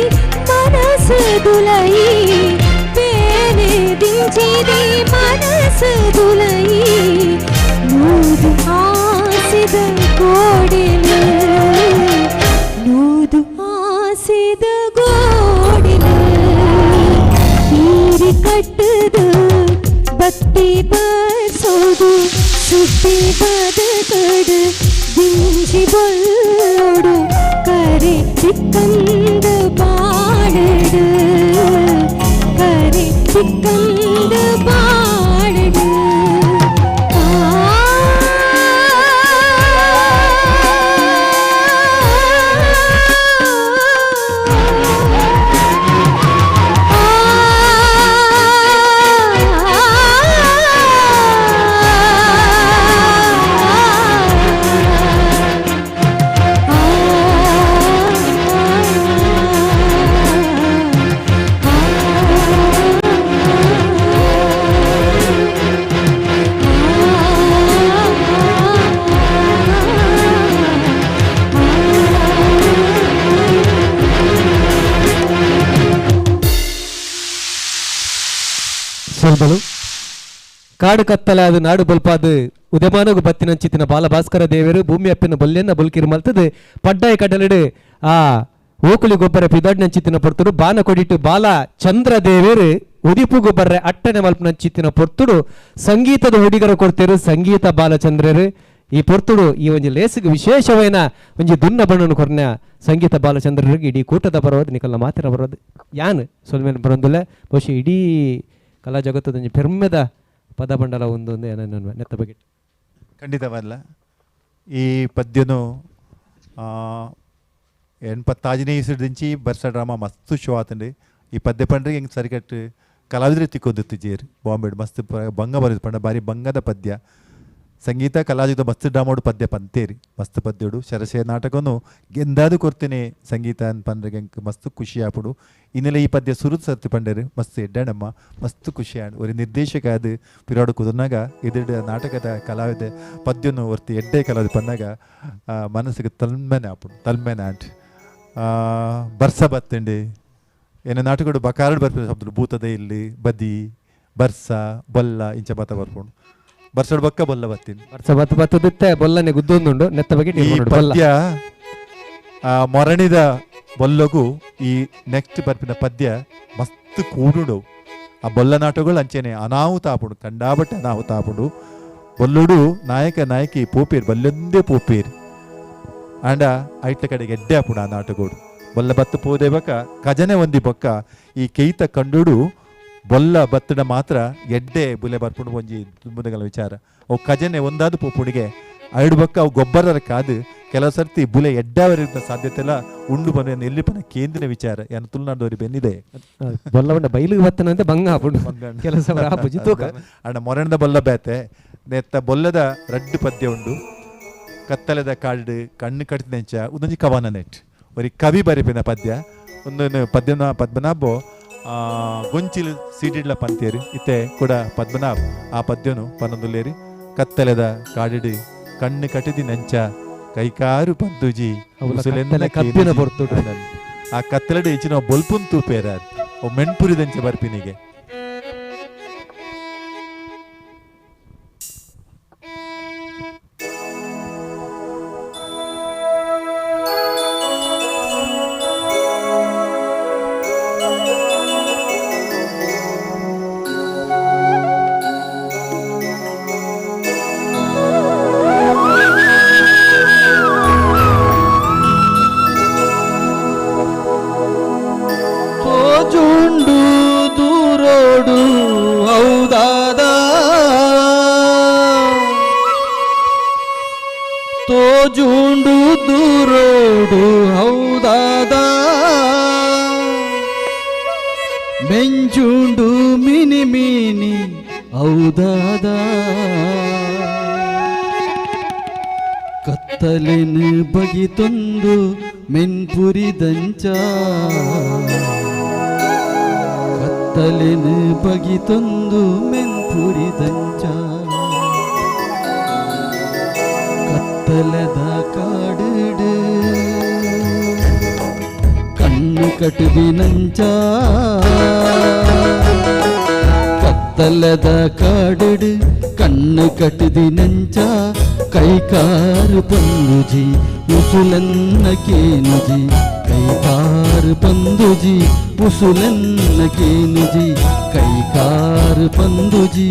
[SPEAKER 2] ಮನಸ್ಸು ದುಲೈ ಬೇನೆ ದಿಂಚಿದಿ ಮನಸ್ಸು ದುಲೈ. ನೂದು ಆಸಿದ ಗೋಡೆಲು ನೂದು ಆಸಿದ ಗೋಡೆಲು. ಕೀರಿ ಕಟ್ಟದು ಭಕ್ತಿ ಬರ್ಸೋದು ಸುದ್ದಿ ಬದುಕಡು ದಿಂಜಿ ಬೊಲ್ಲೊಡು ಕರೆ ತಿಕ್ಕಂದ ಬಾಳಡು ಕರೆ ತಿಕ್ಕಂದ ಬಾಳಡು.
[SPEAKER 1] ಸೊಲ್ಬಲು ಕಾಡು ಕತ್ತಲಾದ ನಾಡು ಬೊಲ್ಪಾದು ಉದಯಮಾನಗು ಬತ್ತಿನಂಚಿತ್ತಿನ ಬಾಲಭಾಸ್ಕರ ದೇವರು ಭೂಮಿ ಅಪ್ಪಿನ ಬೊಲ್ಲೆನ್ನ ಬೊಲ್ಕಿರು ಮಲ್ತದು ಪಡ್ಡಾಯ ಕಡಲಿಡು ಆ ಓಕುಳಿ ಗೊಬ್ಬರ ಪಿದಾಡ್ನಂಚಿತ್ತಿನ ಪೊರ್ತುಡು ಬಾನ ಕೊಡಿಟ್ಟು ಬಾಲ ಚಂದ್ರ ದೇವರು ಉದಿಪು ಗೊಬ್ಬರ ಅಟ್ಟನೆ ಮಲ್ಪನಂಚಿತ್ತಿನ ಪೊರ್ತುಡು ಸಂಗೀತದ ಹುಡುಗರ ಕೊಡ್ತೇರು ಸಂಗೀತ ಬಾಲಚಂದ್ರರು. ಈ ಪೊರ್ತುಡು ಈ ಒಂಜಿ ಲೇಸಿಗೆ ವಿಶೇಷವೈನ ಒಂಜಿ ದುನ್ನ ಬಣ್ಣನು ಕೊರ್ನ ಸಂಗೀತ ಬಾಲಚಂದ್ರರಿಗೆ ಇಡೀ ಕೂಟದ ಬರೋದು ನಿಕಲ್ನ ಮಾತಿನ ಬರೋದು ಯಾನ್ ಸೊಲ್ಮೇಲೆ ಬರೋದಿಲ್ಲ. ಬಹುಶಃ ಇಡೀ ಕಲಾ ಜಗತ್ತದ ಒಂಜಿ ಪೆರ್ಮೆದ ಪದಬಂಡಲ ಒಂದು ನೆತ್ತ ಬಗ್ಗೆ
[SPEAKER 3] ಖಂಡಿತವಲ್ಲ. ಈ ಪದ್ಯನು 85ನೇ ಇಸ್ವಿದಿಂಚಿ ಬರ್ಸ ಡ್ರಾಮಾ ಮಸ್ತ್ ಶೋ ಆತಂಡು. ಈ ಪದ್ಯ ಪಂಡ್ರೆ ಹೆಂಗೆ ಸರಿಕಟ್ಟು ಕಲಾವಿದ್ರೆ ತಿಕ್ಕೊಂದಿತ್ತು ಜೇರು ಬಾಂಬೆ ಮಸ್ತ್ ಭಂಗ ಬರೋದು ಪಂಡ ಭಾರಿ ಭಂಗದ ಪದ್ಯ. ಸಂಗೀತ ಕಲಾವಿದ ಮಸ್ತ್ ಡ್ರಾಮೋಡು ಪದ್ಯ ಪಂತೇರಿ ಮಸ್ತ್ ಪದ್ಯೋಡು ಶರಶೇ ನಾಟಕನು ಗೆಂದಾದು ಕೊಡ್ತೇನೆ ಸಂಗೀತ ಪಂಡ್ರೆ ಎಂಕ್ ಮಸ್ತ್ ಖುಷಿ ಆಪುಡು. ಇನ್ನೆಲ್ಲ ಈ ಪದ್ಯ ಸುರುತ್ ಸರ್ತಿ ಪಂಡರು ಮಸ್ತ್ ಎಡ್ಡಣಮ್ಮ ಮಸ್ತ್ ಖುಷಿ ಆಡು. ಒಂದು ನಿರ್ದೇಶಕ ಅದು ಪಿರಾಡು ಕುದನಾಗ ಎದುರು ನಾಟಕದ ಕಲಾವಿದ ಪದ್ಯನು ಒರ್ತಿ ಎಡ್ಡೆ ಕಲಾವಿದ ಪಂಡಾಗ ಮನಸ್ಸಿಗೆ ತಲ್ಮೆನೆ ಆಪುಡು ತಲ್ಮೆನೆ ಆಂಟ್ ಬರ್ಸ ಬತ್ತಂಡಿ ಏನ ನಾಟಕಡು ಬಕಾರಡು ಬರ್ಪು ಶಬ್ದ ಭೂತದ ಇಲ್ಲಿ ಬದಿ ಬರ್ಸ ಬೊಲ್ಲ ಇಂಚ ಬತ್ತ ಬರ್ಪುಂಡು ಬರ್ಸಡ್ ಬಕ್ಕ ಬೊಲ್ಲ ಬತ್ತೀನಿ
[SPEAKER 1] ಬರ್ಸ ಬತ್ತ ಬತ್ತದಿತ್ತೆ ಬೊಲ್ಲನೆ ಗುದ್ದೊಂದುಂಡು ನೆತ್ತ ಬಗ್ಗೆ
[SPEAKER 3] ಈ ಪದ್ಯ ಮೊರಣಿದ ಬೊಲ್ಲಗೂ ಈ ನೆಕ್ಸ್ಟ್ ಬರ್ಪಿನ ಪದ್ಯ ಮಸ್ತ್ ಕೂಡುಂಡು. ಆ ಬೊಲ್ಲ ನಾಟಕಗಳು ಅಂಚೆನೆ ಅನಾಹುತ ಆಪುಂಡು ಕಂಡಾಬಟ್ಟೆ ಅನಾಹುತ ಆಪುಂಡು. ಬೊಲ್ಲುಡು ನಾಯಕ ನಾಯಕಿ ಪೋಪೇರ್ ಬಲ್ಲೊಂದೇ ಪೋಪೇರ್ ಆಂಡ ಐಟ್ಲ ಕಡೆಗೆ ಎಡ್ಡೆ ಆಪುಂಡು ಆ ನಾಟಕಗಳು. ಬೊಲ್ಲ ಬತ್ತು ಪೋದೆ ಬಕ್ಕ ಖಜನೆ ಒಂದಿ ಬೊಕ್ಕ ಈ ಕೆಯ್ತ ಕಂಡುಡು ಬೊಲ್ಲ ಬತ್ತಡ ಮಾತ್ರ ಎಡ್ಡೆ ಬುಲೆ ಬರ್ಪುಂಡು ಒಂಜಿ ದುಂಬುದಗಳ ವಿಚಾರ. ಅವು ಖಜನೆ ಒಂದಾದ ಪೋಪುಣಿಗೆ ಐಡು ಬಕ್ಕ ಅವು ಗೊಬ್ಬರದ ಕಾದು ಕೆಲವು ಸರ್ತಿ ಬುಲೆ ಎಡ್ಡಾವರಿನ ಸಾಧ್ಯತೆ ಎಲ್ಲ ಉಂಡು ಬನ್ನ ಎಲ್ಲಿಪನ ಕೇಂದ್ರ ವಿಚಾರ ಯಾನು ತುಳುನಾಡೋರಿ ಬೆನ್ನಿದೆ
[SPEAKER 1] ಬೊಲ್ಲವಣ್ಣ ಬೈಲಿಗೆ ಬತ್ತನಂತೆ ಬಂಗ ಆಪುಂಡು ಕೆಲಸ
[SPEAKER 3] ಅಣ್ಣ ಮೊರಣದ ಬೊಲ್ಲ ಬೇತೆ ನೆತ್ತ ಬೊಲ್ಲದ ರಡ್ಡು ಪದ್ಯ ಉಂಡು. ಕತ್ತಲೆದ ಕಾಡು ಕಣ್ಣು ಕಟ್ಟಿದೆಂಚ ಉದೊಂಜಿ ಕವನ ನೆಟ್ ಒರಿ ಕವಿ ಬರೆಪಿನ ಪದ್ಯ ಒಂದು ಪದ್ಯನ ಪದ್ಮನಾಭೋ ಗೊಂಚಿಲು ಸೀಟಿಡ್ಲ ಪಂತೇರಿ ಇತ್ತೆ ಕೂಡ ಪದ್ಮನಾಭ್ ಆ ಪದ್ಯನು ಪನ್ನೊಂದುಲ್ಲೇರಿ. ಕತ್ತಲೆದ ಕಾಡಿಡಿ ಕಣ್ಣು ಕಟ್ಟಿದಿ ನಂಚ ಕೈಕಾರು ಪಂತುಜಿ
[SPEAKER 1] ಕಬ್ಬಿನ ಬರ್ತುಡು
[SPEAKER 3] ಆ ಕತ್ತಲೆಡೆ ಇಚ್ಚಿನ ಬೊಲ್ಪುಂತು ಪೇರಾರ್ ಓ ಮೆಣ್ಪುರಿದಂಚ ಬರ್ಪಿನಿಗೆ.
[SPEAKER 9] ತೋಜುಂಡು ದೂರೋಡು ಹೌದಾದ ಮೆಂಚುಂಡು ಮಿನಿ ಮಿನಿ ಹೌದಾದ ಕತ್ತಲಿನ ಬಗಿತೊಂದು ಮೆನ್ಪುರಿದಂಚ ಕತ್ತಲಿನ ಬಗಿತೊಂದು ಮೆನ್ಪುರಿದಂಚ ಕತ್ತಲದ ಕಾಡುಡು ಕಣ್ಣು ಕಟ್ಟುದಿನಂಚ ಕತ್ತಲದ ಕಾಡುಡು ಕಣ್ಣು ಕಟ್ಟುದಿನಂಚ ಕೈಕಾರು ಪಂದುಜಿ ಉಸುಲನ್ನ ಕೇನುಜಿ ಕೈಕಾರು ಪಂದುಜಿ ಉಸುಲನ್ನ ಕೇನುಜಿ ಕೈಕಾರು ಪಂದುಜಿ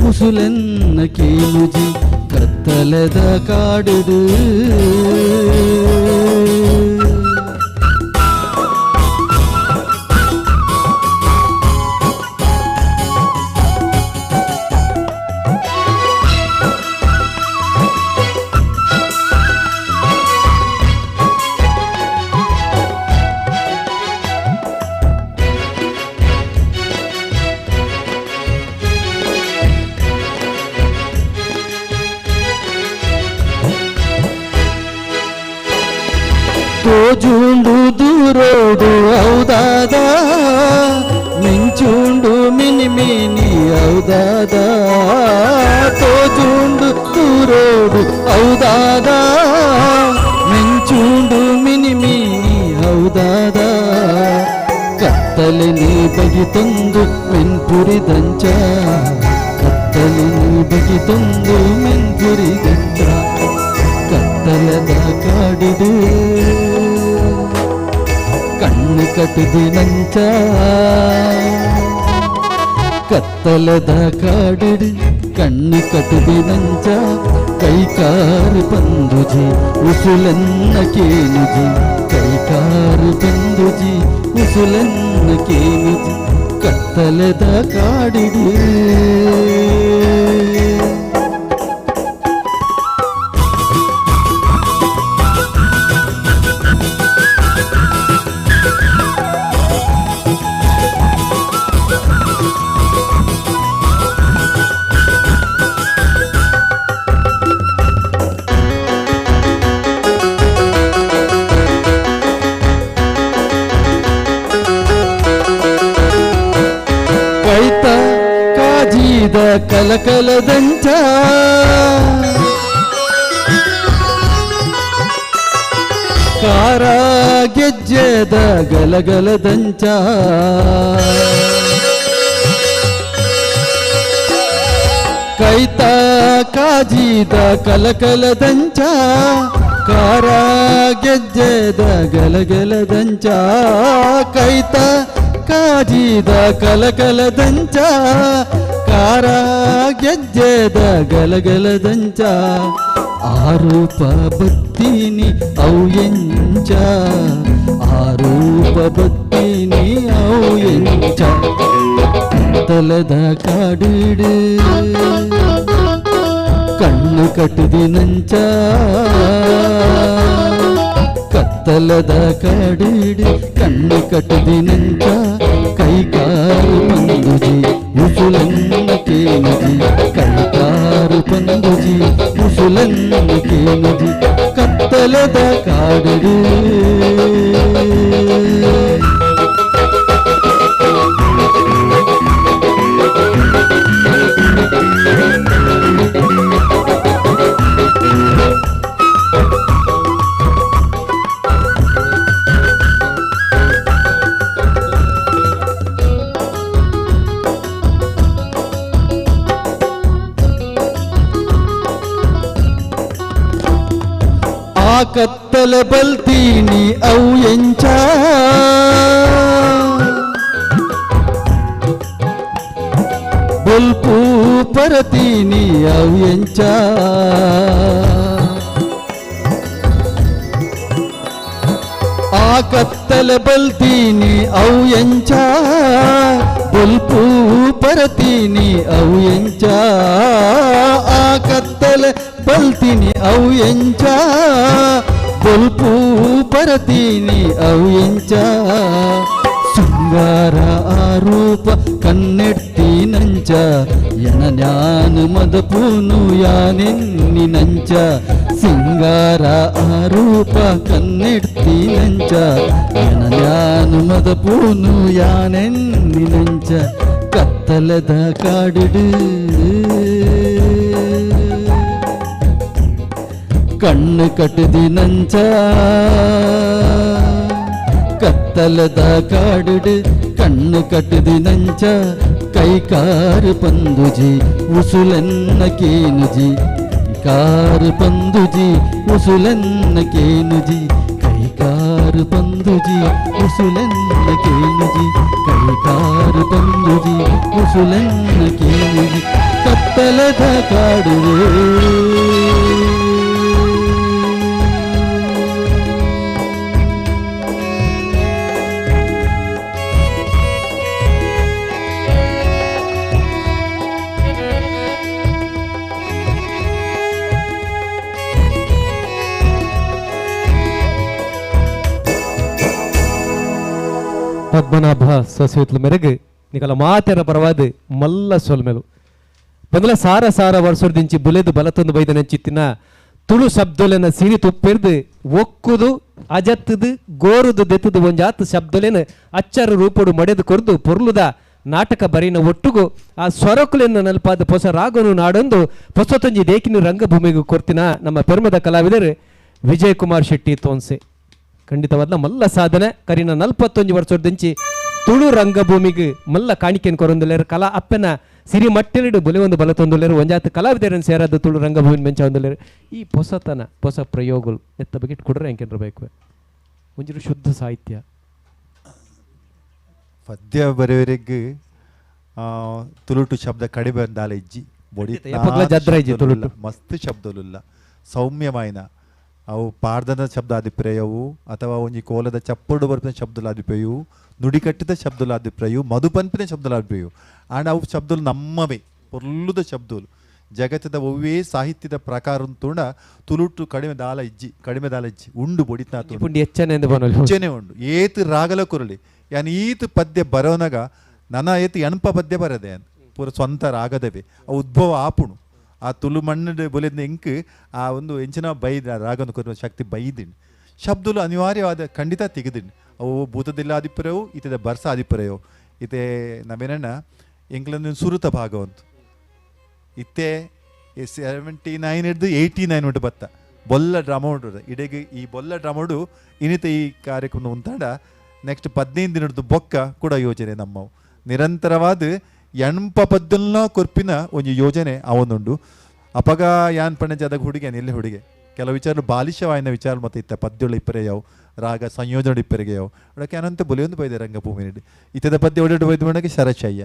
[SPEAKER 9] ಉಸುಲನ್ನ ಕೇನುಜಿ ಕತ್ತಲದ ಕಾಡುಡು ತೋಜುಂಡು ದೂರೋಡು ಹೌದಾದ ಮಿಂಚುಂಡು ಮಿನಿ ಮಿನಿ ಹೌದಾದ ತೋಜುಂಡು ದೂರೋಡು ಹೌದಾದ ಮಿಂಚುಂಡು ಮಿನಿ ಮಿನಿ ಹೌದಾದ ಕತ್ತಲೆ ಬಗಿತೊಂದು ಮೆನ್ಪುರಿದಂಚ ಕತ್ತಲೆ ಬಗಿತೊಂದು ಮೆನ್ಪುರಿದಂಚ ಕತ್ತಲದ ಕಾಡಿಡು ಕಣ್ಣು ಕಟ್ಟುದಿನಂಚ ಕತ್ತಲದ ಕಾಡಿಡು ಕಣ್ಣು ಕಟ್ಟುದಿನಂಚ ಕೈಕಾರು ಪಂದುಜಿ ಉಸುಲನ್ನ ಕೇನುಜಿ ಕೈಕಾರು ಪಂದುಜಿ ಉಸುಲನ್ನ ಕೇನುಜಿ ಕತ್ತಲದ ಕಾಡಿಡು ಕಲಕಲದಂಚ ಕಾರ ಗೆಜ್ಜೆದ ಗಲಗಲದಂಚ ಕೈತ ಕಾಜಿದ ಕಲಕಲದಂಚ ಕಾರ ಗೆಜ್ಜೆದ ಗಲಗಲದಂಚ ಕೈತ ಕಾಜಿದ ಕಲಕಲದಂಚ ಕಾರ ಗೆಜ್ಜೆದ ಗಲಗಲದಂಚ ಆರೂಪ ಬತ್ತೀನಿ ಅವು ಎಂಚ ಆರೂಪ ಬತ್ತೀನಿ ಅವು ಎಂಚ ಕತ್ತಲದ ಕಾಡಿಡು ಕಣ್ಣು ಕಟ್ಟುದಿನಂಚ ಕತ್ತಲದ ಕಾಡಿಡು ಕಣ್ಣು ಕಟ್ಟುದಿನಂಚ ಕೈಕಾರು ಪಂದುಜಿ ಉಸುಲನ್ನ ಕೇನುಜಿ ಕೈಕಾರು ಪಂದುಜಿ ಉಸುಲನ್ನ ಕೇನುಜಿ ಕತ್ತಲದ ಕಾಡಿಡು. ಆ ಕತ್ತಲೆ ಬಲ್ತೀನಿ ಅವು ಎಂಚ ಬೊಲ್ಪು ಪರತೀನಿ ಅವು ಎಂಚ ಆ ಕತ್ತಲೆ ಬಲ್ತೀನಿ ಅವು ಎಂಚ ಬೊಲ್ಪು ಪರತೀನಿ ಅವು ಎಂಚ ಆ ಕತ್ತಲೆ ಬಲ್ತೀನಿ ಅವು ಎಂಚ ಬೊಲ್ಪು ಪರತೀನಿ ಅವು ಎಂಚ ಶೃಂಗಾರ ಆರೂಪ ಕಣ್ಣೆಡ್ತೀನಂಚ ಎನ ಜ್ಞಾನ ಮದಪೂನು ಯಾನೆನ್ನಿನಂಚ ಸಿಂಗಾರ ಆರೂಪ ಕಣ್ಣೆಡ್ತೀನಂಚ ಎನ ಜ್ಞಾನ ಮದಪೂನು ಯಾನೆನ್ನಿನಂಚ ಕತ್ತಲದ ಕಾಡಿಡು ಕಣ್ಣು ಕಟ್ಟದಿನಂಚ ಕತ್ತಲದ ಕಾಡಿಡು ಕಣ್ಣು ಕಟ್ಟದಿನಂಚ ಕೈಕಾರು ಪಂದುಜಿ ಉಸುಲೆನ್ನ ಕೇನುಜಿ ಕಾರು ಪಂದುಜಿ ಉಸುಲೆನ್ನ ಕೇನುಜಿ ಕೈಕಾರು ಪಂದುಜಿ ಉಸುಲೆನ್ನ ಕೇನುಜಿ ಕೈಕಾರು ಪಂದುಜಿ ಉಸುಲೆನ್ನ ಕೇನುಜಿ ಕತ್ತಲದ ಕಾಡುವೆ.
[SPEAKER 1] ಪದ್ಮನಾಭ ಸಸಿಯುತ್ಲ ಮೇರೆಗೆ ನಿಕಲ ಮಾತೆರ ಪರವಾದ ಮಲ್ಲ ಸೊಲ್ಮೆಲು ಬಂದಲ ಸಾರ ಸಾರ ವರ್ಷದಿಂಚಿ ಬುಲೆದು ಬಲತೊಂದು ಬೈದ ನೆಂಚಿತ್ತಿನ ತುಳು ಶಬ್ದಲೆನ ಸಿರಿ ತುಪ್ಪಿರ್ದು ಒಕ್ಕುದು ಅಜತ್ತದು ಗೋರುದು ದೆತ್ತದು ಒಂಜಾತ್ ಶಬ್ದಲೆನ ಅಚ್ಚರ ರೂಪಡು ಮಡೆದು ಕೊರ್ದು ಪೊರ್ಲುದ ನಾಟಕ ಬರೀನ ಒಟ್ಟುಗು ಆ ಸ್ವರಕುಲೆನ ನಲ್ಪಾದ ಹೊಸ ರಾಗನು ನಾಡೊಂದು ಹೊಸತೊಂಜಿ ದೇಕಿನ ರಂಗಭೂಮಿಗೂ ಕೊರ್ತಿನ ನಮ್ಮ ಪೆರ್ಮದ ಕಲಾವಿದರು ವಿಜಯ್ ಕುಮಾರ್ ಶೆಟ್ಟಿ ತೋನ್ಸೆ. ಖಂಡಿತವಾದ ಮಲ್ಲ ಸಾಧನೆ ಕರಿನ 41 ವರ್ಷದಿಂಚಿ ತುಳು ರಂಗಭೂಮಿಗೆ ಮಲ್ಲ ಕಾಣಿಕೆಯನ್ನು ಕೊರೊಂದುಲ್ಲೇರು ಕಲಾ ಅಪ್ಪನ ಸಿರಿ ಮಟ್ಟೆಲಿಡು ಬೊಲೆ ಒಂದು ಬಲ ತೊಂದುಲ್ಲೇರು ಒಂಜಾತ ಕಲಾವಿದರನ್ನು ಸೇರಾದ ತುಳು ರಂಗಭೂಮಿ ಮೆಂಚ ಒಂದುಲ್ಲೇರು ಈ ಹೊಸತನ ಹೊಸ ಪ್ರಯೋಗಗಳು ಎತ್ತ ಬಗ್ಗೆ ಕೊಡ್ರೆ ಹೆಂಗೆ ಬೇಕು ಒಂಜೂರು ಶುದ್ಧ ಸಾಹಿತ್ಯ
[SPEAKER 3] ಪದ್ಯ ಬರೆಯವರಿಗೆ ತುಳುಟು ಶಬ್ದ ಕಡಿಮೆ ಅಂದಾಲ ಇಜ್ಜಿ ಬೊಡಿ
[SPEAKER 1] ತುಳುಟು
[SPEAKER 3] ಮಸ್ತ್ ಶಬ್ದಲುಲ್ಲ ಸೌಮ್ಯವಾಯಿನ ಅವು ಪಾರ್ದನ ಶಬ್ದ ಆದಿಪ್ರೇಯವು ಅಥವಾ ಒಂಜಿ ಕೋಲದ ಚಪ್ಪಡು ಬರ್ಪಿನ ಶಬ್ದಲಾದಿಪ್ರೇಯು ನುಡಿಕಟ್ಟಿದ ಶಬ್ದಲಾದಿಪ್ರೇಯು ಮಧುಪನ್ಪಿನ ಶಬ್ದಲಾದಿಪ್ರೇಯು ಆಂಡ್ ಅವು ಶಬ್ದಲು ನಮ್ಮವೇ ಪೊರ್ಲುದ ಶಬ್ದಲು ಜಗತ್ತದ ಒವ್ವೇ ಸಾಹಿತ್ಯದ ಪ್ರಕಾರ ತೂಂಡ ತುಳುಟು ಕಡಿಮೆ ದಾಲ ಇಜ್ಜಿ ಕಡಿಮೆ ದಾಲ ಇಜ್ಜಿ ಉಂಡು ಬೊಡಿತ ಹೆಚ್ಚನೆ ಉಂಡು ಏತ್ ರಾಗಲ ಕುರಳಿ ಯಾನ್ ಈತ್ ಪದ್ಯ ಬರೋನಗ ನನ್ನ ಏತ್ ಎಣಪ ಪದ್ಯ ಬರದೆ ಪೂರ ಸ್ವಂತ ರಾಗದವೇ ಅವು ಉದ್ಭವ ಆಪುಣು ಆ ತುಳು ಮಣ್ಣು ಬೊಲೆದ ಎಂಕ್ ಆ ಒಂದು ಎಂಚಿನ ಬೈದ ರಾಗನ ಕೊರುವ ಶಕ್ತಿ ಬೈದಿನ್ ಶಬ್ದಲು ಅನಿವಾರ್ಯವಾದ ಖಂಡಿತ ತೆಗೆದಿನ್ ಅವು ಭೂತದಿಲ್ಲ ಆದಿಪುರವು ಇತದ ಬರ್ಸ ಆದಿಪುರವು ಇತೆ ನವೇನಣ್ಣ ಎಂಕ್ಲೊಂದು ಸುರುತ ಭಾಗವಂತು ಇತ್ತೆ 79 ಹಿಡ್ದು 89 ಉಂಟು ಬತ್ತ ಬೊಲ್ಲ ಡ್ರಾಮ ಉಂಟು ಇಡೆಗೆ ಈ ಬೊಲ್ಲ ಡ್ರಾಮೋಡು ಇನ್ನಿತ ಈ ಕಾರ್ಯಕ್ರಮ ಉಂತಾಡ ನೆಕ್ಸ್ಟ್ 15 ದಿನದ ಬೊಕ್ಕ ಕೂಡ ಯೋಜನೆ ನಮ್ಮವು ನಿರಂತರವಾದ ಎಣ್ಪ ಪದ್ದಲ್ನ ಕೊರ್ಪಿನ ಒಂಜಿ ಯೋಜನೆ ಅವನುಂಡು. ಅಪಗ ಯಾನ್ ಪಣಜಾದಾಗ ಹುಡುಗೆ ಎಲ್ಲಿ ಹುಡುಗೆ ಕೆಲವು ವಿಚಾರ ಬಾಲಿಶವಾಯಿನ ವಿಚಾರ ಮತ್ತು ಇತ್ತ ಪದ್ಯಗಳು ಇಪ್ಪರೆ ಯಾವು ರಾಗ ಸಂಯೋಜನೆ ಇಪ್ಪರಿಗೆ ಯಾವು ಅದಕ್ಕೆ ಅನಂತ ಬೊಲೆಯೊಂದು ಬೈದೆ ರಂಗಭೂಮಿ ನೀಡಿ ಇತದ ಪದ್ಯ ಒಡೆ ಬೈದು ಮಾಡಕ್ಕೆ ಶರಶಯ್ಯ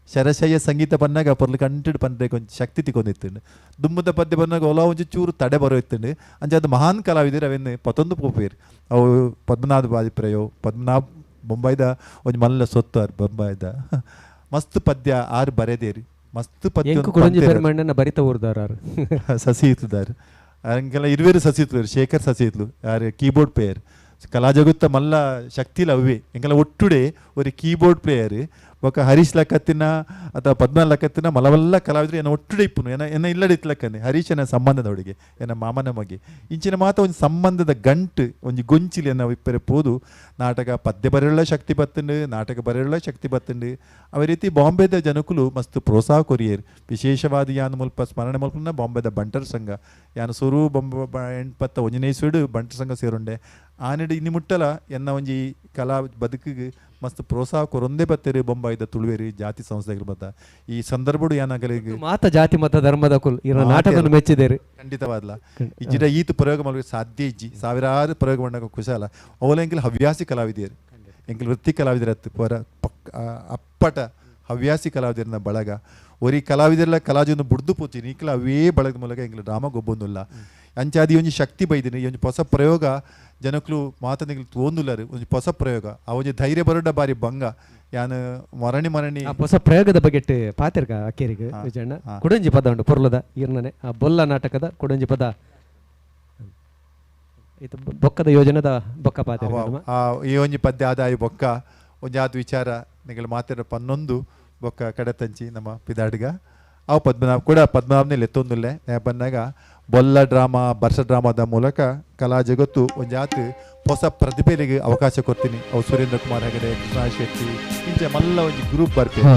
[SPEAKER 3] ಶರಶಯ್ಯ ಸಂಗೀತ ಬನ್ನಾಗ ಪೊರ್ಲು ಕಂಟಿಡ್ ಪಂಡ್ರೆ ಕೊಂಚ ಶಕ್ತಿ ತಿಕ್ಕೊಂದಿತ್ತುಂಡು ದುಮ್ಮದ ಪದ್ಯ ಬನ್ನಾಗ ಒಲ ಒಂಜಿ ಚೂರು ತಡೆ ಬರೋ ಇತ್ತುಂಡು ಅಂಚೆ ಅದು ಮಹಾನ್ ಕಲಾವಿದರು ಅವೆನ್ನು ಪತ್ತೊಂದು ಪೋಪೇರು ಅವು ಪದ್ಮನಾಭ ಬಾಜಿಪ್ರಯೋ ಪದ್ಮನಾಭ ಬೊಂಬಾಯ್ದ ಒಂಜಿ ಮಲ್ಲ ಸೊತ್ತು ಆರ್ ಬೊಂಬಾಯ್ದ ಮಸ್ತ್ ಪದ್ಯ ಆರು ಬರೆದೇರಿ ಮಸ್ತ್ ಪದ್ಯ
[SPEAKER 1] ಬರಿತ ಊರ್ದಾರ
[SPEAKER 3] ಸಸಿ ಇತ್ತುದಾರು ಅಂಕೆಲ್ಲ ಇರುವೇರು ಸಸಿ ಇತ್ತು ಶೇಖರ್ ಸಸಿ ಇತ್ಲು ಯಾರು ಕೀಬೋರ್ಡ್ ಪ್ಲೇಯರ್ ಕಲಾ ಜಗುತ್ತ ಮಲ್ಲ ಶಕ್ತಿಲ ಅವೇ ಎಂಕೆಲ್ಲ ಒಟ್ಟುಡೆ ಒಂದು ಕೀಬೋರ್ಡ್ ಪ್ಲೇಯರ್ ಬೊಕ ಹರೀಶ್ ಲಕ್ಕತ್ತಿನ ಅಥವಾ ಪದ್ಮ ಲಕ್ಕತ್ತಿನ ಮಲವಲ್ಲ ಕಲಾವಿದರು ಏನ ಒಟ್ಟುಡೆ ಇಪ್ಪುನು ಏನ ಏನ ಇಲ್ಲಡೆ ಇತ್ಲಕ್ಕನೆ ಹರೀಶನ ಸಂಬಂಧದವಡಿಗೆ ಏನ ಮಾಮನ ಮಗೆ ಇಂಚಿನ ಮಾತ ಒಂದು ಸಂಬಂಧದ ಗಂಟು ಒಂಜಿ ಗೊಂಚಿಲಿ ಎನ್ನ ಇಪ್ಪರೆ ಪೋದು ನಾಟಕ ಪದ್ಯ ಬರೆಯುಳ್ಳ ಶಕ್ತಿ ಬತ್ತುಂಡು ನಾಟಕ ಬರೆಯುಳ್ಳ ಶಕ್ತಿ ಬತ್ತುಂಡು ಅವ ರೀತಿ ಬಾಂಬೆದ ಜನಕುಲು ಮಸ್ತ್ ಪ್ರೋತ್ಸಾಹ ಕೊರಿಯರ್ ವಿಶೇಷವಾದ ಯಾನ್ ಮುಲ್ಪ ಸ್ಮರಣೆ ಮುಲ್ಪನ ಬಾಂಬೆದ ಬಂಟರ್ ಸಂಘ ಯಾನ್ ಸುರು ಬೊಂಬ 81ನೇ ಇಸ್ವಿಡು ಬಂಟರ್ ಸಂಘ ಸೇರುಂಡೆ ಆನಿಡು ಇನ್ನಿ ಮುಟ್ಟಲ ಎನ್ನ ಒಂಜಿ ಕಲಾ ಬದುಕಿಗೆ ಮಸ್ತ್ ಪ್ರೋತ್ಸಾಹ ಕೊರೊಂದೇ ಬತ್ತೇರು ಬೊಂಬಾಯಿದ ತುಳುವೇರು ಜಾತಿ ಸಂಸ್ಥೆಗಳು ಬತ್ತ ಈ ಸಂದರ್ಭಡು ಏನಾಗಲಿ
[SPEAKER 1] ಮಾತ ಜಾತಿ ಮತ ಧರ್ಮದ ಕುಲ್ ಇರ ನಾಟಕವನ್ನು ಮೆಚ್ಚಿದೇರು
[SPEAKER 3] ಖಂಡಿತವಾದ್ಲ ಇಜ್ಜಿಡ ಈತ ಪ್ರಯೋಗ ಮಾಡಲು ಸಾಧ್ಯ ಇಜ್ಜಿ ಸಾವಿರಾರು ಪ್ರಯೋಗ ಮಾಡಕ್ಕೆ ಕುಶಲ ಅವಲ ಎಂಕಲ್ ಹವ್ಯಾಸಿ ಕಲಾವಿದೆಯರು ಎಂಕಲ್ ವೃತ್ತಿ ಕಲಾವಿದರತ್ತು ಪರ ಪಕ್ ಅಪ್ಪಟ ಹವ್ಯಾಸಿ ಕಲಾವಿದರನ್ನ ಬಳಗ ಒರಿ ಕಲಾವಿದರೆಲ್ಲ ಕಲಾಜನ್ನು ಬುಡ್ದು ಪೋತೀನಿ ನೀಕಲ ಅವೇ ಬಳಗದ ಮೂಲಕ ಎಂಕಲ್ ಡ್ರಾಮ ಗೊಬ್ಬೊಂದುಲ್ಲ ಅಂಚಾದಿ ಒಂಜಿ ಶಕ್ತಿ ಬೈದಿನಿ ಒಂಜಿ ಹೊಸ ಪ್ರಯೋಗ ಜನಕ್ಲು ಮಾತನಿಗೆ ತೋಂದುಲ್ಲರು ಒಂಜಿ ಹೊಸ ಪ್ರಯೋಗ ಆ ಒಂಜಿ ಧೈರ್ಯ ಬರೋಡ ಬಾರಿ ಭಂಗ ಯಾನ್ ಮರಣಿ ಮರಣಿ
[SPEAKER 1] ಹೊಸ ಪ್ರಯೋಗದ ಬಗ್ಗೆ ಪಾತಿರ್ಗ ಅಕ್ಕೇರಿಗೆ ವಿಜಯಣ್ಣ ಕುಡಂಜಿ ಪದ ಉಂಟು ಪೊರ್ಲದ ಈರ್ನನೆ ಆ ಬೊಲ್ಲ ನಾಟಕದ ಕುಡಂಜಿ ಪದ ಇದು ಬೊಕ್ಕದ ಯೋಜನೆದ ಬೊಕ್ಕ ಪಾತಿರ್ಗ
[SPEAKER 3] ಈ ಒಂಜಿ ಪದ್ಯ ಆದಾಯ ಬೊಕ್ಕ ಒಂಜಿ ಆದ ವಿಚಾರ ನಿಗಲ್ ಮಾತಾಡ ಪನ್ನೊಂದು ಬೊಕ್ಕ ಕಡತಂಚಿ ನಮ್ಮ ಪಿದಾಡ್ಗ ಅವು ಪದ್ಮನಾಭ ಕೂಡ ಪದ್ಮನಾಭನೇ ಲೆತ್ತೊಂದುಲ್ಲೆ ಬನ್ನಾಗ ಬೊಲ್ಲ ಡ್ರಾಮಾ ಬರ್ಷ ಡ್ರಾಮಾದ ಮೂಲಕ ಕಲಾ ಜಗತ್ತು ಒಂಜಾತ್ ಹೊಸ ಪ್ರತಿಭೆಗಳಿಗೆ ಅವಕಾಶ ಕೊಡ್ತೀನಿ. ಅವು ಸುರೇಂದ್ರ ಕುಮಾರ್ ಹೆಗಡೆ, ಕೃಷ್ಣ ಶೆಟ್ಟಿ ಇಂಚ ಮಲ್ಲ ಒಂಜಿ ಗ್ರೂಪ್ ಬರ್ತೀನಿ.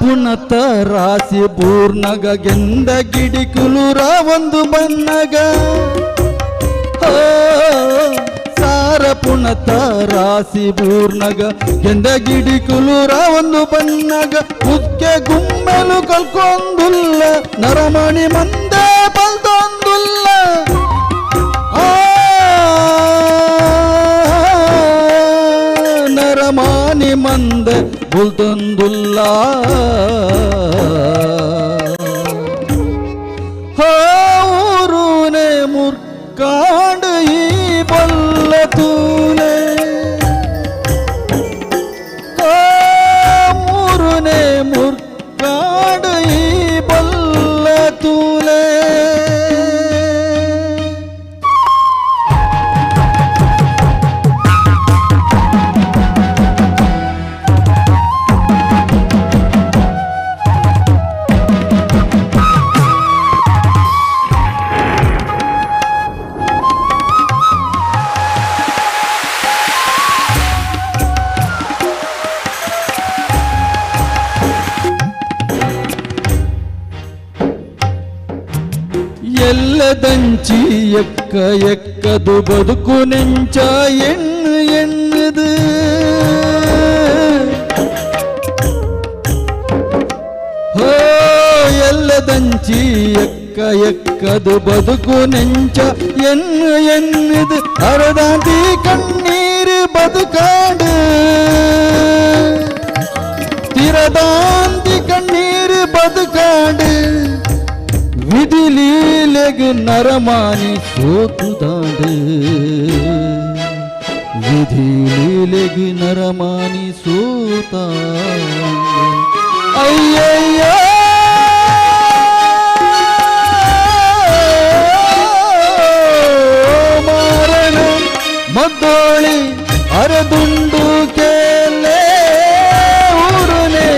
[SPEAKER 9] ಪುಣತ ರಾಶಿ ಪೂರ್ಣಗ ಗೆಂದ ಗಿಡಿ ಕುಲುರ ಒಂದು ಬನ್ನಗ ಸಾರ ಪುಣತ ರಾಶಿ ಪೂರ್ಣಗ ಗೆಂದ ಗಿಡಿ ಕುಲುರ ಒಂದು ಬನ್ನಗ ಉಕ್ಕೆ ಗುಮ್ಮೆಲು ಕಲ್ಕೊಂದುಲ್ಲ ನರಮಣಿ ಮಂದೆ ಬಲ್ದೊಂದುಲ್ಲ ನರಮಾನಿ ಮಂದೆ ಬುಲ್ತೊಂದುಲ್ಲ ಊರುನೆ ಮುರ್ಕಾಂಡು ಈ ಬೊಲ್ಲ ತೂಲೆ ಊರುನೆ ಮುರ್ಕಾಂಡು ಈ ಬೊಲ್ಲ ತೂಲೆ. ಎಲ್ಲದಂಚಿ ಎಕ್ಕ ಎಕ್ಕದು ಬದುಕು ನೆಂಚ ಎಣ್ಣು ಎಣ್ಣುದು ಹೋ ಎಲ್ಲದಂಚಿ ಎಕ್ಕ ಎಕ್ಕ ಎಕ್ಕದು ಬದುಕು ನೆಂಚ ಎನ್ನು ಎನ್ನುದು ಅರದಾಂತಿ ಕಣ್ಣೀರು ಬದುಕಾಡು ತಿರದಾಂತಿ ಕಣ್ಣೀರು ಬದುಕಾಡು ವಿಧಿ ಲೀಲೆಗ್ ನರಮಾನಿ ಸೋತುದಾಂಡು ವಿಧಿ ಲೀಲೆಗ್ ನರಮಾನಿ ಸೋತಾಂಡು ಅಯ್ಯಯ್ಯ ಮಾರಣ ಮದ್ದೋಳಿ ಅರದುಂಡು ಕೇಲೆ ಊರುನೆ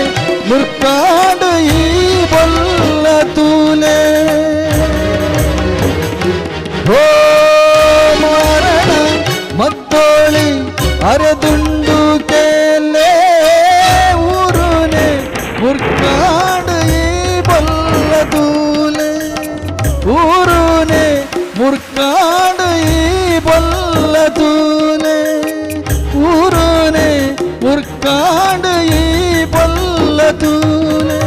[SPEAKER 9] ಮುರ್ಕಾಡು ಈ ಬೊಲ್ಲ ತೂಲೆ ಓ ಮಾರಣ ಮದ್ದೋಳಿ ಅರದುಂಡು ಕೇಲೆ ಊರುನೆ ಮುರ್ಕಾಡು ಈ ಬೊಲ್ಲ ತೂಲೆ ಊರುನೆ ಮುರ್ಕಾಡು ಈ ಬೊಲ್ಲ ತೂಲೆ ಊರುನೆ ಮುರ್ಕಾಡು ಈ ಬೊಲ್ಲ ತೂಲೆ.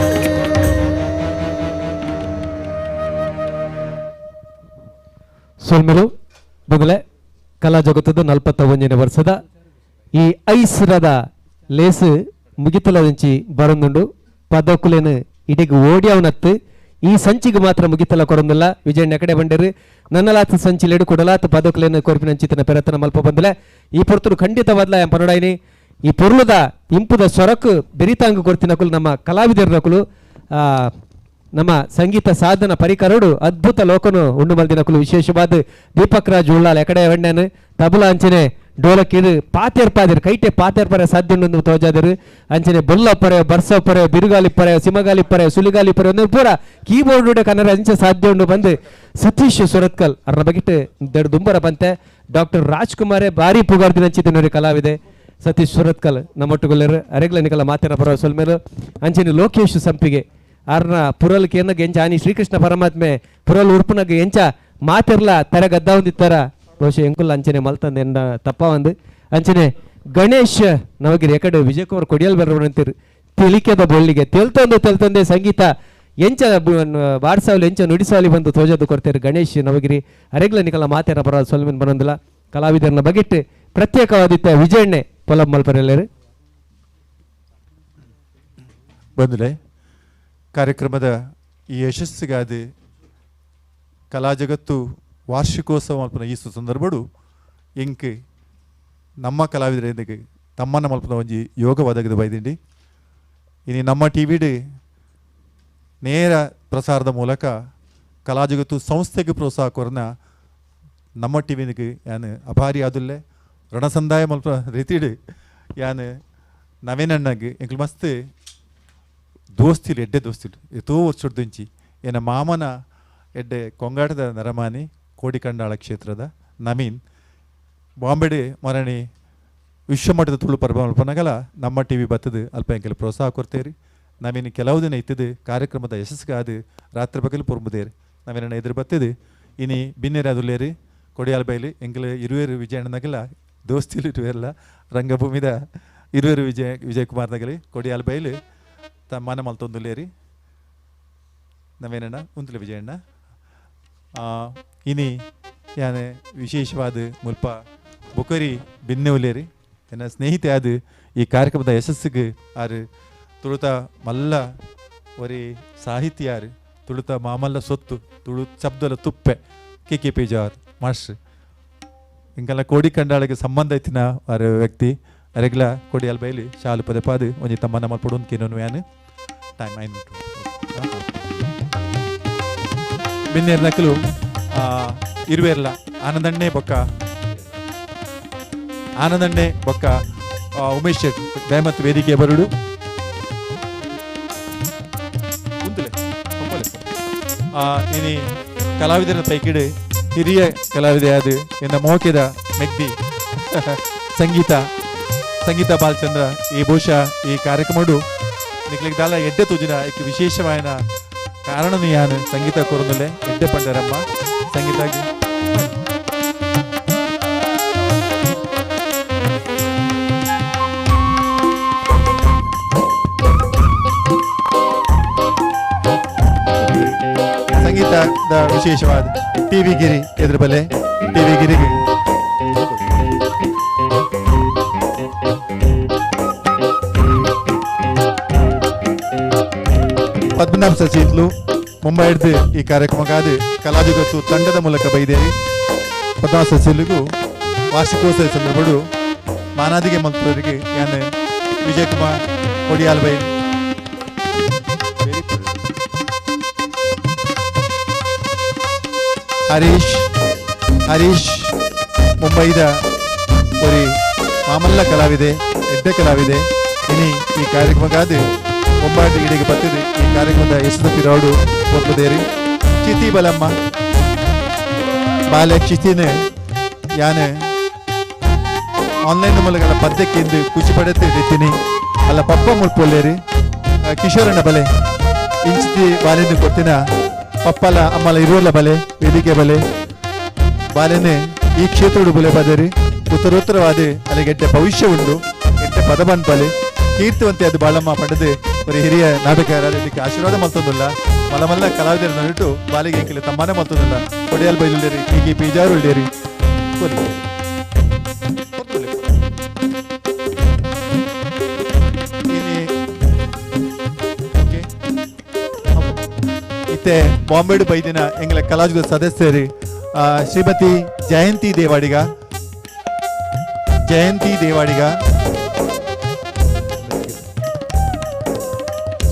[SPEAKER 1] ಸೊಲ್ಮೆಲು ಬದಲೆ ಕಲಾ ಜಗತ್ತದ 41ನೇ ವರ್ಷದ ಈ ಐಸ್ರದ ಲೇಸು ಮುಗಿತಲದಂಚಿ ಬರೊಂದುಂಡು ಪದಕುಲೇನು ಇಡೀಗ ಓಡಿಯವನತ್ತು ಈ ಸಂಚಿಗೆ ಮಾತ್ರ ಮುಗಿತಲ ಕೊರೊಂದಿಲ್ಲ. ವಿಜಯಣ್ಣ ಕಡೆ ಬಂಡೇರು ನನ್ನಲಾತ್ ಸಂಚಿಲೆಡು ಕೊಡಲಾತ್ ಪದಕುಲೇನು ಕೊರ್ಪಿನಂಚಿತನ ಪೆರತನ ಮಲ್ಪ ಬಂದಲೆ ಈ ಪೊರ್ತುಡು ಖಂಡಿತವಾದ್ಲ ಎಂ ಪನೊಡಾಯಿನಿ ಈ ಪೊರ್ಲುದ ಇಂಪುದ ಸೊರಕು ಬೆರಿತಾಂಗು ಕೊರ್ತಿನಕುಲು ನಮ್ಮ ಕಲಾವಿದರನಕುಲು ನಮ್ಮ ಸಂಗೀತ ಸಾಧನ ಪರಿಕರಡು ಅದ್ಭುತ ಲೋಕನು ಉಂಡು ಮಲ್ದಿನಕುಲು ವಿಶೇಷವಾದ ದೀಪಕ್ ರಾಜ್ ಉಳ್ಳಾಲ್ ಎಕಡೆ ವಂಡ್ಯಾನು ತಬಲ ಅಂಚನೆ ಡೋಲಕ್ಕಿದು ಪಾತೇರ್ ಪಾದಿರು ಕೈಟೆ ಪಾತೇರ್ ಪರೆ ಸಾಧ್ಯ ಉಂಡು ತೋಜಾದರು ಅಂಚನೆ ಬೊಲ್ಲ ಪರೆ ಬರ್ಸ ಪರೆ ಬಿರುಗಾಲಿ ಪರೆ ಸಿಮಗಾಲಿ ಪರೆ ಸುಲಿಗಾಲಿ ಪರೆ ಒಂದು ಪೂರ ಕೀಬೋರ್ಡ್ ಕನ್ನಡ ಅಂಚೆ ಸಾಧ್ಯ ಉಂಡು ಬಂದು ಸತೀಶ್ ಸುರತ್ಕಲ್ ಅರ್ನ ಬಗಿಟ್ಟು ದೆಡ್ ದುಂಬರ ಬಂತೆ ಡಾಕ್ಟರ್ ರಾಜ್ಕುಮಾರೇ ಭಾರಿ ಪುಗಾರ್ದಿನ ಅಂಚಿತನೂರಿ ಕಲಾವಿದೆ ಸತೀಶ್ ಸುರತ್ಕಲ್ ನಮ್ಮೊಟ್ಟುಗೊಲ್ಲರು ಅರೆಗ್ಲ ನಿಕಲ ಮಾತಿನ ಪರವ ಸೊಲ್ಮೇಲು ಅಂಚನೆ ಲೋಕೇಶ್ ಸಂಪಿಗೆ ಆರ್ನ ಪುರಲ್ ಕೇನಗ ಎಂಚ ಆನಿ ಶ್ರೀಕೃಷ್ಣ ಪರಮಾತ್ಮೆ ಪುರಲ್ ಉರ್ಪುನಗ ಎಂಚ ಮಾತಿರ್ಲ ತೆರ ಗದ್ದಾವಂದಿತ್ತಾರ ಬಹುಶಃ ಎಂಕುಲ್ಲ ಅಂಚನೆ ಮಲ್ತಂದ ಎಂದ ತಪ್ಪ ಒಂದು ಅಂಚನೆ ಗಣೇಶ್ ನಮಗಿರಿ ಎಕಡೆ ವಿಜಯಕುಮಾರ್ ಕೊಡಿಯಲ್ ಬರ್ರ ತಿಳಿಕೆದ ಬೊಳ್ಳಿಗೆ ತೆಲ್ತೊಂದು ತೆಲ್ತೊಂದೆ ಸಂಗೀತ ಎಂಚ ಬಾರ್ಸಾವಲಿ ಎಂಚ ನುಡಿಸಾವಲಿ ಬಂದು ತೋಜದ್ದು ಕೊಡ್ತಾರೆ ಗಣೇಶ್ ನವಗಿರಿ ಅರೆಗ್ಲ ನಿಕಲ ಮಾತೇನ ಬರೋ ಸೊಲ್ಮಿನ್ ಬರೋದಿಲ್ಲ ಕಲಾವಿದರನ್ನ ಬಗೆಟ್ಟು ಪ್ರತ್ಯೇಕವಾದಿತ್ತ ವಿಜಯಣ್ಣೆ ಪೊಲಬ್ ಮಲ್ಪರೆಲ್ಲರು
[SPEAKER 3] ಬಂದಲೆ ಕಾರ್ಯಕ್ರಮದ ಈ ಯಶಸ್ಸಿಗಾದ ಕಲಾ ಜಗತ್ತು ವಾರ್ಷಿಕೋತ್ಸವ ಮಲ್ಪನ ಈ ಸಂದರ್ಭಡು ಎಂಕ್ ನಮ್ಮ ಕಲಾವಿದರಿಗೆ ತಮ್ಮನ್ನ ಮಲ್ಪನ ಒಂಜಿ ಯೋಗ ಒದಗಿದ ಬೈದಿಂಡಿ. ಇನಿ ನಮ್ಮ ಟಿ ವಿಡ್ ನೇರ ಪ್ರಸಾರದ ಮೂಲಕ ಕಲಾ ಜಗತ್ತು ಸಂಸ್ಥೆಗೆ ಪ್ರೋತ್ಸಾಹ ಕೊರನ ನಮ್ಮ ಟಿ ವಿನಿಗೆ ಯಾನ್ ಅಭಾರಿ ಆದುಲ್ಲೆ ರಣಸಂದಾಯ ಮಲ್ಪ ರೀತಿಡ್ ಯಾನ್ ನವೀನಣ್ಣಗೆ ಎಂಕ್ಲು ಮಸ್ತ್ ದೋಸ್ತಿಲು ಎಡ್ಡೆ ದೋಸ್ತಿಲು ಎತೋ ವರ್ಷಡ್ದಿಂಚಿ ಏನ ಮಾಮನ ಎಡ್ಡೆ ಕೊಂಗಾಟದ ನರಮಾನಿ ಕೋಡಿಕಂಡಾಳ ಕ್ಷೇತ್ರದ ನವೀನ್ ಬಾಂಬೆಡೆ ಮರಣಿ ವಿಶ್ವಮಟ್ಟದ ತುಳು ಪರ್ವ ಮಲ್ಪನಗಲ ನಮ್ಮ ಟಿ ವಿ ಬತ್ತದು ಅಲ್ಪ ಎಂಕೆಲ್ಲ ಪ್ರೋತ್ಸಾಹ ಕೊಡ್ತೇರಿ. ನವೀನ್ ಕೆಲವು ದಿನ ಇತ್ತದು ಕಾರ್ಯಕ್ರಮದ ಯಶಸ್ಸಿಗಾದ ರಾತ್ರಿ ಬಗಲು ಪೊರ್ಂಬುದೇರಿ ನವೀನಣ್ಣ ಎದುರು ಬತ್ತದು ಇನಿ ಬಿನ್ನೇರು ಅದುಲ್ಲೇರಿ ಕೊಡಿಯಾಲ್ ಬೈಲಿ ಎಂಕಲ್ ಇರುವೇರು ವಿಜಯಣ್ಣನಗಲ ದೋಸ್ತಿಲು ಇರುವೆಲ್ಲ ರಂಗಭೂಮಿದ ಇರುವೇರು ವಿಜಯಕುಮಾರ್ ನಗಲಿ ಕೊಡಿಯಾಲ್ ಬೈಲಿ ತಮ್ಮನ ಮಲ್ತೊಂದುಲ್ಲೇರಿ ನವೀನಣ್ಣ ಉಂತುಲೆ ವಿಜಯಣ್ಣ. ಇನಿ ಯಾನೆ ವಿಶೇಷವಾದ ಮುಲ್ಪ ಬೊಕರಿ ಬಿನ್ನೆ ಉಲ್ಲೇರಿ ಎನ್ನ ಸ್ನೇಹಿತೆ ಆದ ಈ ಕಾರ್ಯಕ್ರಮದ ಯಶಸ್ಸಿಗೆ ಆರು ತುಳುತ ಮಲ್ಲ ಒರಿ ಸಾಹಿತ್ಯಾರು ತುಳುತ ಮಾಮಲ್ಲ ಸೊತ್ತು Tulu ಶಬ್ದಲ ತುಪ್ಪೆ K K Pejar master ಇಂಕೆಲ್ಲ ಕೋಡಿ ಕಂಡಾಳಿಗೆ ಸಂಬಂಧ ಐತಿನ ಆರು ವ್ಯಕ್ತಿ ಅರೆಗ್ಲ ಕೊಡಿಯಾಲ್ ಬೈಲಿ ಶಾಲು ಪದೇ ಪಾದು ಒಂಜಿ ತಮ್ಮನ ಮಲ್ಪಡು ಕೇನೋನು ಯಾನು ಟೈಮ್ ಐನು ಬಿನ್ನೇರ್ ನಕಲು ಇರುವೇರ್ಲ ಆನಂದಣ್ಣೆ ಬೊಕ್ಕ ಆನಂದಣ್ಣೆ ಬೊಕ್ಕ ಉಮೇಶ್ ಶೆಟ್ ದಯಮತ್ ವೇದಿಕೆ ಬರುಡು ಕುಂತಲೆ ಇನಿ ಕಲಾವಿದರ ಪೈಕಿಡು ಹಿರಿಯ ಕಲಾವಿದೆಯಾದ ಎನ್ನ ಮೋಕೆದ ಮೆಗ್ದಿ ಸಂಗೀತ ಸಂಗೀತ ಬಾಲಚಂದ್ರ ಈ ಬಹುಶಃ ಈ ಕಾರ್ಯಕ್ರಮಡು ನಿಕ್ಲಿಗ್ ದಾಲ ಎಡ್ಡೆ ತೂಜಿನ ಇಕ್ ವಿಶೇಷವಾಯಿನ ಕಾರಣನು ಯಾನು ಸಂಗೀತ ಕೊರೊಂದುಲ್ಲೆ ಎಡ್ಡೆ ಪಂಡರಮ್ಮ ಸಂಗೀತಾಗಿ ಸಂಗೀತ ಕಾರ್ಯಕ್ರಮದ ವಿಶೇಷವಾದ ಟಿವಿ ಗಿರಿ ಎದುರು ಬಲೆ ಟಿವಿ ಗಿರಿಗೆ ಪದ್ಮನಾಭ ಸಚಿತ್ಲು ಮುಂಬೈ ಹಿಡಿದು ಈ ಕಾರ್ಯಕ್ರಮಕ್ಕಾದ ಕಲಾ ಜಗತ್ತು ತಂಡದ ಮೂಲಕ ಬೈದೇರಿ. ಪದ್ಮನಾಭ ಸಚಿಲಿಗೂ ವಾರ್ಷಿಕೋತ್ಸವ ಸಂದರ್ಭಡು ಮಾನಾದಿಗೆ ಮಂತ್ರಿಗೆ ಯಾನ್ ವಿಜಯಕುಮಾರ್ ಕೊಡಿಯಾಲ್ ಬೈ ಹರೀಶ್ ಹರೀಶ್ ಮುಂಬೈದ ಒರಿ ಮಾಮಲ್ಲ ಕಲಾವಿದೆ, ಎಡ್ಡೆ ಕಲಾವಿದೆ. ಇನಿ ಈ ಕಾರ್ಯಕ್ರಮಕ್ಕಾದ ಮುಂಬೈ ಇಡಿಗೆ ಬತ್ತಿದೆ. ಈ ಕಾರ್ಯಕ್ರಮದ ಯಶಸ್ವಿ ಪಿರೋಡು ಒಪ್ಪದೇರಿ. ಚಿತಿ ಬಲಮ್ಮ ಬಾಲೆ ಚಿತಿನೇ ಯಾನೆ ಆನ್ಲೈನ್ ಮೂಲಕ ಪದ್ಯಕ್ಕೆ ಎಂದು ಖುಷಿ ಪಡೆದು ಇಡ್ತೀನಿ ಅಲ್ಲ ಪಪ್ಪ ಮುಲ್ಪೊಲ್ಲೇರಿ. ಕಿಶೋರಣ್ಣ ಬಲೆ ಇಂಚಿತಿ ಬಾಲೆಂದು ಕೊತ್ತಿನ ಪಪ್ಪಲ ಅಮ್ಮಲ ಇರುವಲ್ಲ ಬಲೆ ವೇದಿಕೆ ಬಲೆ ಬಾಲೆನೆ ಈ ಕ್ಷೇತ್ರದ ಬಲೆ ಬದೇರಿ. ಉತ್ತರೋತ್ತರವಾದ ಅಲ್ಲಿಗೆಡ್ಡೆ ಭವಿಷ್ಯ ಉಂಡು ಎಡ್ಡೆ ಪದ ಬನ್ಪಲೆ ಕೀರ್ತಿವಂತೆ ಅದು ಬಾಳಮ್ಮ ಪಡೆದು ஒரு ಹಿರಿಯ ನಾಟಕಕಾರ ಇದಕ್ಕೆ ಆಶೀರ್ವಾದ ಮಲ್ತೊಂದುಲ್ಲ. ಮಲಮಲ್ಲ ಕಲಾವಿದರ ನಡುಟು ಬಾಲಿಗೆ ಎಂಕಿಲೆ ತಮ್ಮನೆ ಮಲ್ತೊಂದುಲ್ಲ. ಕೊಡಿಯಾಲ್ ಬೈಲುಳ್ಳೇರಿ ಹೀಗೆ ಬೀಜಾರು ಉಳ್ಳೇರಿ. ಇತ್ತೆ ಬಾಂಬೆಡು ಬೈದಿನ ಎಂಗಲ ಕಲಾಜುಗ ಸದಸ್ಯರು ಶ್ರೀಮತಿ ಜಯಂತಿ ದೇವಾಡಿಗ, ಜಯಂತಿ ದೇವಾಡಿಗ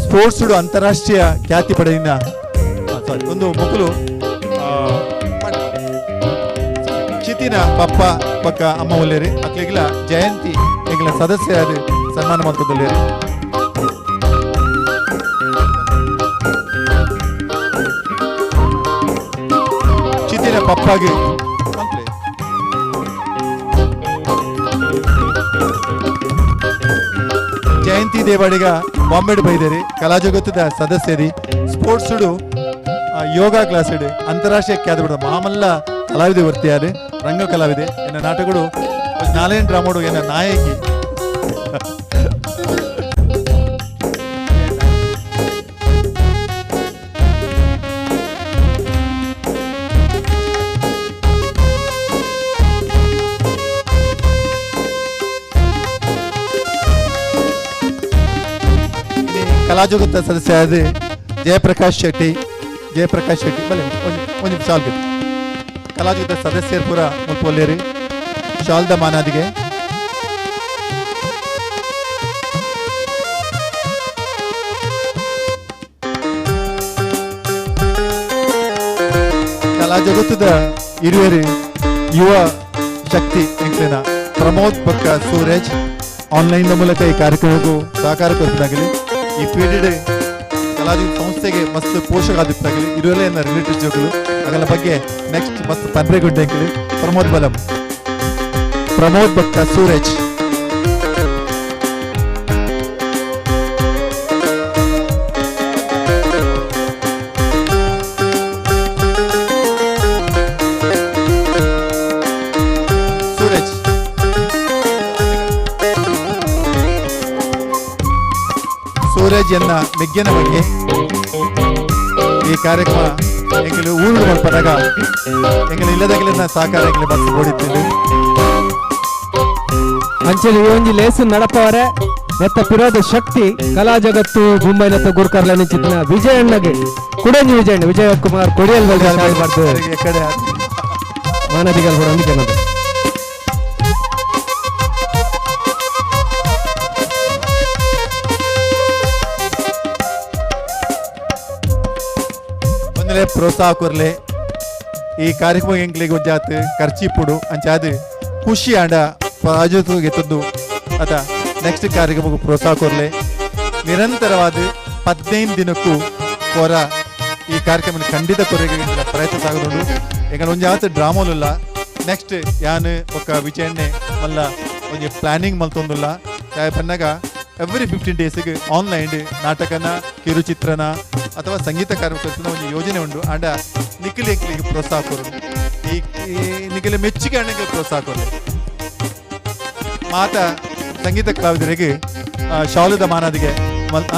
[SPEAKER 3] ಸ್ಪೋರ್ಟ್ಸ್ ಅಂತಾರಾಷ್ಟ್ರೀಯ ಖ್ಯಾತಿ ಪಡೆಯಿನ ಸಾರಿ ಒಂದು ಮಕ್ಕಳು ಚಿತಿನ ಪಪ್ಪ ಪಕ್ಕ ಅಮ್ಮ ಒಲ್ಲೇರಿ ಅಕ್ಲಿಗಿಲ ಜಯಂತಿ ಎಂಗಲ ಸದಸ್ಯರಾದ ಸನ್ಮಾನ ಮಾಡ್ತದಲ್ಲೇರಿ. ಚಿತಿನ ಪಪ್ಪಾಗಿ ಜಯಂತಿ ದೇವಾಡಿಗ ಬಾಂಬೆಡ್ ಬೈದೇರಿ ಕಲಾ ಜಗತ್ತದ ಸದಸ್ಯರಿ ಸ್ಪೋರ್ಟ್ಸ್ ಯೋಗ ಕ್ಲಾಸ್ ಅಂತಾರಾಷ್ಟ್ರೀಯ ಖ್ಯಾತಿ ಬಿಡದ ಮಹಾಮಲ್ಲ ಕಲಾವಿದೆ ವರ್ತಿಯಾರೆ ರಂಗ ಕಲಾವಿದೆ. ಎನ್ನ ನಾಟಕಗಳು ನಾಲೇನ್ ಡ್ರಾಮೋಡು ಎನ್ನ ನಾಯಕಿ. ಕಲಾ ಜಗತ್ತ ಸದಸ್ಯರಾದ ಜಯಪ್ರಕಾಶ್ ಶೆಟ್ಟಿ, ಜಯಪ್ರಕಾಶ್ ಶೆಟ್ಟಿ ಬಲೆ ಒಂದು ಶಾಲ್ ಕಲಾ ಜಗತ್ತ ಸದಸ್ಯರು ಪೂರ ಮುಲ್ಪೊಲ್ಲೇರಿ ಶಾಲ್ದ ಮಾನಾದಿಗೆ. ಕಲಾ ಜಗತ್ತದ ಹಿರಿಯರು ಯುವ ಶಕ್ತಿ ಎಂಕ್ಲಿನ ಪ್ರಮೋದ್ ಪಕ್ಕ ಸೂರಜ್ ಆನ್ಲೈನ್ ಮೂಲಕ ಈ ಕಾರ್ಯಕ್ರಮಕ್ಕೂ ಸಹಕಾರ ಕೊಡ್ತಾಗಲಿ. ಈ ಪೀರಿಯಡ್ ಕಲಾಜಿ ಸಂಸ್ಥೆಗೆ ಮಸ್ತ್ ಪೋಷಕ ಆದಿತ್ತಾಗಲಿ ಇರುವಲ್ಲೇ ರಿಲೇಟೆಡ್ ಜೋಗಳು ಅದರ ಬಗ್ಗೆ ನೆಕ್ಸ್ಟ್ ಮಸ್ತ್ ಪನ್ರೆಗುಡ್ಡೆ ಪ್ರಮೋದ್ ಬಲಂ ಪ್ರಮೋದ್ ಭಕ್ತ ಸೂರಜ್. ಸೂರಜ್ ಸೂರಜ್ ಎನ್ನ ಮೆಗ್ಗಿನ ಬಗ್ಗೆ ಈ ಕಾರ್ಯಕ್ರಮ ಎಂಗಲು ಊರು ಮಲ್ಪದಾಗ ಎಂಗಲು ಇಲ್ಲದಾಗಲಿನ ಸಹಕಾರ ಎಂಗಲು ಬಸ್ ಓಡಿತ್ತಿದ್ದು.
[SPEAKER 1] ಅಂಚೆಲಿ ಒಂಜಿ ಲೇಸು ನಡಪವರೆ ನೆತ್ತ ಪಿರೋದ ಶಕ್ತಿ ಕಲಾ ಜಗತ್ತು ಮುಂಬೈನತ್ತ ಗುರುಕರ್ಲ ನಿಂಚಿತ್ತಿನ ವಿಜಯಣ್ಣಗೆ ಕುಡಂಜಿ ವಿಜಯಣ್ಣ ವಿಜಯ ಕುಮಾರ್ ಕೊಡಿಯಲ್ ಮಾನದಿಗಲ್ ಹೊರೊಂದಿಗೆ ಅನ್ನೋದು.
[SPEAKER 3] ಪ್ರೋತ್ಸಾಹ ಕೊರ್ಲೆ ಈ ಕಾರ್ಯಕ್ರಮ ಎಂಕ್ಲಿಗೆ ಒಂಜಾತ್ ಖರ್ಚಿಪುಡು ಅಂಚಾದ ಖುಷಿ ಆಂಡ ಪ್ರಾಜೆಕ್ಟ್ ಅದ ನೆಕ್ಸ್ಟ್ ಕಾರ್ಯಕ್ರಮಕ್ಕೆ ಪ್ರೋತ್ಸಾಹ ಕೊರ್ಲೆ. ನಿರಂತರವಾದ 15 ದಿನಕ್ಕೂ ಕೊರ ಈ ಕಾರ್ಯಕ್ರಮ ಖಂಡಿತ ಕೊರೆಗೆ ಪ್ರಯತ್ನ ಸಾಗೋದು. ಎಂಗಲ ಒಂಜಾತ್ ಡ್ರಾಮೋಲುಲ್ಲ ನೆಕ್ಸ್ಟ್ ಯಾನ್ ಒಕ್ಕ ವಿಜಯಣ್ಣೆ ಮಲ್ಲ ಒಂಜಿ ಪ್ಲಾನಿಂಗ್ ಮಲ್ತೊಂದುಲ್ಲ. ಪನ್ನಾಗ ಎವ್ರಿ 15 ಡೇಸಿಗೆ ಆನ್ಲೈನ್ ನಾಟಕನ ಕಿರುಚಿತ್ರನ ಅಥವಾ ಸಂಗೀತ ಕಾರ್ಯಕ್ರಮ ಒಂದು ಯೋಜನೆ ಉಂಟು. ಆಂಡ ನಿಖಿಲ್ ಎಂಕ್ಲಿಗೆ ಪ್ರೋತ್ಸಾಹ ಕೊರು, ಈ ನಿಖಿಲ ಮೆಚ್ಚುಗೆ ಅಣ್ಣಗೆ ಪ್ರೋತ್ಸಾಹ ಕೊರು. ಮಾತ ಸಂಗೀತ ಕಲಾವಿದರಿಗೆ ಶಾಲುದ ಮಾನದಿಗೆ ಮಲ್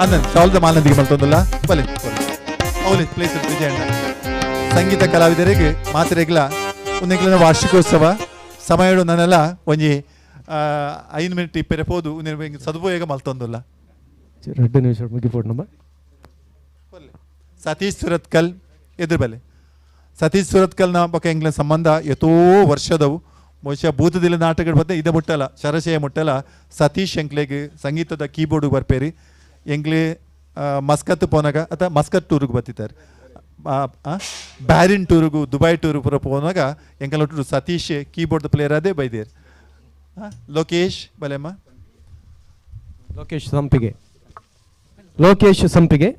[SPEAKER 3] ಅಂದ ಶಾಲುದ ಮಾನದಿಗೆ ಮಲ್ತೊಂದಲ್ಲ ಬಲೆ. ಅವಲಿ ಪ್ಲೇಸ್ ವಿಜಯಣ್ಣ ಸಂಗೀತ ಕಲಾವಿದರಿಗೆ ಮಾತ್ರೆಗ್ಲ ಒಂದೆಂಕ್ಲೆನ ವಾರ್ಷಿಕೋತ್ಸವ ಸಮಯಡು ನನ್ನೆಲ್ಲ ಒಂಜಿ 5 ಮಿನಿಟ್ ಇಪ್ಪೆರೆ ಪೋದು ಉಂದೆನ್ ಸದುಪಯೋಗ ಮಲ್ತೊಂದುಲ್ಲ.
[SPEAKER 1] 2 ನಿಮಿಷ ಮುಗಿಪೋಡು ನಮ್ಮ.
[SPEAKER 3] ಸತೀಶ್ ಸುರತ್ಕಲ್ ಎದುರು ಬಲೆ. ಸತೀಶ್ ಸುರತ್ಕಲ್ನ ಬೊಕ ಎಂಕ್ಲೆನ ಸಂಬಂಧ ಎತೋ ವರ್ಷದವು. ಬಹುಶಃ ಭೂತದಿಲ್ಲ ನಾಟಕದ ಬತ್ತೆ ಇದ ಮುಟ್ಟಲ ಶರಶಯ ಮುಟ್ಟಲ ಸತೀಶ್ ಎಂಕ್ಲೆಗ್ ಸಂಗೀತದ ಕೀಬೋರ್ಡ್ ಬರ್ಪೇರಿ. ಎಂಕ್ಲೆ ಮಸ್ಕತ್ ಪೋನಾಗ ಅಥವಾ ಮಸ್ಕತ್ ಟೂರಿಗೆ ಬತ್ತಿದ್ದಾರೆ, ಬ್ಯಾರಿನ್ ಟೂರಿಗೂ ದುಬೈ ಟೂರು ಪೂರ ಪೋನಾಗ ಎಂಕಲ್ ಒಟ್ಟು ಸತೀಶ್ ಕೀಬೋರ್ಡ್ ಪ್ಲೇಯರ್ ಅದೇ ಬೈದೇರ್. ಲೋಕೇಶ್ ಬಲೆಮ್ಮ.
[SPEAKER 1] ಲೋಕೇಶ್ ಸಂಪಿಗೆ, ಲೋಕೇಶ್ ಸಂಪಿಗೆ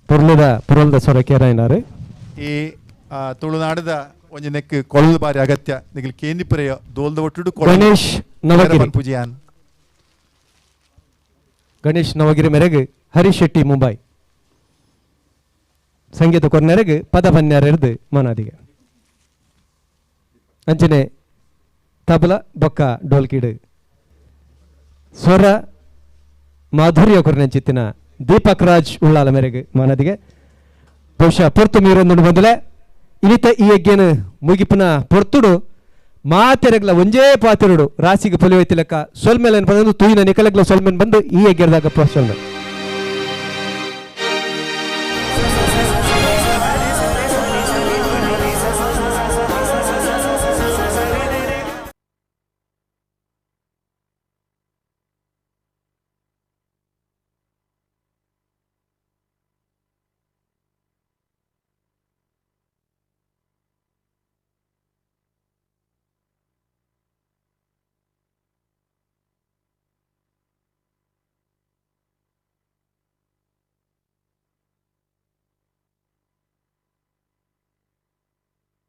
[SPEAKER 1] ಪುರ್ಲದ ಪುರಲ್ದ ಸ್ವರ ಕೇರಾಯಿನಾರು.
[SPEAKER 3] ಈ ತುಳುನಾಡದ ಒಂಜಿ ನೆಕ್ ಕೊಳಲು ಬಾರಿ ಅಗತ್ಯ ನಿಗಲ್ ಕೇಂದಿಪುರೆಯ ದೋಲ್ದ ಒಟ್ಟುಡು ಕೊಳಲು.
[SPEAKER 1] ಗಣೇಶ್ ನವಗಿರಿ.
[SPEAKER 3] ಪೂಜೆಯಾನ್.
[SPEAKER 1] ಗಣೇಶ್ ನವಗಿರಿ ಮೇರೆಗೆ ಹರೀಶ್ ಶೆಟ್ಟಿ ಮುಂಬೈ ಸಂಗೀತ ಕೊರ್ನೆರೆಗ್ ಪದ ಬನ್ಯಾರೆರ್ದು ಮನಾದಿಗೆ. ಅಂಚನೆ ತಬಲ ಬೊಕ್ಕ ಡೋಲ್ಕಿಡು ಸ್ವರ ಮಾಧುರ್ಯ ಕೊರ್ನೆಂಚಿತ್ತಿನ ದೀಪಕ್ ರಾಜ್ ಉಳ್ಳಾಲ ಮೇರೆಗೆ ಮಾನದಿಗೆ. ಬಹುಶಃ ಪೊರ್ತು ಮೀರೊಂದು ಬಂದಲೆ ಇನಿತ ಈ ಯಜ್ಞನ ಮುಗಿಪಿನ ಪೊರ್ತುಡು ಮಾತೆರೆಗ್ಲ ಒಂಜೇ ಪಾತೆರುಡು ರಾಸಿಗೆ ಪೊಲಿವೈತಿ ಲೆಕ್ಕ ಸೊಲ್ಮೇಲೆ ಬಂದು ತೂಯಿನ ನಿಕಲೆಗ್ಲ ಸೊಲ್ಮೇನ್ ಬಂದು ಈ ಯಜ್ಞದಾಗ ಸೊಲ್ಮೆ.